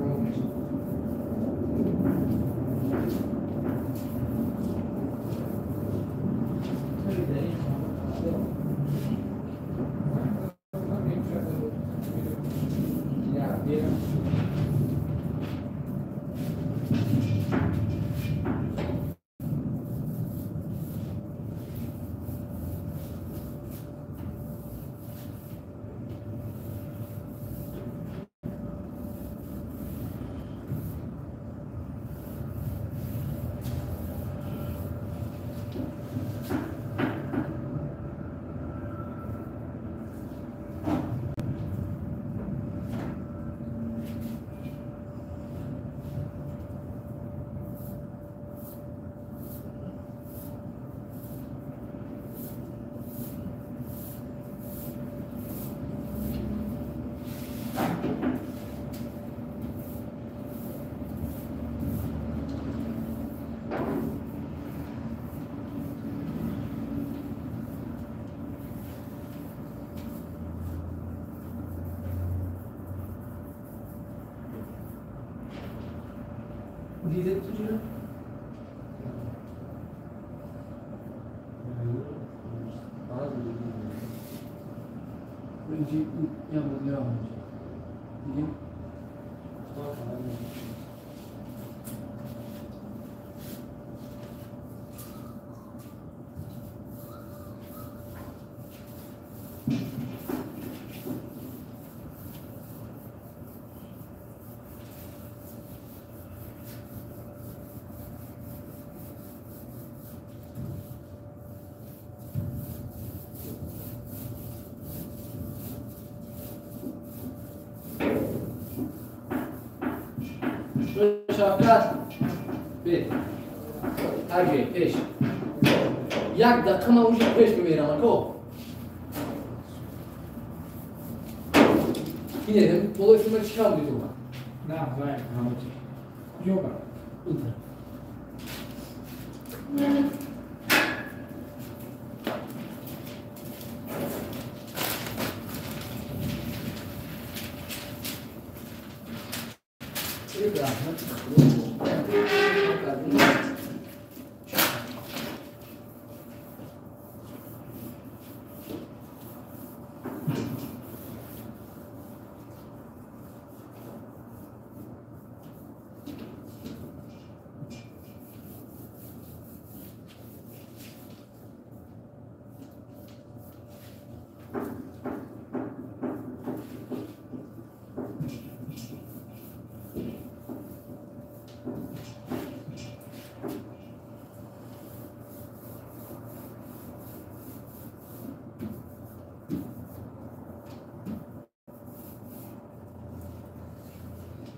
دیده تو چرا؟ اینجا یه بود یه دیگه شفقت به اگه پیش یک دقیقه من اونجا پیش میمیرم کو اینه بالای فیلم چیکار می‌کنی نه وای همونجا یوگا این طرف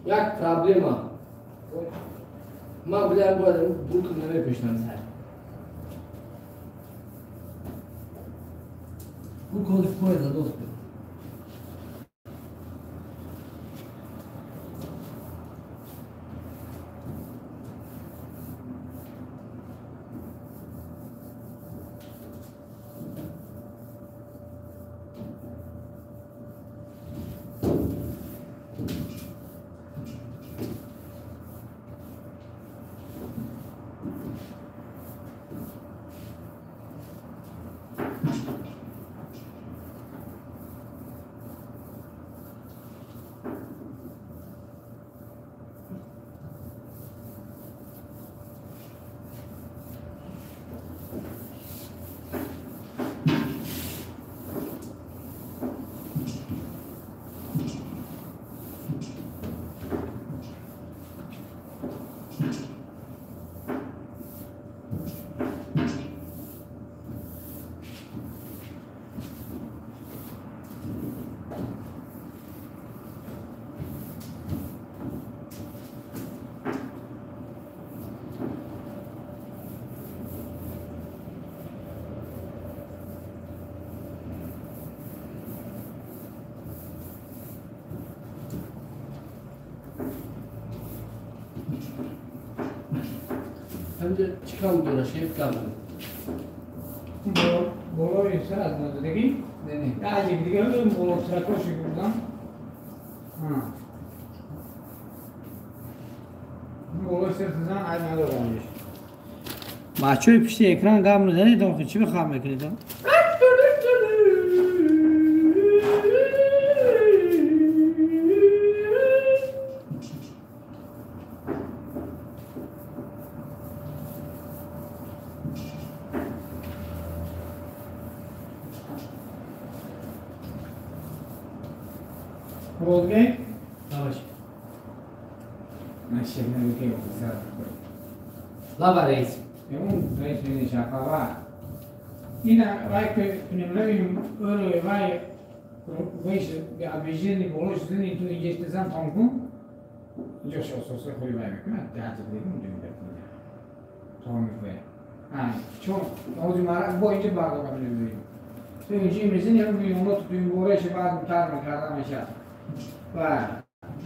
Як проблема. Ман билям бояд бурк намепешнам сар. Бурк ҳозир поя задост. ҳамҷа чӣ кам дора шеф кам болои сар аз назадагӣ не дига боло саракоши бурдам болои сар зан айб надорам. Бачаҳои пишти экран гап мезанед, охи чӣ бихаб мекунед? Муродбек? من شبنه که سر лаба раис. اون رئیس میشه این وای که نمی‌دونم اون وای وایش بیژنی بولش زنی تو اینجا زن تانکون اینجا شو سر خوری وای میکنه ده تا دیگه اونجا میاد تا میکنه چون موضوع مرا با اینجا برقرار می‌دونیم تو اینجا میزنی هم میومد تو این بورش بعد متر میکردم میشه و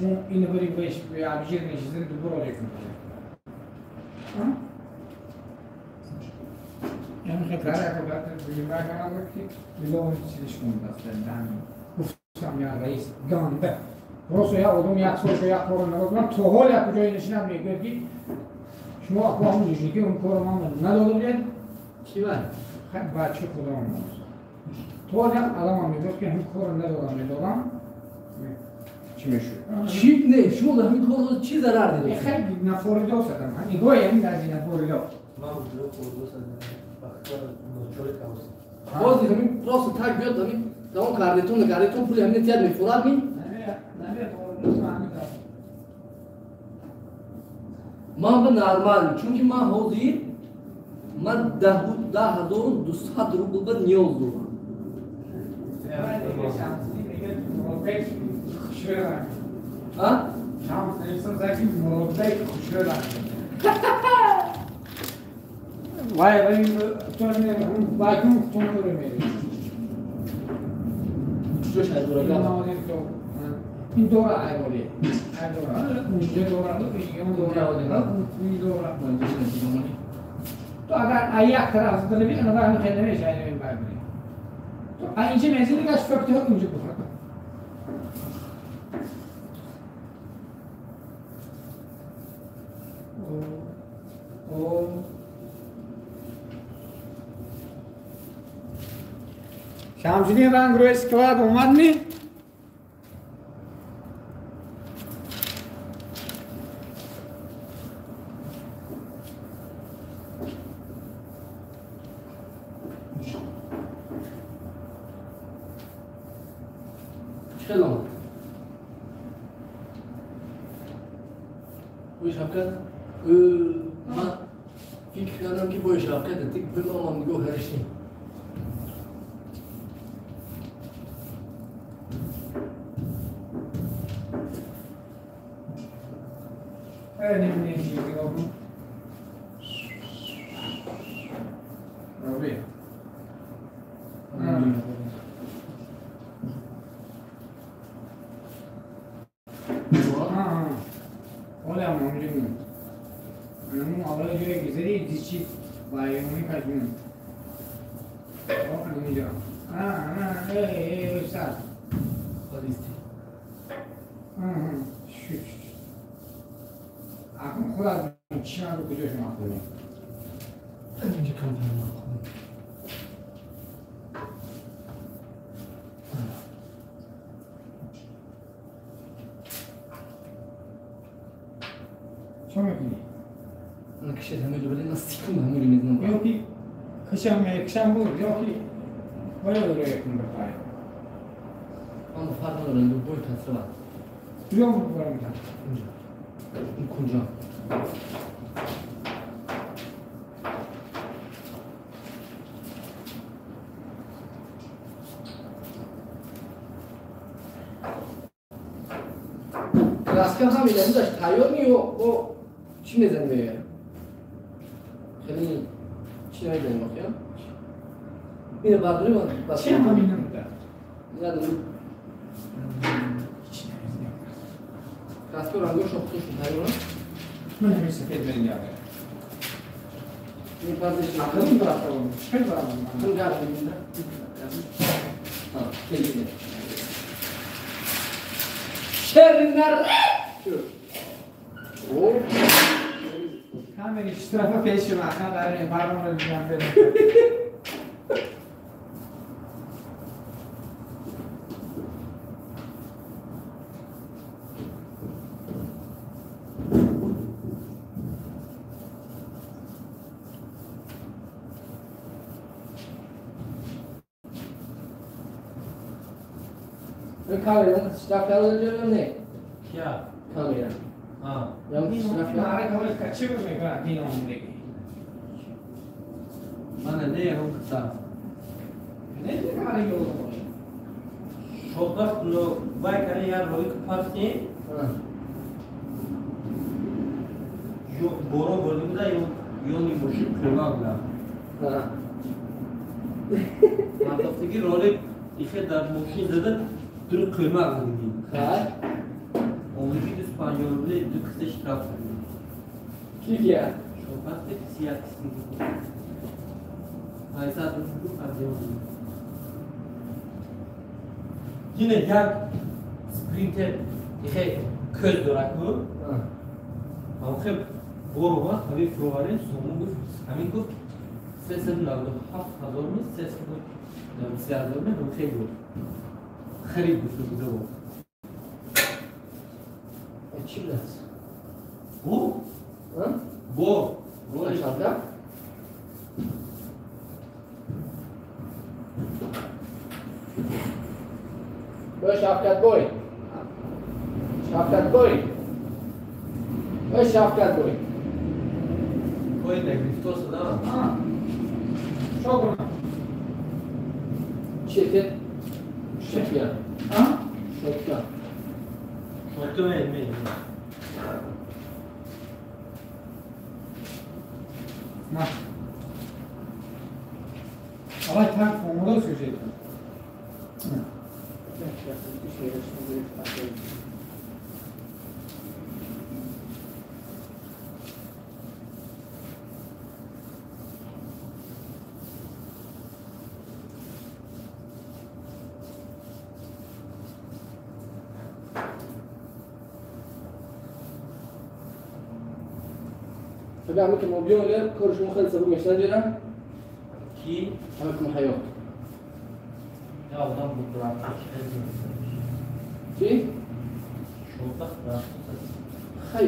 اون اینو بریم بهش بیژنی زنی تو برو دیگه. یعنی خطر اگر بیمار که بیلون چیزش کن دست گفتم یا رئیس گنده просто я одам як сол як корро намекунам то ҳол як куҷое нишинам мегӯяд ки шумо акваҳам дужники он корро ман надода будед. Чӣ бар? Бача худам то ҳол як адамам мегӯяд ки ҳамин корро надодам медодам чӣ мешуд? Чӣ не шумо дар ҳамин кор чӣ зарар дидед? Хеле нафоридо садам нигоҳи ҳамин аз нафоридо боз ҳамин просто так биёд ҳамин тамом кардетон накардетон пули ҳамин тият мефурад ми? Ман ба нормал чунки ман ҳозир ман 10,200 рубл ба ниёз дорам. وای وای تو وای کن تو رو میری جوش از این دوره ایوالی دوره اونجا دوره اون دوره این دوره تو اگر یک طرف زدن اون وقت خیلی نمیشه این برمی تو اینجا میزنی که فکر اونجا بخواد. Шамсиддин ранг рӯи склад омад ми? Чӣ хел омад? Бой Шавкат? Ман фикр кардам ки бой Шавкат тик бил омам нигоҳ кариштем. Кишам буд ёки бояд рӯякун бипай. Ман фарқ надорам, ду бой тасрива. Куҷо бурам? Инҷо. Ин кунҷо. Краска ҳам ина дошт тайёр ми ё бо чӣ мезанем мея? Хеле чӣ намезанем охир? اینو برداری من چه همین نمیده؟ نه دستور رنگاش رو خودش تایید من همین سفید من یاده. این پازش نکنم براتون. خیلی برام. تو گرم می‌کنه. ها خیلی. شرنر. او همین اشتراف پیش من برای برام رو دیدم برم. کاملا اشتراک کردن نه کیا کاملا ها یا اشتراک ماره کامل کچه میکنه دین اون دیگه من نه هم کسا نه کاری یو شوقت لو بای کاری یار روی پارسی یو برو بردیم دا یو یونی ماشین کلمه بلا مردفتگی رولی ایخه در ماشین زده دور قیمه قدیمی. خیر. اونی که 250 روبل دو کسه اشتراک کردیم. کی کیه؟ شوکات که سیاه کسی بود. 500 روبل قدیم بود. اینه یک سپرینتر ایخه کز دارد بود. اما خب برو با همین فرواره سومون گفت همین گفت 397 هزار می 393 هزار می هم خیلی بود. خرید گفته بوده بود. چی بود؟ بو؟ بو. بو شانده؟ بو شفکت بوی. شفکت بوی. بو شفکت بوی. کوی نگرفتو صدا؟ شو کنم؟ چیه که؟ شکیا. ها؟ شکیا. شکیا می. نه. آقای تر فرمولا سوژه. طبعا مثل ما بيقول كل شو مخلص ابو مش نجرة كي عملت محيط Чӣ? Хай.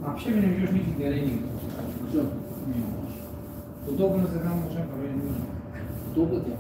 Вообще меня ведешь не горение. Удобно задам уже не нужно. Удобно тебе?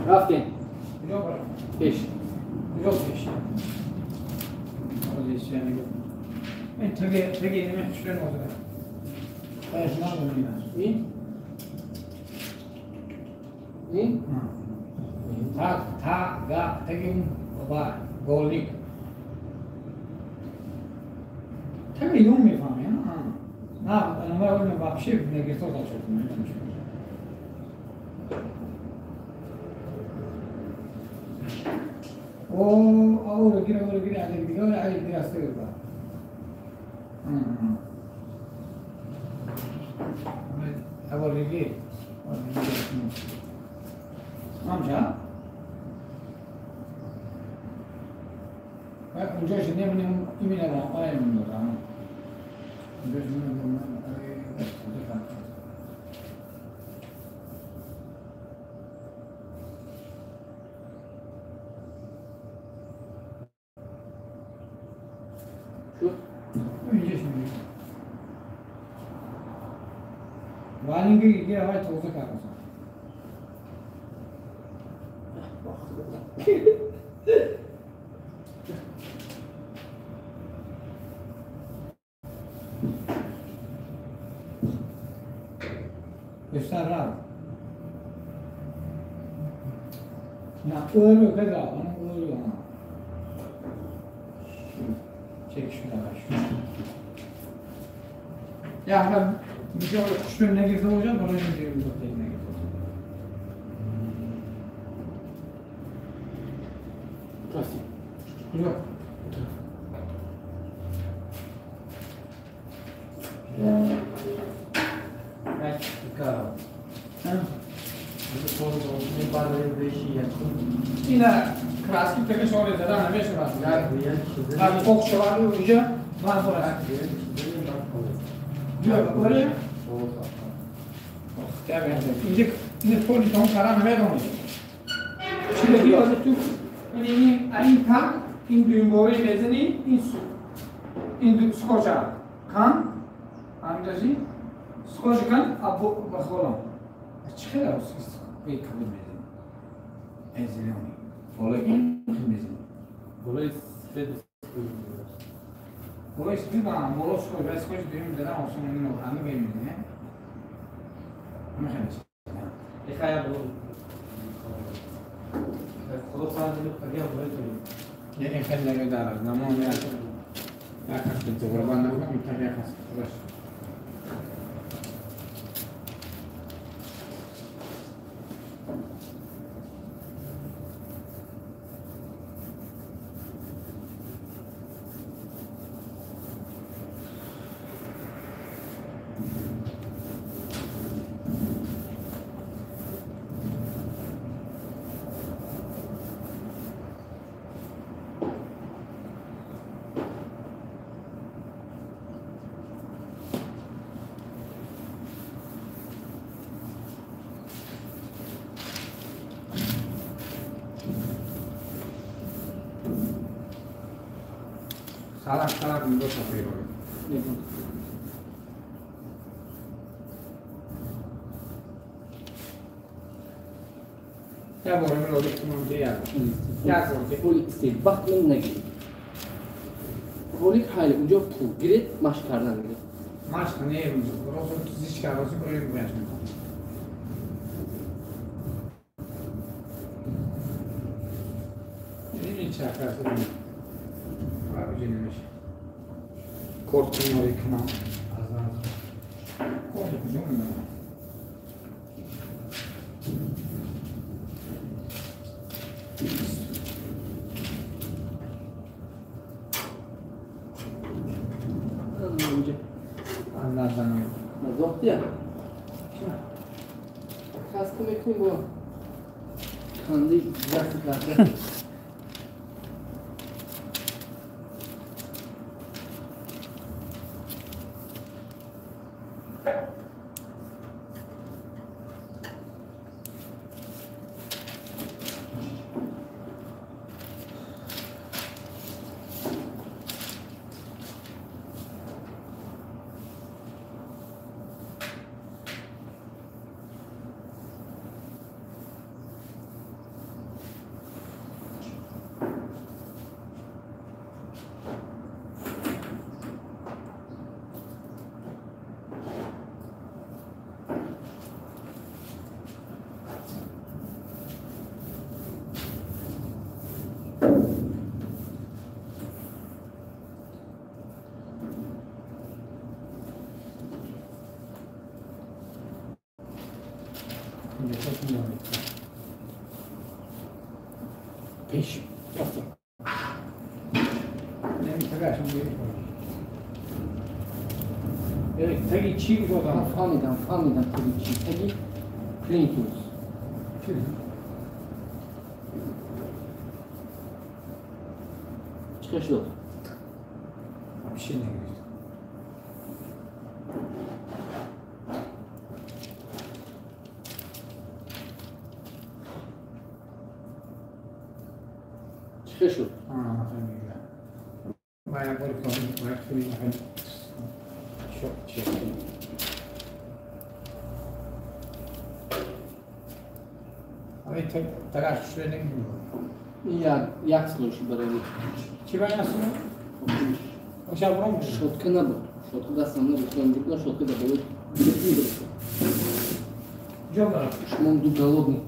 Рафтем. Пеш. Пеш. Ин? Ин? Та, га, тагим, ба, голик. Таги юм мефаҳмем. На, на, вообще негирто зачёт. О, gira, gira, gira, gira, gira, gira. Аввалиги. Амжа? Унҷош неминем именно оем додам. Унҷош неминем Валинги иге ҳавай тоза кардам. Бештар рафт. На ӯро када, он ӯро. Чек шуда баш. Я میشه خوشبین نگرفته باشد برای اینکه نگرفته. راستی. کجا؟ اینا کراسکی تکه شوره زدن همیشه راست. بعد اوق شواری اونجا بعد راست. بیا اینجا این پولی تون کارا نمیدونم. چیزی از تو این این کان این دومبوری میزنی این سو این دو سکوچا کان اندازی سکوچ کان ابو بخولم. چه خیلی اوسیس به کلی میزنی. ازلیونی. بالا این میزنی. بالای سفید بالای سفید با بالا سکوچ بس سکوچ دوم دارم اصلا اینو همه میزنی. خدا فرد اگر باید یه خیلی نگه دارد نمان یک هست زغربان نکنم این یک هست خودش سلام سلام میگو سفیر یا باره من رو کنم دیگه یا پول استیل وقت من نگیرید ролик ҳайли унҷо пул гиред машқ кардан гиред машқ не просто зич кардаси ролик бояд мекунам این چه نمیشه کورت کناری کنم از نظر کورت کجا میدونم از نظر نظافتیه خسته میکنیم با خنده دست کرده پیش نمیتونم. Таги чӣ гузодам? Фаҳмидам, таги чӣ? Таги плинтус. Чӣ шуд? Вообще нагирифт. Чӣ шуд? Як слой шуд барои чӣ ба ясу? Шотка набуд. Шотка дастам набуд. Шотка дар болои шумо ду голодный.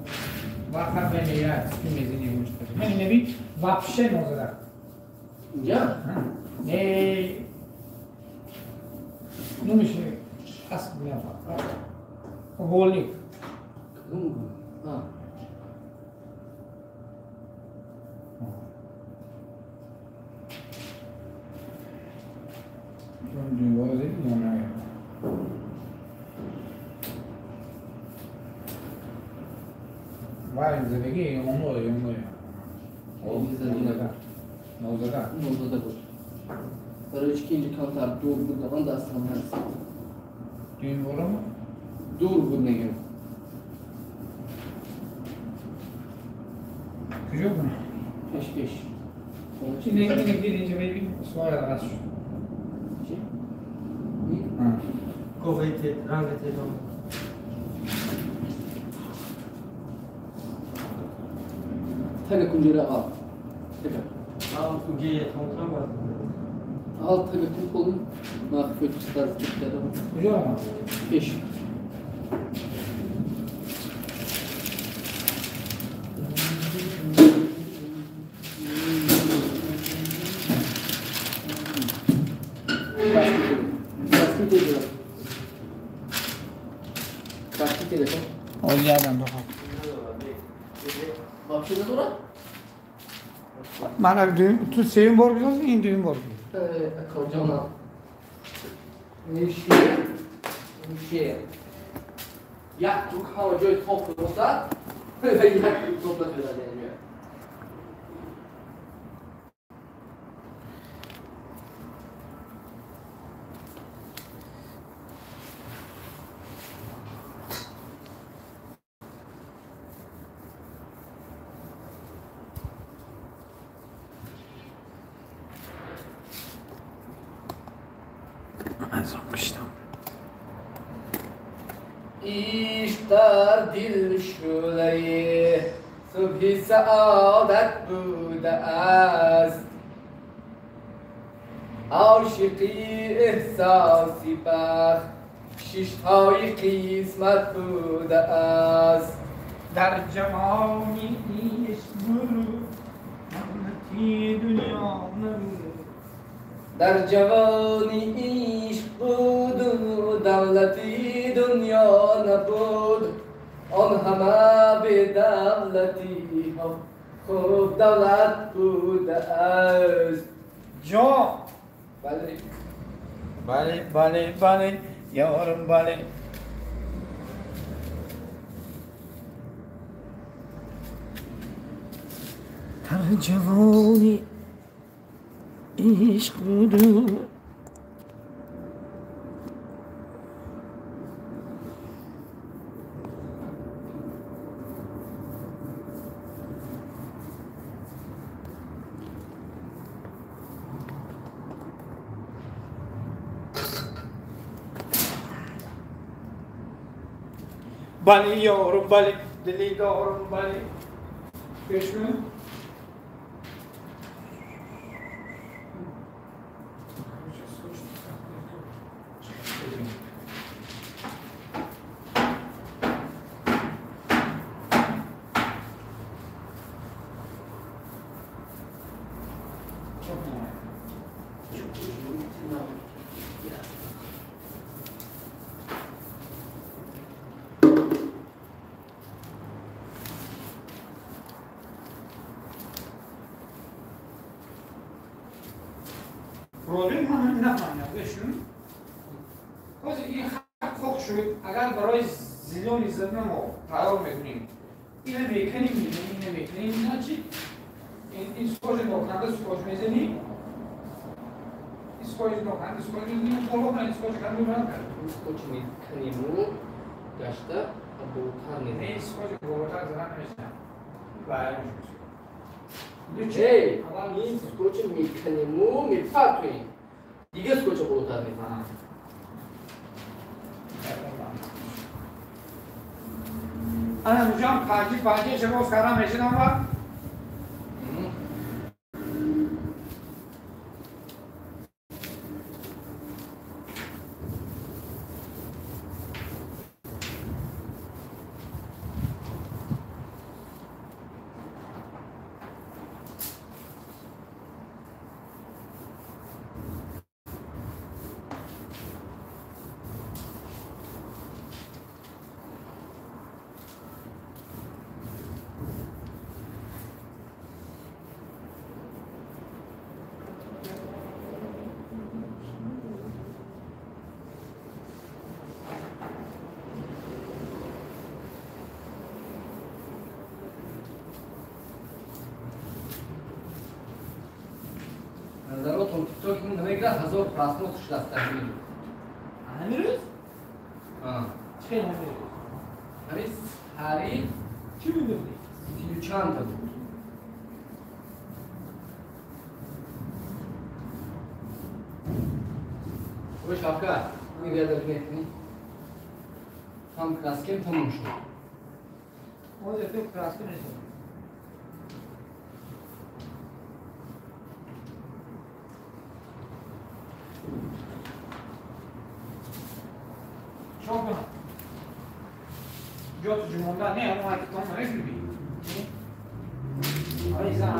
Вообще нозада. Инҷа? Не. Номиш асп Угольник. Зиндагӣ нозада буд. Барои чӣ ки инҷа камтар дур буд, ман дастам нарасид. Дур буд мегӯям. Куҷо буд? Пеш пеш. Чӣ? Тега кунҷора ал. Тега. Ал тега кун қолын. Ман фойту стаз кардам. Куҷо омад? Пеш. Оядам дохо. Вообще надорад? Ман ту сеюм бор гузошти, ин дуюм бор. Акоҷонам. Нишер. Нишер. Як тук ҳама ҷои топ бошад, як тук топ нашуда яъне. عشق در دل شعله صبح سعادت بوده است. عاشقی احساسی بخشش‌های قسمت بوده است. در جوانی عشق بود دولتی دنیا نبود. در جوانی عشق بود و دولتی دنیا نبود. آن همه به دولتی ها خوب دولت بوده است. جا بله بله بله بله یارم بله. در جوانی عشق بود. بله یارم بله دلی دارم بله. پیش Ҳозир ин хок шуд, агар барои зелёный зерно мо тайёр мекунем, ина мекунем, ина мекунем, значит, ин скотч ноканда скотч мезанем, скотч ноканда скотч мезанем, боло ин скотч канда мебарад. Скотч мекунему, гашта болотар мезанем. Не, скотч болотар задан намешавад. Вайрон мешавад. Эй, ин скотч мекунему, мепартоем. Дигар скотч болотар мезанем. Ана мужам қаҷи паҷи шабоз карда мешидам ва TikTok намегирад 1000 просмотр шудааст дар ҳамин рӯз. Ҳамин рӯз? Чӣ ҳамин рӯз? Ҳамин ҳари чӣ мегуфтӣ? 30 чанд та буд. Ой, Шавкат, мегардад мекунӣ? Там краскем тамом шуд. Ҳозир ту краска месозӣ. Чо кунам? Ҷоту ҷумонда не, ҳамон ҳаки том намекунӣ. Ай зан,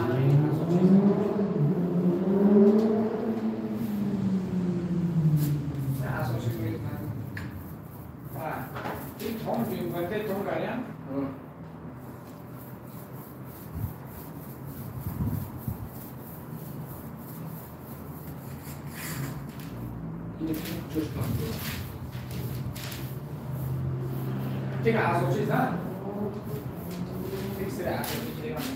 асоси мекунам. Ин том ҷумонда том гарям. Ин ҷош кунам. Тика асосӣ на? Фиксери асосӣ ки деган.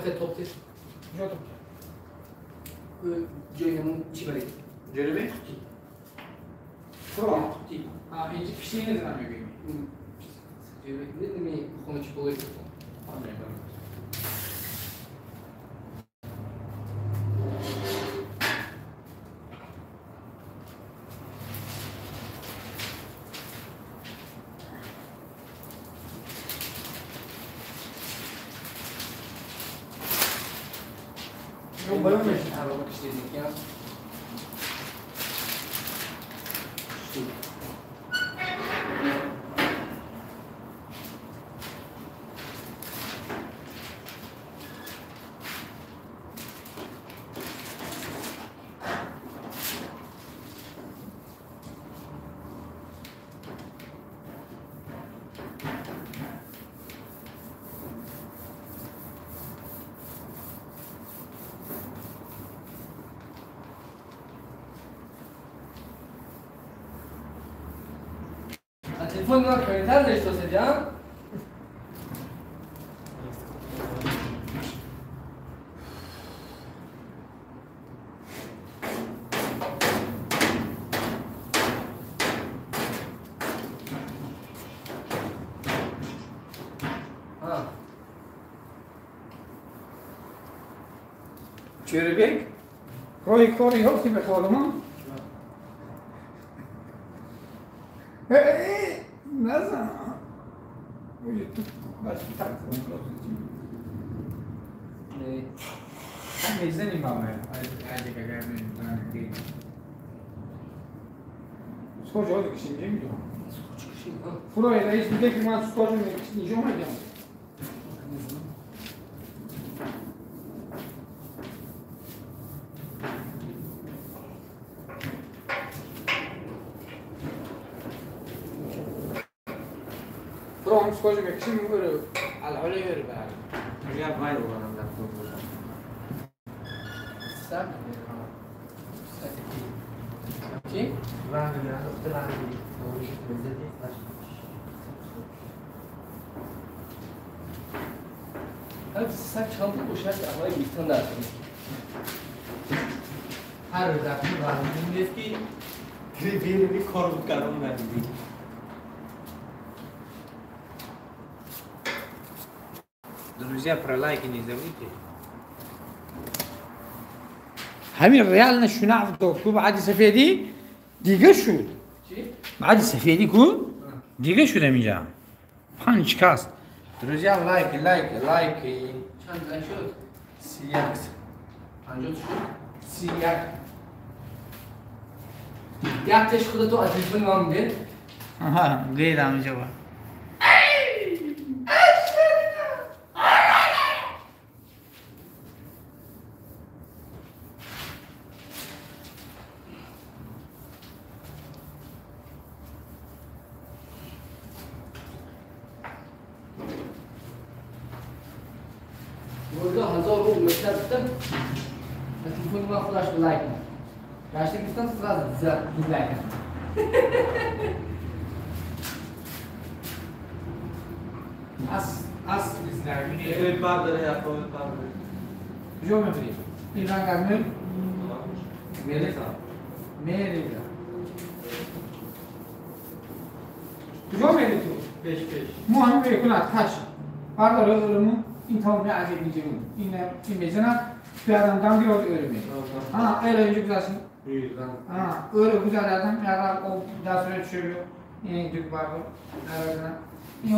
Хеле топ тез. Ҷо топ. Ҷои ҳамон чӣ баред? Ҷои қутӣ. Чаро? Қутӣ. Инҷи пишти незанам мегӯем. Ҷои неми хона чӣ болои қутӣ. Телефон ман комментар нешто седиам? Чӯрабек, роҳи кори ёфтӣ ба холама? Назан. Мезанем скоҷо кишим ҷо. Фурои раис биде ки ман скоҷо нишон медиҳам. Фуроҳам скоҷо мекишим алҳоле ёри барад. Агар вай оварам дар кор бошам. Сак. Чӣ? Ранг ранг ранг. Ҳар сак чанд бошад, аввал гирифтан дар ҳар дафъа ранг нест ки гриби кор буд кардан надидӣ. Друзья, про лайки не забудьте. ҳамин реально шунав дод ку баъди сафедӣ дига шуд. Баъди сафедӣ ку дига шуд ҳаминҷа. Панҷ кас. Друзья, лайки, лайки, лайки. Чанд лайк шуд? 31. 50 шуд? 31. Яктеш худато аз телефони ман дид? Аҳа, дид ҳаминҷа ба. Burada 1000 рубл мектабда телефони ман худаш лайк. Гашта гирифтам сразу дизлайк. Ас ас дизлайк. Бардоре яков бардоре. Куҷо мебирӣ? Ин ранг аз мер? Мерезам. Мерезам. Куҷо мери ту? Пеш пеш. Мо ҳамин мекунад каш. Бардоре ӯруму ин тамоми аҷиб меҷимун. Ин ин мезанад пиядам дам гирод ӯру мери. Ҳа, эра инҷо гузашт. Ҳа, ӯру гузарадам яра об дастура чӯб. Ин дук бардор. Аразана. Ин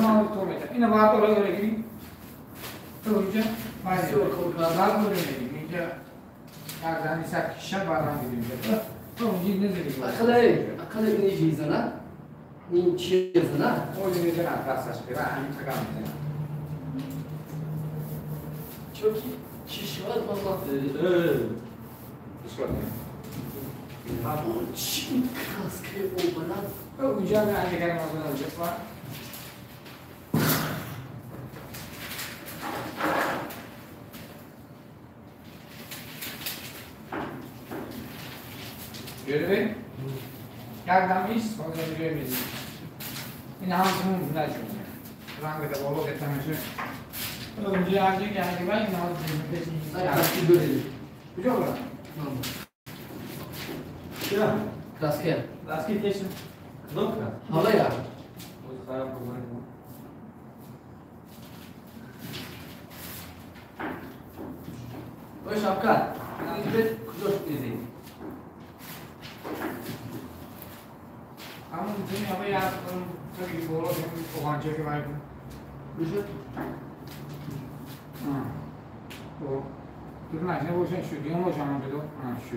ма то мета. Ин бардор ӯру гири. Инҷа баъд ӯру мери. Инҷа як зани сак киша баъдан гирим. Инҷа незири. Ақалай, ақалай ин ҷизана. Ин чизана. Ози мезанад дасташ бира, ҳамин чагам мезанад. Çok iyi. Şiş var valla. Очень краска обана. Унҷа агар мазана ҷефа. Ҷӯрбе? Як дам ист, ҳозир ҷӯй мезанем. Ин ҳам наҷӯ. Ранг да боло гетамеше. Önce acı geldi ben Краски böyle. Куҷо бара? Чия? Краска. Краски тешин. Кнопка. Ҳала я. Хароб бумани. Ой Шавкат, ин куҷо мезӣ? Ҳамон дунё ба як таги боло оғанча ки вай кун. Бишуд? Durna, boşan şu, diyorum boşan dedi. Ha şu.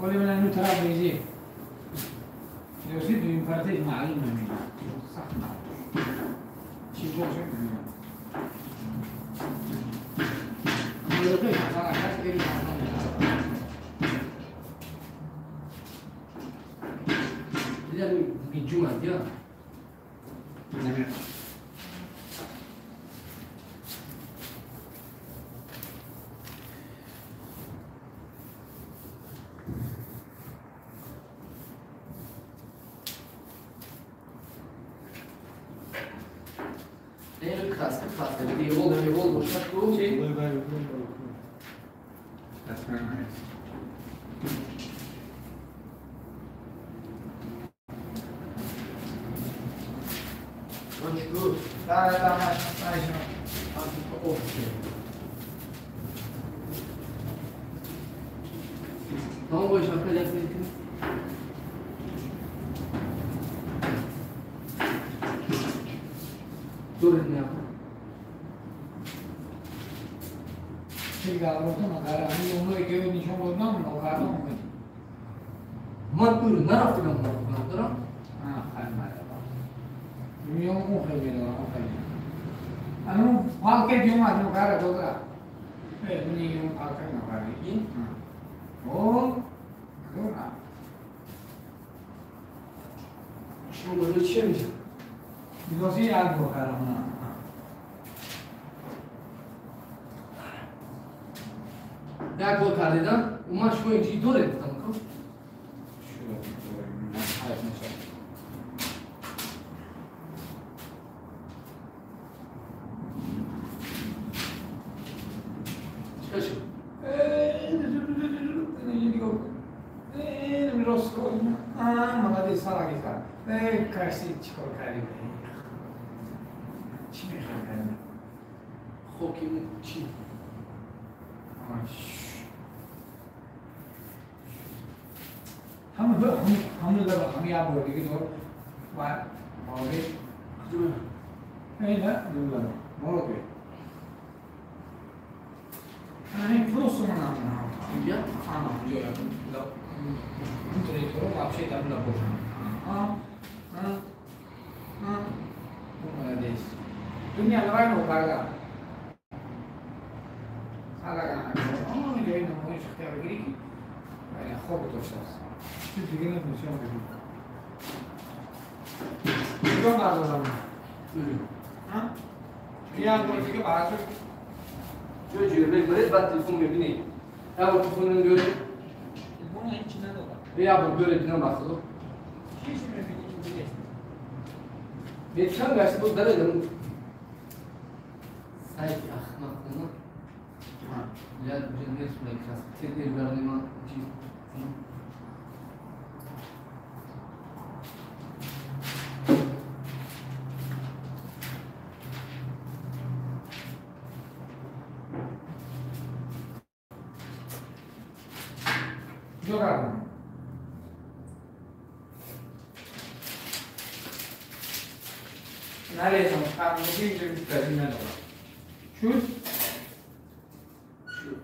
Öyle ben nu taraf bezi. Yoksa düğün parti malum mu? Saçma. Çi boşan. Böyle bir sana kaç geri Bilen bir cuma diyor. Ne? краска, краска. Девол, девол бошад ку. Чӣ? Tamam boy şapka yapayım. Dur ne yap? من پول نرفتم من دارم. شما برای چی میشه؟ یک بار کردیدم و من شما اینجی دوره گفتم که چیکار شد؟ خب چی؟ هم لبا هم یا بردی که تو وای نه نه نه این پروسو من اینجا؟ آه اونجا اونطوری تو رو вообще там на бошам. А а а молодец. Дуня давай ну карга. Сарага. А я не могу хотя бы грики. Хоб доштааст. Чиз дига намешам бигӯ. Куҷо бардорам? А? Як бор дига бардор. ҷои ҷӯрбек баред, баъд телефон мебинӣ. Як бор телефон доред. Телефон ҳеҷ надорам. Як бор доред, бинам бахтидо. Чизи мебинӣ ки билест? Бечам гашта буд даред. Сайти ахмақона. Я ҷенес мекас. Теперь вернем чиз. Куҷо кардам? Нарезам, қармоги инҷо битари надорам. Шуд? Шуд.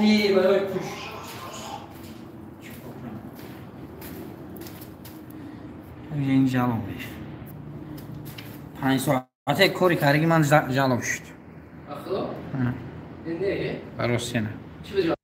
И барои пуш. Ин жалоб мешуд. 5 соате кори карги ман жалоб шуд. Ахло? Не, Барои сена. Чӣ?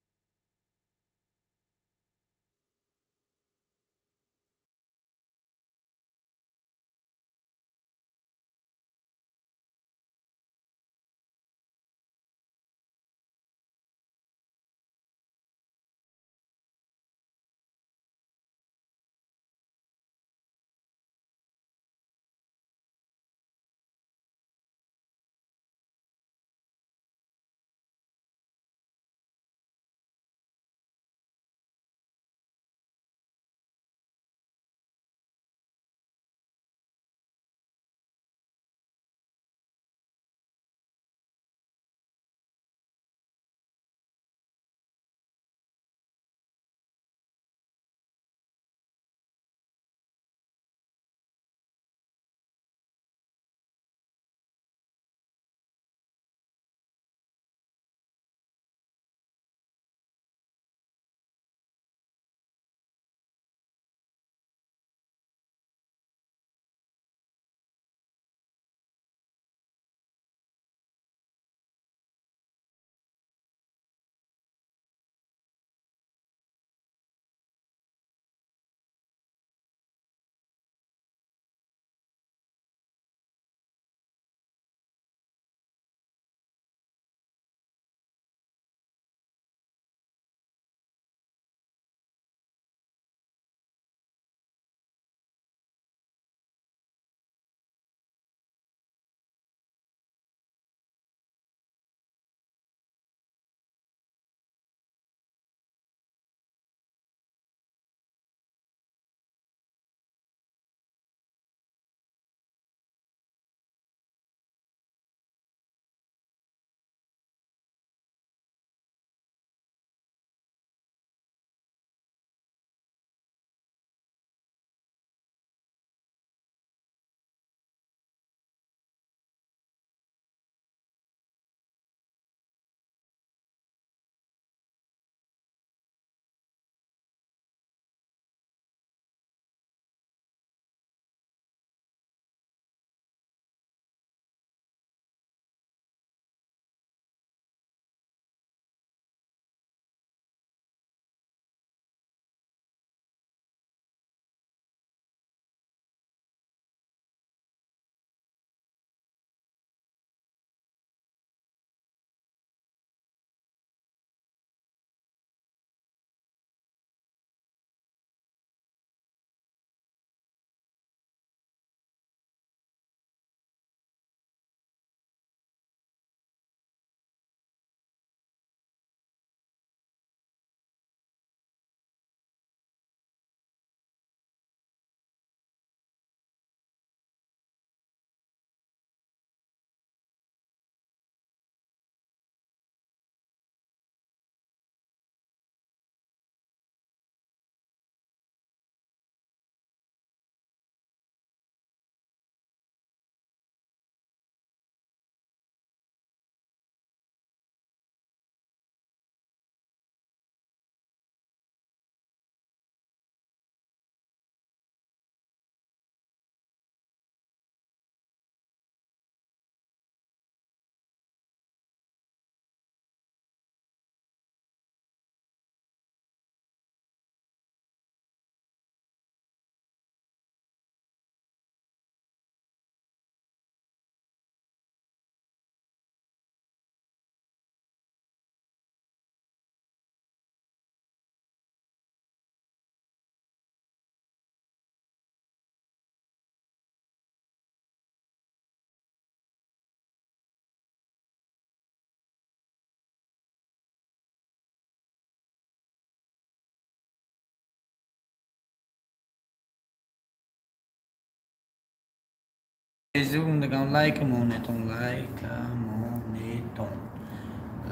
Фейсбук лайк монетон, лайка монетон,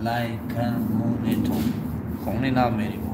лайка монетон. Хони нав мерим.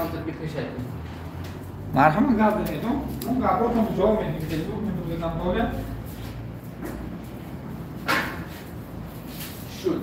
Камтар пешай. Марҳама гап занед, мо гапотон ҷавоб медиҳем, фейсбук медонам боля. Шуд.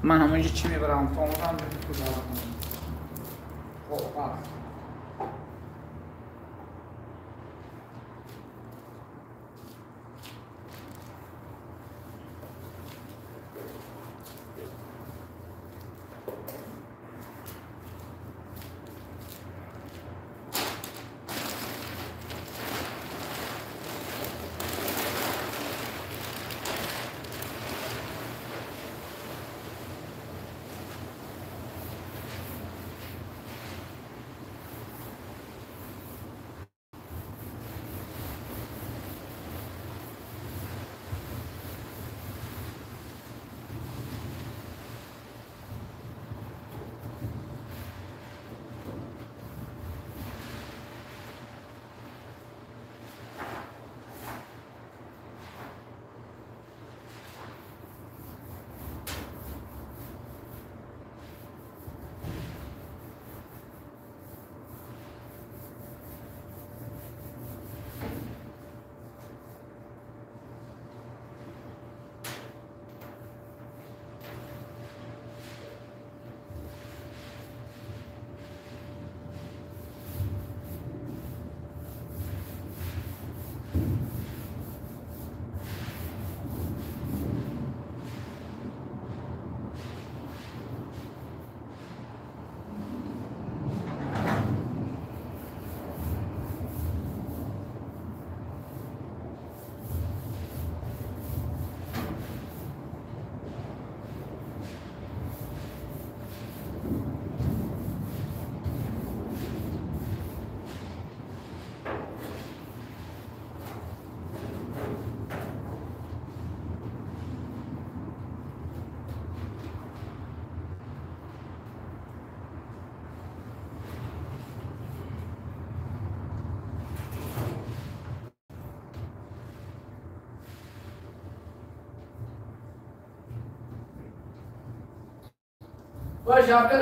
Ман ҳамонҷо чӣ мебарам? Томонам хоб. Voy Shavkat.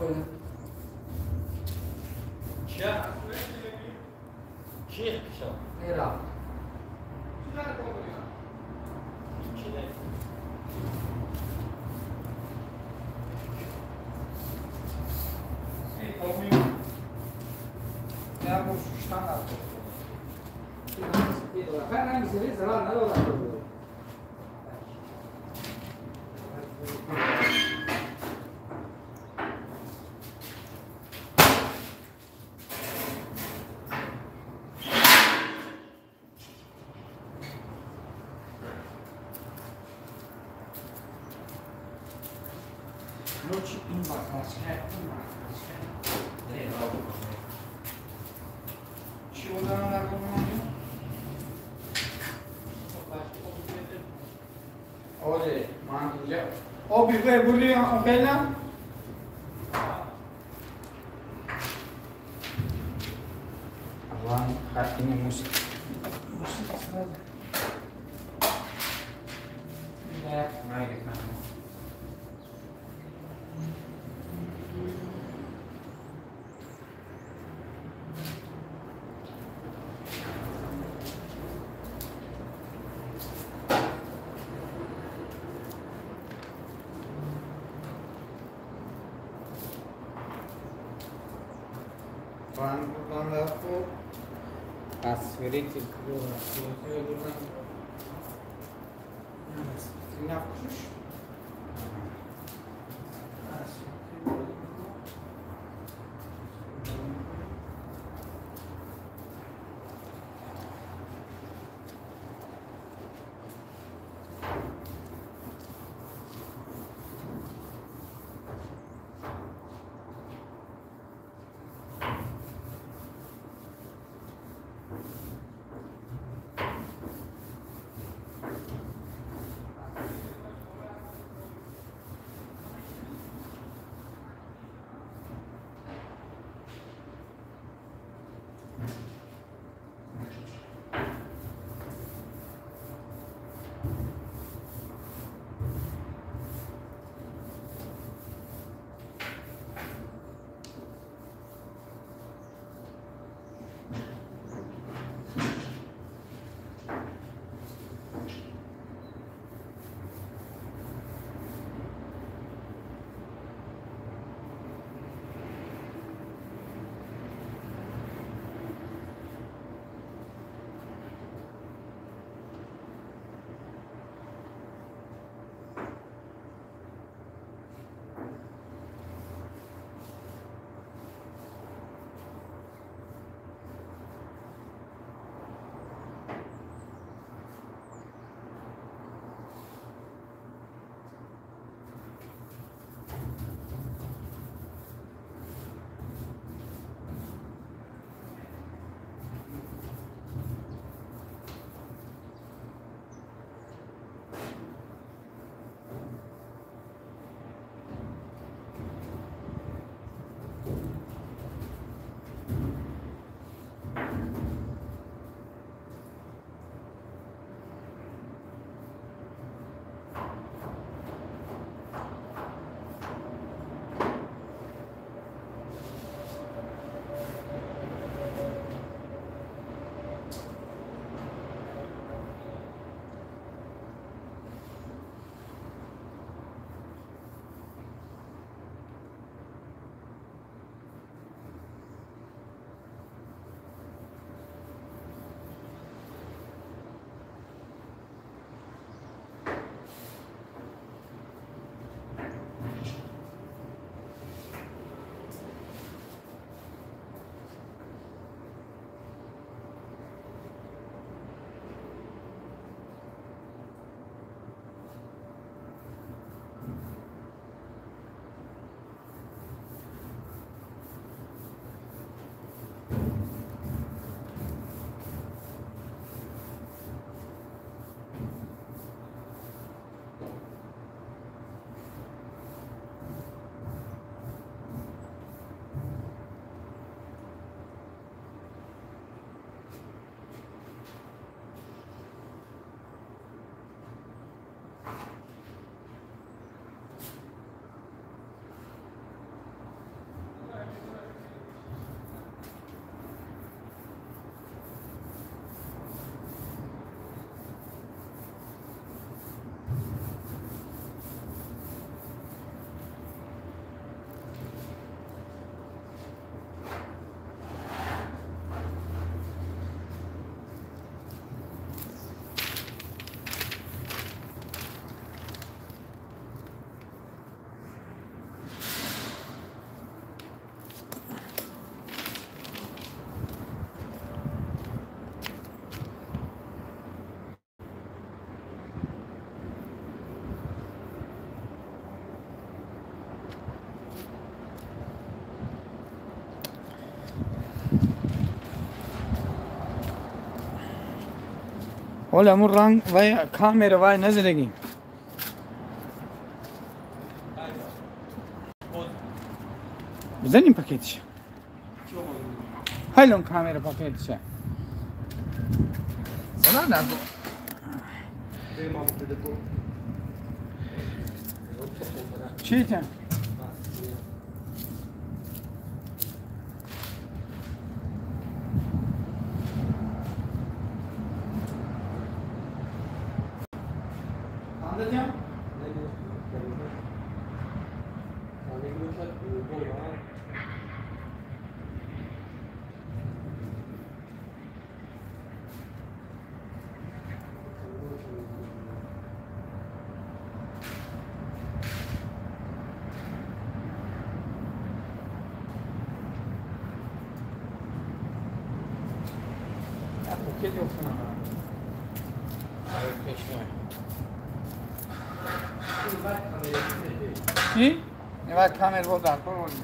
Холя. Чия? Чи писал? Не рафт. Об бурди охела? Аллах, хатини мусик. Мусик сразу. Да, найдет нам. Посмотрите, Ҳоли ҳамун ранг вай камера вай назидагӣ. Бизаним пакетиша. Хайлон камера пакетиша. Чите? Чӣ? Нивай камер бо дар кор бозӣ.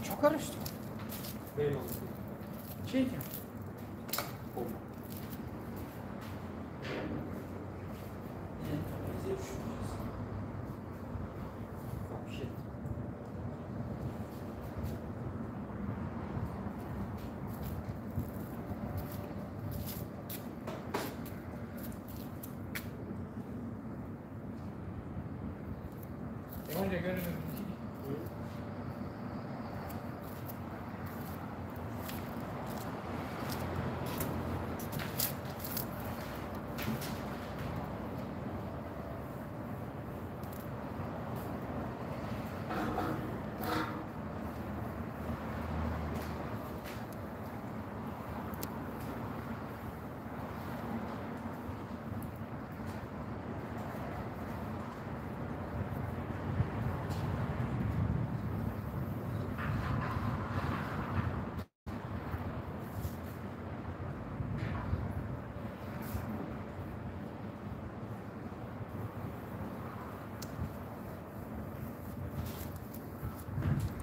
Çok karıştı. Чите?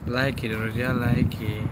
Лайки, друзья, лайки.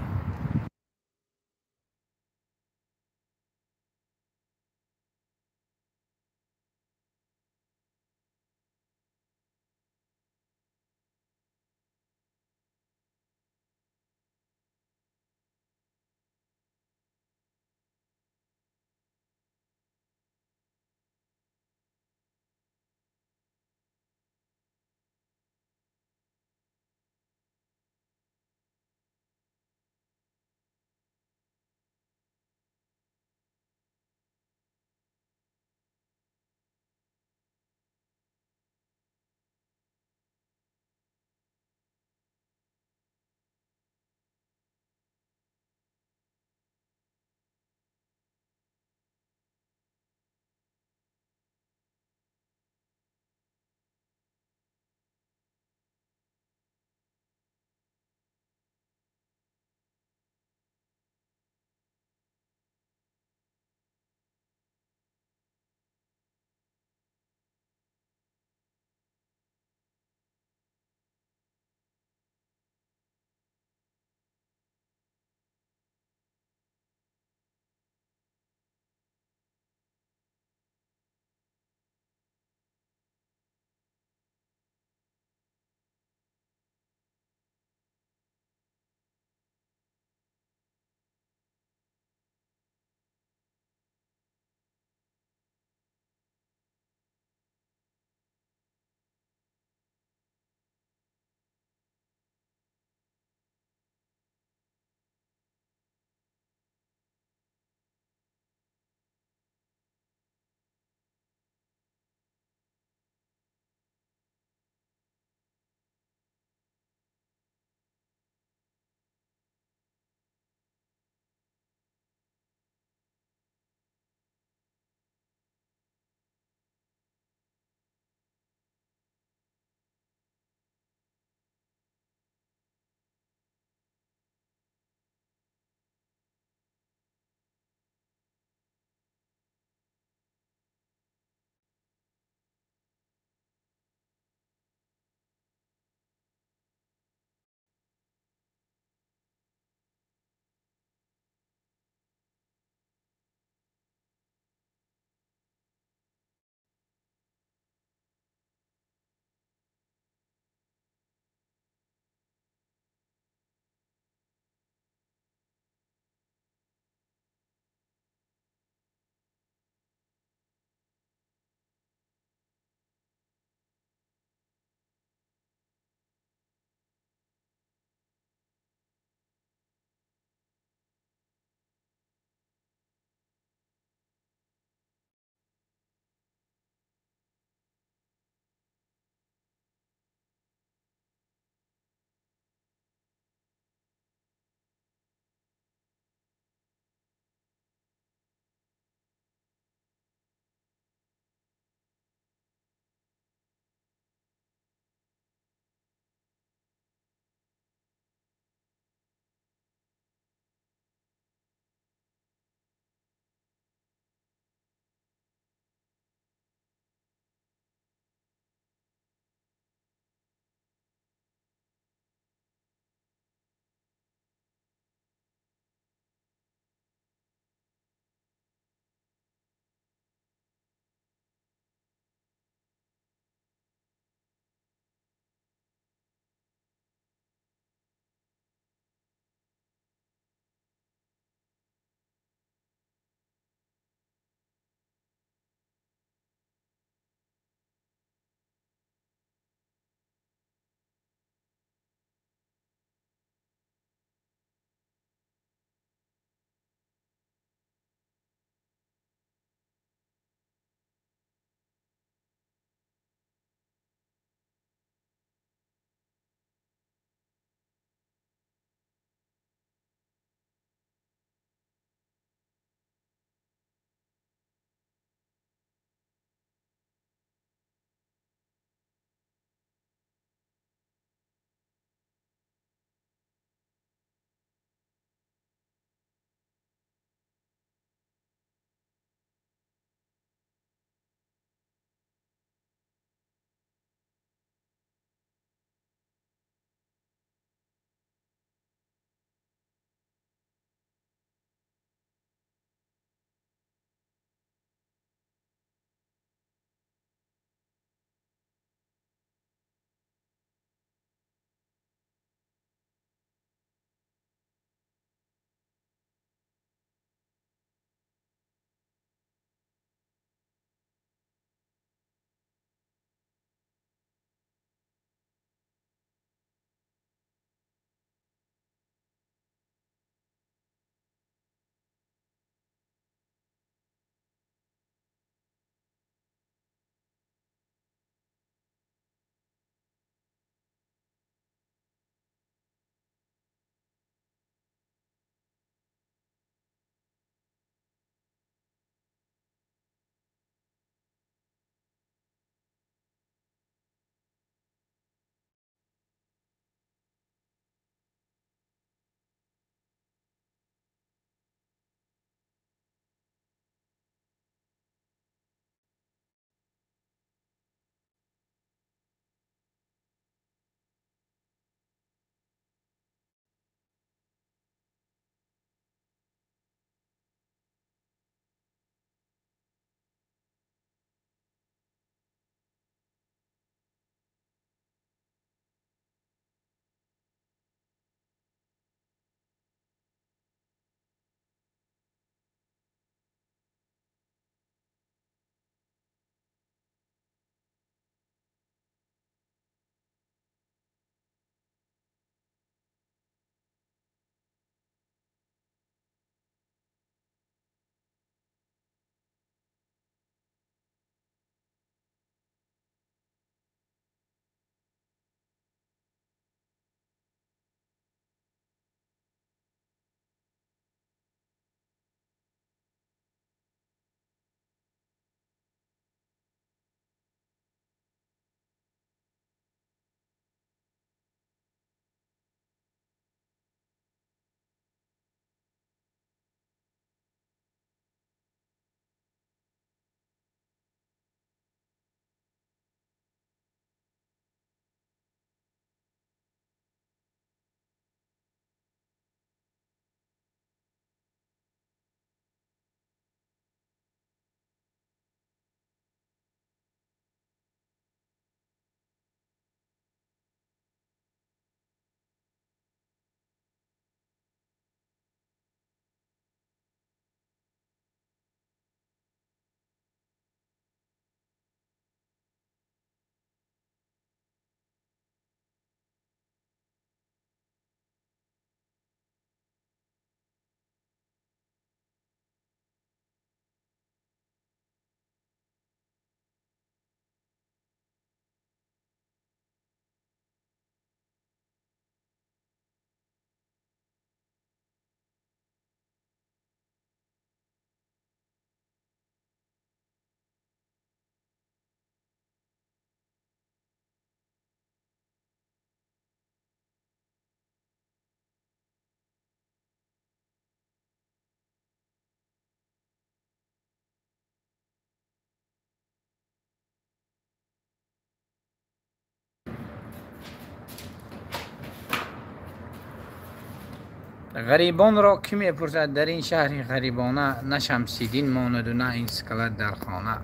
Ғарибонро кӣ мепурсад дар ин шаҳри ғарибона, на Шамсиддин монаду на ин скалат дар хона.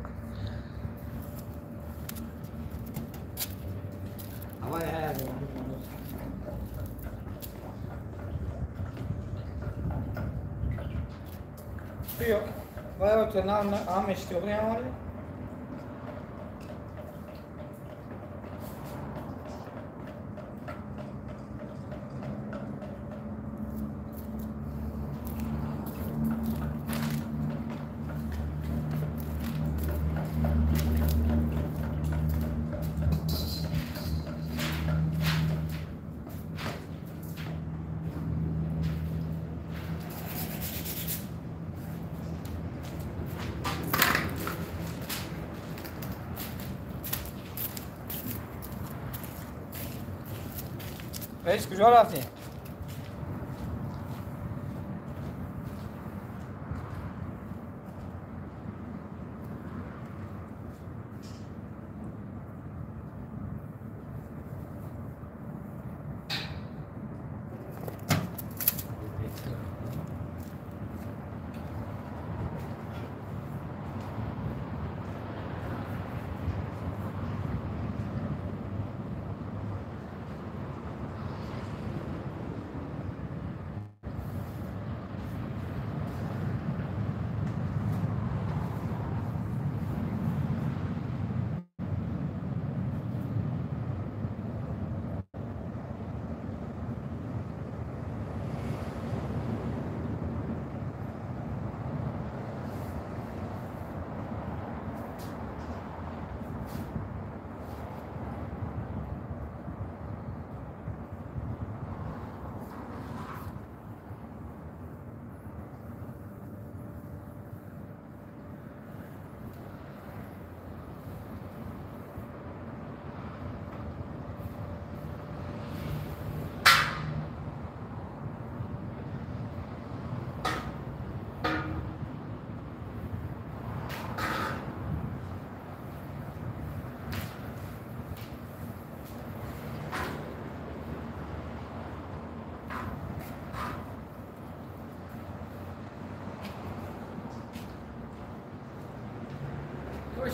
رئیس کجا رفتیم؟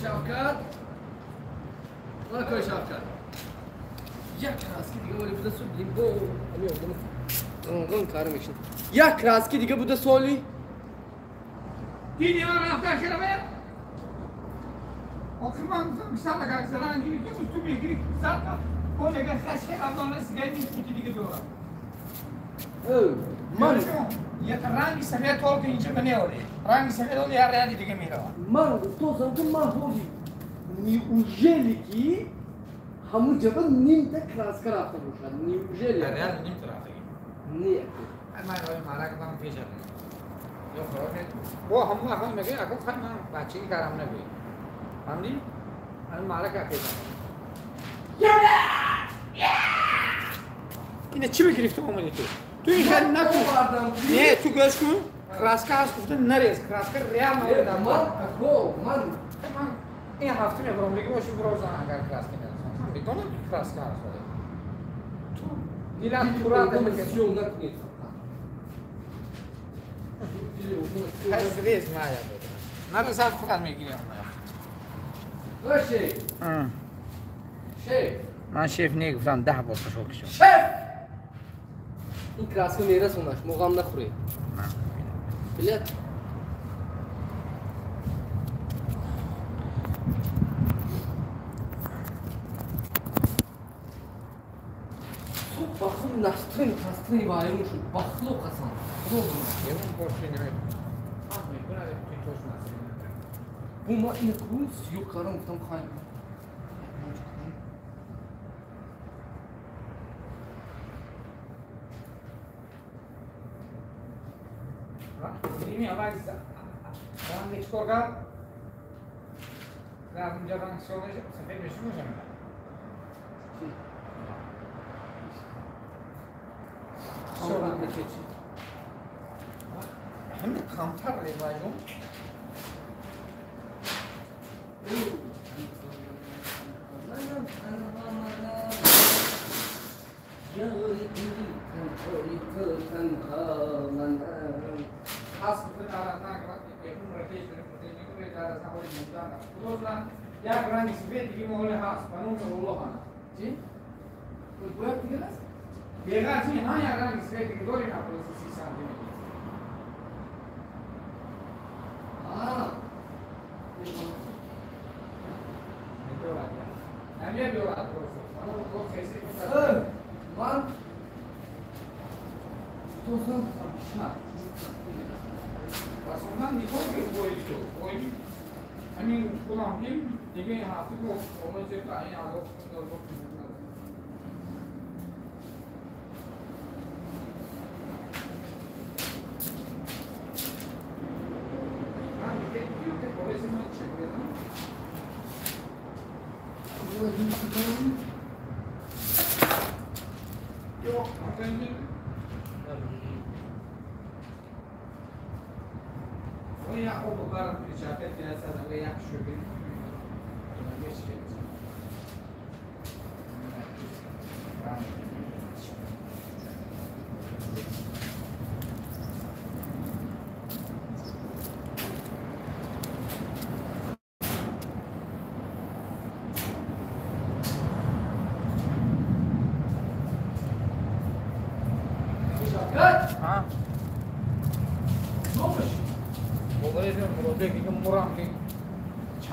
شوکت کوی شوکت یک краски دیگه ولی بوده سو بیم بو اون کار میشن یک краски دیگه بوده سالی دیدی من رفته شرمه آخه من سال که زرنگی که تو میگیری سال اون اگه خشک افغان سگی نیست دیگه دورا من یک رنگ سفید طور که اینجا بنیوری رنگ سفید اون یه ریالی دیگه میره من گفتم که من هولی неужели ки ҳамун ҷаба нимта краска рафта бошад неужели реал нимта рафта не ман рои марак ман пеш ё хӯрок бо ҳамун ахон мегӯй ако хай ман бачагӣ карам нагӯй фаҳмидӣ ман марак пеш ина чӣ мегирифту омадӣ ту ту ин хел накун не ту гӯш кун краска ҳаст гуфта нарез краска реал ман ако ман ин ҳафта мебарам дига боши бурозан агар краска нерасам ман медонам ки краска ҳаст ту дилат пурра накунед рез мая нарасад худат мегирем шеф ман шеф не гуфтам 10 бор пошол кишам шеф ин краска мерасонаш мо ғам нахӯред билет бахло настрой настрой вайрон шуд бахло қасам ягон бор фах мекунад ту тош настрой бо ма ин кун сиё кардам гуфтам хай Ими аввал ранг чикор кард? Ранг ранг сафед мешуд мешавад? همه کمتر روایون ту танҳо манам. Як ранги сифед диги моҳоли ҳаст, ба номи Аллоҳ ана. Чӣ? Бояд дигар аст? Беғарз ин ҳа як ранги сифед диги дорем апроси 30 сантиметр. Намебиёрад просто. Ман тозан расондан нигоҳ бои ту бои ҳамин худам ки дига ин ҳафта ко омаҷе ка ин азоб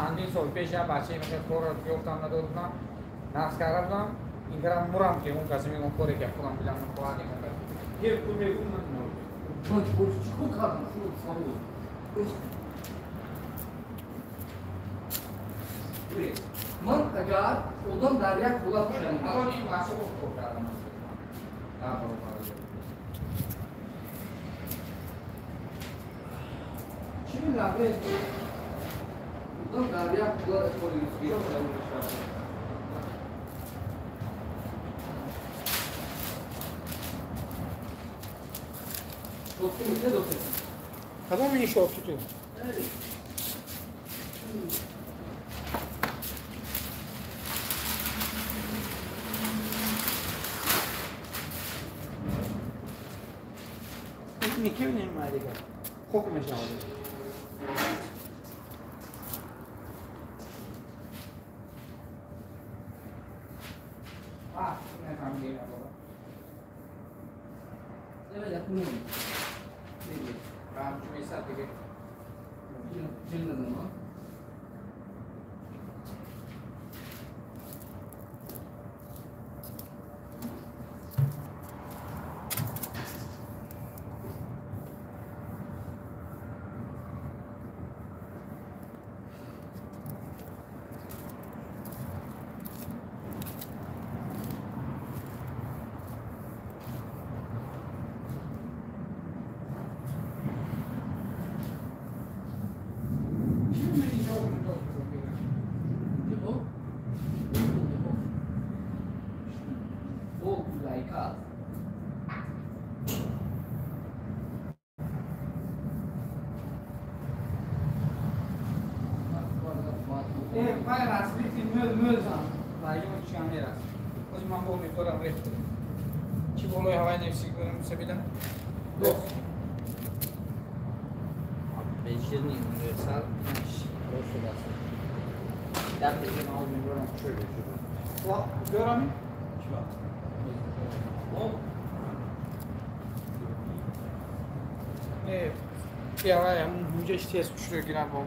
Чандин сол пеш як бачае мехост корро ёфтам надод будам, нақс карда будам, ин карам мурам ки он касе мегӯм коре ки худам билам мехоҳад ин кас. Ҳе пул мегӯм ман мурам. Ман чӣ кор кардам? Савол. Ман агар одам дар як ҳолат бошам, ин бача кор кардам. Дар баробар. Чӣ лабрез? Одам дар як ҳолат кори мешавад. Шотки мекунед охир? Кадом ин шотки ту? Ники немайдига. Хок мешавад. Тез хушро гирам бо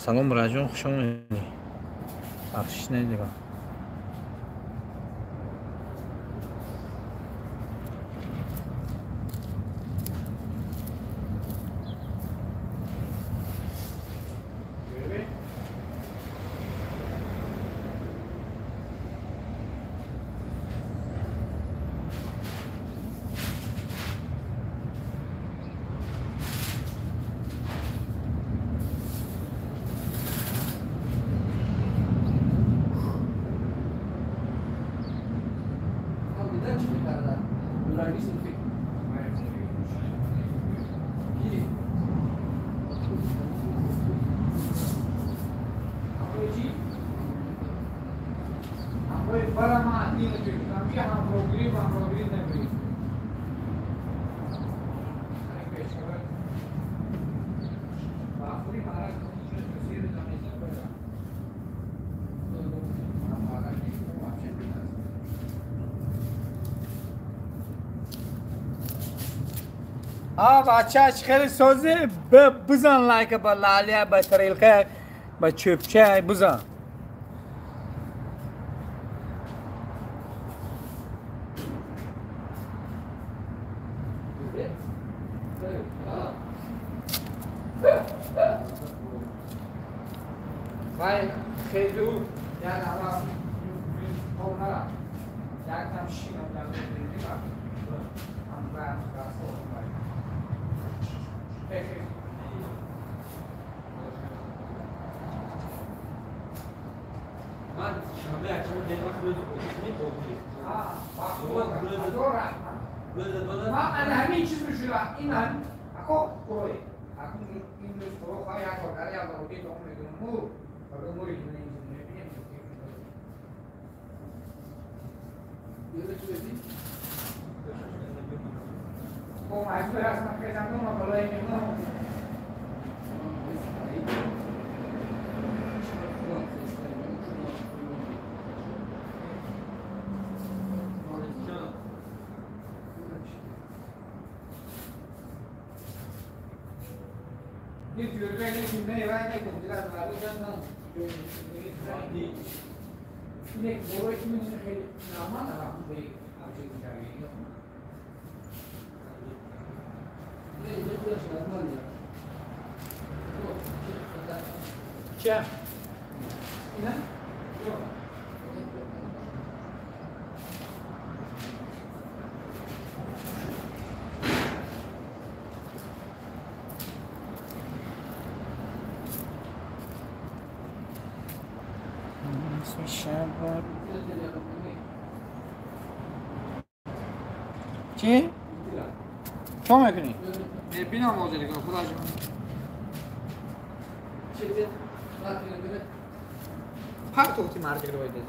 Салом Раҷон, хуш омадӣ. Бахшиш надидам. Бачач хеле созе бизан лайка ба лалия ба тарелка ба чӯпча бизан. Вай хелу як ава хонара як там шинам дар من شنبه اکشن دل وقت روز اوکی اوکی. ما انا همین چیز میشه این هم اکو قروی اکو این روز قرو خواهی اکو کاری اکو روی تو میگم مو اکو موری که نمی‌دونم خب مجبور هستم که زندون بالای میمونم. چه؟ اینه؟ چی؟ چه میکنی؟ بینم موضوع دیگه خدا جون. پرت اوتی مرد رو باید بزنی.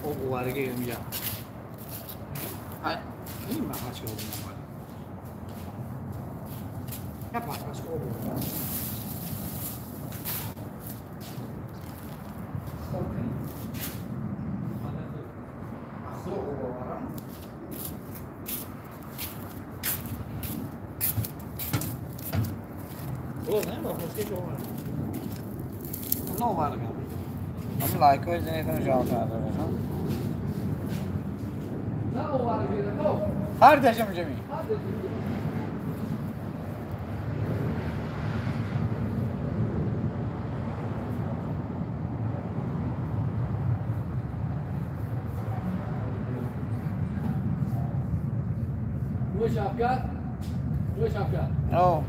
Об оварги инҷа. Ин бахачка об омад. Я бахачка об омад. Лайкҳои зинетон жалко надорашон. Ҳар дашам ҷамӣ. Шавкат. О.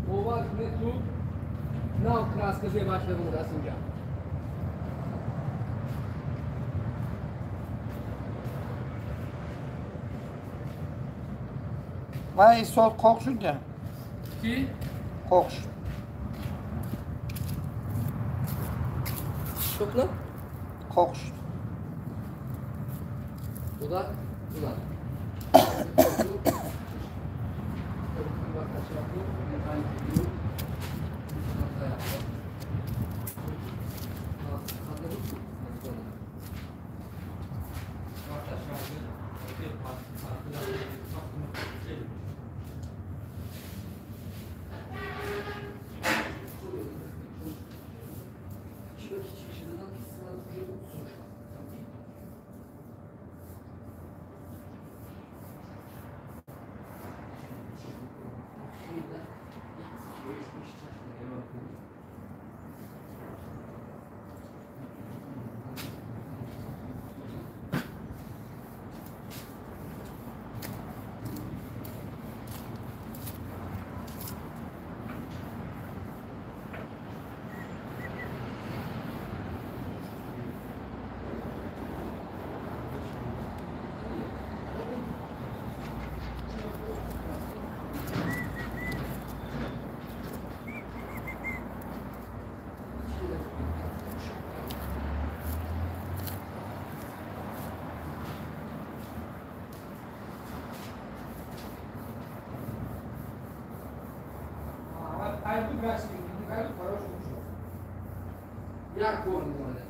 Бовар кунед ту нав краска зебаш набудаст инҷа. Вай сол қоқ шуд я? Чӣ? Қоқ шуд. Чӣ кунам? Қоқ шуд. Уда? Уда. Як бор меомадад.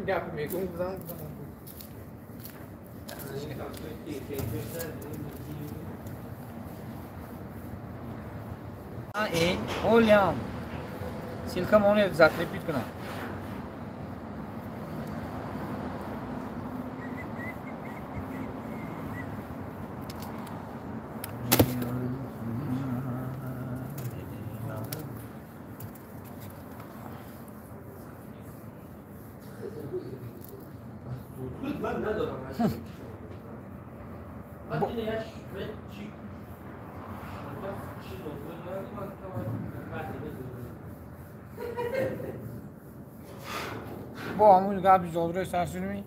Гап мегум гузам. Олям. Ссылка монет закрепить кунам. Бо ҳамун гапи зодро сар шудми?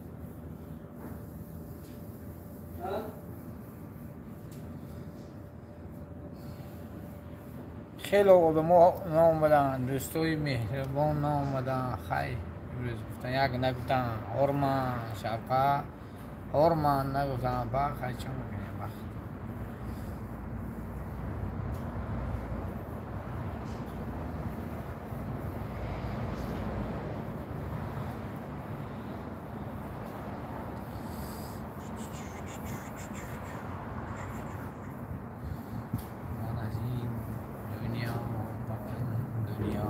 Хеле одамо наомаданд, дӯстои меҳрибон наомаданд. Хай, имрӯз гуфтан як нагуфтан, ҳорман, шавқа, ҳорман нагуфтан, ба хай чӣ мекунем вақт. Ман аз ин дунё ба он дунё.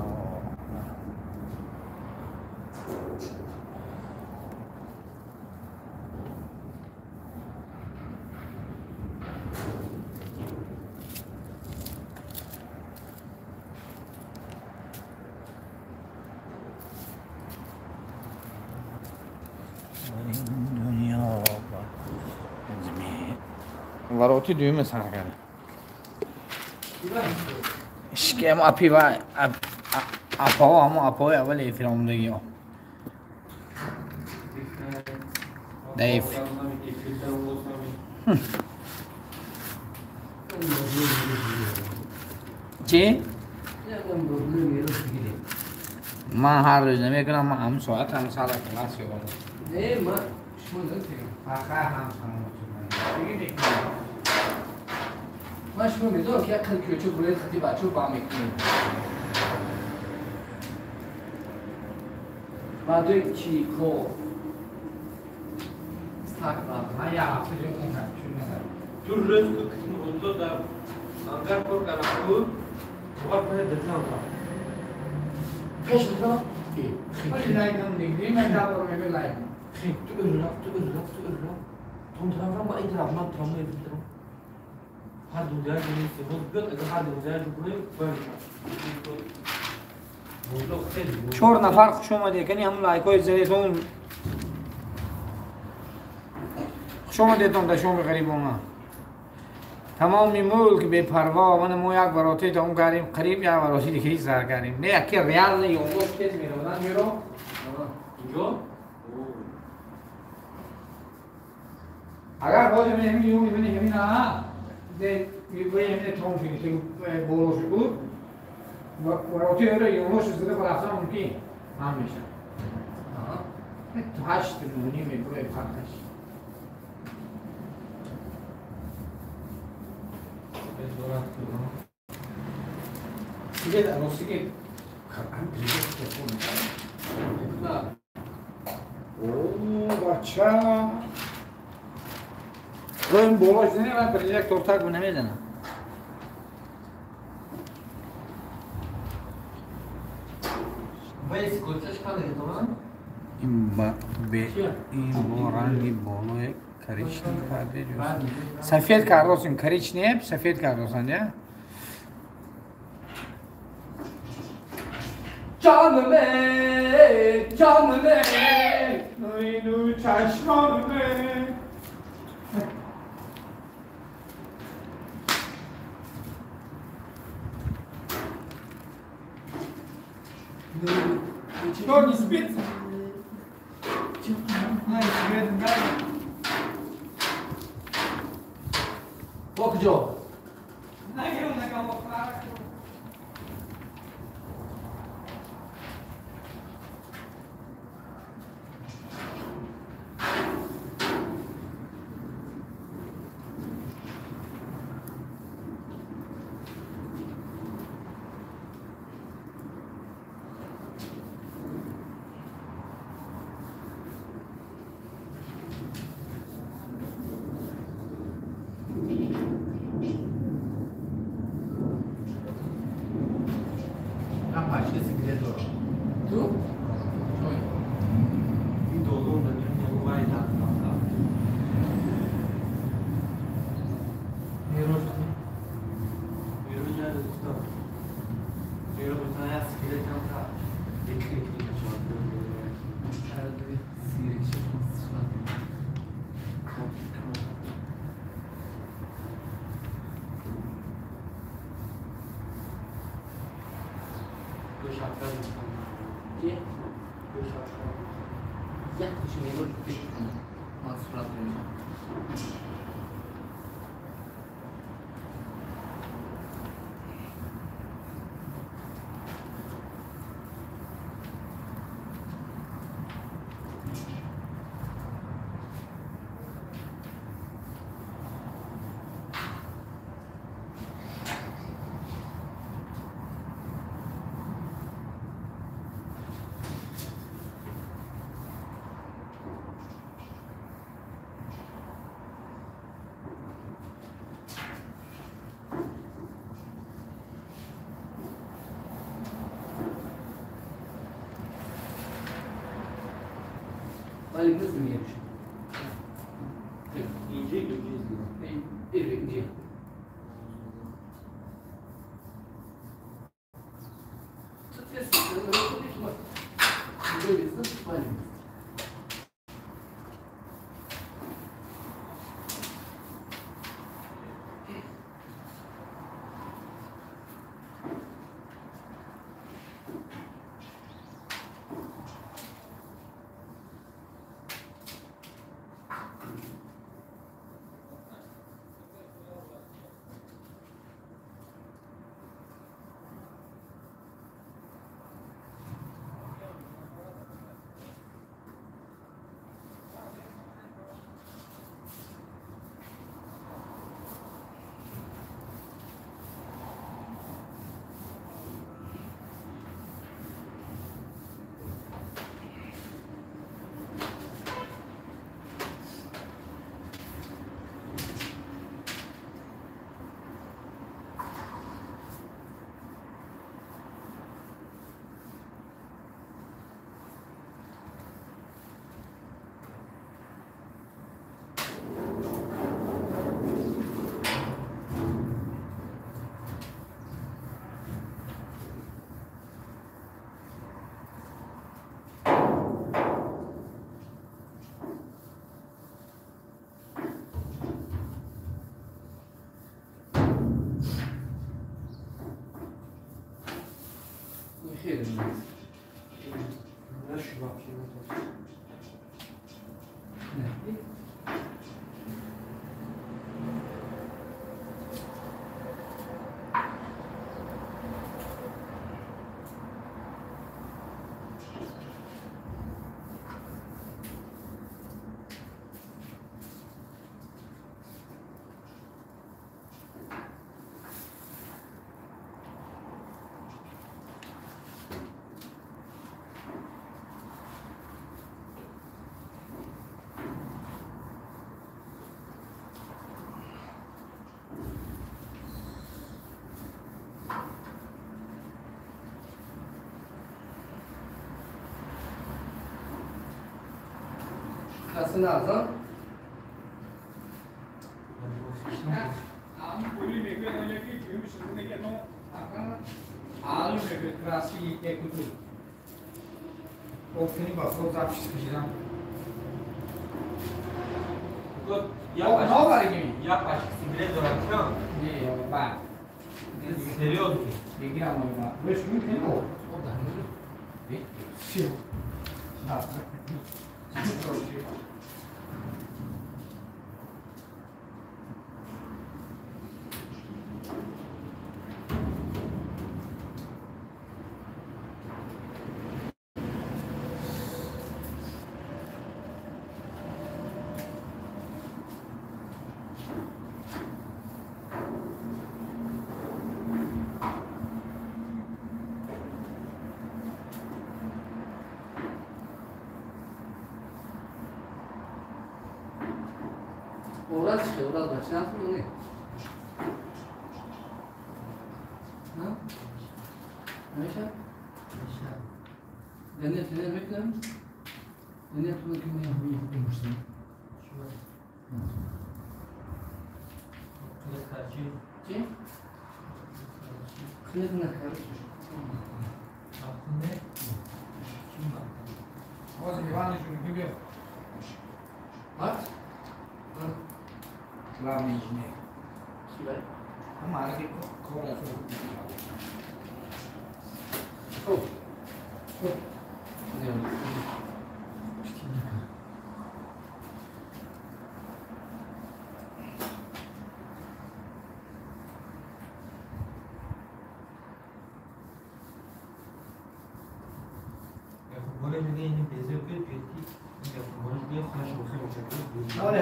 Вороти дуюме сар кард. Ишкем апи ва апао ҳамо апаои аввали эфир омадагиҳо. Даиф. Чӣ? Ман ҳар рӯз намекунам, ман ҳам соат ҳам сара класс ёбам. Не, ман шумо намекунам. Хай ҳам саломат. Ман шумо медонам ки як қадр кӯча буред хати бачаҳо ба мекунем. Баъдои чӣ кор? Стак ба. Ман як ҳафта ҷо чун накардам. Ту рӯз ку китм онло дар ангар кор кардам ку буғар пая дилам ка. Пеш дилам? Лайкам дигди, ман дар мегӯ лайк. Ту ӯррав, ту ӯррав, ту ӯррав. Тон тарафам ба ин тараф ман трамвай битарам. Ҳар дунёя ҷо боз биёд, агар ҳар дунёя ҷо кунем, чор нафар хуш омадед, кани ҳамун лайкҳои задетон. Хуш омадетон дар шоми ғарибона. Тамоми мулк бепарво, ман мо як бароти тамом кардем, қариб як бароти дигари сар кардем. Не, яке реални ёлдош тез мераванд меро. Инҷо? Агар ҳозир ман ҳамин юни ман ҳамин а де мегӯям ҳамин тамом шуд, боло шуд буд. Вароти ӯро ёлдош зада рафтан мумкин ҳам мешавад. Ҳашт нуни мебурем фарқаш. Диге ростиге О, бача. Ин боло шудани ман прожектор так намезанам. Ин ба ин бо ранги болои коричневый карде сафед кардосин, коричнев сафед кардосан, я? Canım ey, canım ey, нуй чашмон ey. Что, не спится? Ай, свет, да. Бо куҷо? Нагирам, нагам, Ту? Як киши мебор ман сурат мешам. ولی nasıl mi yapmış? İnce ince. Evet, ince. Nasıl? Orası çıkıyor, orası başına mı ne? Ha? Meşa? Meşa. Dene tene bekle. Dene tene kim yapıyor yapmışsın? Şu var. Çi? Kılık ne kadar? Ne? Kim var? O zaman şu gibi. Bak. Главный инженер. Ама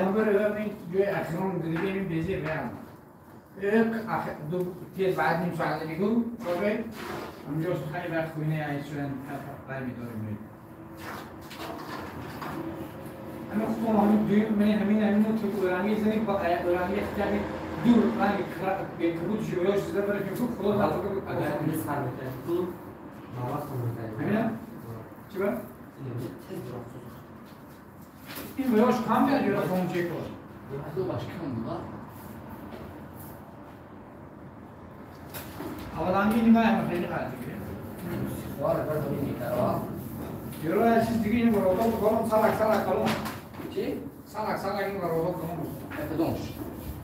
همبر همین جای اخران دیگه این بیزی بیام. یک دو تیز بعد نیم ساعت دیگه خوبه. همجوز خیلی وقت خونه ایشون پای می‌داریم. اما خودم همین دویم من همین همین تو رنگی زنی با رنگی اختیاری دور رنگ کبود جویش زده برای که خدا نتوانه اگر این سر می‌کنه تو نواز می‌کنه. همینه؟ چی با؟ این ویاش کم بیاد یا کم چه کار؟ دو باش کم بود. اول رنگی نگاه هم خیلی غلطه. خوار برد همین می‌کرد. یارو یه چیز دیگه این برادر کارم سالک سالک کارم. چی؟ سالک سالک این برادر کارم. کدومش؟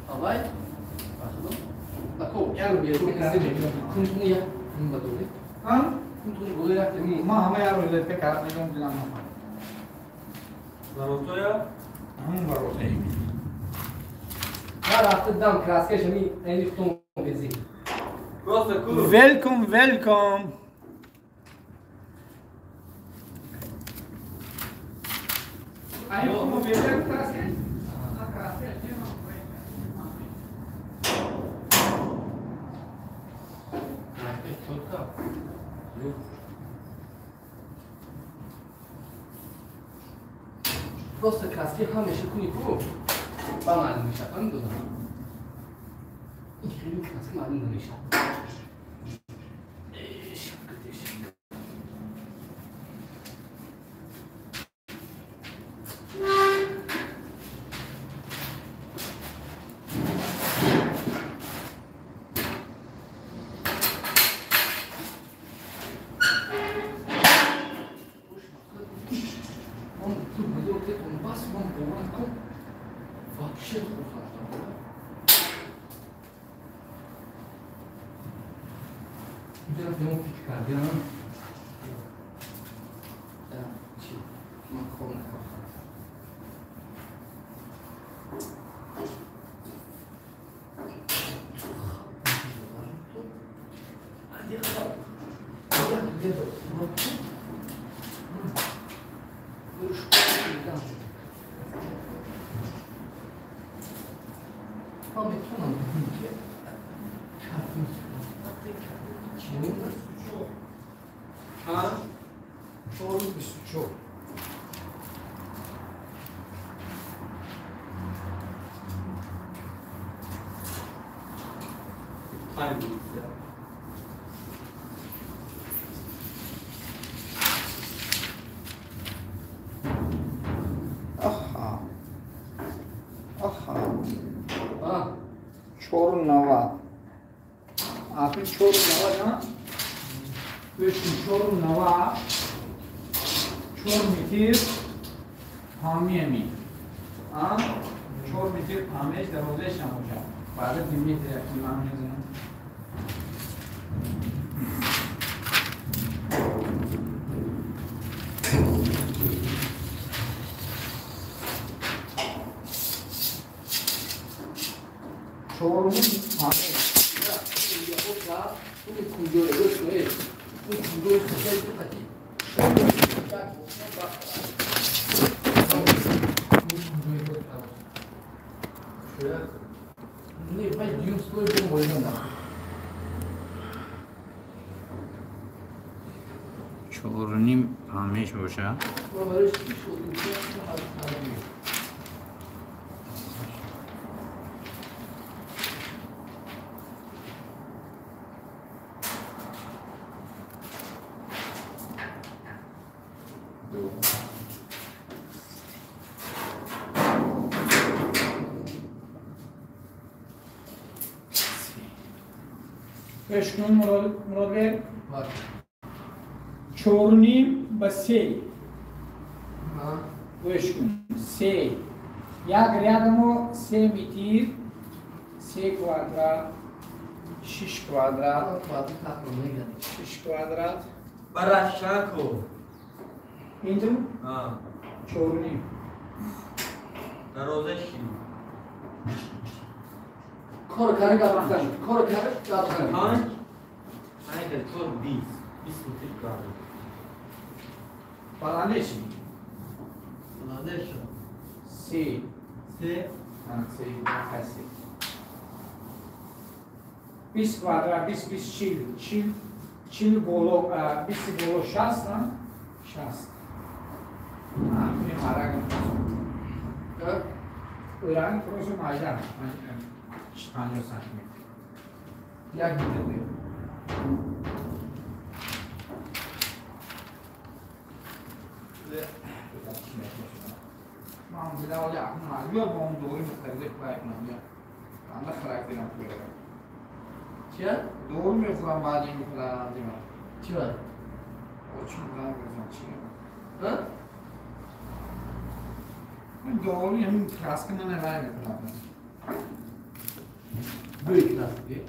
آوای؟ کدوم؟ نکو. یارو بیاد. کنتونیه. این بدوی. ها؟ کنتونی گوله رفته می. ما همه یارو لپه کار می‌کنم دلم نمی‌خواد. برادریا؟ همون برادر. ما رفته دم کراسکش می اینی خودم بزی. Welcome, welcome. Aí como veja краски? Просто краски ҳамеша куни ку ба маълум мешавад, фаҳмидодам? Ин хеле краски маълум намешавад. Чору навад. Ахир 4.90 на? 4.90 4 метр ҳамиями. А? 4 метр ҳамеш дарозаш ҳам бошад. Баъд 2 метр як ман мезанам. Ҳамеш бошад. Муродбек 4.5 ба 3. Гӯш кун. 3. Як рядамо 3 метр, 3 квадрат, 6 квадрат, 6 квадрат. Барашако. Инту? 4.5. Дарозаш. Кор карда гап кор карда гап. 5 5 4 20 20 метр квадрат. Баландеш. Баландеш. 3. Се. Се, каси. 20 квадрат, 20, 20, 40, 40, 40 боло, 20 боло 60, а? 60. Ранг просто майдан, 50 сантиметр. Як метр. Ман билал яқин бия бо он дори мухталиф байкунам бия. Анда характерам кӯяд. Чия? Дору мехӯрам баъди мехӯрам дима. Чия? Очи мегӯям чи? Ҳа? Дору ҳамин краска мана вай мекунад. Бӯи краски.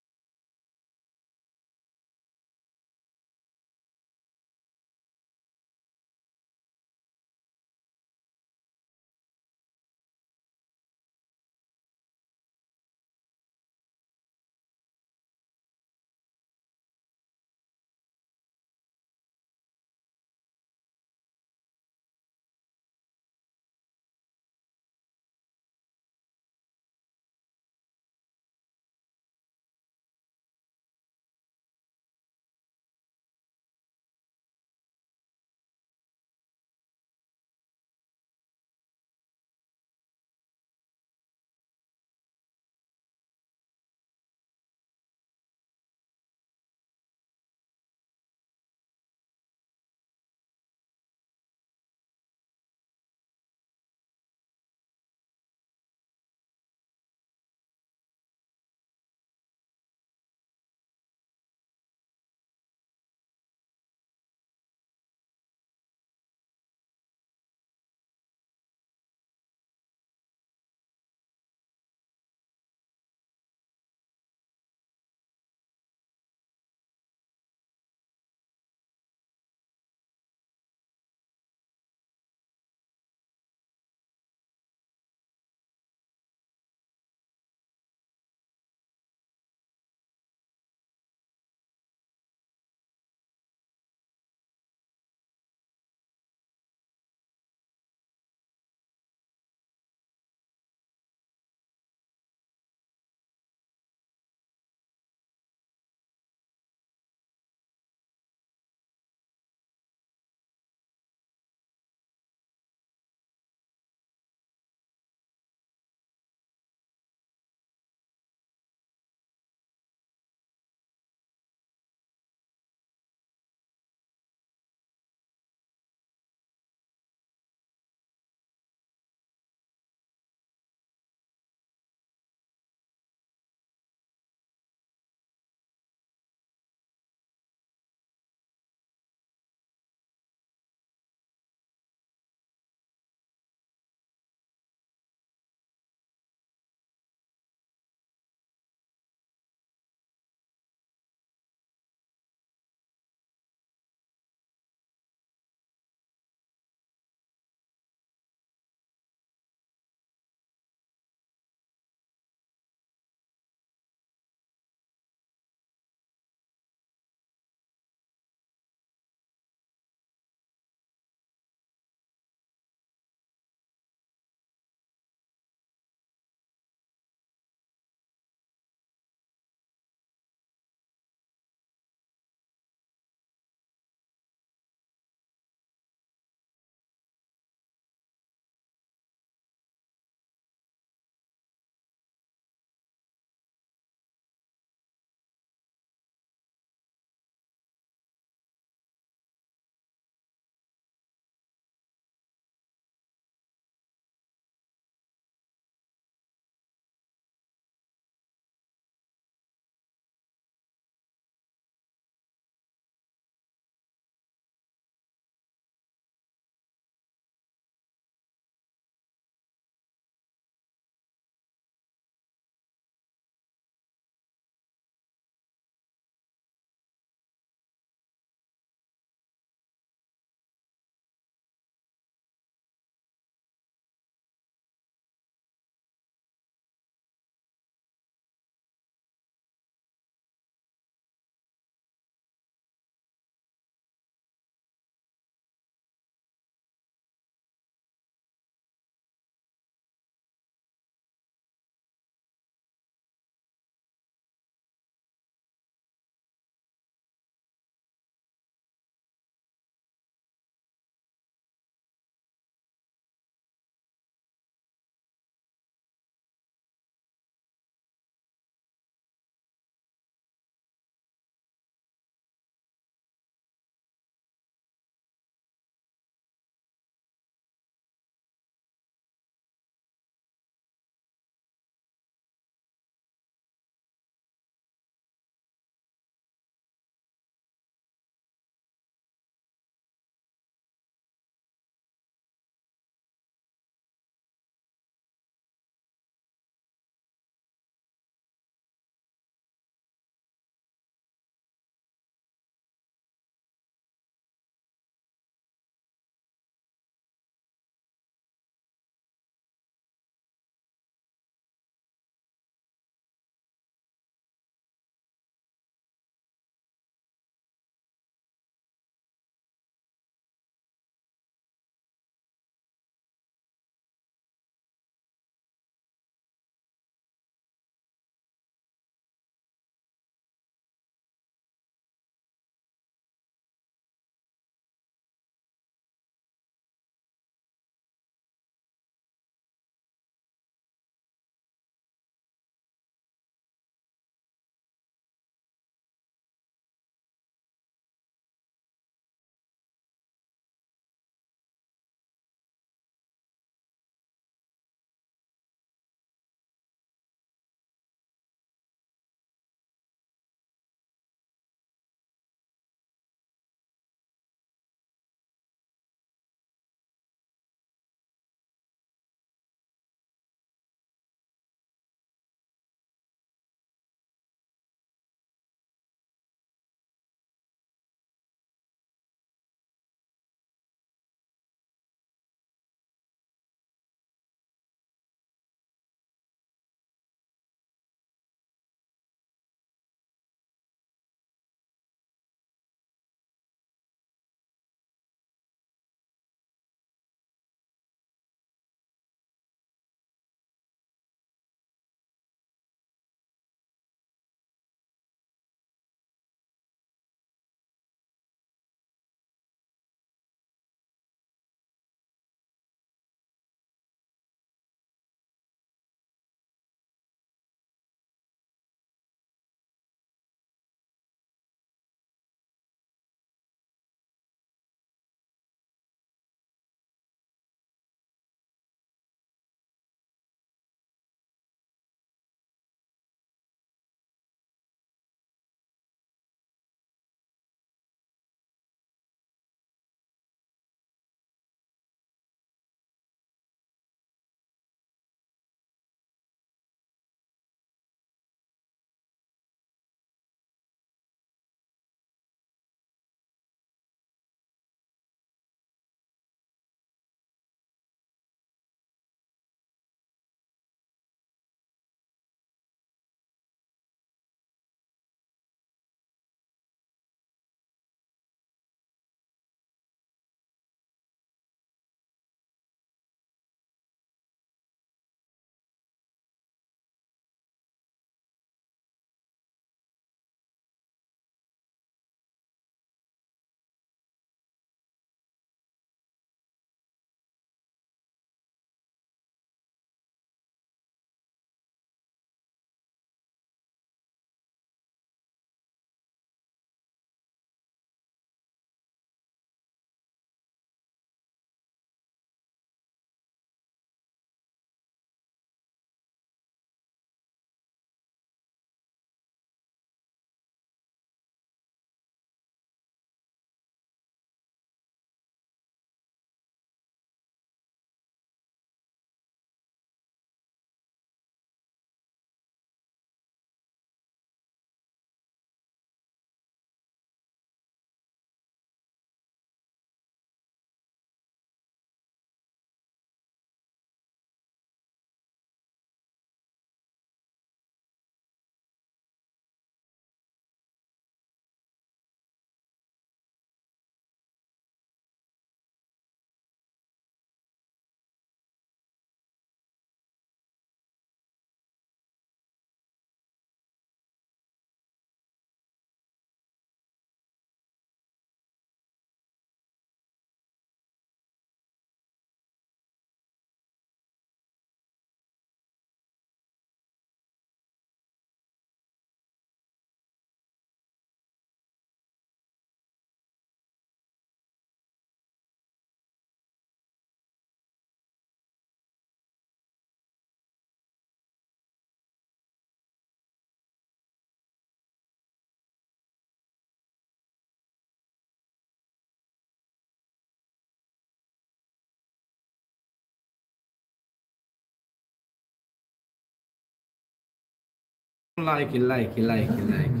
Лайки, лайки, лайки, лайки.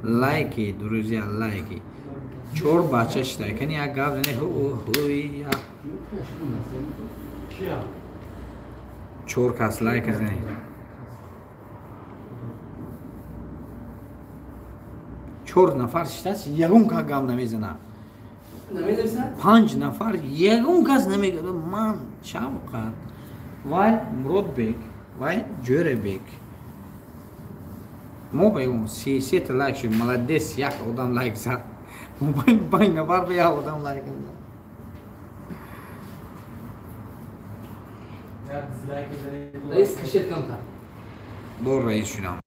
Лайки, друзья, лайки. Чор бача шитай. Кани як гап зане ху хуй я. Чор кас лайк зане. Чор нафар шитаст, ягон кас гап намезанад. Панҷ нафар ягон кас намегӯяд. Ман шавқат, вай Муродбек, вай Ҷӯрабек. Мо ба ягон 33 лайк шуд. Молодец, як одам лайк зад. Мо панҷ нафар ба як одам лайк зад. Раис кашет камтар. Бор раис шудам.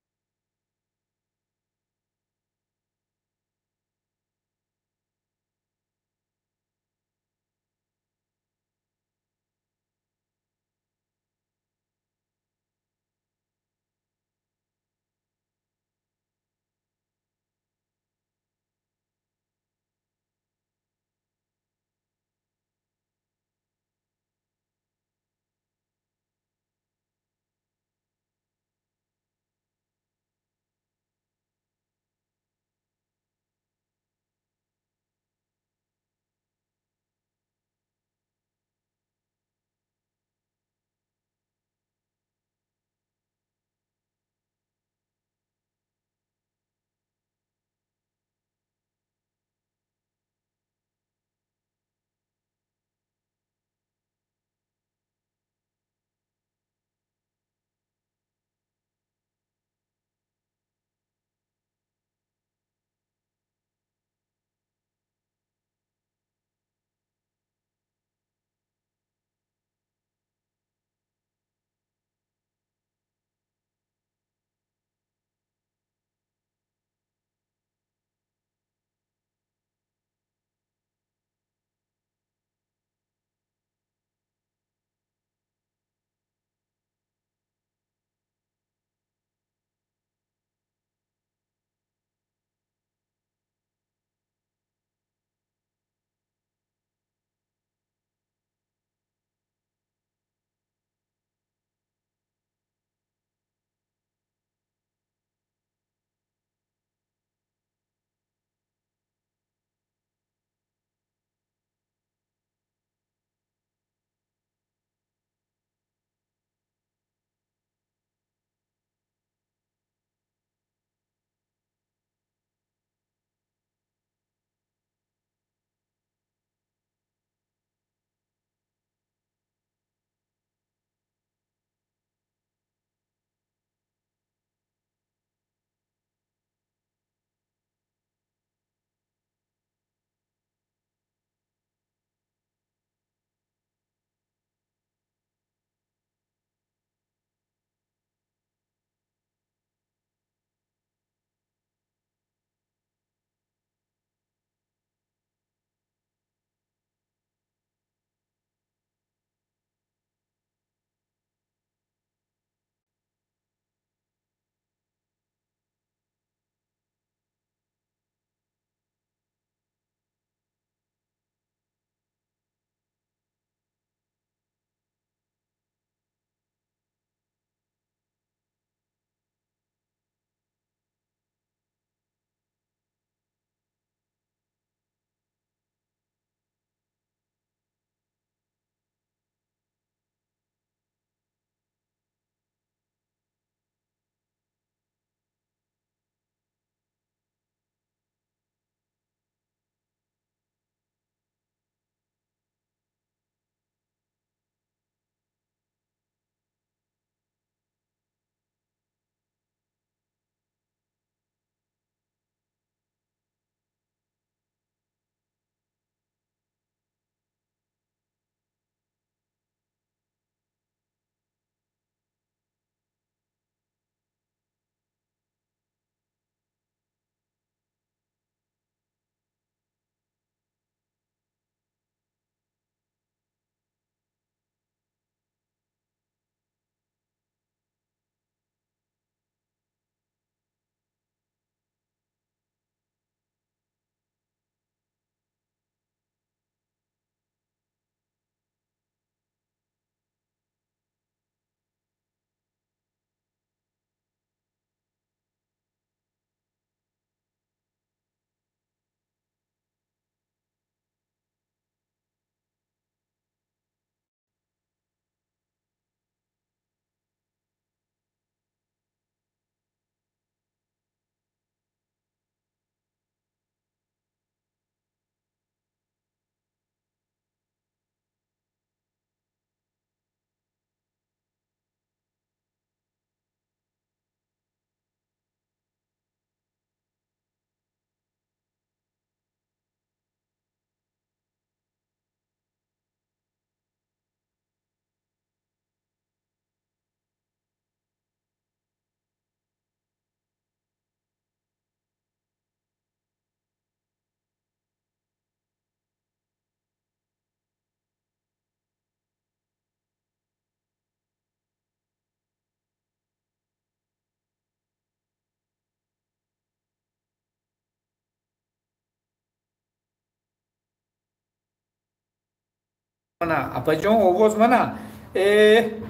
Мана апаҷон, овоз мана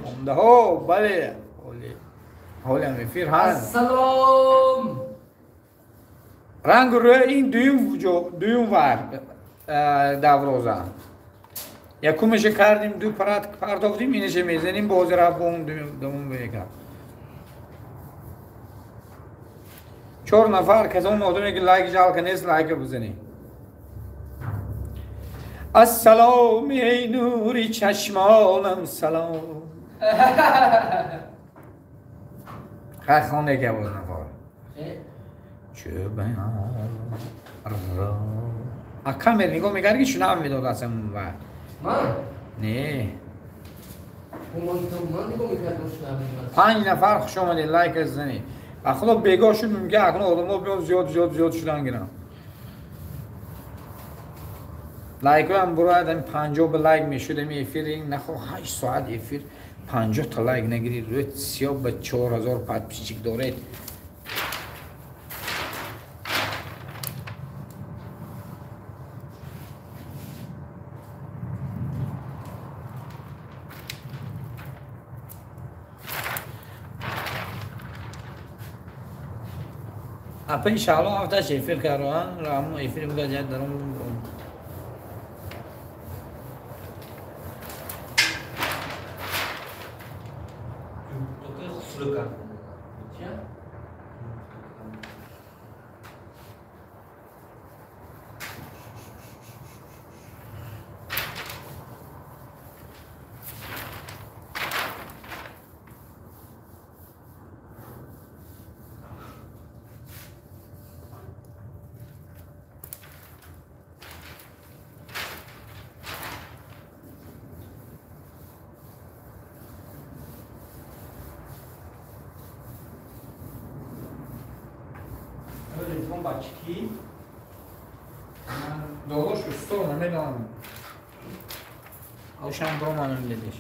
мондаҳо, бале, ҳолиам эфир ҳаст. Ассалом. Рангу рӯя ин дуюм вар давроза. Якумаша кардем, ду парат партофтем, инаша мезанем, боз рафт бон дум бека. 4 нафар касон одаме ки лайк жалко нест, лайка бизанем. Ассалом эй нури чашмонам салом. Хай хонда ки боз нафар. А камер нигоҳ мекард ки шунав медод асам ва. Ман? Не. Ман нигоҳ мекардам шунав медод. 5 нафар хуш омадед, лайк занед. А худо бегоҳ шуд, мумкин акнун одамо биён зиёд зиёд зиёд шудан гиранд. Лайкҳоям бурояд, ами 50 ба лайк мешуд, ами эфир нахо 8 соат эфир 50 та лайк нагирид, рӯи сиёб ба 4000 подписчик доред. Апа иншаалло ҳафташ эфир кардан, рамо эфир мугаҷад даром. Додош усто намедонам. Ошам броманам дедиш.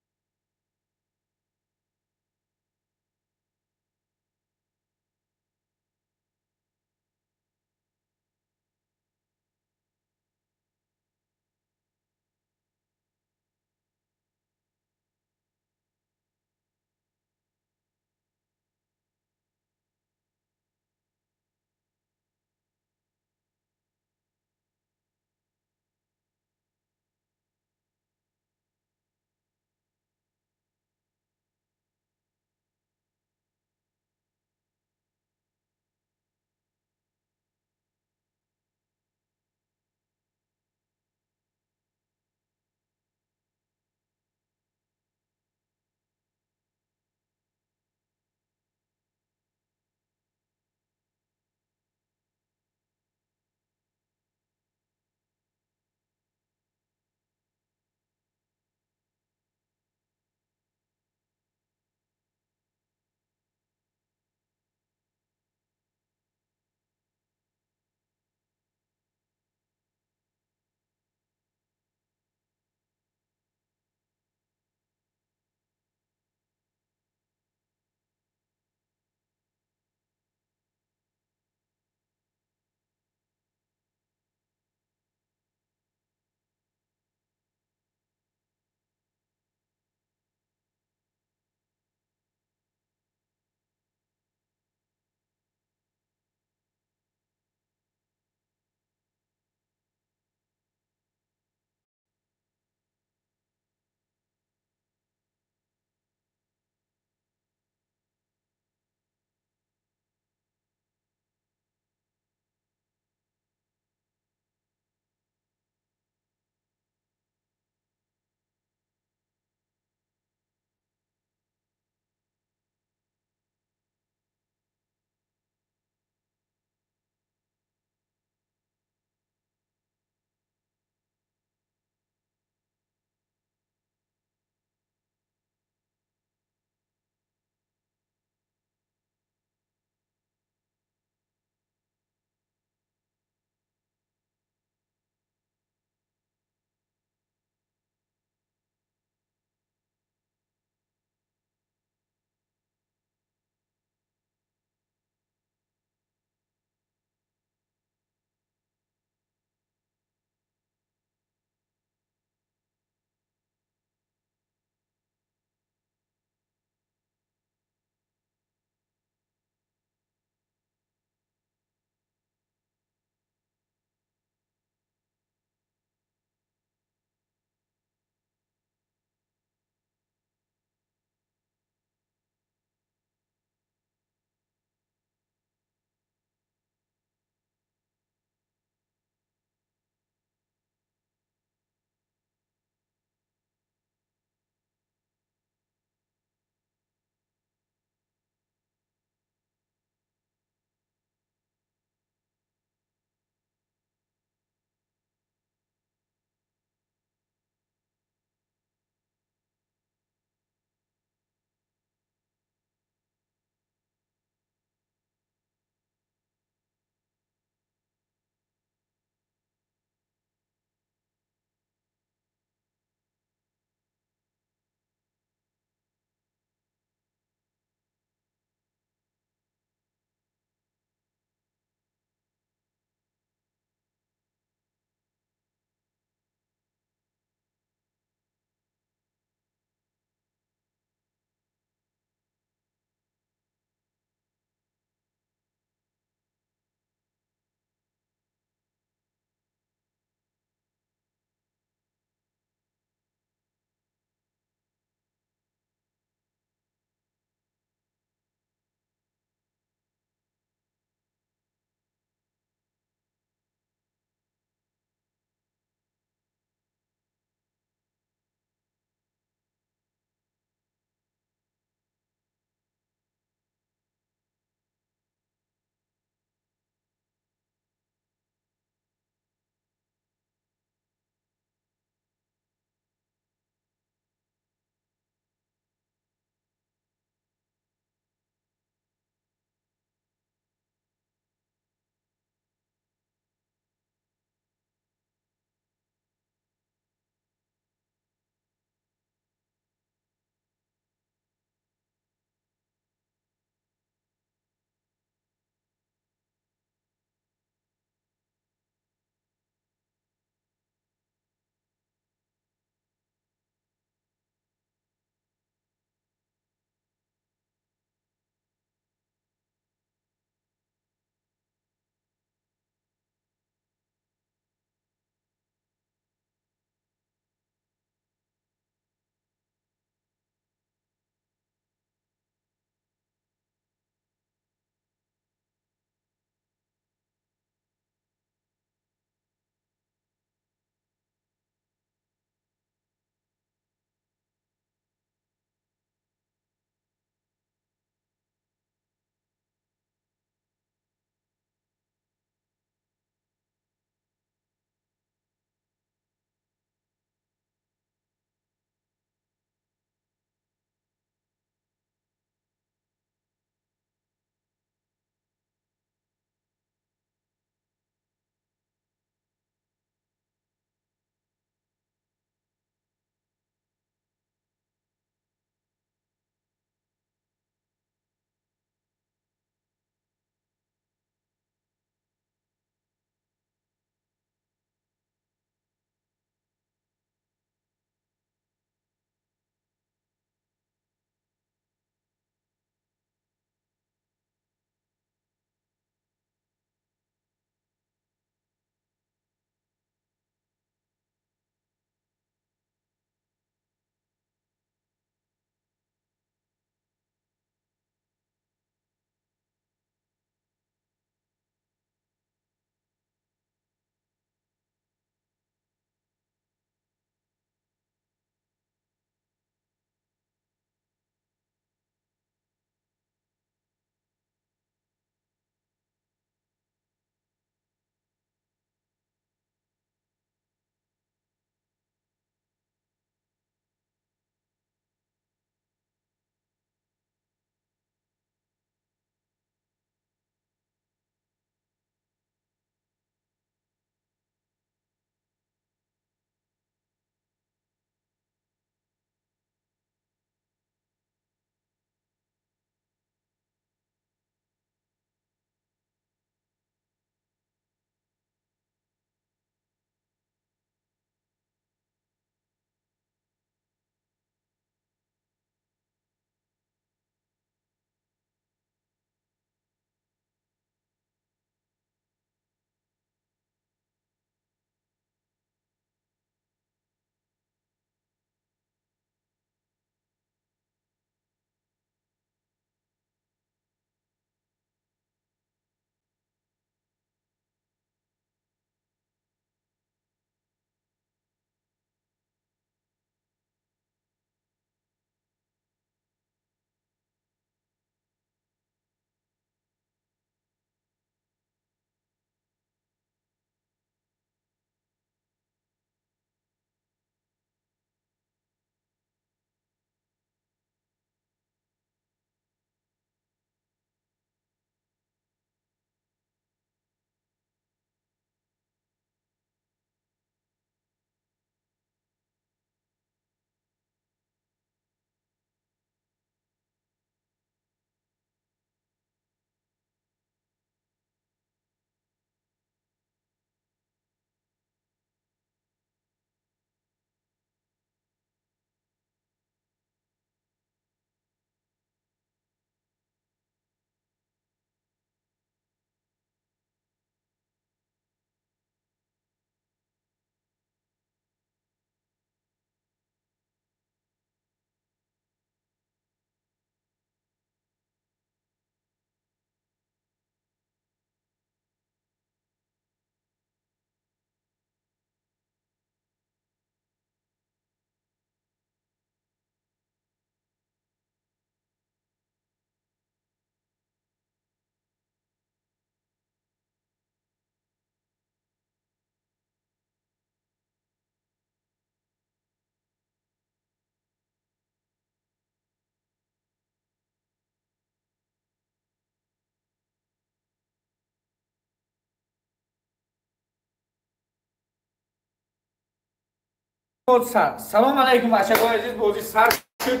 Сар. Салом алейкум бачаҳои азиз, бозӣ сар шуд.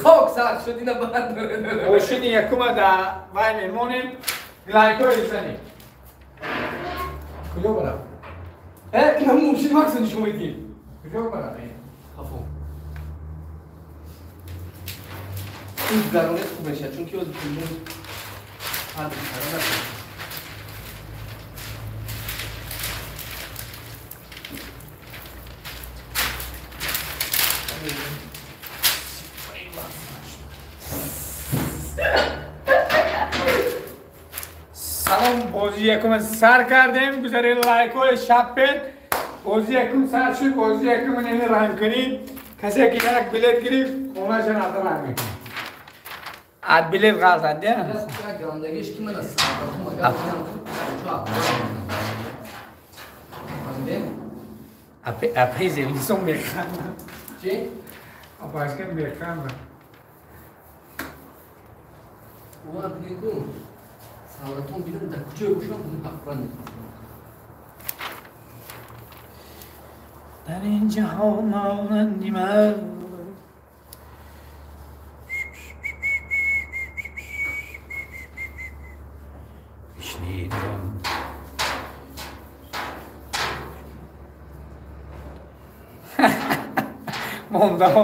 Хок сар шуд, ина баъд. Мошини якума дар вай мемонем. Лайкҳои занем. Куҷо барам? Ина мошини Максо нишон медиҳем. Куҷо барам? Хафо. Ин гузаронед хуб мешавад, чунки ҳозир телефон ҳар карда. Салом, бозӣ якум сар кардем. Гузари лайкҳои шаппет. Бозӣ якум сар шуд, бозӣ якум ини рангкунӣ. Касе ки як билет гирифт, хонаша рафта ранг мекунад. Ад билет ғалтад, я? Гандагиш ки мана сарбатум агар Апи зевнисон механдам. Чӣ? Апашка механдам. Ува бигӯ. Савлатон бинам дар куҷое бошам, ҳаққуран мекунам. Дар ин ҷаҳон монанди ман бишнидам. Мондао.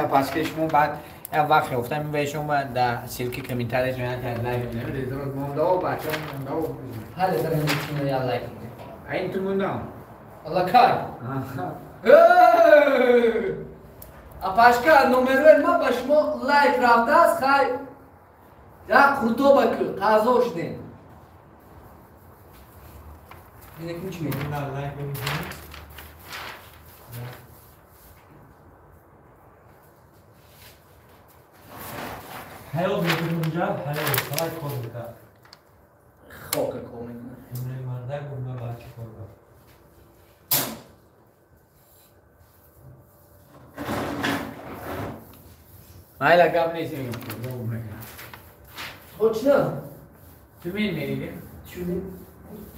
Апашки шумо баъд як вақт ёфтам беҳшон баъд дар ссылки комментарияш меяд лайк мекунем. Мондао бачаҳо мондао. Ҳале дар ин я лайк. Айн ту мондао. Аллакай. Апашка номерои ма ба шумо лайк рафтааст, хай. Як қуртоба ку қазо шудем. Бинекун чӣ мегӯ? Лайк мекунем. Ҳаёт мекунем унҷа, ҳаёт, фақат кор мекард. Хока кор мекунад. Мардак гумна бача кор мекард. Майла гап нест мегӯм. Точно? Тюмень меридем? Тюмень.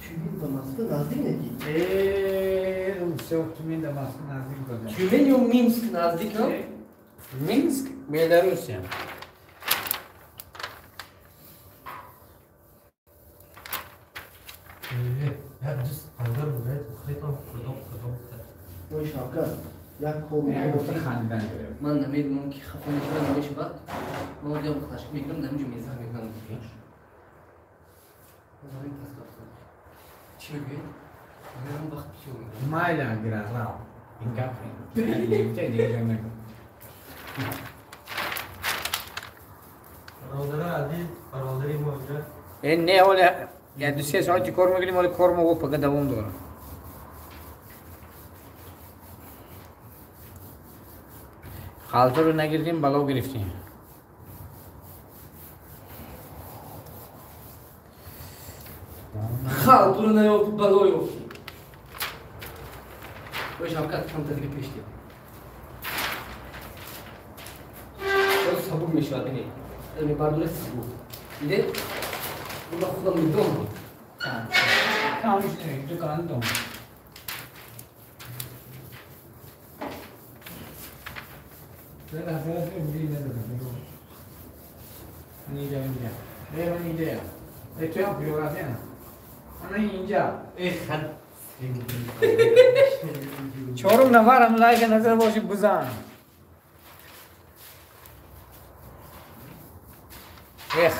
Тюмень ба Москва наздик неки? Всё, Тюмень до Москвы наздик буда. Тюмень ё Минск наздик, а? Минск, Белоруссия. Ой, Шавкат, як кор ман намедонам ки хафа мешавад намешавад. Ман одам хашк мекунам, дар инҷо мезах мекунам. Чӣ мегӯед? Ман вақт бисёр мегӯям. Майла гира рав. Ин гап дигар нагӯ. Бародари азиз, бародари мо инҷа. Не, ҳоле як ду се соати кор мекунем, ҳоле кор мо пага давом дорам. Халтаро нагирдем, бало гирифтем. Халтуро наёфт, бало ёфт. Ой, Шавкат, камтар дига пеш дия. Боз сабук мешавад, бинед. Мебардоред сабук. Дидед? Ман худам медонам. Дукан дом. Чорум нафарам лайка назар боши бизан.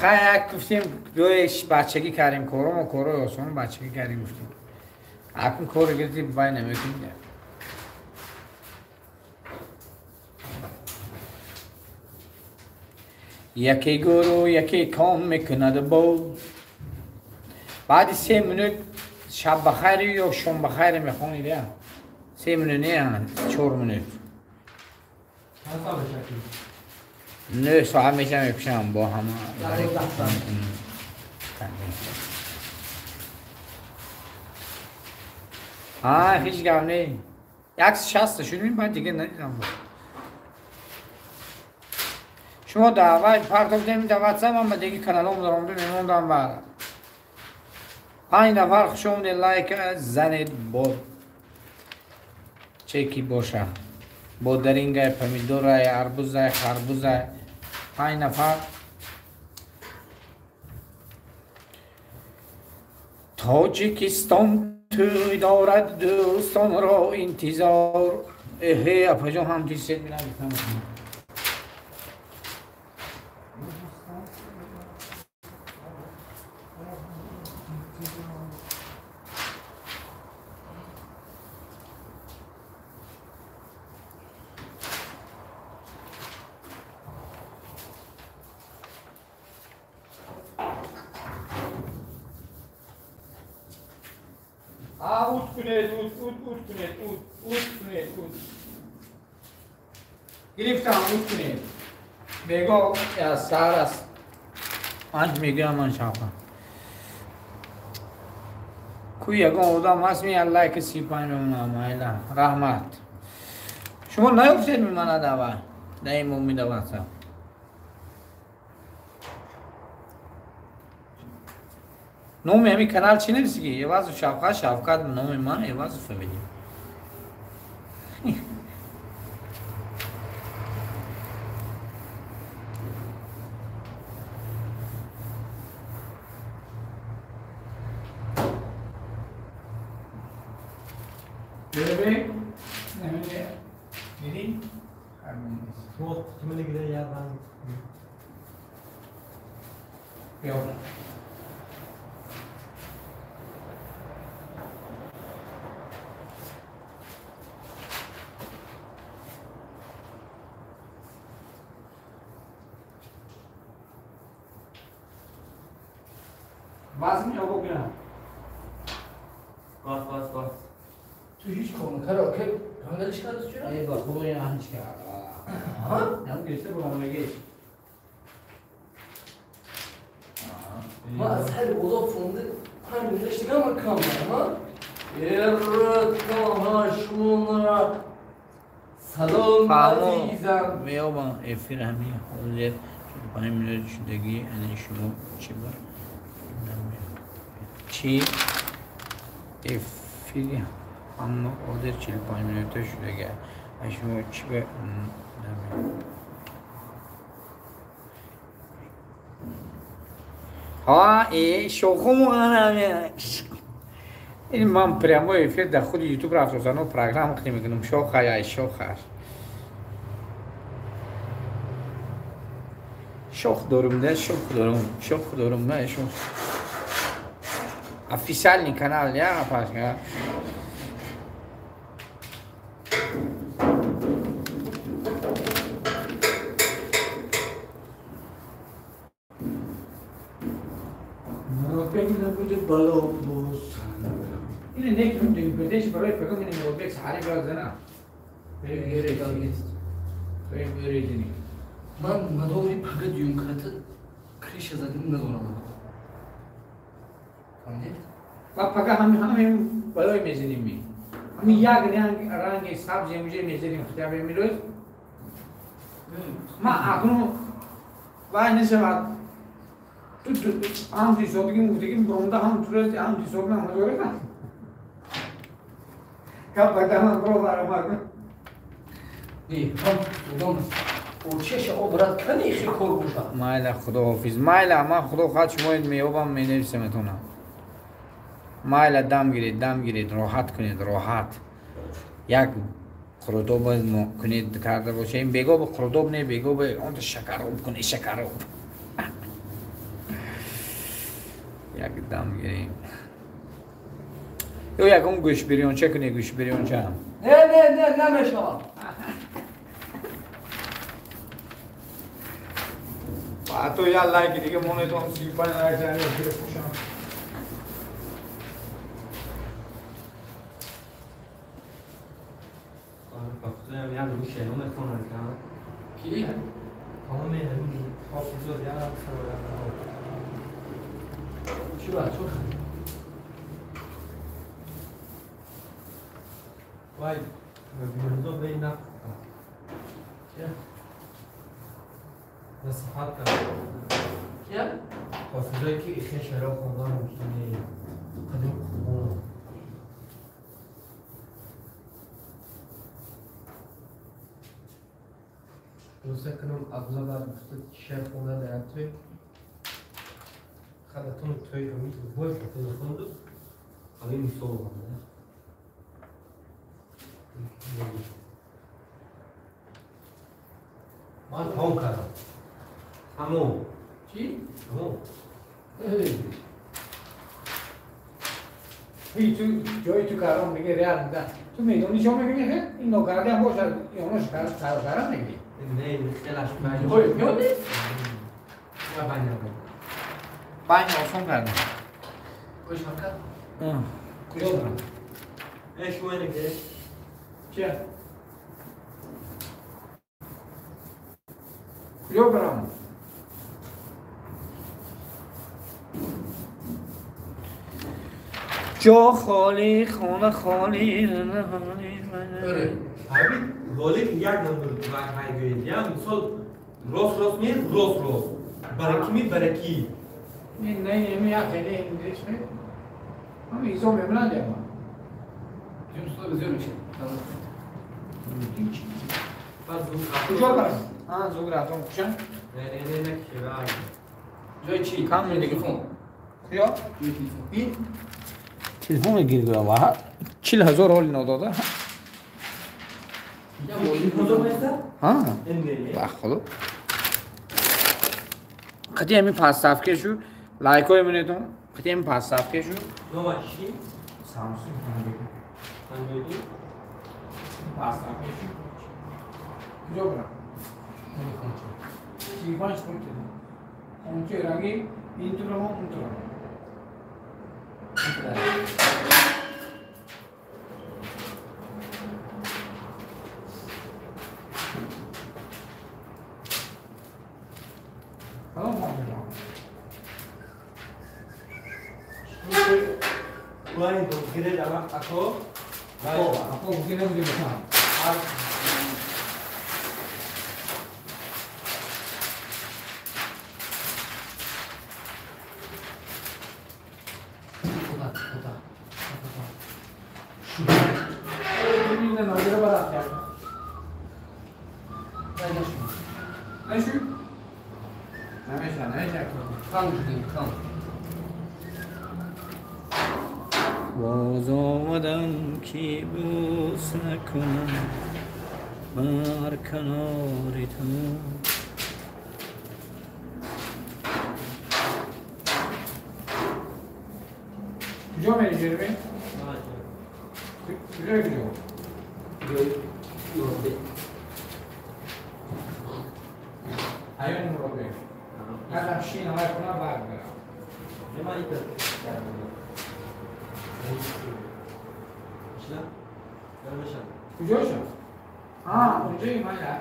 Хай гуфтем дуеш бачагӣ кардем, коромо корои осон бачагӣ кардем гуфтем. Акун кор гирифти вай намекунем. Яке гуру яке ком мекунад бо. Баъди 3 минут шаб бахайр ё шом бахайр мехонид. 3 минут не, 4 минут. 9 соат мешам мепишам бо ҳама. Ҳеҷ гап не. 160 шуд, баъд дига надидам. Шумо даъвай партофтем дар ватсап, ман ба диги каналом даромда мемондам бар. 5 нафар хуш омадед, лайк занед бо чеки боша. Бо дарингай, помидорай, арбузай, харбузай. 5 нафар. Тоҷикистон тӯй дорад, дӯстонро интизор. Эҳе, апаҷон ҳам дисед мина. Гирифтам, ут кунед. Бего сар аст. Панҷ мегӯям ман шавқам. Ку ягон одам ҳаст, ми лайк 35 мемонам, майла. Раҳмат. Шумо наёфтед мемонад аввал. Дар ин умида ватсап. Номи ҳамин канал чӣ нависӣ? Эвазу Шавқат, Шавқат номи ман, Эвазу фамилия. باز تو هیچ کار نکرد که کانالش کرد چرا؟ ای با خدا این هیچ کرد. ها؟ هم گرفته با هم ما از هر اوضاع فونده هم گذاشتیم اما کام ها؟ ارتاها سلام عزیزم میابم افیر همین حاضر 5 میلیون شدگی یعنی شما چی بار چی افیر اما حاضر 45 میلیون شدگی شما چی به ها ای شوخو مغنم این من прямой эфир дар худи ютуб рафтозано программа хи мекунам шоха я шоха шох дорум да шох дорум шох дорум да шох официальный канал я пашка برای فکر کنم این سحری باز نه من نداری فقط یونکات کریش زدیم ندارم فهمیدید؟ و فقط همین بالای میزنیم می همین یک رنگ رنگ سبز اینجا میزنیم خدا میروز ما اکنون وای نشود تو هم دیسودگیم گفتیم برونده هم تورست هم دیسود نه مجوره نه کپ بدم برو برام نی هم خدا اوچش آبرد کنی خی کور بوشا مایلا خدا حافظ مایلا من خدا خواهد شما میوبم مینویسمتونم مایلا دم گیرید دم گیرید راحت کنید راحت یک خرداب کنید کرده باشه این بگو به خرداب نه بگو به اون شکراب کنید شکراب یک دم گیریم یا یکم گوش بریونچه کنی گوش بریونچه هم نه نه نه نمیشه تو یه لایک دیگه مونه تو هم 35 لایک زنی رو پوشم کی؟ چی باید چون؟ وای Насиҳат кард. Кия? Ҳофизое ки ихе шеъро хондан мумкин не. Қадим хубон. Рӯза кунам абла бар гуфта шеър хонда дар як тӯй. Хадатон тӯй ҳамин бой ҳофиза хонду. Ҳамин мисол оварда. Ман тамом кардам. Тамом. Чӣ? Тамом. Ту ҷои ту каром меги реал да. Ту медони чо мегини хе? Ин нокарди ҳам бошад, ёнош карам мегири. Не, хелаш байн. Ой, меони? Я баня. Баня осон кардам. Кош ҳаркат? Куҷо барам? Э, шумо неге? Чия? Куҷо барам? Ҷо холӣ, хона холӣ. Ҳамин ролик як намуд ҳайгӯед. Я мисол рост рост ме, рост рост. Бараки ми, бараки. Не, не, не, я хеле инглис ме. Ам изо мемланд яма. Куҷо барам? А, зуд рафтам кушам. Не, не, не, не, кира. Ҷои чӣ? Кам меди? Телефон. Куҷо? Ҷои телефон. Ин телефон гиргӯям. 40 000 ҳоли нодода. Ҳа? Ба худо. Қати ҳамин подставке шу лайкҳое монедон. Қати ҳамин подставке шу. Номаш чӣ? Samsung. Android? Подставке шу. Куҷо барам? 35 пул кардам. Ончо ранги ин турамо, он турамо. Кадом хона? Плани гиред ама ако Ако гирем гирем. Боз омадам ки бӯс накунам бар канори ту. Куҷо мери, Ҷерми? Куҷо, куҷо? Ҳайёни Муродбек. Ҳардам шин ҳавай кунам, баъд мерам. Куҷо шуд? А, онҷои ман як.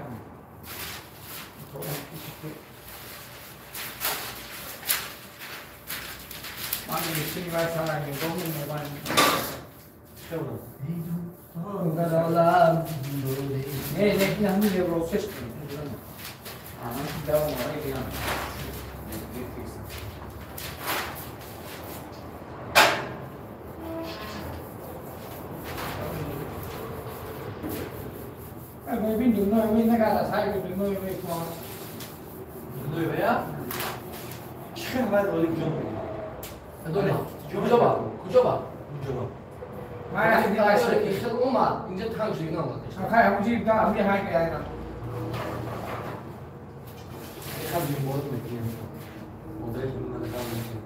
Ман мешини вай сарак нигоҳ мемонам. Не, не, ин ҳамин евросеш. Ҳамин давом оварӣ дигам. ببین دنیای وی نگرد از های دنیای وی کن. دنیای وی؟ چه خبر رولик ҷон? Куҷо ба? Куҷо ба? Куҷо ба? Хел омад, инҷа танг шуд, наомад. Хай, ҳамуҷи да, ҳамуҷи ҳай ки Хел дюймбор мекунем. Модели ман дам мекунем.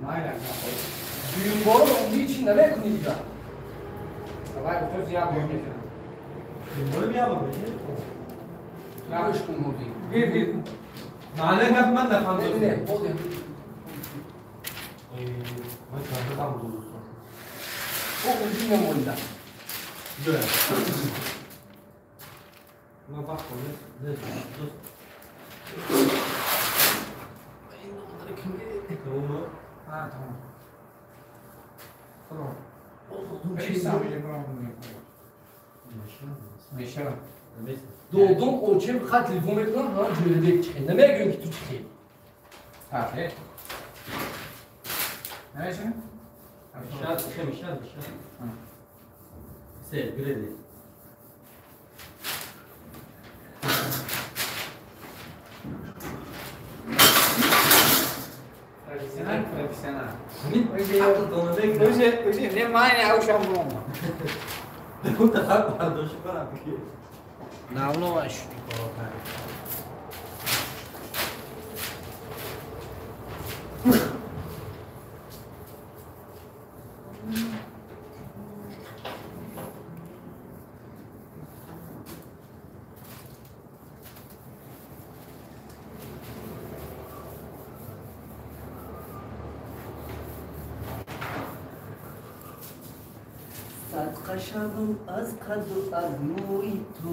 Майла. Дюймбор ҳеч намекунӣ дигар. Давай, то зиёд мекунем. Дюймбор биёб бе. Гӯш кун, мурдӣ. Гир, гир. Маъле гап ман нафаҳмидам. Не, не, боз. Ман чанд дам дӯст. О, унҷи намонда. Ҷоя. Ман вақт не, дӯст. Тамом? А, тамом. Тамом. Мешавад. Додум очем хат телефон мекунам, ҳама ҷӯрабек чихе. Намегӯем ки ту чихе. Ҳа, намешавӣ? Мишад, мишад, мишад. Се, гиреди. Профессионал, профессионал. Уже не мани аушам брома. Хак бардошт кунам ки. Давно шуди коро кард. Садқа шавам аз қаду аз мӯи ту.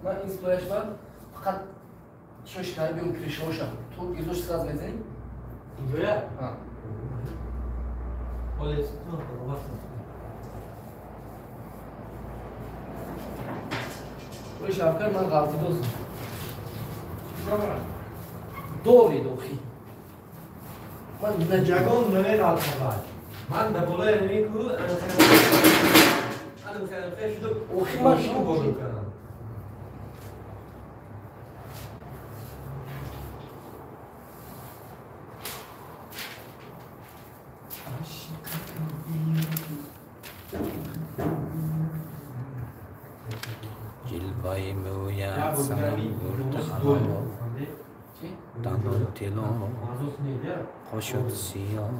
Ман ин слояш ба фақат чош кард биём кришоша. Ту гирдош сразу мезанӣ? Инҷоя? Ҳа. Оле, ту вақт. Ой, Шавкат, ман ғалти дозам. Дори дохи. Ман ягон намеғалтавад. Ман дар болои ҳамин ку анхе шуда охи ман шумо бозӣ кардам. Ҷилваи мӯят санам гурда ҳалол, тану тило, қошуд сиёҳ,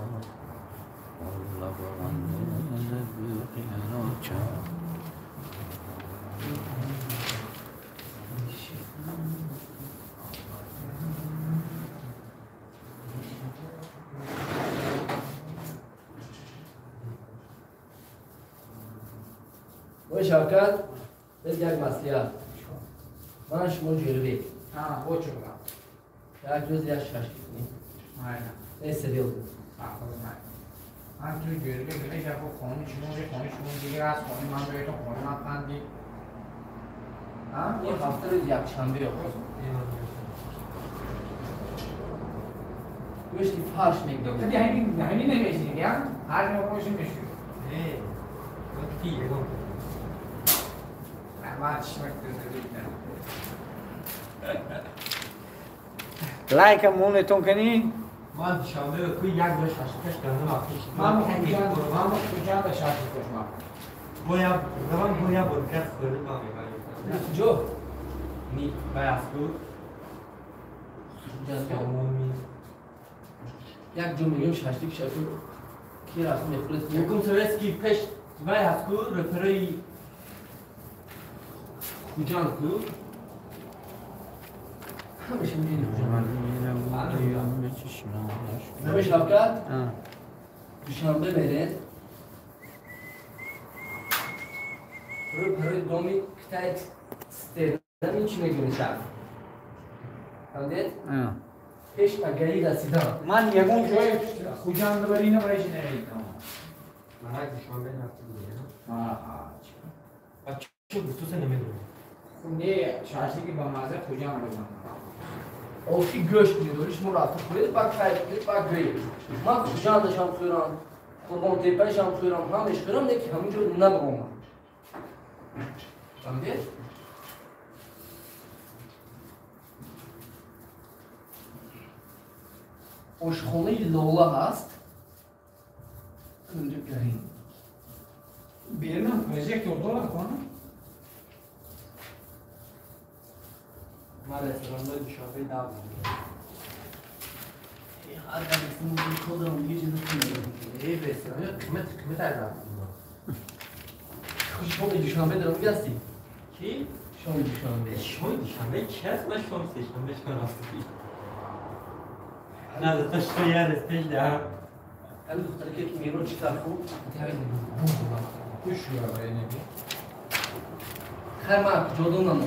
Ой, Шавкат, без як маслиҳат. Ман шумо ҷӯрабек. Ҳа, бо чӣ будам? Як рӯз як шашки кунем. Майна. Не, серьёзно. Ман ту ҷӯрабек намешавад, хуб хони шумо, хони шумо дигар аст, хони ман биёед, хони ман панди. Ҳа? Ин ҳафта рӯз якшанбе охир. Гӯшти фарш мегӯям. Ту ҳамин ҳамин намешинӣ, я? Ҳар ҷо бошӣ мешавӣ. Не, ман ки ягон. Ман чишмак Лайка монетон кани? Ман душанбе ку як ҷо шашкаш кардам, афтиш. Ман Хуҷанда шашкаш ман. Бояд равам, бояд буркат хӯрд ман мебарам. Ҷо? Ни, баяд ку. Сомони. Як ҷо мегӯем шашлик шаку ки рафт мехӯред. Якум советский пеш вай ҳаст ку рөперои Хуҷанд ку. Ҳамеша мебинем Хуҷанд. Ҳаме Шавкат? Душанбе меред. Рӯперои доми китай стернами чӣ мегӯем шаб? Фаҳмидед? Пеш агаи расидан. Ман ягон ҷои Хуҷанд бари набариши намедонам. Ман як душанбе рафта будем. Аҳа. Ба чӣ гуфтуса намедонам. Не, шашлики ба маза Хуҷанд будам. Охи гӯшт медорӣ, шумо рафта хӯред, баъд кайф кунед, баъд гӯед. Ман Хуҷандашам хӯрам, Қурбонтепаашам хӯрам, ҳамаш хӯрам, лекин ҳамин ҷо набаромам. Фаҳмидед? Ошхонаи Лола ҳаст. Инҷо гарин. Бернам прожектор дорад кона? Ман ресторанҳои Душанбе дав. Ҳар кадом дига чиз. Э, ресторан қимат, қимат арзан. Шоми душанбе даром гасти? Ки? Шоми душанбе. Шоми душанбе чи аст? Ман шоми сешанбе шон рафтӣ. На, то что я респеш даҳам. Ҳамин духтаре ки мерон чӣ тарфу? Хуш шура барои неби. Хайр, ман куҷо донам?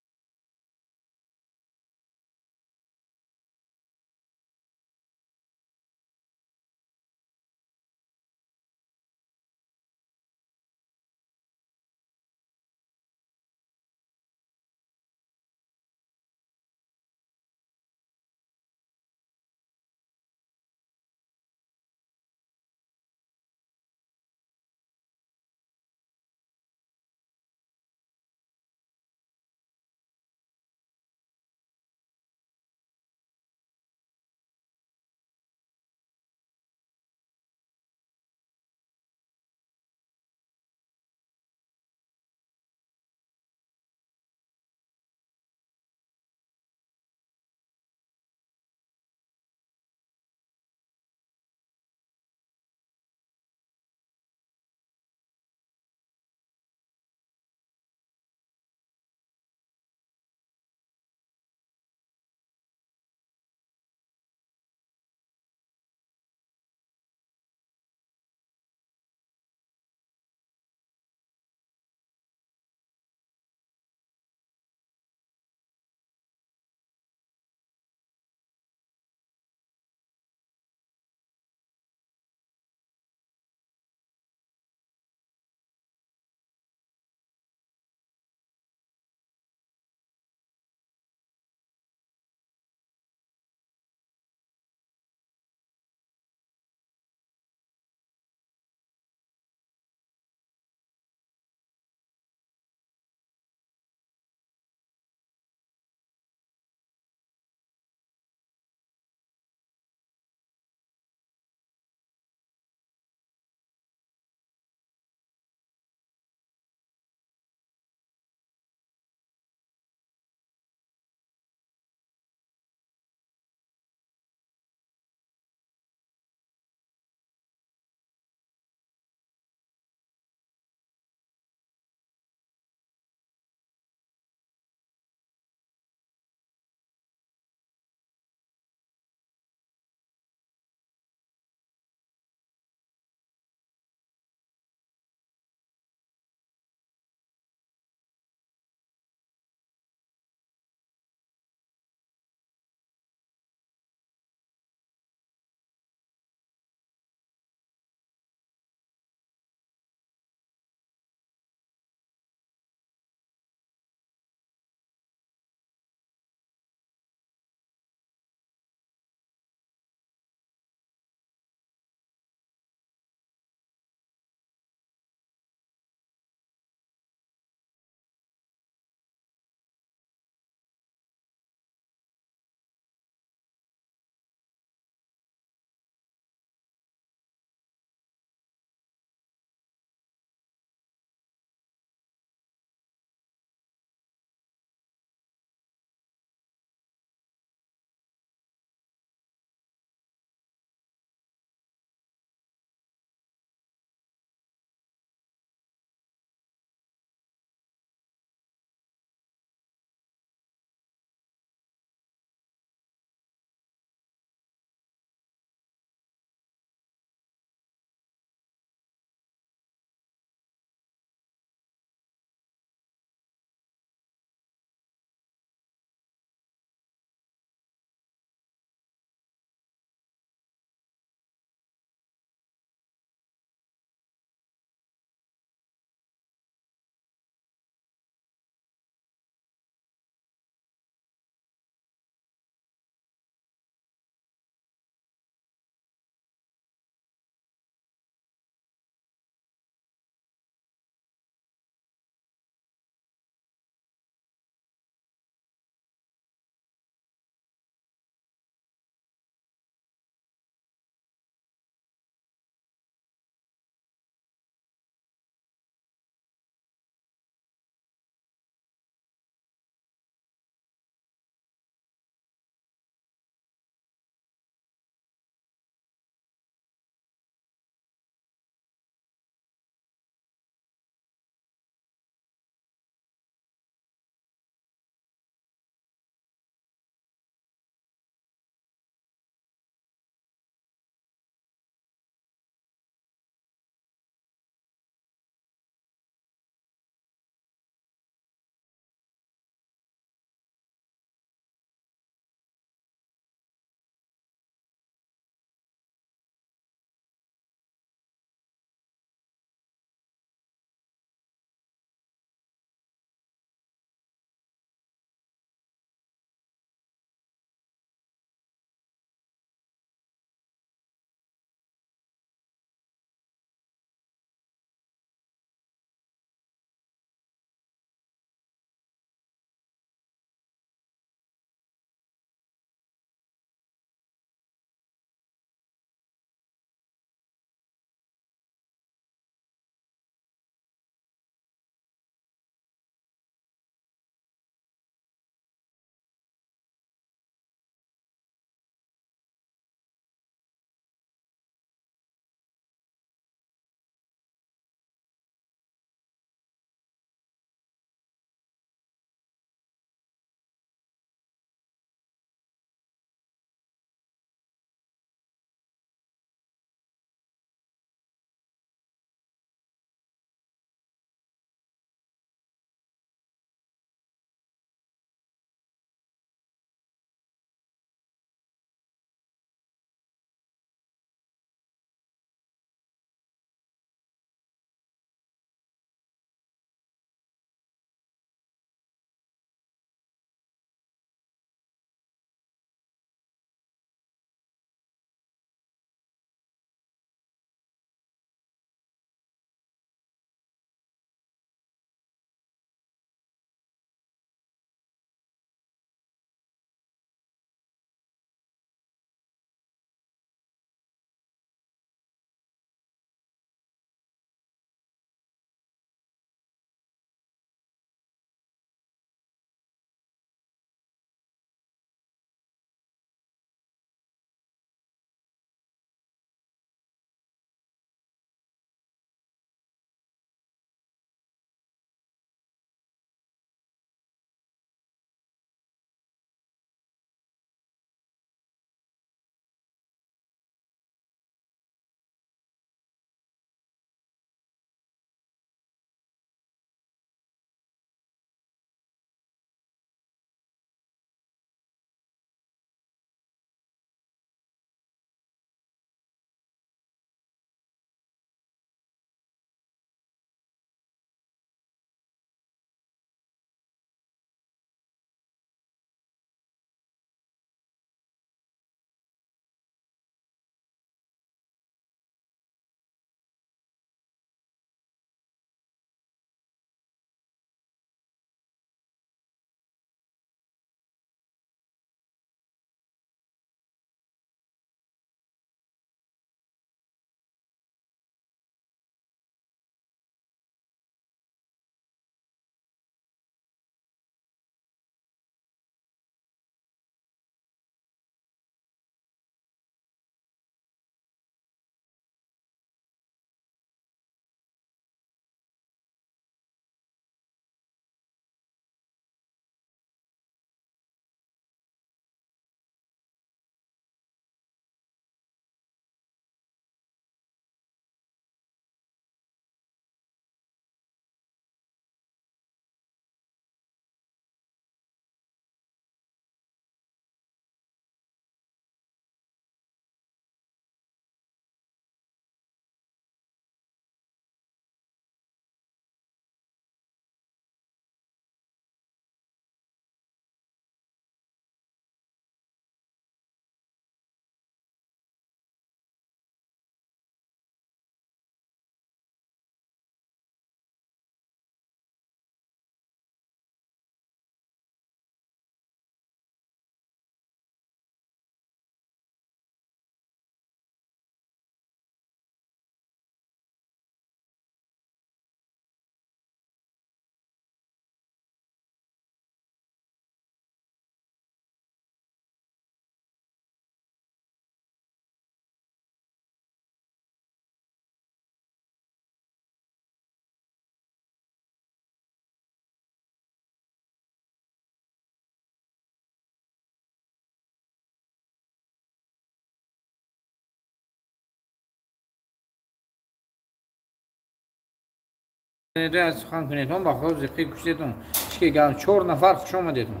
занед, аз сухан кунедон, ба худо зиқи куштедон. Чӣ ки 4 нафар хуш омадедон.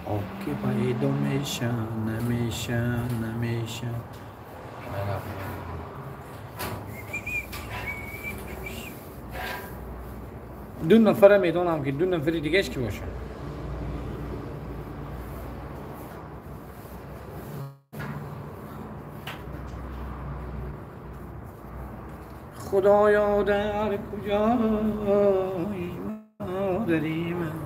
Об ки пайдо меша, намеша, намеша. Ду нафара медонам ки ду нафари дигаш ки бошад. Худоё дар куҷои модари ман?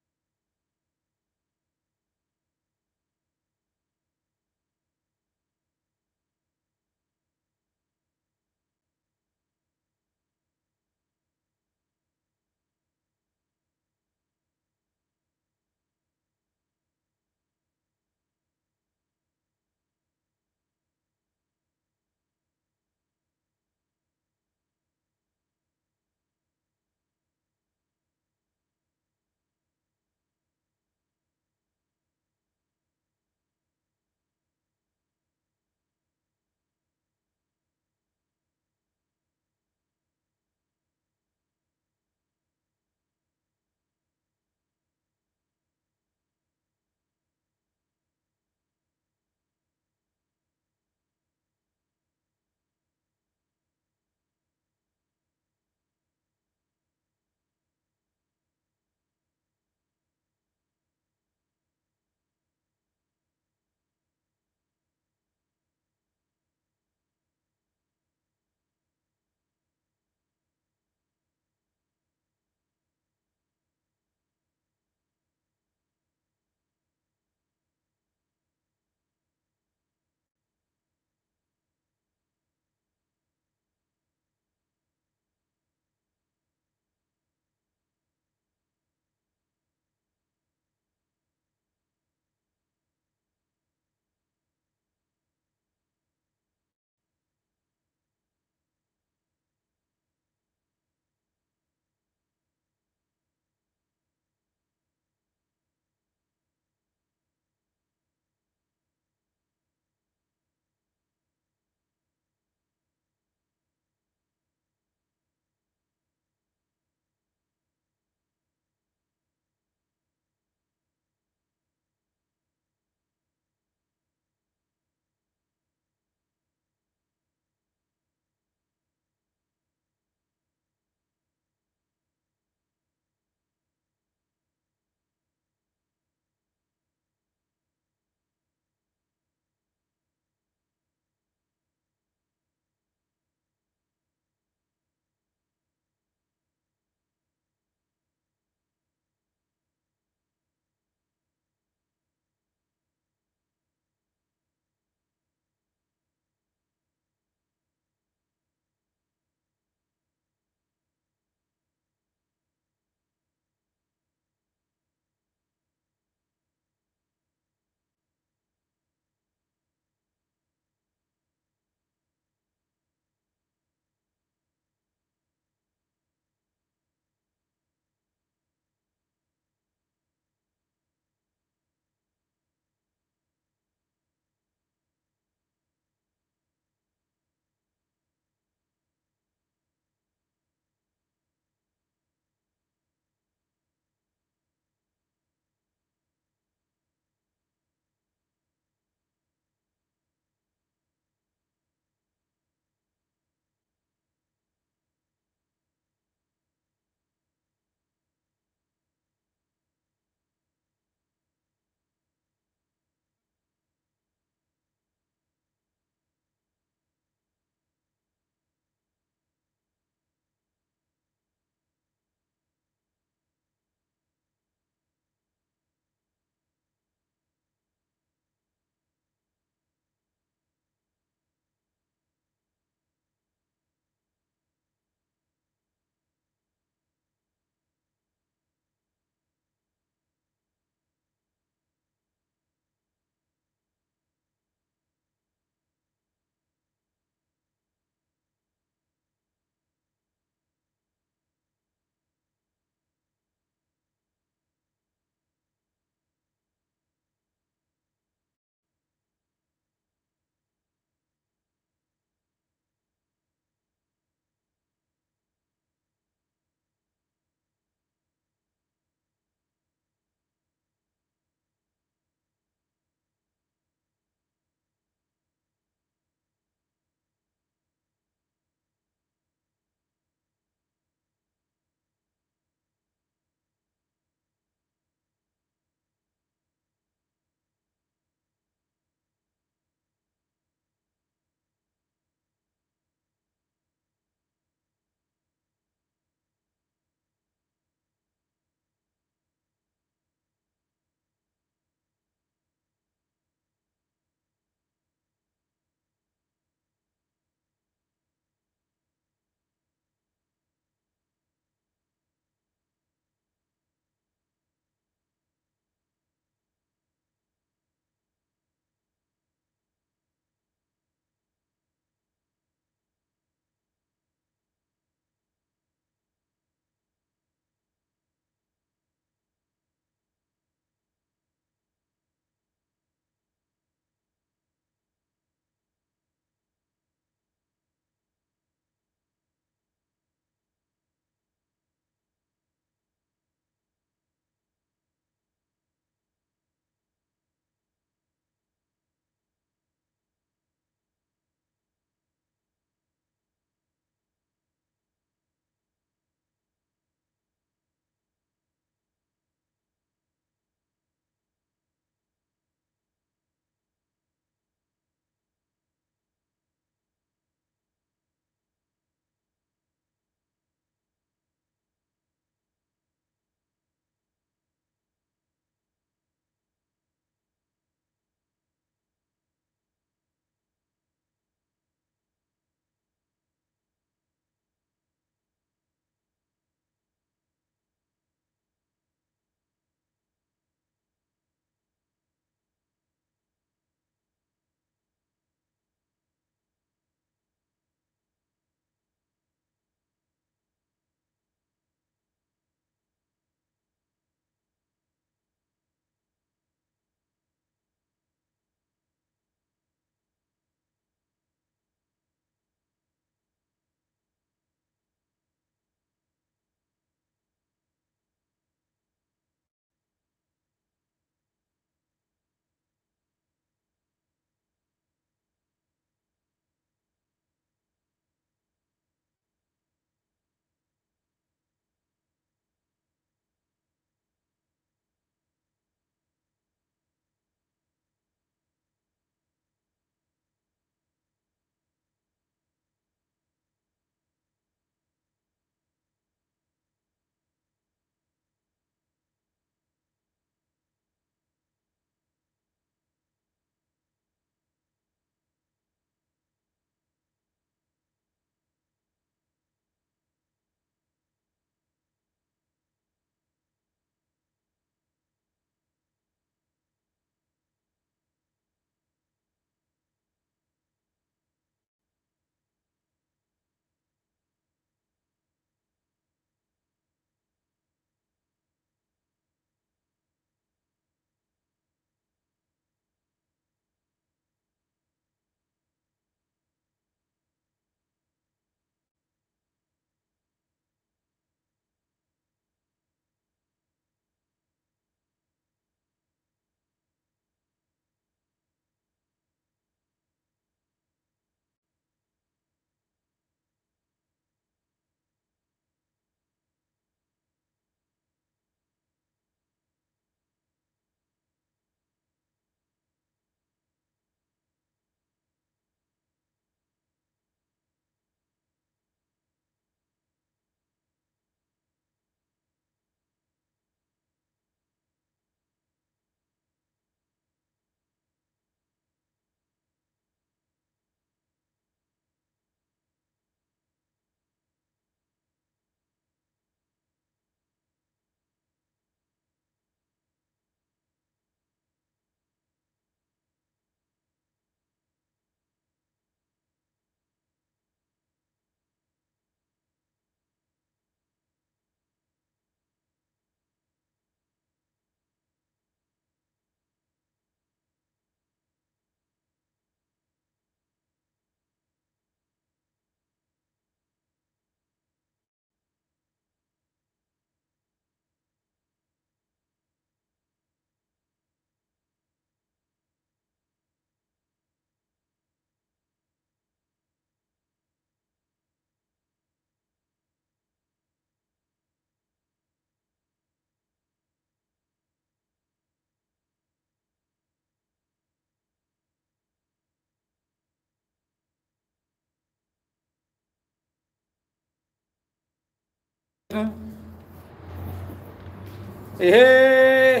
Эй,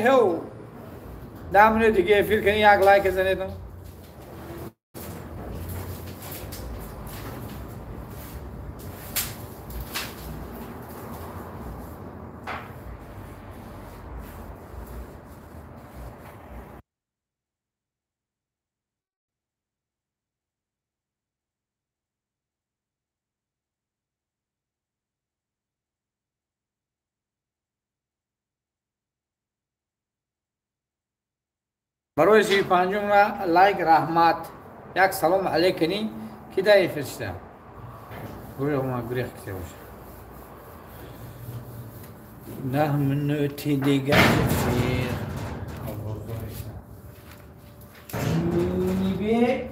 10 минут диге эфир кунӣ, як лайк занедам. Барои 35 лайк раҳмат. Як салом алейк кунӣ, ки дар эфир шуда. Гурӯҳ ма гурӯҳ кисе боша. 10 минути дигар эфир. Нибе.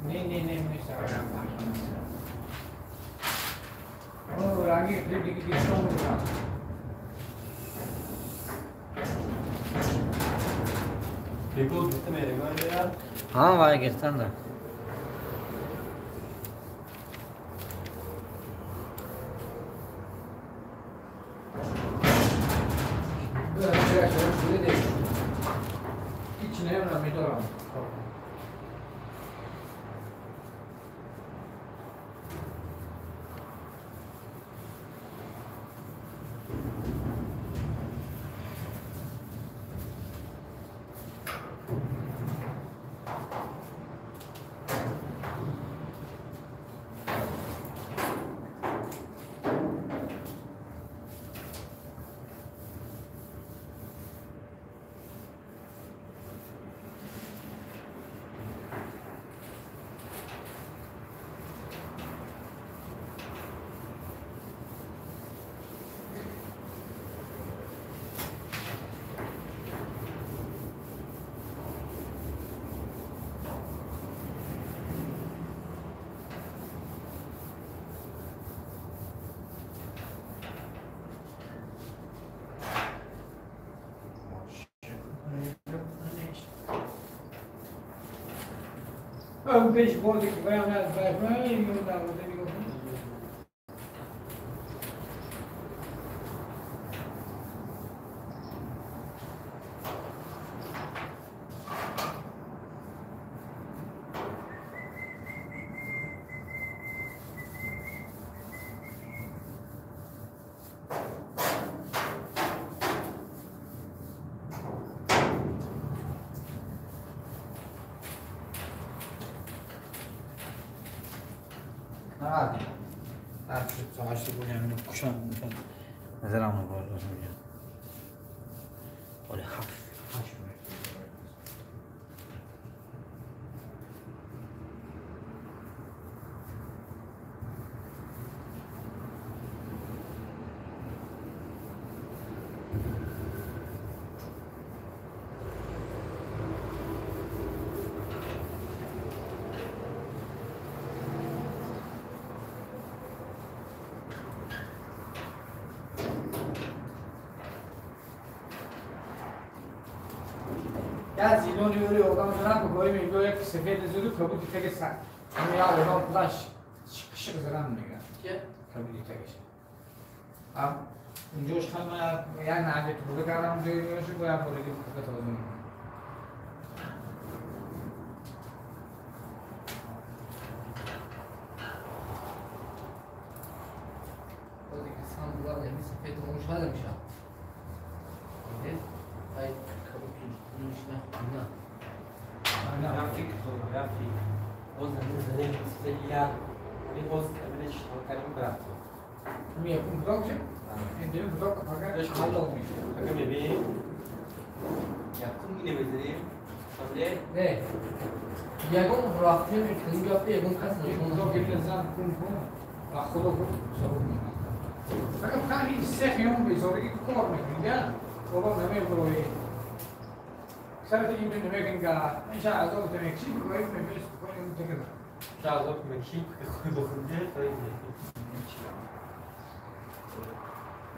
Не, не, не, не, о, ранги клип диги ҳа вай гиртанда. Пеш борди ки баям аз байфай мегӯям. Я зелёный юри одам зран бо им иго як сефед зуду кабуди теге са. Ам я одам плаш шик зран мега. Че? Кабуди теге. А инҷош хама я наге туда кардам ҷои бо я бориги куфта тавозун. Оди ки сам була неми сефед он шада миша. Ай кабуди نه نه فکر کنم باز زنده زنده این باز اولش کردیم برفت می کن بلاک این دیگه بلاک فقط حالا میشه اگه ببین یکم اینه بزنیم فهمیده؟ نه یکم رفتیم کنیم یافته یکم کس نشون بلاک بزن کن کن و خدا کن صبر فقط خیلی سخت یوم بیزاری که کار میکنی نه بابا نمیبروی سرت این نمیگن که این شاید عذاب تمکشی باید میبینی کنیم تکرار شاید عذاب تمکشی خود بخونده خواهی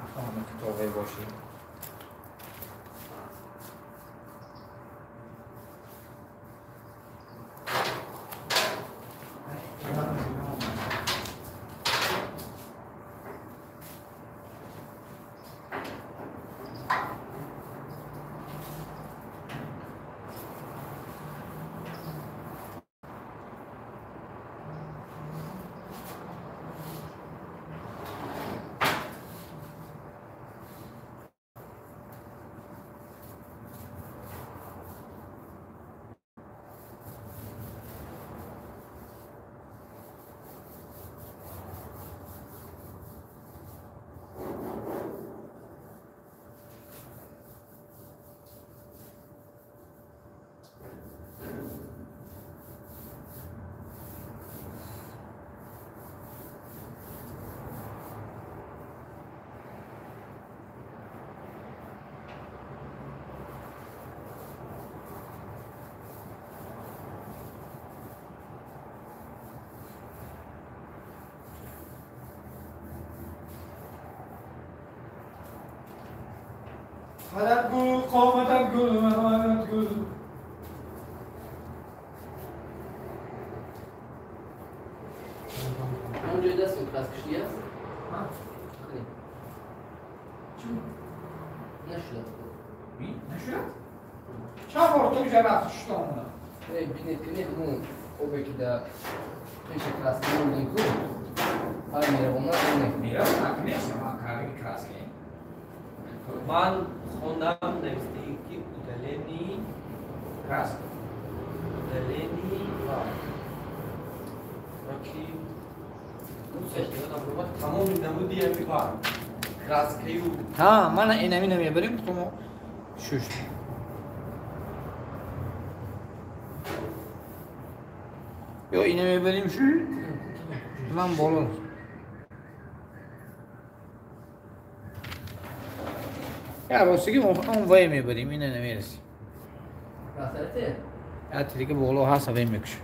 نخواهم که توقعی باشی Қадат гул, қоматат гул, мамадат гул. Он ҷой дастон краскашли аст? Нашуд. Нашуд? Чанд бор ту ҷа рафт шуд омада? Не, бинед, бинед, он обе ки да пеша краска мондем ку. Ҳар меравона не. Меравона, конечно, ман карди краска. Ман хондам навистагӣ ки удалени краска. Удалени ва короче, тамоми намуди ҳами бар краскаю. Ҳа, мана инамина мебарем, тумо шушт. Ё ина мебарем шу, ман боло. Я ростиги он вай мебарем, ина намерасем. Красарате? Я дига боло ҳаст, вай мекушем.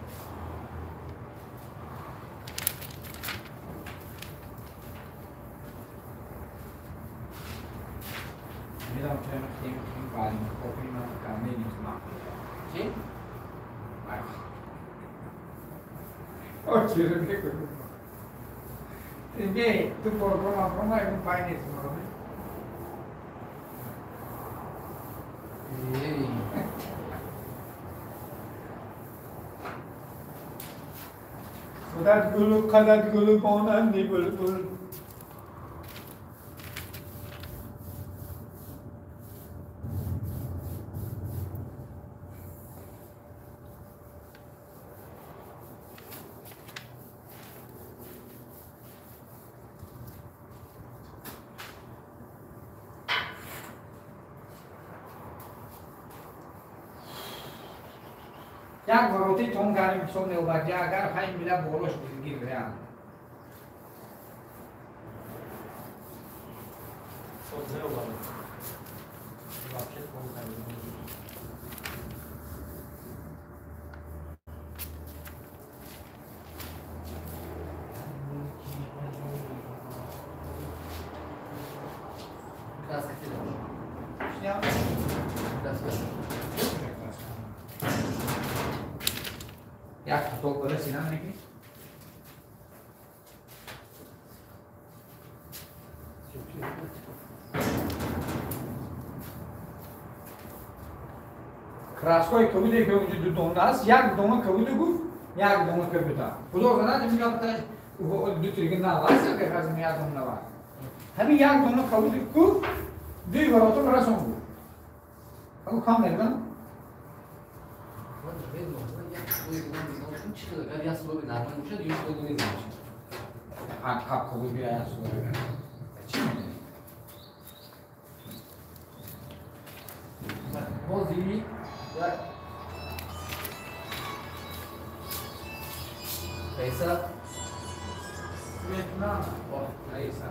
Чӣ? Не, ту прома пай нест. Худат гулу, қадат гулу, монанди булбул. Як вороти тон гарим ҳисоб меобад, агар пай мила болош гир реал. Краска Краска. Як поток бараси нам неки? Краскои кабуде ки онҷо ду дона аст, як дона кабуде гуфт, як дона кабута. Худо знад, мегӯяд ду трига нав аст, як аз як дона нав аст. Ҳамин як дона кабуде гуфт, дуи воротам расон гуфт. Аку кам мердам? Raisa. Vietnam. Raisa.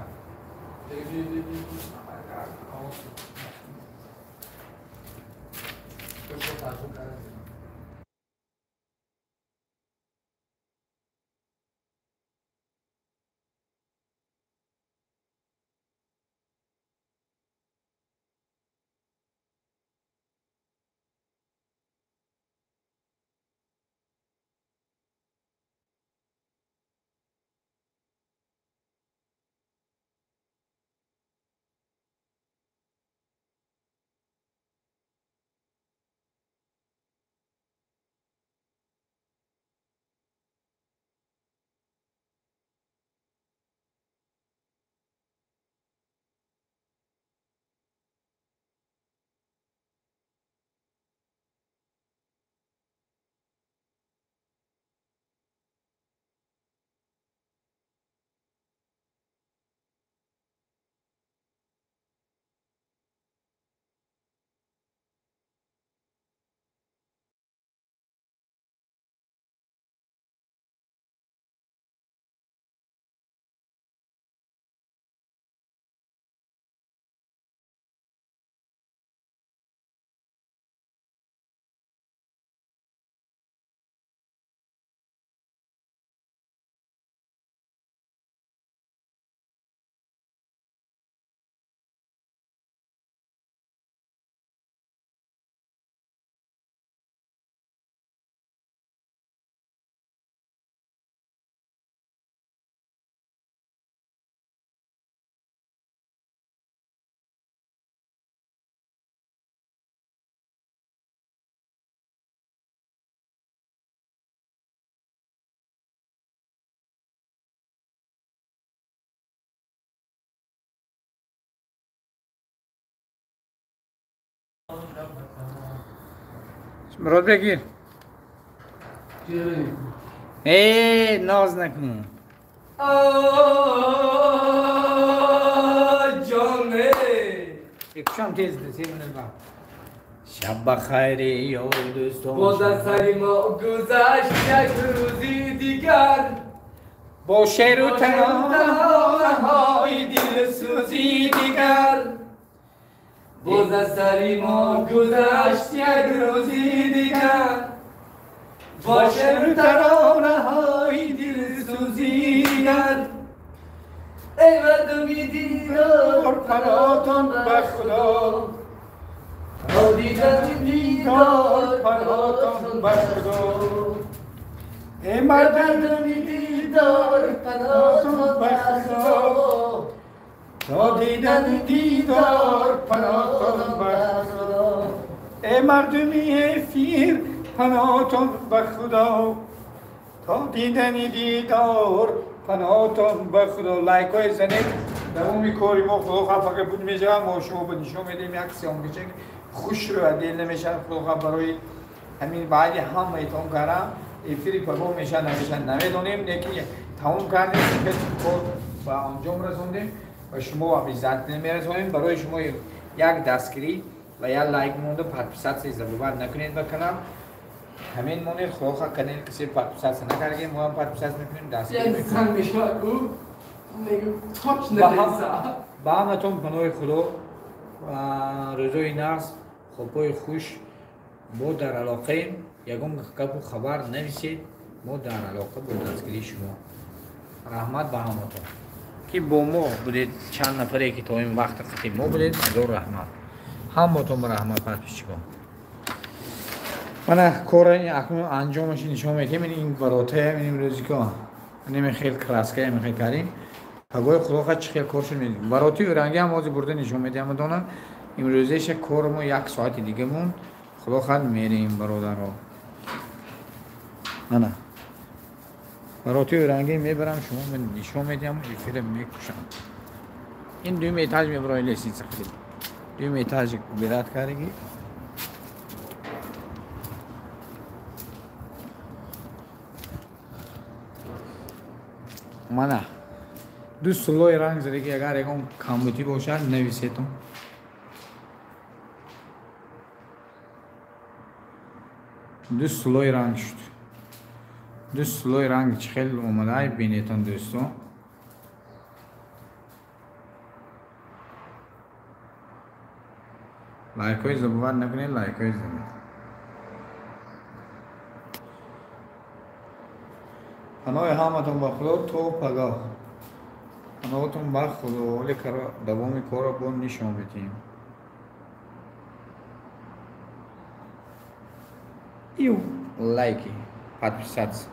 Мурод бегир. Эй, ноз накун. Ҷоне. Кушам тез се минут ба. Шаб ба хайри ёр дӯстон. Боз аз сари мо гузашт як рӯзи дигар. Бо шеру таронаҳои дилсӯзи дигар. Боз аз сари мо гузашт як рӯзи дигар. Бо шеру таронаҳои дилсӯзи дигар. Эй мардуми дидор паноҳтон ба Худо. То дидани дидор паноҳтон ба Худо. Эй мардуми дидор паноҳтон ба Худо. То дидани дидор паноҳтон ба Худо. Эй мардуми эфир паноҳтон ба Худо. То дидани дидор паноҳтон ба Худо. Лайкҳои занед давоми кори мо Худо хафака буд мешавад. Мо шумо ба нишон медиҳем як съёмкача хушрӯ дил намешавад. Худо хаф барои ҳамин баъди ҳамаитон карам эфири пагоҳ мешавад намешавад намедонем, лекин тамом кардем, кор ба анҷом расондем ва шумо обязательно мерасонем. Барои шумо як дастгирӣ ва як лайк монда подписаться забывать накунед ба канал. Ҳамин монед. Худо хоҳ канали касе подписаться накардем, мо ҳам подписаться мекунем, дастгирӣ Як занг мешавад, ӯ мегӯ точно мекунем. Ба ҳаматон паноҳи Худо, рӯзои нағз, хобҳои хуш. Мо дар алоқаем, ягон гапу хабар нависед, мо дар алоқа бо дастгирии шумо. Раҳмат ба ҳаматон ки бо мо будед, чанд нафаре ки то ин вақт қати мо будед, ҳазор раҳмат ҳаматон ба раҳмат подписчикон. Мана кора акнун анҷомаши нишон медиҳем. Ин варотая имрӯзико ними хел краска мехел кардем. Пагоҳи Худо хоҳад чӣ хел кор шуд медиҳем. Варотии ранги ҳам ҳозир бурда нишон медиҳам донам. Имрӯзеша кори мо як соати дига монд. Худо хоҳад мерем бародаро. Мана варотии ранги мебарам, шумо нишон медиҳам, эфира мекушам. Ин дуюм этаж мебарои лестница хеле. Дуюм этаж убирать кардагӣ. Мана ду слой ранг задаги, агар ягон камбудӣ бошад нависетон. Ду слой ранг шуд. Ду слой ранг чӣ хел омадай бинетон дӯстон. Лайкҳои забывать накунед, лайкҳои занед. Паноҳи ҳаматон ба Худо то пагоҳ. Паноҳатон ба Худо. Ҳоли давоми корро бо нишон медиҳем. Ю лайки, подписаться.